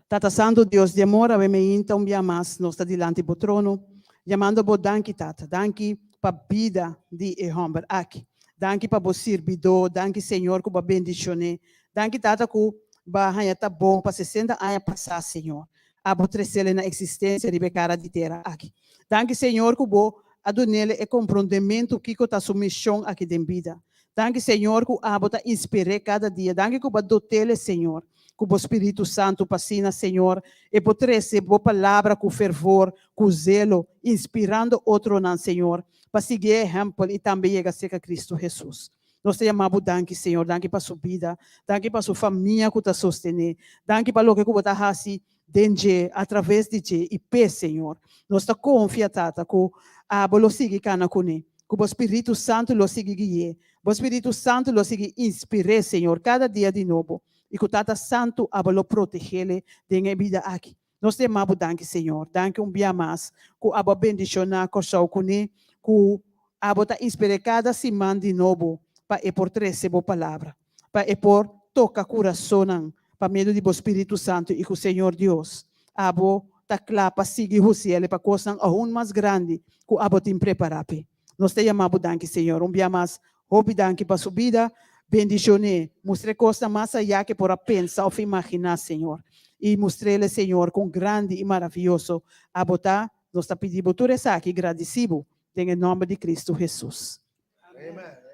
Tata Santu, Dios di amor, awe meinta un bia mas nos ta dilanti bo trono, yamando bo danki, Tata. Danki pa bida di e hòmber aki. Danki pa bo sirbidó. Danki, Señor, ku bo a bendishon'é. Danki, Tata, ku bo a haña ta bon pa sesenta aña pasá, Señor. Abo tres'el na eksistensia riba e kara di tera aki. Danki, Señor, ku bo. a dunele e komprondementu kiko ta su mishon aki den bida. Danki Señor ku abo ta inspir'é kada dia. Danki ku bo a dot'ele Señor ku bo Spiritu Santu pa asina Señor e por trese bo palabra ku fervor, ku zelo, inspirando otronan Señor pa sigui e ehèmpel i tambe yega serka Kristu Hesus. Nos ta yama bo danki Señor, danki pa su bida, danki pa su famia ku ta sostené, danki pa loke ku bo ta hasi den dje, atraves di dje i p'e, Señor. Nos ta konfia, Tata, ku abo lo sigui kana kuné, ku bo Spiritu Santu lo sigui gui'é, bo Spiritu Santu lo sigui inspir'é, Señor, kada dia di nobo, i ku Tata Santu abo lo proteg'é den e bida aki. Nos ta yama bo danki, Señor. Danki un bia mas ku abo a bendishoná Kòrsou kuné, ku abo ta inspir'é kada siman di nobo pa e por trese bo palabra. pa e por toka kurasonnan pa medio di bo Spiritu Santu i ku Señor Dios, abo ta kla pa sigui husiel e pa kosnan aun mas grandi ku abo tin prepará p'e. Nos ta yama bo danki, Señor. Un bia mas, hopi danki pa su bida. Bendishon'é. Mustr'é kosnan mas ayá ku e por a pensa òf imaginá, Señor. I mustr'el, Señor, kon grandi i maravioso abo ta. Nos ta pidi bo tur esaki i gradisí bo den e nòmber di Kristu Hesus. Amen.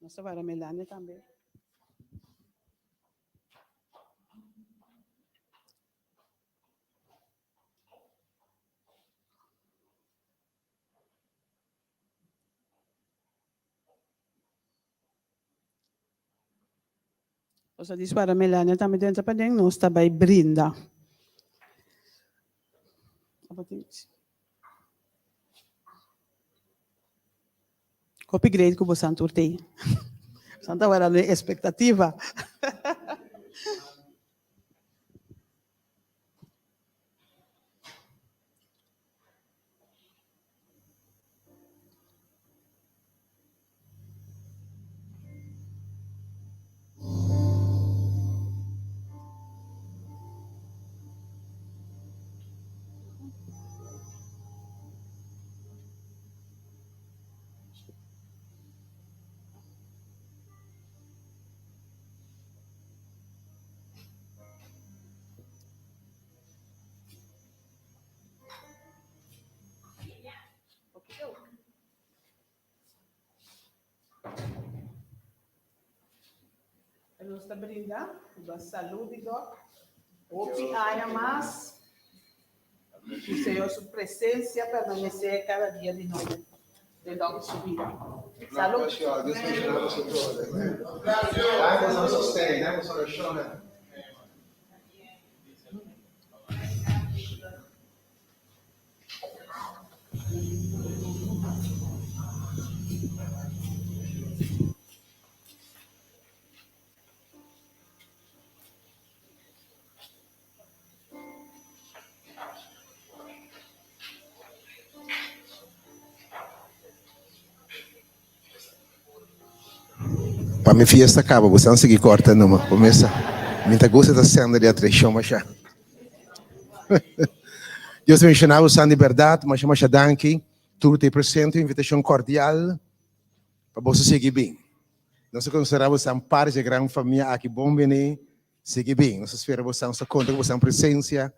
Nos ta wara Melania tambe. Nos a dispara Melania tambe dentro paden, nos ta bai brinda. Hopi great ku bosan tur tei. Bosan ta wara den expectativa. Nos ta brinda cu salud di Doc. Hopi aña mas. Cu Señor su presencia permanece cada dia di nobo den Doc su bida. Salud. Dios bendiciona boso tur. Danki pa boso sosten, danki pa boso oracionnan. Pa mi fiesta kaba bo san sigui korta numa bo mesa mi ta gusta ta sende di atraccion masha. Dios bendiciona bo san di berdad masha masha danki tur ta presente invitacion cordial pa boso sigui bin nos ta considera bo san parti di e gran famia aki bon bini sigui bin nos ta spera bo san sa conta cu bo san presencia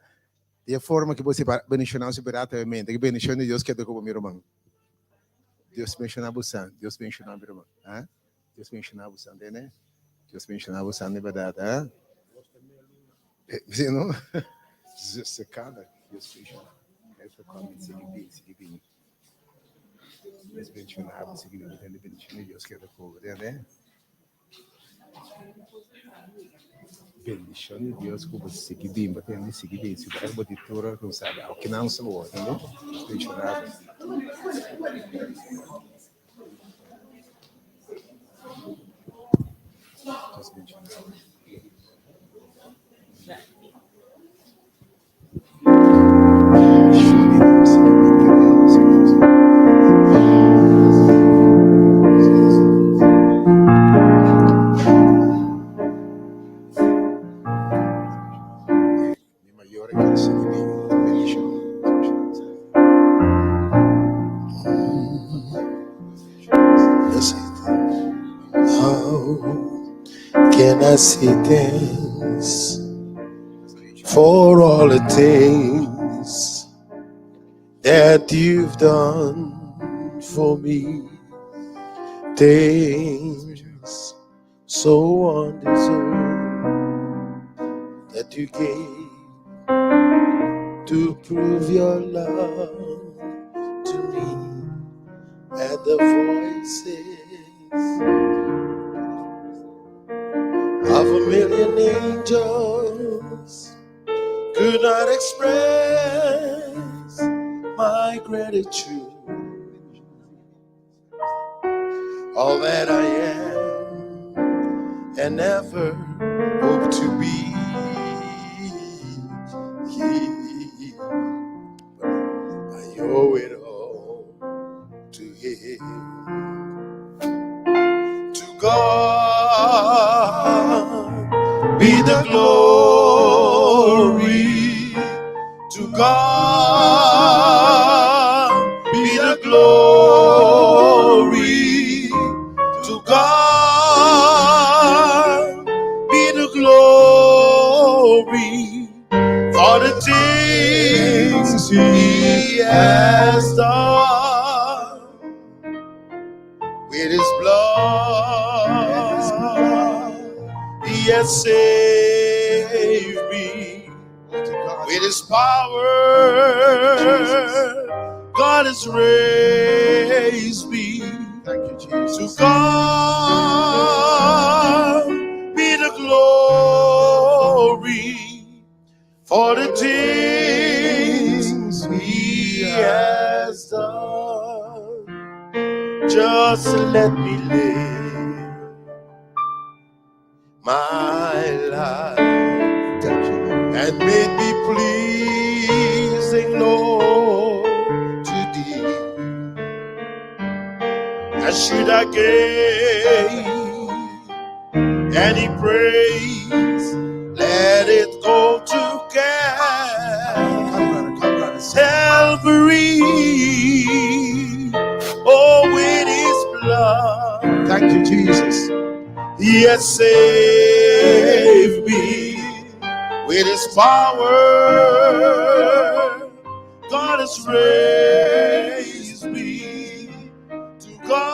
di e forma cu bo ta bendiciona nos berdaderamente cu bendicion di Dios keda cu bo mi ruman. Dios bendiciona bo san Dios bendiciona mi ruman ah Dios bendiciona bo san tene Dios bendiciona bo san di berdad ah si no secada Dios bendiciona sigui bin sigui bin Dios bendiciona bo sigui bin tende bendicion di Dios keda ku bo tende. Bendicion di Dios cu bo sigui bin, bo tende sigui bin, si bo bo di tur cu sabi aunke nan sa bo, tende bendicionado. Dios bendicionado. can I say thanks for all the things that you've done for me? Things so undeserved that you gave to prove your love to me and the voices of a million angels could not express my gratitude. All that I am and ever hope to be. I owe it all to Him. To God be the glory. To God be the glory. To God be the glory for the things He has done with His blood. He has saved me with His power. God has raised me. Thank you, Jesus. To God be the glory for the things He has done. Just let me live my life and make me pleasing, Lord, to thee. And should I gain any praise, let it go to Calvary. Oh, with His blood. Thank you, Jesus. He has saved me with His power. God has raised me. To God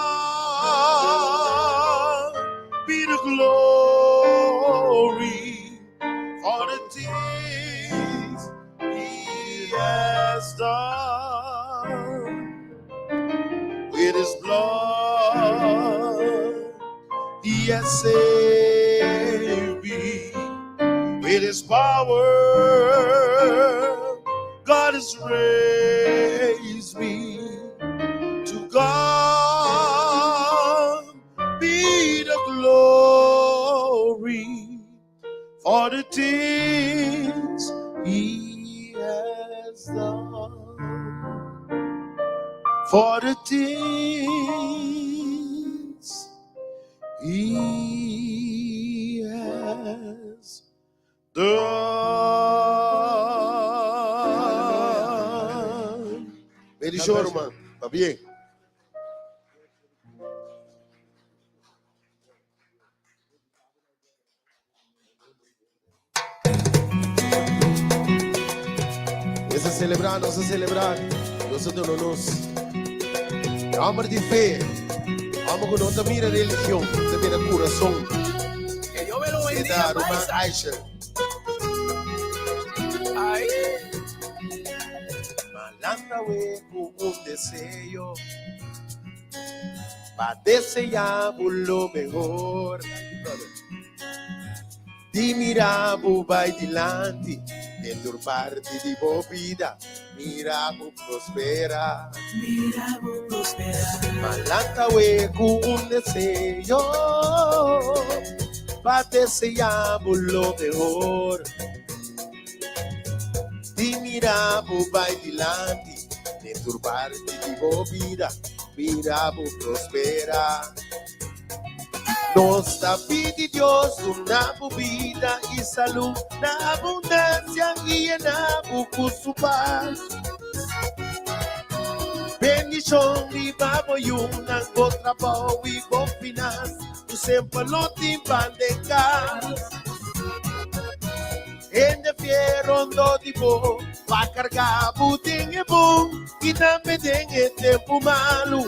be the glory for the things He has done with His blood. He has saved me with His power. God has raised me. To God be the glory for the things He has done. For the things He has done. Bendishon, ruman. Pabien. Nos a selebrá, nos a selebrá. Dios a duna nos. Hòmber di fe. Hòmber ku no ta mira religion, ta mira kurason. Que Dios me lo E bendiga, ta ruman paisa. Aisha. Ay. M'a lanta awe ku un deseo pa deseá bo lo mehor. Di mira bo bai dilanti den tur parti di bo bida, mira bo prospera. Mira bo prospera. M'a lanta awe ku un deseo pa deseá bo lo mehor. Di mira bo bai dilanti den tur parti di bo bida, mira bo prospera. Nos ta pidi Dios duna bo bida i salú na abundansia i yena bo ku su pas. Bendishon riba bo yunan, bo trabou i bo finans. Ku semper lo tin pan den kas. Hende fiel rondó di bo pa karga bo den e bon i tambe den e tempu malu.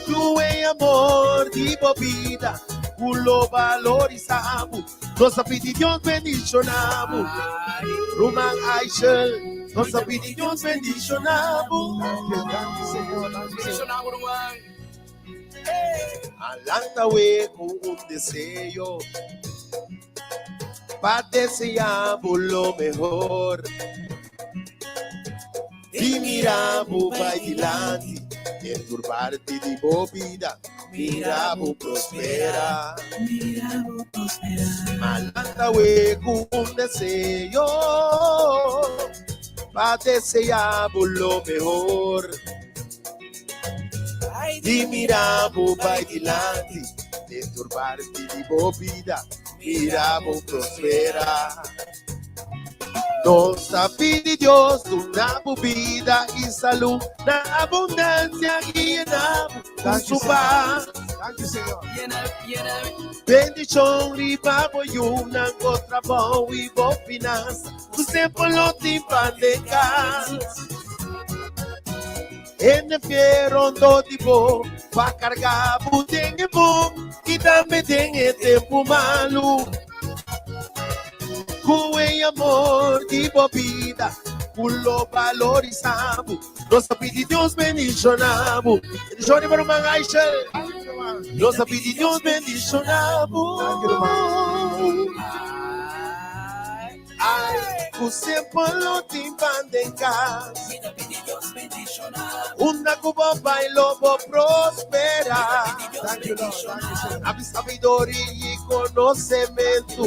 Tu e amor di bo bida ku lo balorisa bo. Nos a pidi Dios bendiciona bo. Ruman Aishel, nos a pidi Dios bendiciona bo. Bendiciona bo, ruman. Alanta we ku un deseo pa desea bo lo mehor. Di mira bo bai dilanti den tur parti di bo bida, mira bo prospera. Malanta we ku un deseo pa desea bo lo mehor. Di mira bo bai dilanti den tur parti di bo bida, mira bo prospera. Nos ta pidi Dios duna bo bida i salú na abundansia i yena bo ku su pas. Thank you, Señor. Bendishon riba bo yunan, bo trabou i bo finansa, ku semper lo tin pan den kas. Hende fiel rondó di bo pa karga bo den e bon i tambe den e tempu malu. Ku e amor di bo bida ku lo balorisa bo. Nos ta pidi Dios bendiciona bo. Bendicion riba ruman Aishel. Nos ta pidi Dios bendiciona bo. Ai, ku semper lo tin pan den kas. Unda ku bo bai lo bo prospera. Thank you, Lord. Thank you, Señor. Abi sabiduria i konosementu.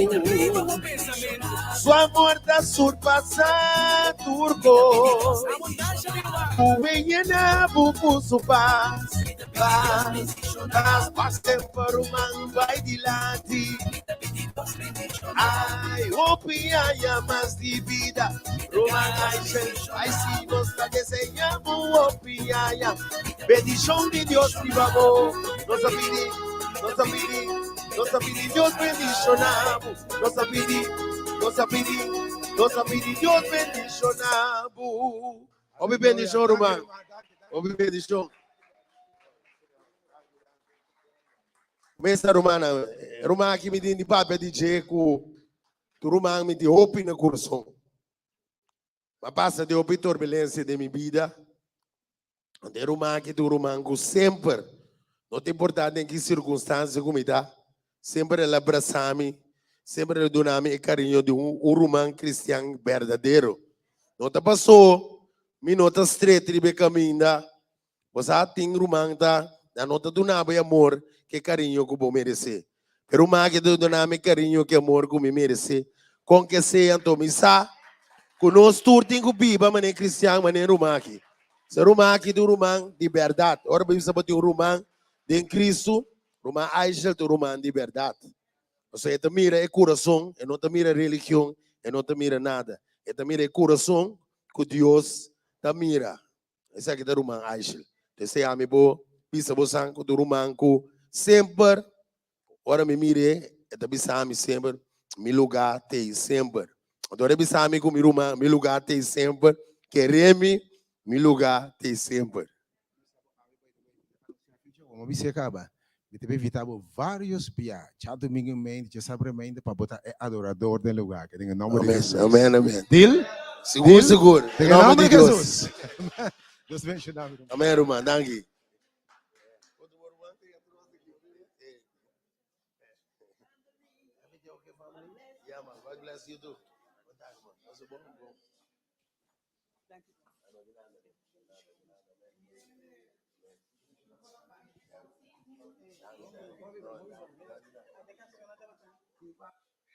Su amor ta surpasá tur kos. Ku e yena bo ku su pas. Pas, pas, pas semper ruman bai dilanti. Ai, hopi aña mas di bida. Ruman Aishel, ai si nos ta deseñá bo hopi aña. Bendishon di Dios riba bo. Nos a pidi, nos a pidi, nos a pidi Dios bendishoná bo. Nos a pidi, nos a pidi, nos a pidi Dios bendishoná bo. Hopi bendishon, ruman. Hopi bendishon. Mesa rumannan, ruman aki mi tin di papia di dje ku tur ruman mi tin hopi na kurason. Mi a pasa di hopi turbulensia den mi bida. Anto e ruman aki ta un ruman ku semper, no ta importa den ki sirkunstansia ku mi ta, semper el a brasa mi, semper el a duna mi e kariño di un ruman kristian berdadero. No ta paso mi no ta stret riba e kaminda, Bo sa tin ruman ta nan no ta duna bo e amor ku e kariño ku bo meresé. E ruman aki ta duna mi e kariño ku e amor ku mi meresé. Kon ke sea anto mi sa ku nos tur tin ku biba manera kristian manera e ruman aki. Se ruman aki ta un ruman di bèrdat. Ora bo bisa bo tin un ruman den Kristu, ruman Aishel ta un ruman di bèrdat. Pasobra e ta mira e kurason, e no ta mira religion, e no ta mira nada. E ta mira e kurason ku Dios ta mira. Esaki ta ruman Aishel. P'esei ami bo bisa bo san ku ta un ruman ku semper ora mi mir'é e ta bisa mi semper mi lugá t'ei semper. Anto ora e bisa mi ku mi ruman mi lugá t'ei semper, kere mi mi lugá t'ei semper. Bo bisa kaba, mi ta invitá bo vários bia, djadumingu mente, djasabre mente, pa bo ta e adorador den lugá aki, den e nòmber di Hesus. Amen, amen. Deal? Sigur, Deal? sigur. Den e nòmber di Hesus. Dios benshoná bo, ruman. Amen, ruman. Danki.